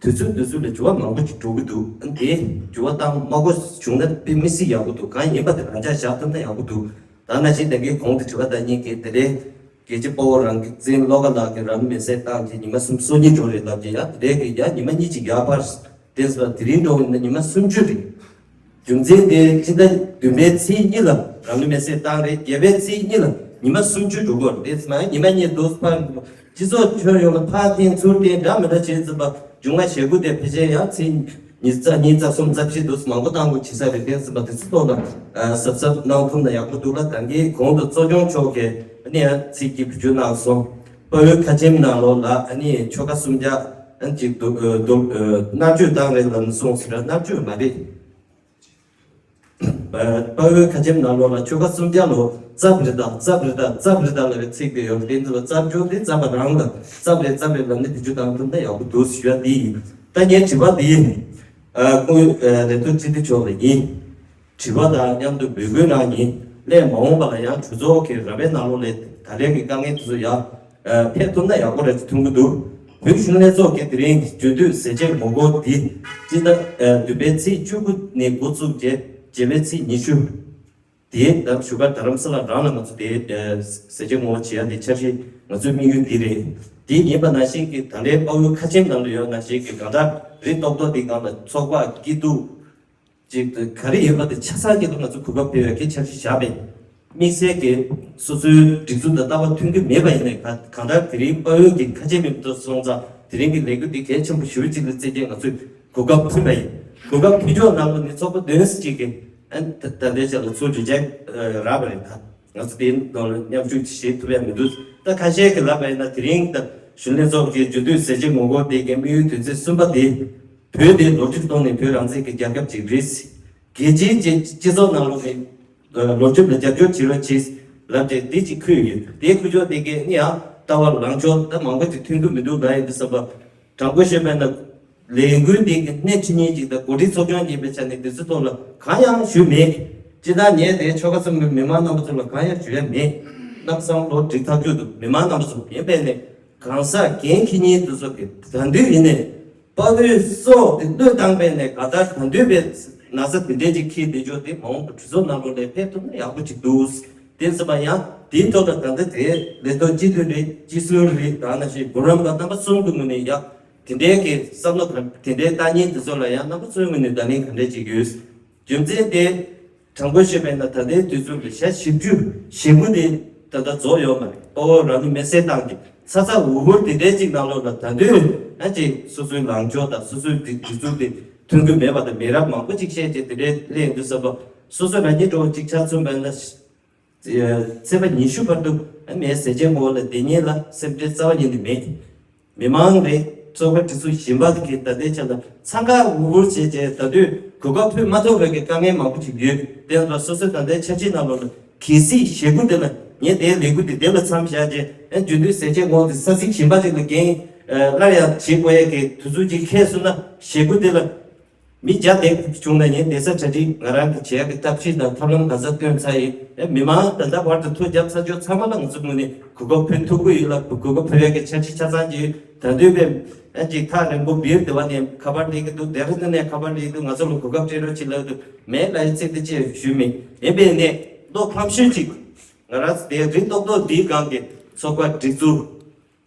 དུས་ཚོད་དུས་ཚོད་ལ་འགྱུར་བ་མང་པོ་ཅིག་འགྲོ་གི་འདུག་ཨ་ནི་དེ་འགྱུར་བ་བཏང་མ་དགོས་བྱུང་ན་དཔེ་མི་སྲིད་ཡག་པོ་འདུག་གང་ཡིན་པ་དེ་རང་འཇགས་བཞག་ཐུབ་ན་ཡག་པོ་འདུག་ད་ནང་བཞིན་དེ་གའི་གོང་དུ་དྲི་བ་བཏང་མཁན་གྱི་དེ་ལས་ རྒྱལ་གཅེས་དཔའ་བོ་རང་བཙན་བློ་དགའ་ལགས་ཀྱིས་རང་ལུས་མེར་སྲེག་བཏང་རྗེས་ཉི་མ་སུམ་སོ་གཉིས་འགྲོ་རེད་ལབ་ཀྱི་ཡ། དེ་འདྲའི་གི་ཡ་ཉི་མ་གཉིས་ཅིག་ཡར་འཕར། དེ་ཚོ་དེ་རིང་འགྲོ་ཡིན་ན་ཉི་མ་སུམ་ཅུ་རེད། རྒྱུ་མཚན་དེ་ཕྱི་ཟླ་བདུན་པའི་ཚེས་གཉིས་ལ་རང་ལུས་མེར་སྲེག་བཏང་རེད། བརྒྱད་པའི་ཚེས་གཉིས་ལ་ཉི་མ་སུམ་ཅུ་འགྲོ་གི་རེད། དེ་ཚོ་ན་ཉི་མ་གཉིས་འདུག་ཕར། སྤྱི་ཚོགས་ཁྱོན་ཡོངས་ལ་ཕར་འཐེན་ཚུར་འཐེན་འདྲ་མི་འདྲ་བྱས་ཙམ་པ། འབྱུང་བ་ཞེ་དགུ་དེ་ཕལ་ཆེར་ཡང་ཚེས་ཉི་ཤུ་རྩ་གཉིས་རྩ་གསུམ་རྩ་བཞི་འདུག་མང་པོ་བཏང་དགོས་བྱེད་ས་རེད། དེ་ཚོ་པ་དེ་ཚོ་ཐོག་ལ་གཟབ་གཟབ་གནང་ཐུབ་ན་ཡག་པོ་འདུག་ལ། ད་གིན་གོང་དུ་གཙོ་སྐྱོང་མཆོག་གིས་ཨ་ནི་ཡང་ཚིག་གི་བུ་བཅོལ་གནང་སོང་། དཔའ་བོའི་ཁ་ཆེམས་ནང་ལོགས་ལ་ཨ་ནི་ཆོལ་ཁ་གསུམ་ཆ་ཨ་ནི་ཅིག་འདུག་འདུག་མནར་གཅོད་བཏང་རེད་ལབ་ནས་གསུངས་ཟེར་ར། མནར་གཅོད་མ་རེད། དཔའ་བོའི་ཁ་ཆེམས་ནང་ལོགས་ལ་ཆོལ་ཁ་གསུམ་ཆ་ལོ་ཙབ་རེད་ད་ཙབ་རེད་ད་ཙབ་རེད་ད་ལབ་པའི་ཚིག་དེ་ཡོད། དེ་ཚོ་ལ་ཙབ་སྐྱོར་དེ་ཙབ་པ་རང་ལ་ཙབ་རེད་ཙབ་རེད་ལབ་ནས་བེད་སྤྱོད་བཏང་ཐུབ་ན་ཡག་པོ་འདུག་ཞུ་ཡ་དེ་ཡིན། ད་ངའི་དྲི་བ་དེ་ཡིན། སྐུ་ལས་ཐོག་སྤྱི་འཐུས་མཆོག་ལ་ཡིན། དྲི་བ་དང་མཉམ་དུ་འབོད་སྐུལ་གནང་ཡིན། སླད་མ་འོངས་པ་ལ་ཡང་གྲོས་ཚོགས་ཀྱི་ར་བའི་ནང་ལོགས་ལ་ད་ལན་གྱི་དཀའ་ངལ་དེ་ཚོ་ཡང་ཕེབས་ཐུབ་ན་ཡག་པོ་རེད་ཅེས་མཐོང་གི་འདུག་བོད་གཞོན་ལྷན་ཚོགས་ཀྱི་དེ་རིང་གི་རྒྱུན་མཐུད་ཟས་བཅད་ངོ་རྒོལ་འདི་སྤྱི་ཟླ་བདུན་པའི་ཚེས་བཅུ་དགུ་ནས་འགོ་བཙུགས་རྗེས་བརྒྱད་པའི་ཚེས་ཉི་ཤུ། དེའི་ནང་བཞུགས་སྒར་རྡ་རམ་ས་ལ་རང་ལ་ང་ཚོ་དེའི་ཟས་བཅད་ངོ་རྒོལ་བྱེད་ཡ་དེ་འཆར་གཞི་ང་ཚོའི་དམིགས་ཡུལ་འདི་རེད། དེ་ཡིན་པ་ནང་བཞིན་གྱི་ད་ལན་དཔའ་བོའི་ཁ་ཆེམས་ནང་ལ་ཡོད་ནང་བཞིན་གྱི་གང་ལྟར་རིགས་རྟོག་ཐོག་འདི་སྒང་ལ་ཚོགས་པ་སྐྱིད་སྡུག་ཅིག་ག་རེ་ཡོད་པ་དེ་ཆ་ཚང་གི་ལ་ང་ཚོ་གོ་སྐབས་སྤེལ་བའི་གི་འཆར་གཞི་བཞག་པས། དམིགས་བསལ་གྱི་སོ་སོའི་སྒྲིག་འཛུགས་དང་ལྟ་བ་མཐུན་གྱི་མེད་པ་ཡིན་ནའི་ག་གང་ལྟར་དེ་རིང་དཔའ་བོའི་གི་ཁ་ཆེམས་མེད་པ་སོང་ཙང་དེ་རིང་གི་ལས་འགུལ་འདི་གལ་ཆེན་པོ་ཞེ་པོ་ཅིག་ལ་བརྩི་རྐྱེན་ང་ཚོས་གོ་སྐབས་ཕུལ་བ་ཡིན། གོ་སྐབས་ཕུལ་ཕྱོགས་ནང་ལོགས་ནས་ཚོགས་པ་བདུན་ཅིག་གི་ཨ་ད་ད་ལྟའི་ཆ་ལ་ཚུར་འབྲེལ་ཆ་རག་པ་རེད། ད་ང་ཚོ་དེའི་ནང་ལ་མཉམ་ཞུགས་བྱེད་ཐུབ་ཡ་མི་འདུག་ད་ཁ་ཤས་ཀྱིས་ལབ་པ་ཡིན་ན་དེ་རིང་ད་གཞོན་ལྷན་ཚོགས་ཀྱི་རྒྱུན་མཐུད་ཟས་བཅད་ངོ་རྒོལ་དེ་གའི་དམིགས་ཡུལ་དོན་ཚན་གསུམ་པ་དེ། བོད་དེ་ལོ་རྒྱུས་ཐོག་ནས་བོད་རང་བཙན་གྱི་རྒྱལ་ཁབ་ཅིག་རེད། རྒྱལ་སྤྱིའི་སྤྱི་སྤྱི་ཚོགས་ནང་ལོགས་ནས་ལོ་རྒྱུས་ལ་རྒྱབ་སྐྱོར་བྱེད་རོགས་བྱེད་ལབ་བྱས་དེ་ཅིག་འཁོད་ཡོད། དེའི་འཁོད་ཕྱོགས་དེ་གའི་ཨ་ནི་ཡང་ལྟ་བ་ལངས་ཕྱོགས་ད་མང་པོ་ཅིག་མཐུན་གྱི་མི་འདུག་ལབ་ཡིན་དུས་ཙམ་པ། དྲང་པོ་བཤད་པ་ན་ལས་འགུལ་འདི་གི་སྣེ་ཁྲིད་མཁན་ཅིག་དང་འགོ་ཁྲིད་ཚོགས་ཆུང་ཡིན་པའི་ཆ་ནས་དེ་ཚོའི་ཐོག་ལ་གང་ཡང་ཞུས་མེད། སྤྱིར་བཏང་ངས་དེ་ཆོལ་ཁ་གསུམ་གྱི་མི་མང་རྣམ་པ་ཚོ་ལ་གང་ཡང་ཞུ་ཡ་མེད། གནམ་ས་ལོ་འགྲིག་ཐག་ཆོད་འདུག་མི་མང་རྣམ་པ་ཚོ་ཡིན་པས་ནས་གང་ཟག་འགན་འཁྱེར་མཁན་དེ་ཚོ་གི་ད་དུང་ཡིན་ནས། དཔའ་བོའི་སྲོག་དེ་བློས་བཏང་པས་ནས་ག་ད་གང་འདོད་པའི་ན་ཚ་དེ་འདྲས་ཅིག་འཁྱེར་བསྡད་ཆོག་དེ་མ་འོངས་པ་གྲོས་ཚོགས་ནང་ལོགས་ལ་ཕེབས་ཐུབ་ན་ཡག་པོ་ཅིག་འདུག་དེ་ཚོ་པ་ཡང་དེའི་ཐོག་ལ་ད་ལྟ་དེ་ལས་ཐོག་སྤྱི་འཐུས་རེད། སྤྱི་ཟུར་རེད། ད་ནང་བཞིན་འགོ་རམས་པ་རྣམ་པ་གསུམ་གྱི་ངོས་ནས་ཡང་དེ་འདྲའི་གི་བསམ་བློ་དང་དེ་འདྲའི་ལྟ་ཉན་དེ་ཚོ་ལ་ཡང་རྣམ་པ་ཚོའི་ངོས་ནས་བརྡ་ལན་ག་འདྲས་ཅིག་ཡོད། རྒྱུ་མཚན་དེ། དྲང་པོ་བཤད་པ་ཡིན་ན་ད་ལྟའི་དུས་ཚོད་ལ་ཞག་བཞི་བཅུ་ཞེ་དགུ་དེ་ད་ལྟ་རྫོགས་ཡོད་མ་རེད། དཔའ་བོ་རང་ལུས་མེར་སྲེག་བཏང་གི་ཚ་ཚ་འུར་འུར་དེ་འདྲའི་ཅིག་ནང་ལོགས་ལ་ད་དུང་ཨ་ཅིག་སོ་སོའི་ལངས་ཕྱོགས་དང་སོ་སོའི་སྒྲིག་སྒྲིག་འཛུགས་དེ་མཐུན་གྱི་མེད་པ་དང་མི་རབས་མང་པོ་ཅིག་བཤད་བྱས་དེ་འདྲའི་གླེང་དུས་ཙམ་པ་སོ་སོ་རང་ཉིད་འགྲོ་བ་ཅིག་ཆ་མཚོན་པ་ཡིན་ན། ཚེས་པ་ཉི་ཤུ་བར་དུ་ཨ་མའི་ཟས་བཅད་ངོ་ལ་བསྡད་མཁན་ལ་སེམས་ཁྲལ་རྩ་བ་ཉིད་ནས་མེད། མི་མང་རེད། ཚོགས་པ་སྒྲིག་འཛུགས་གཞན་པ་གིས་ད་ལྟའི་ཆ་ལ་འཚང་ཁ་འུར་འུར་བྱས་བྱས་ད་དུས་གོ་སྐབས་ཕུལ་མ་ཐུབ་པའི་གི་དཀའ་ངལ་མང་པོ་ཅིག་ཡོད། དེ་ལ་སོ་སོའི་ད་ལྟའི་འཆར་གཞི་ནང་ལོགས་ལ་གལ་སྲིད་ཞེ་དགུ་དེ་ལ་ངས་དེའི་ལས་འགུལ་དེ་དེ་ལ་མཚམས་བཞག་རྗེས་ཨ་རྒྱུན་མཐུད་ཟས་བཅད་ངོ་དེ་ས་ཚིགས་གཞན་པ་ཅིག་ལ་འགན་སླར་ཡང་བྱེད་དགོས་ཡས་ཀྱི་དུས་ཚོད་ཅིག་འཁེལ་སོང་ན་ཞེ་དགུ་དེ་ལ། མི་བརྒྱ་དེ་བྱུང་ན་ངས་བསྡད་ས་གྲ་སྒྲིག་ང་རང་གི་བྱེད་ཡག་གི་ཐབས་ཤེས་དང་ཐབས་ལམ་ག་ས་བཏོན་ཚར་ཡིན། ཨེ་མི་མང་ད་ལྟ་བར་དུ་ཐུགས་རྒྱབ་ཚར་ཆོག་ཚང་མ་ལ་ང་ཚོ་ངོས་ནས་གོ་སྐབས་ཕུལ་ཐུབ་ཀྱི་ཡོད་ལ་གོ་སྐབས་ཕུལ་ཡག་གི་འཆར་གཞི་ཆ་ཚང་ཅིག་ཡོད། ད་དུས་པའི་ཨ་ཅིག་ཐག་རིང་པོ་སྦིར་དེ་བ་ནས་ཁ་པར་སླེབས་ཀྱི་འདུག་དེ་རིང་འདི་ནས་ཁ་པར་སླེབས་འདུག་ང་ཚོ་ལ་གོ་སྐབས་སྤྲད་རོགས་བྱེད་ལབ་འདུག་མེད་ལབ་ཡའི་ཚིག་དེ་ཅིག་ཞུས་མེད། ཡིན་པས་ནས་བློ་ཕམ་ཤུལ་ཅིག་ང་རང་ཚོ་དེ་རིང་ཏོག་ཏོག་འདིའི་སྒང་གི་ཚོགས་པ་སྒྲིག་འཛུགས།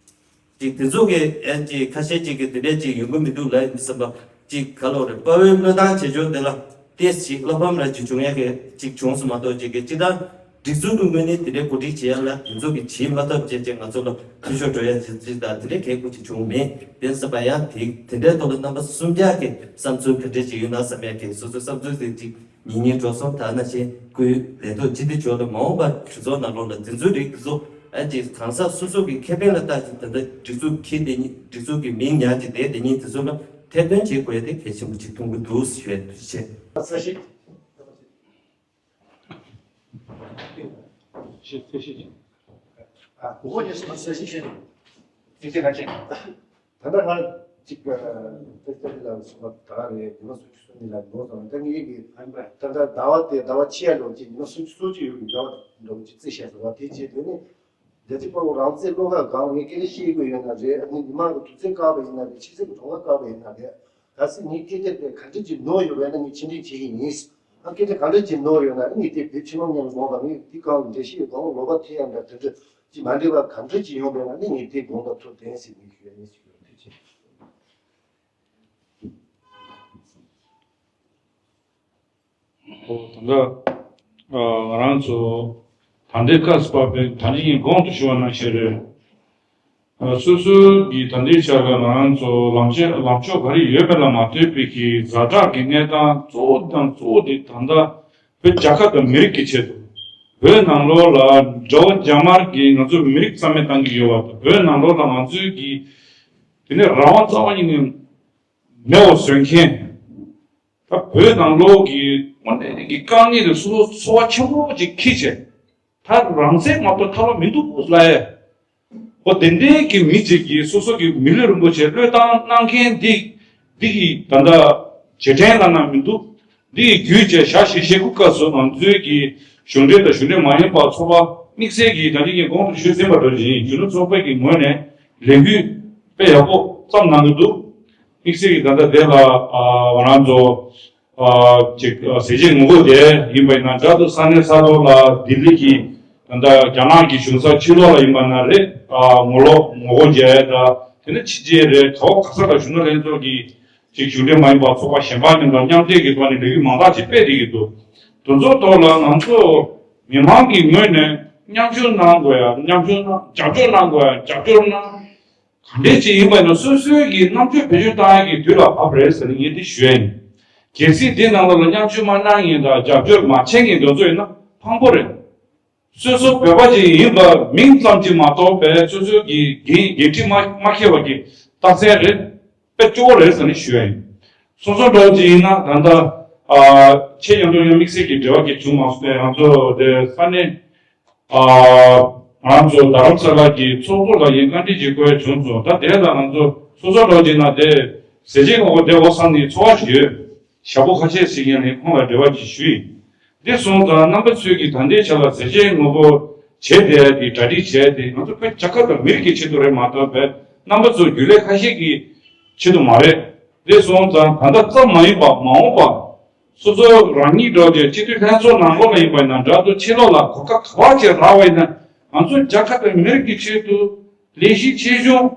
ཅིག་དེ་ཚོ་གི་ཨན་ཅིག་ཁ་ཤས་ཅིག་གི་དེ་འདྲས་ཅིག་ཡོང་གི་མི་འདུག་ལབ་ཡིན་བསམ་པ་ཅིག་ག་ལོག་རེད། དཔའ་བོའི་བློས་བཏང་བྱེད་ཕྱོགས་དེ་ལ་ཏེས་ཅིག་བློ་ཕམ་ར་ཅིག་བྱུང་ཡ་གི་ཅིག་བྱུང་སོང་མ་གཏོགས་ཅིག་གི་ཅི་ལྟར་སྒྲིག་འཛུགས་ཀྱི་ངོས་ནས་དེ་འདྲས་གོ་སྒྲིག་བྱེད་ཡ་ལ་དེ་ཚོ་གི་བྱེད་མ་ཐུབ་བྱས་ཅིག་ང་ཚོ་ལ་འཐུས་ཤོར་འགྲོ་ཡ་ཅིག་ཅིག་དང་དེ་འདྲས་གལ་ཁུ་ཅིག་བྱུང་མེད། དེ་བསམ་པ་ཡང་དེ་དེ་འདྲས་ཐོག་ལ་རྣམ་པ་གསུམ་ཆ་གི་བསམ་ཚུལ་ག་འདྲས་ཅིག་ཡོད་ན་བསམ་ཡ་གི་སོ་སོའི་བསམ་ཚུལ་དེ་ཅིག་ཉིན་ཉིན་འགྲོ་སོང་། ད་ནང་བཞིན་སྐུའི་ལས་ཐོག་སྤྱི་འཐུས་མཆོག་ལ་མ་འོངས་པར་གྲོས་ཚོགས་ནང་ལོགས་ལ་འཛིན་ཚུལ་རིགས་འདི་ཚོ་ཨ་ཅེ་གང་ཟག་སོ་སོ་གི་ཁེ་ཕན་ལ་བལྟ་ཅིག་ད་ལྟ་སྒྲིག་འཛུགས་འཁྱེར་བསྡད་མཁན་སྒྲིག་འཛུགས་ཀྱི་མིང་ཉར་ཅིག་བསྡད་བསྡད་མཁན་དེ་ཚོ་ལ་ཐེར་འདོན་བྱེད་དགོས་ཡ་དེ་གལ་ཆེན་པོ་ཅིག་མཐོང་གི་འདུག་ཞུ་ཡ་འདུག་ཆེ། ས་ཞིག་ཞིག་ཞིག་ཨ་གོ་གོ་ཉེ་སོང་ས་ཞིག་ཞིག་ཅིག་ཅིག་ག་ཅིག་ད་ལྟ་ང་གཅིག་ཏེ་ཏེ་ལ་སོང་བ་ད་རེད། ཉི་མ་སུམ་ཅུ་སོ་གཉིས་ལ་ལོ་ཙམ་ད་ངེད་ཀྱི་ད་ལྟ་ཟླ་བ་དེ་ཟླ་བ་ཕྱི་ཡ་ལོ་གཅིག་ཉི་མ་སུམ་ཅུ་སོ་གཅིག་ཡོད་ཀྱི་ཟླ་བ་འདྲ་བོ་ཅིག་རྩིས་བཞག་ཟེར་བ་དེ་བྱས་དོན་ནི་རྒྱལ་གཅེས་དཔའ་བོ་རང་བཙན་བློ་དགའ་སྒང་ངས་སྐད་ཆ་བཤད་དགོས་ཡོད་ན་རེད། ཨ་ནི་ཉི་མ་གི་དུས་ཚོད་བཀག་པ་ཡིན་ན་རེད། ཕྱི་ཚེས་ཀྱི་གྲོང་ཁ་བཀག་པ་ཡིན་ན་རེད། ད་སྲིད་ངས་སྐད་ཆ་དེ་ག་འདྲ་ཅིག་ནོར་ཡོད་པས་ན་ངས་ཕྱིར་འཐེན་བྱེད་ཀྱི་ཡིན། ཨ་སྐད་ཆ་ག་འདྲ་ཅིག་ནོར་ཡོད་ན་ངས་དེ་བོད་ཕྱི་ནང་མཉམ་དུ་འོང་བ་ངས་དེ་གང་འགྲེལ་བཤད་ཡོད་གང་ལོག་པ་ཐེ་ཡང་འདྲ་དེ་འདྲ་ མ་འདྲེས་པ་གང་འདྲ་ཅིག་ཡོང་པ་ན་ནི་ངས་དེ་དགོངས་པ་ཐོབ་བསྟན་ཟེར་ནས་ཞུ་ཡ་ཡིན་ཞུ་ཡ། ཐུགས་རྗེ་ཆེ། ཨོ་ད་ལྟ་ང་རང་ཚོ་ད་ལྟའི་སྐབས་སུ་བབས་པའི་ད་ལྟ་ཡིན་གོང་དུ་ཞུ་བ་ནང་བཞིན་རེད། སོ་སོའི་གི་ད་ལྟའི་ཆ་ལ་ང་རང་ཚོ་ལངས་ཕྱོགས་ལངས་ཕྱོགས་ག་རེ་ཡོད་པ་ལ་མ་ལྟོས་པའི་གི་ཛ་དྲག་གི་གནས་སྟངས་གཙོ་བོ་དང་གཙོ་བོ་དེ་ད་ལྟ་བོད་རྒྱལ་ཁབ་དང་མི་རིགས་ཀྱི་ཆེད་དུ། བོད་ནང་ལོགས་ལ་དགྲ་བོ་རྒྱ་དམར་གྱིས་ང་ཚོ་མི་རིགས་རྩ་མེད་བཏང་གི་ཡོད་པ་དང་། བོད་ནང་ལོགས་ལ་ང་ཚོའི་གི་དེ་ནས་རང་དབང་རྩ་བ་ཉིད་ནས་མེད་པར་བཟོ་མཁན། ད་བོད་ནང་ལོགས་ཀྱི་དངོས་གནས་ཀྱི་དཀའ་ངལ་དེ་སོ་སོ་ཚོར་བ་ཆེན་པོ་ཅིག་འཁྱེར་བྱས། ད་རང་བཙན་མ་གཏོགས་ཐར་བ་མི་འདུག་ལབ་ཡས། འོ་དེ་འདྲའི་གི་མི་ཅིག་གིས་སོ་སོ་གི་མི་ལུས་རིན་པོ་ཆེ་བློས་བཏང་གནང་མཁན་འདི་འདི་གི་ད་ལྟ་རྗེས་དྲན་ལབ་ན་མི་འདུག་འདི་ཡི་བརྒྱུད་བྱས་ཞག་བཞི་ཞེ་དགུ་སྐབས་སུ་ང་ཚོའི་གི་གཞུང་འབྲེལ་དང་གཞུང་འབྲེལ་མ་ཡིན་པ་ཚོགས་པ་དམིགས་བསལ་གྱིས་ད་ལྟ་ངས་གོང་དུ་ཞུས་ཟིན་པ་འདྲ་ཅིག་ཡིན། གཞོན་ནུ་ཚོགས་པའི་གི་ངོས་ནས་ལས་འགུལ་དཔེ་ཡག་པོ་བརྩམས་གནང་གི་འདུག་དམིགས་བསལ་གྱིས་ད་ལྟ་དེ་ལ་ང་རང་ཚོ་ཅིག་ཟས་བཅད་ངོ་རྒོལ་དེ་ཡིན་པ་ཡིན་ན་འདྲ་འདུག་ས་གནས་ས་ཐོག་ལ་ལྡི་ལི་གི་ད་ལྟ་རྒྱ་ནག་གི་གཞུང་ས་ཕྱི་ལོགས་ལ་ཡིན་པ་ན་རེད། ངོ་ལོག་ངོ་རྒོལ་བྱས་ད་དེ་ནས་ཕྱི་རྒྱལ་རེད། ག་བ་ག་ས་ལ་གཞོན་ནུ་ལྷན་ཚོགས་ཀྱི་ཅིག་གཞུང་འབྲེལ་མ་ཡིན་པ་ཚོགས་པ་གཞན་པ་རྣམས་དང་མཉམ་འབྲེལ་གྱི་ཐོག་ནས་ལས་འགུལ་མང་དག་ཅིག་སྤེལ་བསྡད་ཀྱི་འདུག་དེ་ཚོའི་ཐོག་ལ་ང་ཚོ་མི་མང་གི་ངོས་ནས་མཉམ་ཞུགས་གནང་དགོས་ཡ། མཉམ་ཞུགས་གནང་། རྒྱབ་སྐྱོར་གནང་དགོས་ཡ། རྒྱབ་སྐྱོར་གནང་། ག་འདྲས་ཅིག་ཡིན་པ་ཡིན་ན་སོ་སོའི་གི་རྣམ་དཔྱོད་བེད་སྤྱོད་བཏང་ཡ་གི་དུས་ལ་བབ་རེད་ཟེར་ནས་ངས་འདི་ཞུ་ཡ་ཡིན། གལ་སྲིད་འདི་ནང་ལོགས་ལ་མཉམ་ཞུགས་མ་གནང་མཁན་དང་རྒྱབ་སྐྱོར་མ་བྱེད་མཁན་དེ་ཚོ་ཡིན་ན་ཕངས་པོ་རེད། སོ་སོ་བོད་པ་ཅིག་ཡིན་པ་མིང་ཙམ་ཅིག་མ་གཏོགས་པའི་སོ་སོའི་གི་འགན་འགན་འཁྲི་མ་མ་འཁྱེར་བ་གི་རྟགས་མཚན་རེད། དཔེ་སྐྱོ་བོ་རེད་ཟེར་ནས་ཞུ་ཡ་ཡིན། སོ་སོ་འདྲ་བོ་ཅིག་ཡིན་ན་ད་ལྟ་ཨ་ཁྱེད་ཡང་དུ་ཡང་དམིགས་བསལ་གྱི་འབྲེལ་བ་གི་བྱུང་མ་སོང་སྟེ་ང་ཚོ་དེ་ས་གནས་ཨ་ང་ཚོ་རྡ་རམ་ས་ལ་གི་ཚོགས་གཙོ་ལ་ཡིན་བཀའ་འདྲི་ཅིག་བསྐོས་བྱུང་སོང་། ད་དེ་ལ་ང་ཚོ་སོ་སོ་འདྲ་བོ་ཅིག་ན་དེ་ཟས་བཅད་ངོ་རྒོལ་དེ་འོ་བསམ་ནས་ཚོར་བ་ཞིག་ཡོད། ཞག་པོ་ཁ་ཤས་ཤིག་ཡིན་ནས་ཁོང་ལ་འབྲེལ་བ་ཅིག་ཞུས་ཡིན། འདི་སོང་ཙང་རྣམ་པ་ཚོས་ཀྱིས་ད་ལྟའི་ཆ་ལ་ཟས་བཅད་ངོ་རྒོལ་བྱས་བསྡད་ཡ་དེ་གྲ་སྒྲིག་བྱས་ཏེ་ང་ཚོ་བོད་རྒྱལ་ཁབ་དང་མི་རིགས་ཀྱི་ཆེད་དུ་རེད་མ་གཏོགས་པའི་རྣམ་པ་ཚོ་རྒྱུན་ལས་ཁ་ཤས་ཀྱི་ཆེད་དུ་མ་རེད། འདི་སོང་ཙང་ད་ལྟ་ཙམ་མ་ཡིན་པ་མ་འོངས་པ་སོ་སོ་རང་ཉིད་འགྲོ་རྒྱུའི་སྤྱི་འཐུས་ལྷན་ཚོགས་ནང་ལོགས་ལ་ཡིན་པ་ཡིན་ན་འདྲ་འདུག་ཕྱི་ལོགས་ལ་གོ་སྐབས་ག་བ་ཅིག་རག་པ་ཡིན་ན་ང་ཚོ་རྒྱལ་ཁབ་དང་མི་རིགས་ཀྱི་ཆེད་དུ་ལས་གཞི་ཆེ་ཆུང་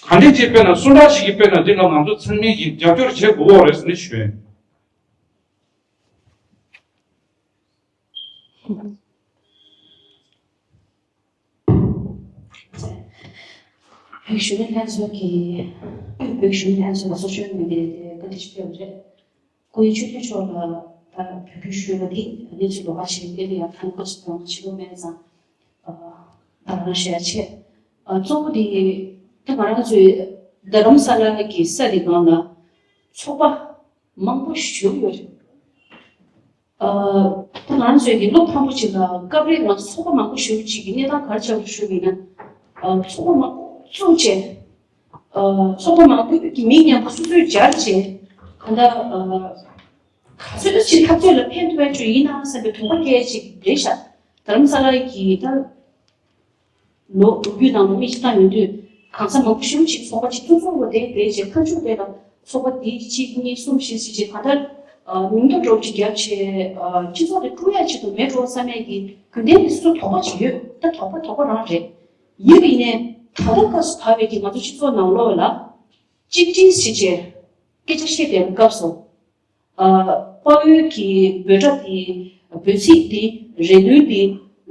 ག་འདྲས་ཅིག་སྤེལ་ན་སུ་འདྲ་ཞིག་གིས་སྤེལ་ན་འདི་ལ་ང་ཚོ་ཚང་མས་ཀྱིས་རྒྱབ་སྐྱོར་བྱེད་དགོས་པ་རེད་ཟེར་ནས་ཞུ་ཡ་ཡིན། བོད་གཞོན་ནུ་ལྷན་ཚོགས་ཀྱི་བོད་གཞོན་ནུ་ལྷན་ཚོགས་ལ་གསོལ་སྤྱོད་ཡོད་པའི་བཀའ་འདྲི་ཞིག་ཕེབས་པ་རེད། སྐུ་ངོ་ཆོས་སྐྱིད་མཆོག་ལ་ད་བོད་སྐད་ཞུས་པ་འདི་གནས་ཚུལ་ལོགས་ཀ་ཞིག་སྐད་ལ་ཡང་ཐང་སྐབས་སུ་དང་ཕྱི་ལོགས་མེད་ཙང་ད་རང་ཞལ་ཆད། གཙོ་བོ་འདི་ད་ང་རང་ཚོའི་རྡ་རམ་ས་ལ་གི་ས་དེ་སྒང་ལ་ཚོགས་པ་མང་པོ་ཞིག་ཡོད་རེད། ད་ང་རང་ཚོའི་གི་ལོ་ཕར་པོ་ཅིག་ལ་སྐབས་རེ་ང་ཚོ་ཚོགས་པ་མང་པོ་ཞིག་ཅིག་གི་གནས་སྟངས་ག་རེ་ཆགས་འདུག་ཞུ་བ་ཡིན་ན། ཚོགས་པ་མང་པོ་བཙུགས་བྱས། ཚོགས་པ་མང་པོ་གི་མིང་མཉམ་པོ་སོ་སོས་སྦྱར་བྱས། གང་ལྟར་ག་ཚོད་ཅིག་འཐབ་རྩོད་ལ་ཕན་ཐོགས་ཡ་ཅིག་ཡིན་ན་བསམ་པའི་དོགས་པ་སྐྱེ་ཅིག་རེད་ཤག་རྡ་རམ་ས་ལ་གི་ད། ལོ་དྲུག་ཅུའི་ནང་ལ་མི་ཅིག་བཏང་ཡོང་དུས་གང་ཟག་མང་པོ་ཞེ་པོ་ཅིག་ཚོགས་པ་ཅིག་བཙུགས་ཚུགས་པ་དེ་དེ་རྗེས་མཐའ་མཇུག་དེ་ལ་ཚོགས་པ་འདི་གཅིག་གཉིས་གསུམ་བཞི་ཟེར་བྱས་གང་ལྟར་མིང་ཐོ་འདྲ་པོ་ཅིག་བརྒྱབ་བྱས་སྤྱི་ཚོགས་དེ་དཀྲུག་ཡ་ཆེད་དུ་མེད་འགྲོ་བསམ་ཡས་ཀྱི་རྒྱུ་མཚན་དེ་སོ་སོ་དོགས་པ་ཅིག་ཡོད། ད་དོགས་པ་དོགས་པ་རང་རེད། ཡིན་པ་ཡིན་ནའི་ད་ལྟ་སྐབས་སུ་བབས་པའི་གི་ང་ཚོ་སྤྱི་ཚོགས་ནང་ལོགས་ལ་གཅིག་སྒྲིལ་བྱས་བྱས་སྐད་ཆ་བཤད་བསྡད་པའི་སྐབས་སུ། དཔའ་བོའི་གི་འབོད་སྒྲ་དེ། འབོད་ཚིག་དེ། རེ་འདུན་དེ།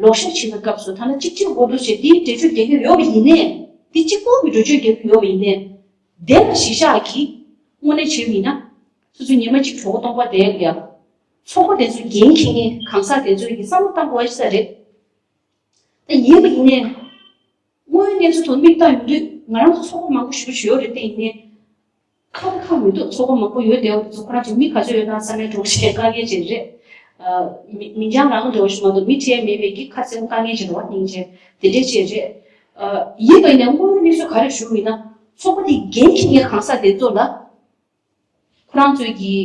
ལོག་བཤད་བྱེད་པའི་སྐབས་སུ་ཐ་ན་གཅིག་གཅིག་མགོ་འདོགས་བྱས་དེའི་འགྲེལ་བརྗོད་རྒྱག་གི་ཡོད་པ་ཡིན་ནའི། དེ་གཅིག་པོ་གི་འགྲེལ་བརྗོད་རྒྱག་གི་ཡོད་པ་ཡིན་ནའི། དེ་ལ་གཞི་བཞག་གིས་དངོས་གནས་བྱས་པ་ཡིན་ན། སོ་སོ་ཉི་མ་གཅིག་གྲོད་ཁོག་སྟོང་པ་བསྡད་ཡ། ཚོགས་པ་དེ་ཚོའི་འགན་འཁྱེར་མཁན་གང་ཟག་དེ་ཚོའི་གི་བསམ་བློ་བཏང་དགོས་ཡ་ཅིག་རེད། ད་ཡིན་པ་ཡིན་ནའི། དངོས་ཡོད་གནས་ཚུལ་དང་མིག་ལྟ་ཡོང་དུས་ང་རང་ཚོ་ཚོགས་པ་མང་པོ་ཞེ་པོ་ཅིག་ཡོད་རེད་དེ་ཡིན་ནའི། ཁ་ཁ་མི་འདུག་ཚོགས་པ་མང་པོ་ཡོད་བསྡད་པ་དེ་ཚོ་ཁོ་རང་ཚོ་མི་ག་ཚོད་ཡོད་ན་བསམ་པའི་འགྲོ་བྱེད་དཀའ་ངལ་ཅིག་རེད། མི་མི་འགྱང་རང་འགྲོ་ཞིག་མ་གཏོགས་མི་ཁྲིད་མེད་པའི་གི་ཁ་ཚེམ་དཀའ་ངལ་ཅིག་རེད་བ། སྙིང་རྗེ་དེ་འདྲས་ཅིག་རེད། ཡིན་པ་ཡིན་ནའི་དངོས་ཡོད་གནས་ཚུལ་ག་རེ་ཞུ་དགོས་ཡིན་ན་ཚོགས་པ་དེ་འགན་འཁྱེར་མཁན་གང་ཟག་དེ་ཚོ་ལ། ཁོ་རང་ཚོའི་གི།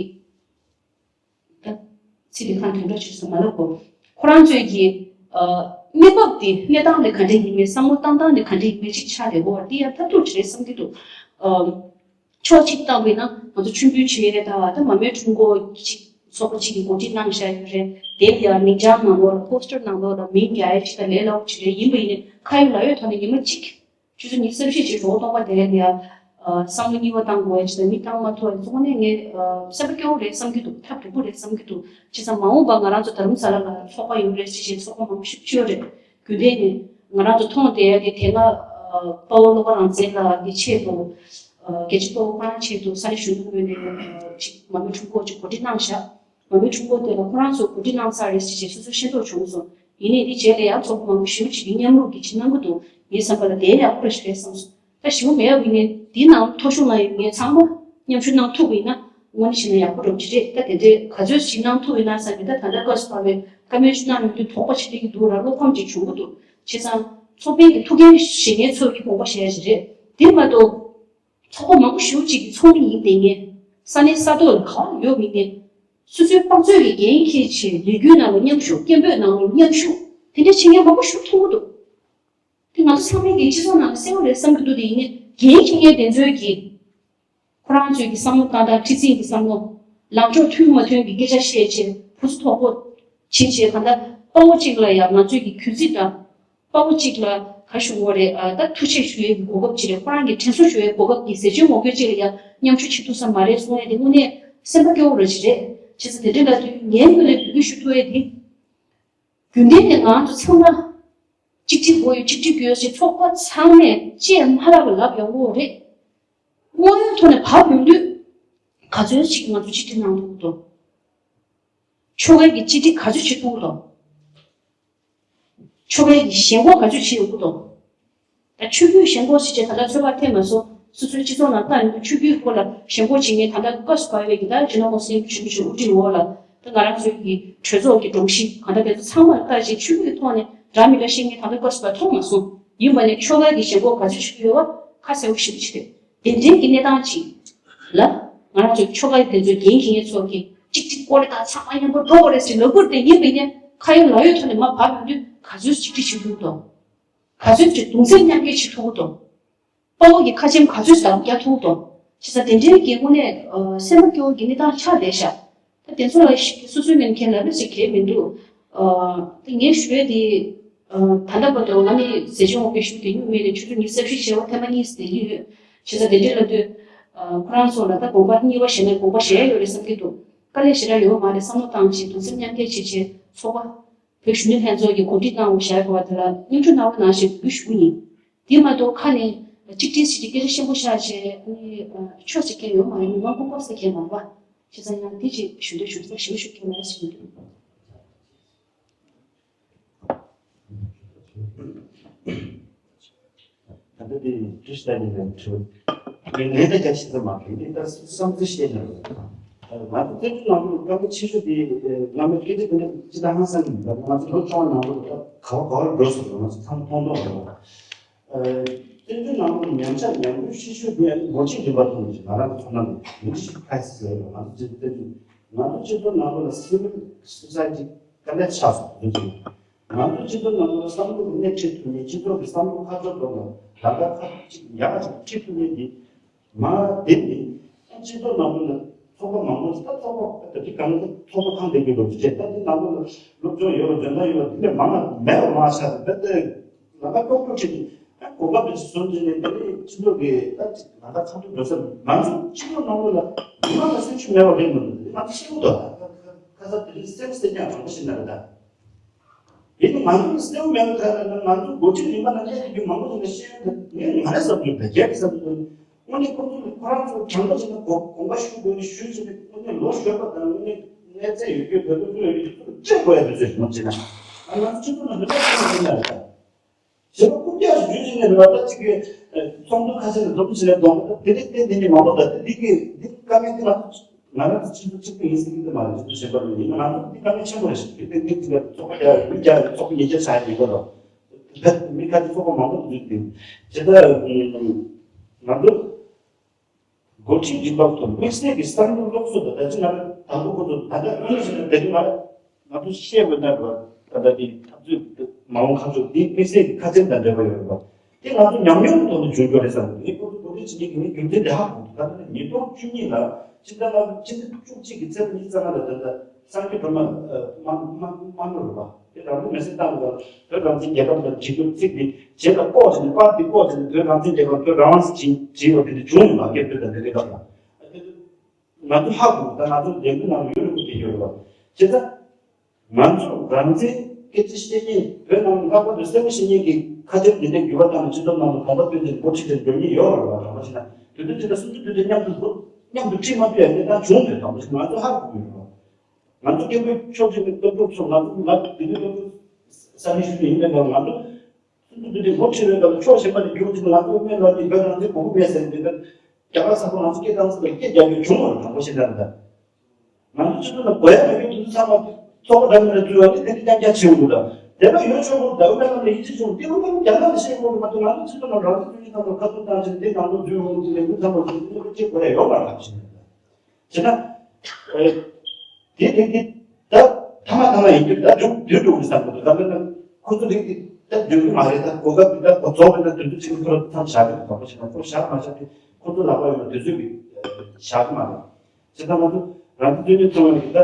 ད་ཚིག་དེ་ཁ་དོན་འདྲ་ཅིག་སོང་མ་ལབ་གོ། ཁོ་རང་ཚོའི་གི། གནས་བབ་དེ་གནས་སྟངས་དེ་ག་འདྲ་ཡིན་མིན་བསམ་བློ་བཏང་སྟངས་དེ་ག་འདྲ་ཡིན་མིན་ཅིག་ཆགས་བསྡད་ཡོད་པ་དེ་ཡང་ཐབས་སྡུག་ཅིག་རེད་བསམ་གྱི་འདུག་ཕྱོགས་གཅིག་བལྟས་པ་ཡིན་ན་ང་ཚོ་མཆོད་འབུལ་བྱེད་ཡས་དང་ད་མར་མེའི་ཁྲོམ་སྐོར་ཅིག་ ཚོགས་པ་གཅིག་གིས་གོ་སྒྲིག་གནང་བཞག་ཡོད་རེད། དེ་ལ་ཡང་མིང་བྱང་ནང་ལོགས་ལ་པོ་སི་ཊར་ནང་ལོགས་ལ་མིང་རྒྱག་ཡ་ཅིག་དང་ལས་སླ་པོ་ཅིག་རེད། ཡིན་པ་ཡིན་ནའི་ཁ་ཡོད་ལག་ཡོད་ཐོག་ནས་ཉི་མ་གཅིག་ཆུ་ཚོད་ཉི་ཤུ་རྩ་བཞི་ཅིག་གྲོགས་སྟོང་པ་དེ་ལ་ཡང་བསམ་བློ་གཉིས་པ་བཏང་དགོས་ཡ་ཅིག་དང་མི་བཏང་མ་ཐུབ་པ་གཙོ་བོ་ནས་ངས་སེམས་པ་སྐྱོ་བོ་རེད་བསམ་གྱི་འདུག་ཐབས་སྡུག་པོ་རེད་བསམ་གྱི་འདུག་བྱས་ཙང་མ་འོངས་པ་ང་རང་ཚོ་དྷ་རམ་ས་ལ་ལ་ཚོགས་པ་ཡོད་རེད་ཅེས་བྱས་ཚོགས་པ་མང་པོ་ཞིག་ཕྱེ་ཡོད་རེད། རྒྱུན་ལྡན་ནས་ང་རང་ཚོ་མཐོང་བསྡད་ཡ་དེ་དེ་སྔ་དཔའ་བོ་བློ་དགའ་རང་བཙན་ལགས་ཀྱི་ཆེད་དུ་རྒྱལ་གཅེས་དཔའ་བོ་ཁོ་རང་ཆེད་དུ་ས་གནས་གཞོན་ནུ་ངོས་ནས་ཅིག་མར་མེ་ཁྲོམ་སྐོར་ཅིག་གོ་སྒྲིག་གནང་བཞག་མར་མེ་ཁྲོམ་སྐོར་དེ་ལ་ཁོ་རང་ཚོ་གོ་སྒྲིག་གནང་ཚར་རེད་ཟེར་བྱས་སོ་སོ་ཤེས་རྟོགས་བྱུང་སོང་། ཡིན་ནའི་དེ་རྗེས་ལ་ཡང་ཚོགས་པ་མང་པོ་ཞེ་པོ་ཅིག་གིས་མཉམ་རུབ་ཀྱིས་ཅིག་གནང་གི་འདུག་ངའི་བསམ་པ་ལ་དེ་ཡང་ཁོ་རང་ཞིག་རེད་བསམ་སོང་། ད་ཞེ་པོ་མེད་པ་ཡིན་ནའི་དེའི་ནང་ཐོ་གཞུང་ལ་ཡོད་མཁན་ཚང་མ་མཉམ་ཞུགས་གནང་ཐུབ་པ་ཡིན་ན་དངོས་གནས་བྱས་ན་ཡག་པོ་འགྲོ་གི་རེད། ད་དེ་འདྲའི་ག་ཚོད་ཞིག་གནང་ཐུབ་ཡོད་ན་བསམ་གྱི། ད་ད་ལྟ་སྐབས་སུ་བབས་པའི་བཀའ་མོལ་ཅིག་གནང་ཡོང་དུས་དོགས་པ་ཆེ་གི་འདུག་ར། བློ་ཕམ་ཅིག་བྱུང་གི་འདུག་བྱས་ཙང་ཚོགས་པའི་གི་ཐུགས་འགན་བཞེས་མཁན་ཚོ་གི་དགོངས་པ་བཞེས་ཡ་ཞིག་རེད། དེ་མ་གཏོགས། ཚོགས་པ་མང་པོ་ཞེ་པོ་ཅིག་གི་ཚོགས་མི་ཡིན་བསྡད་མཁན། ས་གནས་ས་ཐོག་ལ་ག་པར་ཡོད་མིན་ནས། སོ་སོའི་དཔག་ཚོད་ཀྱི་འགན་འཁྱེར་བྱས་ལས་འགུལ་ནང་ལ་མཉམ་ཞུགས། སྐད་འབོད་ནང་ལ་མཉམ་ཞུགས། དེ་འདྲ་བྱེད་མཁན་མང་པོ་ཞེ་པོ་མཐོང་གི་འདུག་དེ་ང་ཚོ་ཚང་མས་ཀྱི་སྤྱི་ཚོགས་ནང་ལ་གསལ་པོ་རེད་བསམ་གྱི་འདུག་དེ་ཡིན་ནའི་འགན་འཁྱེར་མཁན་དེ་ཚོས་ཀྱི་ཁོ་རང་ཚོས་ཀྱི་བསམ་བློ་བཏང་སྟངས། ཁྲི་འཛིན་གྱི་བསམ་བློ། ལངས་ཕྱོགས་མཐུན་མ་མཐུན་གྱི་སྐད་ཆ་བཤད་བྱས་ཕུ་ཚུ་དོག་པོ་བྱེད་བྱས། གང་ལྟར་དཔའ་བོ་གཅིག་ལ་ཡང་ང་ཚོས་ཀྱི་གུས་བརྩི་དང་། དཔའ་བོ་གཅིག་ལ་ག་ཞུ་དགོས་རེད། ཨ། ད་ཐུགས་རྗེ་ཆེ་ཞུ་ཡས་ཀྱི་གོ་སྐབས་ཅིག་རེད། ཁོ་རང་གི་དྲན་གསོ་ཞུ་ཡས་གོ་སྐབས་ཀྱི་ཟས་བཅད་ངོ་རྒོལ་ཅིག་ལ་ཡང་མཉམ་ཞུགས་བྱེད་ཐུབ་ས་མ་རེད་གསུང་ཡས་དེ་དངོས་གནས་སེམས་པ་སྐྱོ་བོ་ར་ཅིག་རེད། བྱས་ཙང་དེ་འདྲ་ལབ་དུས་ངའི་ངོས་ནས་འབོད་སྐུལ་ཞུ་ཐུབ་ཡས་དེ། རྒྱུན་ལྡན་ནས་ང་ཚོ་ཚང་མ་གཅིག་སྒྲིལ་དགོས་ཡོད། གཅིག་སྒྲིལ་དགོས་ཡོད་ཞེས་ཚོགས་པ་ཚང་མས་བཅས་མ་ལབ་པ་ལབ་ཡོང་གི་རེད། དངོས་ཡོད་ཐོག་ནས་བབས་ཡོང་དུས་ག་ཚོད་ཅིག་ང་ཚོ་གཅིག་སྒྲིལ་གནང་ཐུབ་ཀྱི་འདུག་ཆོལ་ཁའི་གི་གཅིག་སྒྲིལ་ག་ཚོད་བྱེད་ཐུབ་ཀྱི་འདུག་ཆོལ་ཁའི་གི་ཞེན་ཁོག་ག་ཚོད་བྱེད་ཡོང་གི་འདུག་ད་ཆོས་བརྒྱུད་ཞེན་ཁོག་ཟེར་བྱས་ད་ལྟ་ཚོད་དཔག་ཐེབས་མ་སོང་། སོ་སོའི་སྤྱི་ཚོགས་ནང་ལྟ་ཡོང་དུས་ཆོས་བརྒྱུད་སྐོར་ལ་ཞེན་ཁོག་བྱེད་མཁན། ད་ལྟ་སྐབས་སུ་བབས་པའི་གི་ད་སྤྱི་ནོར་༸གོང་ས་༸སྐྱབས་མགོན་ཆེན་པོ་མཆོག་དབུ་ཁྲིད་འོག་ལ་ད་ང་རང་ཚོའི་གི་གྲོས་ཚོགས་ཀྱི་སྒྲོམ་གཞི་གང་ལྟར་དེ་ཚོ་ཚང་མ་ལ་ལྟ་བྱས་ཆོས་བརྒྱུད་ཐོག་ནས་འདྲ་མི་འདྲ་བཤད་མཁན་ད་ལྟ་སྐབས་སུ་བབས་མཐོང་མ་སོང་། ཡིན་པ་ནས་ཆོལ་ཁའི་གི་ཞེན་ཁོག་ག་ཚོད་བྱེད་ཀྱི་ཡོད་པ་ཁ་གསལ་པོ་ཞེ་པོ་ཅིག་རེད། དེ་འདྲའི་གི་གནས་སྟངས་ཅིག་ལ་ང་རང་ཚོའི་ཆོལ་ཁའི་དེ་ཚོའི་འགན་འཁྱེར་མཁན་ཚོ་གིས་གཅིག་གཅིག་སྐོར་རེ་དང་ཚང་མ་མཉམ་པོ་འགྲོ་དགོས་རེད་ཟེར་ལབ་དགོས་རེད། དེ་ཡིན་པ་ཡིན་ནའི་ཁ་ཡོད་ལག་ཡོད་ཐོག་ནས་མར་བབས་ཡོང་དུས་ག་ཚོད་གཅིག་སྒྲིལ་བྱེད་ཐུབ་ཀྱི་འདུག་ག་ཚོད་ཅིག་གདུང་སེམས་མཉམ་སྐྱེད་བྱེད་ཐུབ་ཀྱི་འདུག་དཔའ་བོ་གི་ཁ་ཆེམས་ག་ཚོད་ཟབ་རྒྱག་ཐུབ་ཀྱི་འདུག་བྱས་ཙང་དེ་འདྲའི་གི་དངོས་གནས་ཨ་སེམས་པ་སྐྱོ་བོ་གི་གནས་སྟངས་ཆགས་བསྡད་ཤག་ད་དེ་ཚོ་ལ་ཞིག་སོ་སོའི་ངོས་ནས་ལབ་ཡ་ཞིག་གང་ཡང་མི་འདུག་ཨ་ད་ངས་ཞུ་ཡ་དེ། ཨ་ད་ལྟ་བར་དུ་ང་ནི་ཟས་བཅད་ངོ་རྒོལ་ཞུ་དེ་སྨྱུག་མེད་ནས་ཆུ་ཚོད་ཉི་ཤུ་རྩ་བཞི་བྱས་པ་ཐེངས་མ་གཉིས་བསྡད་ཀྱི་ཡོད། བྱས་ཙང་དེ་འདྲ་ལབ་དུས་ཨ་ཁོ་རང་ཚོ་ལ་ད་དགོངས་པ་གཉིས་པ་བཞེས་ན་དགོངས་པ་བཞེས་ཡ་ཡོད་རེད་བསམ་གྱི་འདུག་དཀའ་ལས་ཞེ་དྲག་ཡོད་མ་རེད། བསམ་བློ་བཏང་བྱས་གདུང་སེམས་མཉམ་སྐྱེད་བྱེད་བྱས་ཚོགས་པ། བོད་གཞོན་ནུ་ལྷན་ཚོགས་ཀྱིས་གོ་སྒྲིག་གནང་བ་བཞག་དགོས་པ་དེ་ལ་སྙན་ཞུ་གནང་བ་ནང་བཞིན་འབུལ་ཞུ་གི་ཡིན། དེ་མ་གཏོགས་ཁ་ནས་གཅིག་སྒྲིལ་ཟེར་གྱི་སྐད་ཆ་ཆེན་པོ་བཤད་བྱས་ནི་ཆོས་ཟེར་མཁན་ཡོད་མ་རེད། མི་མང་པོ་ལྐོག་ཟ་མཁན་མང་པ། བྱས་ཙང་ཡང་དེ་ཅིག་ཞུ་འདོད་བྱུང་ས་ཞུ་ཞུ་མཁན་མ་རེད་ཟེར་གྱི་འདུག་ད་ལྟ་དེ་དྲི་ཞིག་བལྟས་ནས་དྲི། ངས་ད་རྒྱ་ཆེ་ས་མ་རེད། ངས་ད་བསམ་ཚུལ་བཤད་ནས་རེད། ང་ཚོ་བཙན་བྱོལ་ནང་ལོགས་དཀའ་ངལ་ཆེ་ཤོས་དེ་ང་མི་སྐད་ཆ་དེ་འདྲ་ཅི་ད་ཧང་སང་གི་མི་འདུག་ང་ཚོ་ལོ་བཅོ་ལྔ་ནང་ལོགས་ད་ག་བ་ག་བར་འགྲོ་སོང་ང་ཚོ་ཚང་མ་མཐོང་མཐོང་རེད། བཙན་བྱོལ་ནང་ལོགས་ཉམས་ཆག་ཉམས་རྒུད་ཤེས་ཤོས་དེ་འགོ་ཁྲིད་རིམ་པ་ཐོག་ནས་ང་རང་གི་ཚོར་སྣང་དེ་ལིཌར་ཤིབ་ཁྲའི་སིས་ཟེར་བ། ང་ཚོ་སྤྱི་བཙན་བྱོལ་ང་ཚོ་སྤྱི་ཚོགས་ནང་ལོགས་ལ་སི་ཝིལ་སོ་སའི་ཊི་དཀའ་ལས་ཆགས་སོང་། ང་ཚོ་སྤྱི་ཚོགས་ནང་ལོགས་ལ་བསམ་བློ་གི་སྣེ་ཁྲིད་ཐུབ་མཁན། སྤྱི་ཚོགས་ཀྱི་བསམ་བློ་ཁ་ཕྱོགས་ཐོག་ལ་ལམ་ཁ་ཁ་ཅིག་ཡག་ཅིག་ཁྲིད་ཐུབ་མཁན་དེ་མ་བསྡད་དེ། ད་སྤྱི་ཚོགས་ནང་ལོགས་ལ་ཚོགས་པ་མང་པོ་ཞིག་ད་ཚོགས་པ་ད་དེ་གང་ཚོགས་པ་གང་བསྡད་ཀྱི་ལོ་རྒྱུས་རེད། ད་དེ་ནང་ལོགས་ལ་སློབ་སྦྱོང་ཡོད་པ་འཇོན་ཐང་ཡོད་པ་དེ་ལས་མང་ང་མེད་པ་མང་ཆགས་ཏེ་ད་ལྟ་ལམ་ཁ་ཀྱོག་ཀྱོག་ཁྲིད་དེ། ད་གོ་སྐབས་དེ་བཟུང་བྱས་ནས་དེ་ནས་སྤྱི་ཚོགས་ཀྱི་ད་ཅིག་ལམ་ཁ་མཚམས་སྦྱོར་འགྲོ་ས་མང་ཚོགས་སྤྱི་ཚོགས་ནང་ལོགས་ལ་མི་མང་ལ་སེམས་ཤུགས་མེད་པ་རེད་མི་འདུག་དེ་ང་ཚོ་ཤེས་ཀྱི་འདུག་ཁ་ཁ་ཁ་ས་དེ་རིང་སེམས་གསལ་རྐྱང་དྲང་པོ་ཞིག་གནང་རེད་ད། དེ་ནི་ང་ཚོ་གསལ་པོ་མེད་པ་ག་རེ་ན་ང་ཚོ་འགོ་ཁྲིད་རིམ་པ་ནང་སླེབས་ཡོད་མང་པོ་ཞིག་ལ་ཤེས་ཡོན་དེ་ངས་ང་རང་བསམ་ཚུལ་དང་རྒྱལ་གྱི་བསམ་ཚུལ། དངོས་གནས་ཁོ་ཚོ་ནི་ཁོ་རང་ཚོ་དྲང་པོ་བྱས་ན་གོ་དགོངས་པ་ཞུ་དགོས་ནི་ཞུས་བྱས་ནས་དངོས་གནས་ལོ་གཞོན་པ་དང་དངོས་གནས་གནས་ཚད་ཡོད་རྒྱུ་བོད་པ་ཚོ་ཡོད་རྒྱུ་ཚོ་སྤྲད་དགོས་ཡ་དེ་ཚོ་ཞིག་མ་བྱས་ན་ང་ང་ཚོ་སྤྱི་ཚོགས་ནང་ལ་ལྟ་ཚུལ་ཡིན་ན་རེད་ད། བྱས་པ་རྐུབ་བཀྱག་ཞིག་ཞུས་བྱས་ནས་རེད་བ། ད་ཅིག་གི་ཚོགས་འདུ་ཁ་ཤས་ལ་འཛོམས་བྱས་ནས་འཛོམས་པ་དེ་རིགས་བསྟན་དེ་ནི་མང་པོ་ད་དེ་འདི་གི་འདི་དཀའ་ངལ་འདི་ང་ང་རང་ཚོ་སྤྱི་ཚོགས་གཅིག་པུ་ཡིན་ཟེར་གྱི་འདི་མ་རེད། སྤྱི་ཚོགས་གཞན་པ་ལ་ཡིན་ན་ང་ཚོ་འདི་དཀའ་ངལ་ཆེན་པོ་རེད་ཤག་དེ་འདི་འདི་ཚོགས་པ་རྒྱག་མི་རྒྱག་ཚོགས་པ་ཉིས་བརྒྱ་ཆགས་ཡིན་པ་དང་། མི་ཁ་ཅིག་ཚོགས་པ་མང་པོ་འདུག་དེ་བྱས་ད་ང་ཚོ་འགོ་ཁྲིད་རིམ་པ་ཚོ་དམིགས་བསལ་གྱི་བསམ་བློ་སློབ་གསོ་དང་ད་ཅི་ང་དང་པོ་ཁོ་ཚོ་ད་ལྟ་དངོས་གནས་བྱས་ན་དེ་རིང་ང་ང་ཚོ་བཤད་དགོས་ན་རེད་བ། ད་ལྟ་དེ་འཐབ་རྩོད་མ་འོངས་ཁ་ཕྱོགས་འདི་དམིགས་བསལ་གྱི་ཁ་ཚན་དང་འབྲེལ་བ་ཡོད་རེད་བ། དེ་ང་ཚོ་ཉམས་མྱོང་གི་ཐོག་ནས་བྱུང་རྒྱུ་རེད་བསམ་གི་འདུག་ངས་ཁོ་ཚོ་གོ་སྒྲིག་བྱེད་མཁན་གྱི་ངས་རྒྱུ་མཚན་དེ་ཧ་གོ་འདུག་ད་ལྟ་ནས་ཉིས་སྟོང་བཅུ་གཉིས་ལ་ཕྱི་ཟླ་ལྔ་ཕྱི་ཟླ་བཅུ་གཅིག་གི་ཚེས་པ་ཉི་ཤུ་རྩ་ལྔ་ལ་ད་ལྟ་སངས་རྒྱས་སྒྲོལ་མ་དམར་དམར་དམར་མོ་རེད་པ། དེ་རང་ལུགས་མེ་སྲེག་བཏང་དགོས། བོད་རང་བཙན་རྒྱལ་ཁབ་ལ་བྲིས་རྒྱུ་ཚིག་དེ་བྱེད་ལ་ལྐོག་བྱས་ནས་པར་དེ་ལྐོག་བྱས་ནས་བོད་རང་བཙན་རྒྱལ་ཁབ་བོད་རང་དབང་ཟེར་བྲིས་བྲིས་པ་དེ་འདྲ་བྱུང་ཡོད་པ། སྐད་བོད་དང་དེ་འདྲའི་སྐབས་ལ། ང་ཚོ་ཧ་གོ། ད་ང་ཚོ་ལས་འགུལ་ནང་ཡོད་རེད་པ། དེ་ཡོད་རེད་པ། བྱས་ཙང་ང་ཚོ་རང་བཙན་སྐད་ཆ་བཤད་མཁན་བོད་ནང་ལྷག་པར་དུ་གསལ་པོ་བཤད་མཁན་གྱི་ཁ་ཆེམས་འདི་འདྲའི་འགྱུར་བ་བཏང་ནས་སྤྱི་ཚོགས་ནང་དུ་དགོངས་པ་བཏོན་ཏེ་འགོ་ཁྲིད་དེ་འགྲོ་མཁན་ཡོད་རེད་པ། དྲང་པོ་བཤད་ན་དུས་ཚོད་དེ་འདྲ་སུམ་ཅུ་དུས་ཚོད་མཉམ་དུ་འགོ་མཉམ་དུ་ཁྲིད་མ་ཐུབ་ཡ་གནས་སྟངས་བྱུང་ཡོད། དྲང་པོ་བཤད་ན་ང་ཚོ་ཧ་གོ་གི་ཡོད་རེད་པ། ང་ཚོ་སྐད་འབོད་ཕྱོགས་གཅིག་ནས་སྟོབས་གྲུབ་སོང་། ང་ཚོ་ང་དེ་དུས་སྟོབས་གྲུབ་ས་གནས་ཤུལ་ཡིན་པའི་ནང་ང་ཚོ་སུམ་ཅུ་དུས་ཚོད་འགོ་ཁྲིད་པའི་སྐབས་ཕྱོགས་གཞན་པ་ནས་རྒྱུག་ཅིག་ང་ཚོ་སྨན་ལ་དེ་བོད་རང་བཙན་གོ་སྐབས་མེད་ཟེར་ནས་དེ་ལྟར་རྒྱ་གར་ས་ཁོངས་ང་ཚོ་སྐད་བཏང་ཟེར་སྐད་རྒྱག་རྒྱུ་བྱུང་བ་རེད། དྲང་པོ་བཤད་ན་རེད། ང་ཚོ་སྤྱི་ཚོགས་ལ་དགོས་ཡ་མེད་པའི་དུས་ཚོད་ཚང་མ་ཚོགས་པ་འདྲ་མིན་ལ་འཛུལ་བ་ནི་དེ་འདྲ་རྐྱང་རྐྱང་བྱེད་འོང་གི་འདུག་དེ་ལ་ཡོད་ཆོག་གི་འདུག་དབུ་མའི་ལམ་ལ་ཡིད་ཆེས་བྱུང་། དེ་དབུ་མའི་ལམ་རྒྱ་ནག་ལ་བཤད་དགོས་གི་མ་གཏོགས། ང་ཚོ་སྤྱི་ཚོགས་ནང་རང་བཙན་རྩོད་མཁན་ཚང་མ་ཁ་ཐུག་བཏང་བྱས་དེ་ནང་ལོགས་འཛུལ་འོང་གི་འདུག་ལས་འགུལ་ཚང་མ་འཛུལ་འདུག་ཅེས་དགོས་ཡ་ཡོད་མ་རེད། བྱས་ན། བྱས་ན། ཨེ། དེ་དེ་དེ་ད་ཐ་མ་ཐ་མ་ཡིན་དུས་ད་མཇུག་བསྡུས་འགྲོ་གི་བསམ་གི་འདུག་ད་དཔེར་ན་ཁོ་ཚོ་ལས་དེ་ད་འགྲོ་གི་མ་རེད། ད་གོ་སྐབས་དེ་ད་གོ་རྫོགས་པ་ན་དུས་ཚོད་ཕྱིན་ཁོ་རང་མཚམས་བཞག་གི་འདུག་དྲང་པོ་བཤད་ན་ཁོ་བཞག་མ་བཞག་དེ་ཁོ་ཚོ་ལག་པ་ཡོད་ན་དུས་ཚོད་ཀྱི་བཞག་གི་མ་རེད། བྱས་ཙང་ང་ཚོ་རང་བཙན་རྩོད་མཁན་ཚོ་ལ་ད་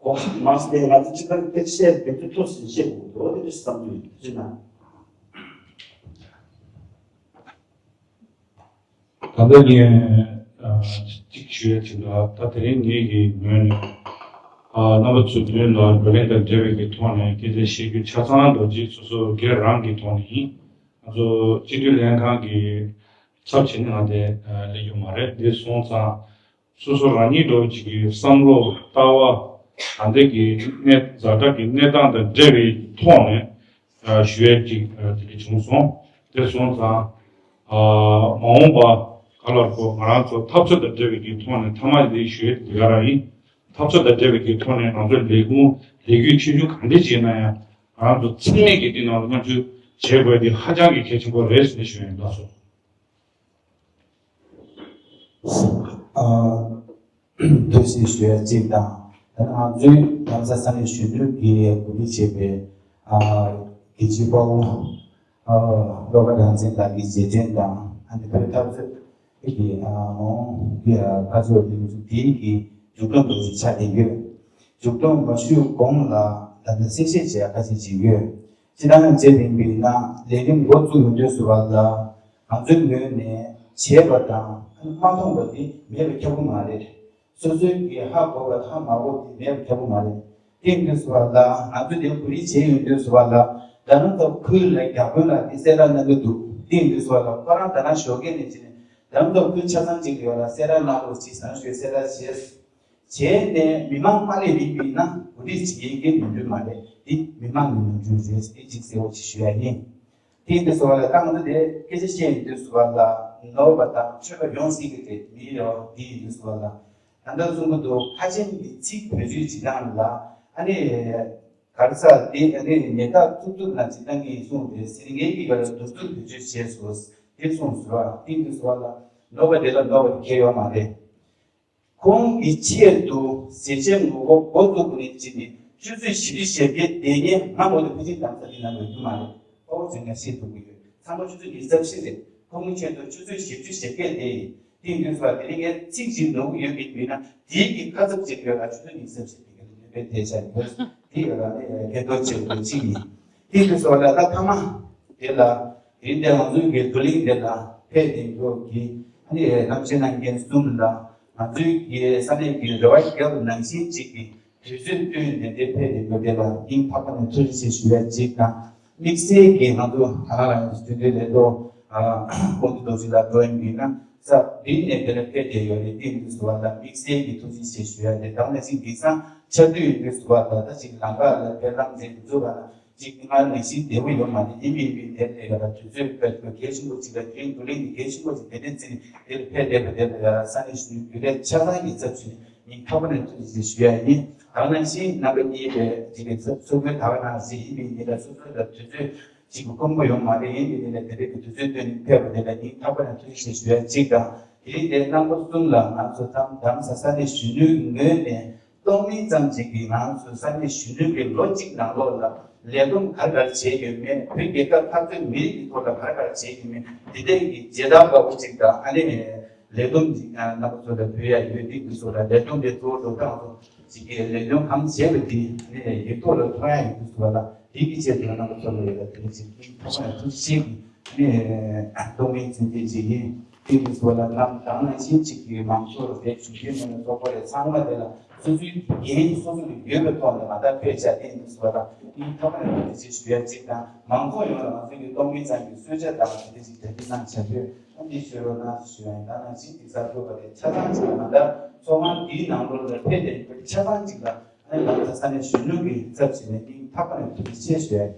གོ་སྐབས་མང་སེ་ང་ཚོ་སྤྱི་བཏང་དེ་བཤད་དེ་ཚོ་ཐུགས་སུ་བཤད་དགོས་འདུག་དེ་འདྲ་བསམ་གྱི་ཡོད། དེ་ན། ད་ལྟ་ངས་ཨ་གཅིག་ཞུ་ཡ་ཅིག་ལ། ད་དེ་རིང་ངེད་ཀྱི་ངོས་ནས་ཨ་རྣམ་པ་ཚོའི་མདུན་ལ་བགྲོ་གླེང་དང་འབྲེལ་བའི་གི་ཐོག་ནས་སྐད་ཆ་བཤད་རྒྱུ་ཆ་ཚང་ལོ་རྒྱུས་སོ་སོ་སྒེར་རང་གི་ཐོག་ནས་ཡིན། ང་ཚོ་སྤྱི་འཐུས་ལྷན་ཁང་གི་ཚབ་བྱས་ནས་ང་དེ་ཨ་སླེབས་རྒྱུ་མ་རེད། འདི་སོང་ཙང་སོ་སོ་རང་ཉིད་འདྲ་བོ་ཅིག་གི་བསམ་བློ་ལྟ་བ་ད་ལྟ་གི་གནས་ཛ་དྲག་གི་གནས་སྟངས་དང་འབྲེལ་བའི་ཐོག་ནས་ཞུ་ཡས་ཅིག་དེ་འདྲ་བྱུང་སོང་། དེ་སོང་ཙང་མ་འོངས་པ་ག་ལ་གོ་ང་རང་ཚོ་འཐབ་རྩོད་དང་འབྲེལ་བའི་གི་ཐོག་ནས་མཐའ་མ་འདི་ཞུ་ཡས་དེ་ག་རང་ཡིན། འཐབ་རྩོད་དང་འབྲེལ་བའི་གི་ཐོག་ནས་ང་ཚོ་ལས་ཁུངས་ལས་འགུལ་ཆེ་ཆུང་གང་འདྲ་ཅིག་ཡིན་ན་ཡང་ང་རང་ཚོ་ཚང་མས་ཀྱི་འདི་ནང་ལ་མཉམ་ཞུགས་བྱེད་དགོས་དེ་ཧ་ཅང་གི་གལ་ཆེན་པོ་རེད་ཟེར་ནས་ཞུ་ཡིན། ལགས་སོ། ཐུགས་རྗེ་ཞུ་ཡ་གཅིག་དང་། ད་ང་ཚོའི་རྡ་རམ་ས་ས་གནས་གཞོན་ནུ་གིས་གོ་སྒྲིག་བྱས་པའི་དགེ་བཤེས་དཔའ་བོ་བློ་དགའ་རང་བཙན་ལགས་ཀྱི་རྗེས་དྲན་དང་། ཨ་ནི་བོད་འཐབ་རྩོད་ཀྱི་མ་འོངས་ཀྱི་ཁ་ཕྱོགས་དེ་ཚོ་དེའི་གི་མཇུག་སྡོམ་དུ་ཆགས་བསྡད་ཡོད། མཇུག་སྡོམ་མ་ཞུས་གོང་ལ་ད་ལྟ་གསལ་བཤད་བྱེད་ཡ་ཁ་ཤས་ཅིག་ཡོད། སྤྱིར་བཏང་བྱས་པ་ཡིན་ན་ལས་རིམ་འགོ་བཙུགས་ཡོང་དུས་སུ་བ་ལ་ང་ཚོའི་ངོས་ནས་བྱས་པ་དང་མ་མཐོང་བ་དེ་མེད་པ་ཁྱབ་ཀྱི་མ་རེད། སོ་སོའི་གི་ཧ་གོ་བ་ཧ་མ་གོ་དེ་མེད་པ་ཁྱབ་ཀྱི་མ་རེད། དེ་ཡིན་དུས་སུ་བ་ལ་ང་ཚོ་དེ་གོ་སྒྲིག་བྱས་ཡོང་དུས་སུ་བ་ལ་རྡ་རམ་ས་ཁུལ་ལ་བརྒྱ་དཔོན་ལགས་དེ་གསལ་བསྒྲགས་གནང་གི་འདུག་དེ་ཡིན་དུས་སུ་བ་ལ་ཁོ་རང་ད་ནང་ཞོགས་ཀས་ནས་བྱས་ནས་རྡ་རམ་ས་ཁུལ་ཆ་ཚང་གཅིག་ལ་ཡོད་ལ་གསལ་བསྒྲགས་གནང་རོགས་གྱིས་ཟེར་ཞུས་གསལ་བསྒྲགས་བྱས། བྱས་ནས་མི་མང་མ་སླེབས་ཡིན་པས་ན་གོ་སྒྲིག་བྱེད་མཁན་མི་འདུག་མ་རེད། འདི་མི་མང་གི་ནོར་འཁྲུལ་རེད། འདི་གཅིག་གསལ་བོ་ཞིག་ཞུ་ཡ་ཡིན། དེ་ཡིན་དུས་སུ་བ་ལ་ད་ང་ཚོ་དེ་སྐད་ཆ་བཤད་ཡོང་དུས་སུ་བ་ལ་ནོར་བ་དང་ཆོས་པ་ཡོང་སྲིད་ཀྱི་རེད། མི་ཡོད་དེ་ཡིན་དུས་སུ་བ་ལ་ད་ལྟ་གསུང་གི་འདུག་ཁ་ཆེམས་ཀྱི་ཚིག་བེད་སྤྱོད་བྱེད་སྟངས་ལ་ཨ་ནི་ག་རེ་ཟེར་དེ་ཨ་ནི་ཉེ་རྟགས་གཙུག་གཙུག་ན་བྱེད་སྟངས་ཀྱི་གསུང་དེ་ཟེར་ངེས་ཀྱི་ཡོད་ལ་གདུག་རྩུབ་བེད་སྤྱོད་བྱས་སོ་དེ་གསུངས་སོ། དེ་ཡིན་དུས་སུ་བ་ལ་ནོར་བ་དེ་ལ་ནོར་བ་དེ་གལ་ཡོད་མ་རེད། ཁོང་གི་ཆེད་དུ་ཟས་བཅད་ངོ་རྒོལ་འགོ་བཙུགས་པ་ནས་བྱས་ནས་ཆུ་ཚོད་བཞི་བཅུ་ཞེ་བརྒྱད་བསྡད་མཁན་ང་ངོ་དེ་ཕལ་ཆེར་རྡ་རམ་ས་འདི་ནང་ཡོད་རྒྱུ་མ་རེད། དཔའ་བོ་ཚོས་ངས་ཤེས་ཐུབ་ཀྱི་ཡོད། ཚང་མ་ཆུ་ཚོད་ཉི་ཤུ་རྩ་བཞི་རེད། ཁོང་གི་ཆེད་དུ་ཆུ་ཚོད་བཞི་བཅུ་ཞེ་བརྒྱད་བསྡད་ཡིན། དེ་ཡིན་དུས་སུ་དེ་རིང་ངས་ཚིག་གཅིག་ནོར་གྱི་ཡོད་མེད་མིན་ན་དེའི་གི་ཁ་ཚབ་བྱེད་དགོས་ལ་ཆུ་ཚོད་ཉི་ཤུ་རྩ་བཞི་དེ་ག་ལ་ནུས་པའི་ཐལ་ཆ་ཡོད། དེ་ཡོད་ལ་ནི་ཕན་ཐོགས་ཆེ་བོ་གཅིག་ཡིན། དེ་ཡིན་དུས་སུ་ལ་ད་ཐ་མ་དེ་ལ་དེ་རིང་འདིར་ང་ཚོའི་གི་བགྲོ་གླེང་འདི་ལ་ཕེབས་ཏེ་འགྲོ་གི་ཨ་ནི་གནང་བྱེད་གནང་མཁན་གསུམ་ལ་ང་ཚོའི་གི་ས་གནས་ཀྱི་རེ་བ་བརྒྱབ་ནང་བཞིན་གཅིག་གི་དུས་ཚོད་བསྟུན་ནས་འདིར་ཕེབས་ཏེ་འགྲོ་དེ་ལ་སྙིང་ཐག་པ་ནས་ཐུགས་རྗེ་ཆེ་ཞུ་ཡ་གཅིག་དང་། དམིགས་བསལ་གྱིས་ང་ཚོ་ད་ལྟ་ལ་ཡང་སྤྱི་འཐུས་ལས་ཐོག་ཨ་ཁོང་ཚོ་རྡོ་རྗེ་ལགས་འགྲོ་ཡིན་མིན་ན་ས་བིལ་ནས་དེ་ལ་ཕེབས་བསྡད་ཡོད་རེད། དེ་ཡིན་དུས་སུ་བ་ལ་དམིགས་བསལ་གྱི་ཐུགས་རྗེ་ཆེ་ཞུ་ཡ་དེ་དང་ནང་བཞིན་དེང་སང་ཆར་དུས་ཡིན་དུས་སུ་བ་ལ་ད་ཅིག་ལམ་ཁ་ལ་ཕེབས་ལམ་མཛད་དུས་ཚོད་ལ་ཅིག་སྔར་ནང་བཞིན་བདེ་པོ་ཡོད་མ་རེད། ཡིན་མིན་མིན་དེ་ལས་ཀ་ལ་དུས་ཚོད་སྤེལ་དགོས་གལ་ཆེན་པོ་ཅིག་ལ་དེ་རིང་བགྲོ་གླེང་གི་གལ་ཆེན་པོ་ཅིག་དེ་འདྲ་བརྩིས་ནས་དེ་ལ་ཕེབས་བསྡད་པ་དེ་ལ་ཡ་ས་གནས་གཞོན་ནུའི་རྒྱུན་ལས་ཆ་ཚང་གི་ཚབ་ཞུས་ནས་སྙིང་ཐག་པ་ནས་ཐུགས་རྗེ་ཆེ་ཞུ་ཡ་ཡིན། དང་ནང་བཞིན་རྣམ་པ་གཉིས་པའི་ཅིག་གི་ཚབ་ཚུར་ཕེབས་ད་ག་ནང་བཞིན་ཡིན་པའི་ཉིན་ལ་སོ་སོ་ལ་དུས་ཚོད་ཅིག་གི་ཁོམ་པ་ཡོད་མ་རེད། ཡིན་པའི་ཉིན་ལ་དེ་རིང་གི་དུས་ཚོད་བཏོན་ནས་ཕེབས་པ་དེ་ལ་སྙིང་ཐག་པ་ནས་ཐུགས་རྗེ་ཆེ་ཞུ་ཡ་གཅིག་དང་། དེ་རིང་དེ་རྣམ་པ་གསུམ་ལ་ང་ཚོ་ཐམ་དམ་ས་ས་གནས་གཞོན་ནུའི་ངོས་ནས་ གཏོང་མིན་ཙམ་ཞིག་གིས་ང་ཚོའི་ས་གནས་གཞོན་ནུ་གི་ལོ་གཅིག་ནང་ལོགས་ལ་ལས་བསྡོམས་ག་རེ་ག་རེ་བྱས་ཡོད་མེད། བོད་རྒྱལ་ཁབ་འཐབ་རྩོད་མི་རིགས་ཀྱི་ཐོག་ལ་ག་རེ་ག་རེ་བྱས་ཡོད་མེད། དེ་འདྲའི་གི་བྱེད་སྟངས་འབའ་པོ་ཅིག་དང་། ཨ་ནི་ལས་བསྡོམས་ཅིག་ཨ་རྣམ་པ་ཚོ་ལ་ཕུལ་ཡ་ཡོད་དུས། འདི་ཚོ་ལ་ལས་བསྡོམས་དེ་གཙོ་བོ་འགྲོ་སྟངས་ཚོ་ཅིག་གི་ལས་དོན་གང་བྱས་པ་དེ་ཨ་ནི་ཡིག་ཐོག་ལ་མཐོང་ཡ་ཡོད་དུས་ཚོ་ལ། དེ་གི་ཆེད་དུ་རྣམ་པ་ཚོ་ལ་ཡོད་ལ། དེ་རིང་ཅིག་གི་ཐོག་མ་ཐུགས་རྗེ་ཆེ་གི་ཨ་ནི་གཏོང་མིན་ཙམ་ཅིག་ཡིན། དེ་གི་ཚོ་ལ་ནམ་དང་ནང་བཞིན་ཅིག་གི་མང་ཚོགས་རེད། གཞོན་སྐྱེས་མི་སྣ་ཚོགས་པ་རེད། ཚང་མ་དེ་ལ་སོ་སོའི་འགན་སོ་སོ་ལ་ཡོད་པའི་ཐོག་ནས་མ་དག་ཕེབས་བྱ། དེ་ཡིན་དུས་ཚོ་ལ་ཨིན་ཐོག་མ་ནས་ཐུགས་རྗེ་ཆེ་ཞུ་ཡ་གཅིག་དང་། མང་ཚོགས་ཡོངས་ལ་ང་ཚོ་གི་གཏོང་མིན་ཙམ་གྱི་གསོལ་ཇ་དང་དེ་འདྲ་ཅིག་གྲ་སྒྲིག་གནང་བྱ་དགོས། ཨ་འདི་ཞུ་རོགས་གནང་ཞུ་ཡ་ཡིན། ད་ནང་བཞིན་དེ་གསར་འགོད་པ་དེ་ཆ་ཚང་གཅིག་ལ་མ་དག་ཚོགས་ཁང་འདིའི་ནང་ལོགས་ལ་ཕེབས་ཏེ་ཡོད་པའི་ཆ་ཚང་གཅིག་ལ་ཨ་ནི་ལམ་ཁ་ས་གནས་གཞོན་ནུ་གི་ཚབ་བྱས་ནས་ཨིན་ཐོག་མ་ནས་ཐུགས་རྗེ་ཆེ་ཞུ་ཡ་ཡིན།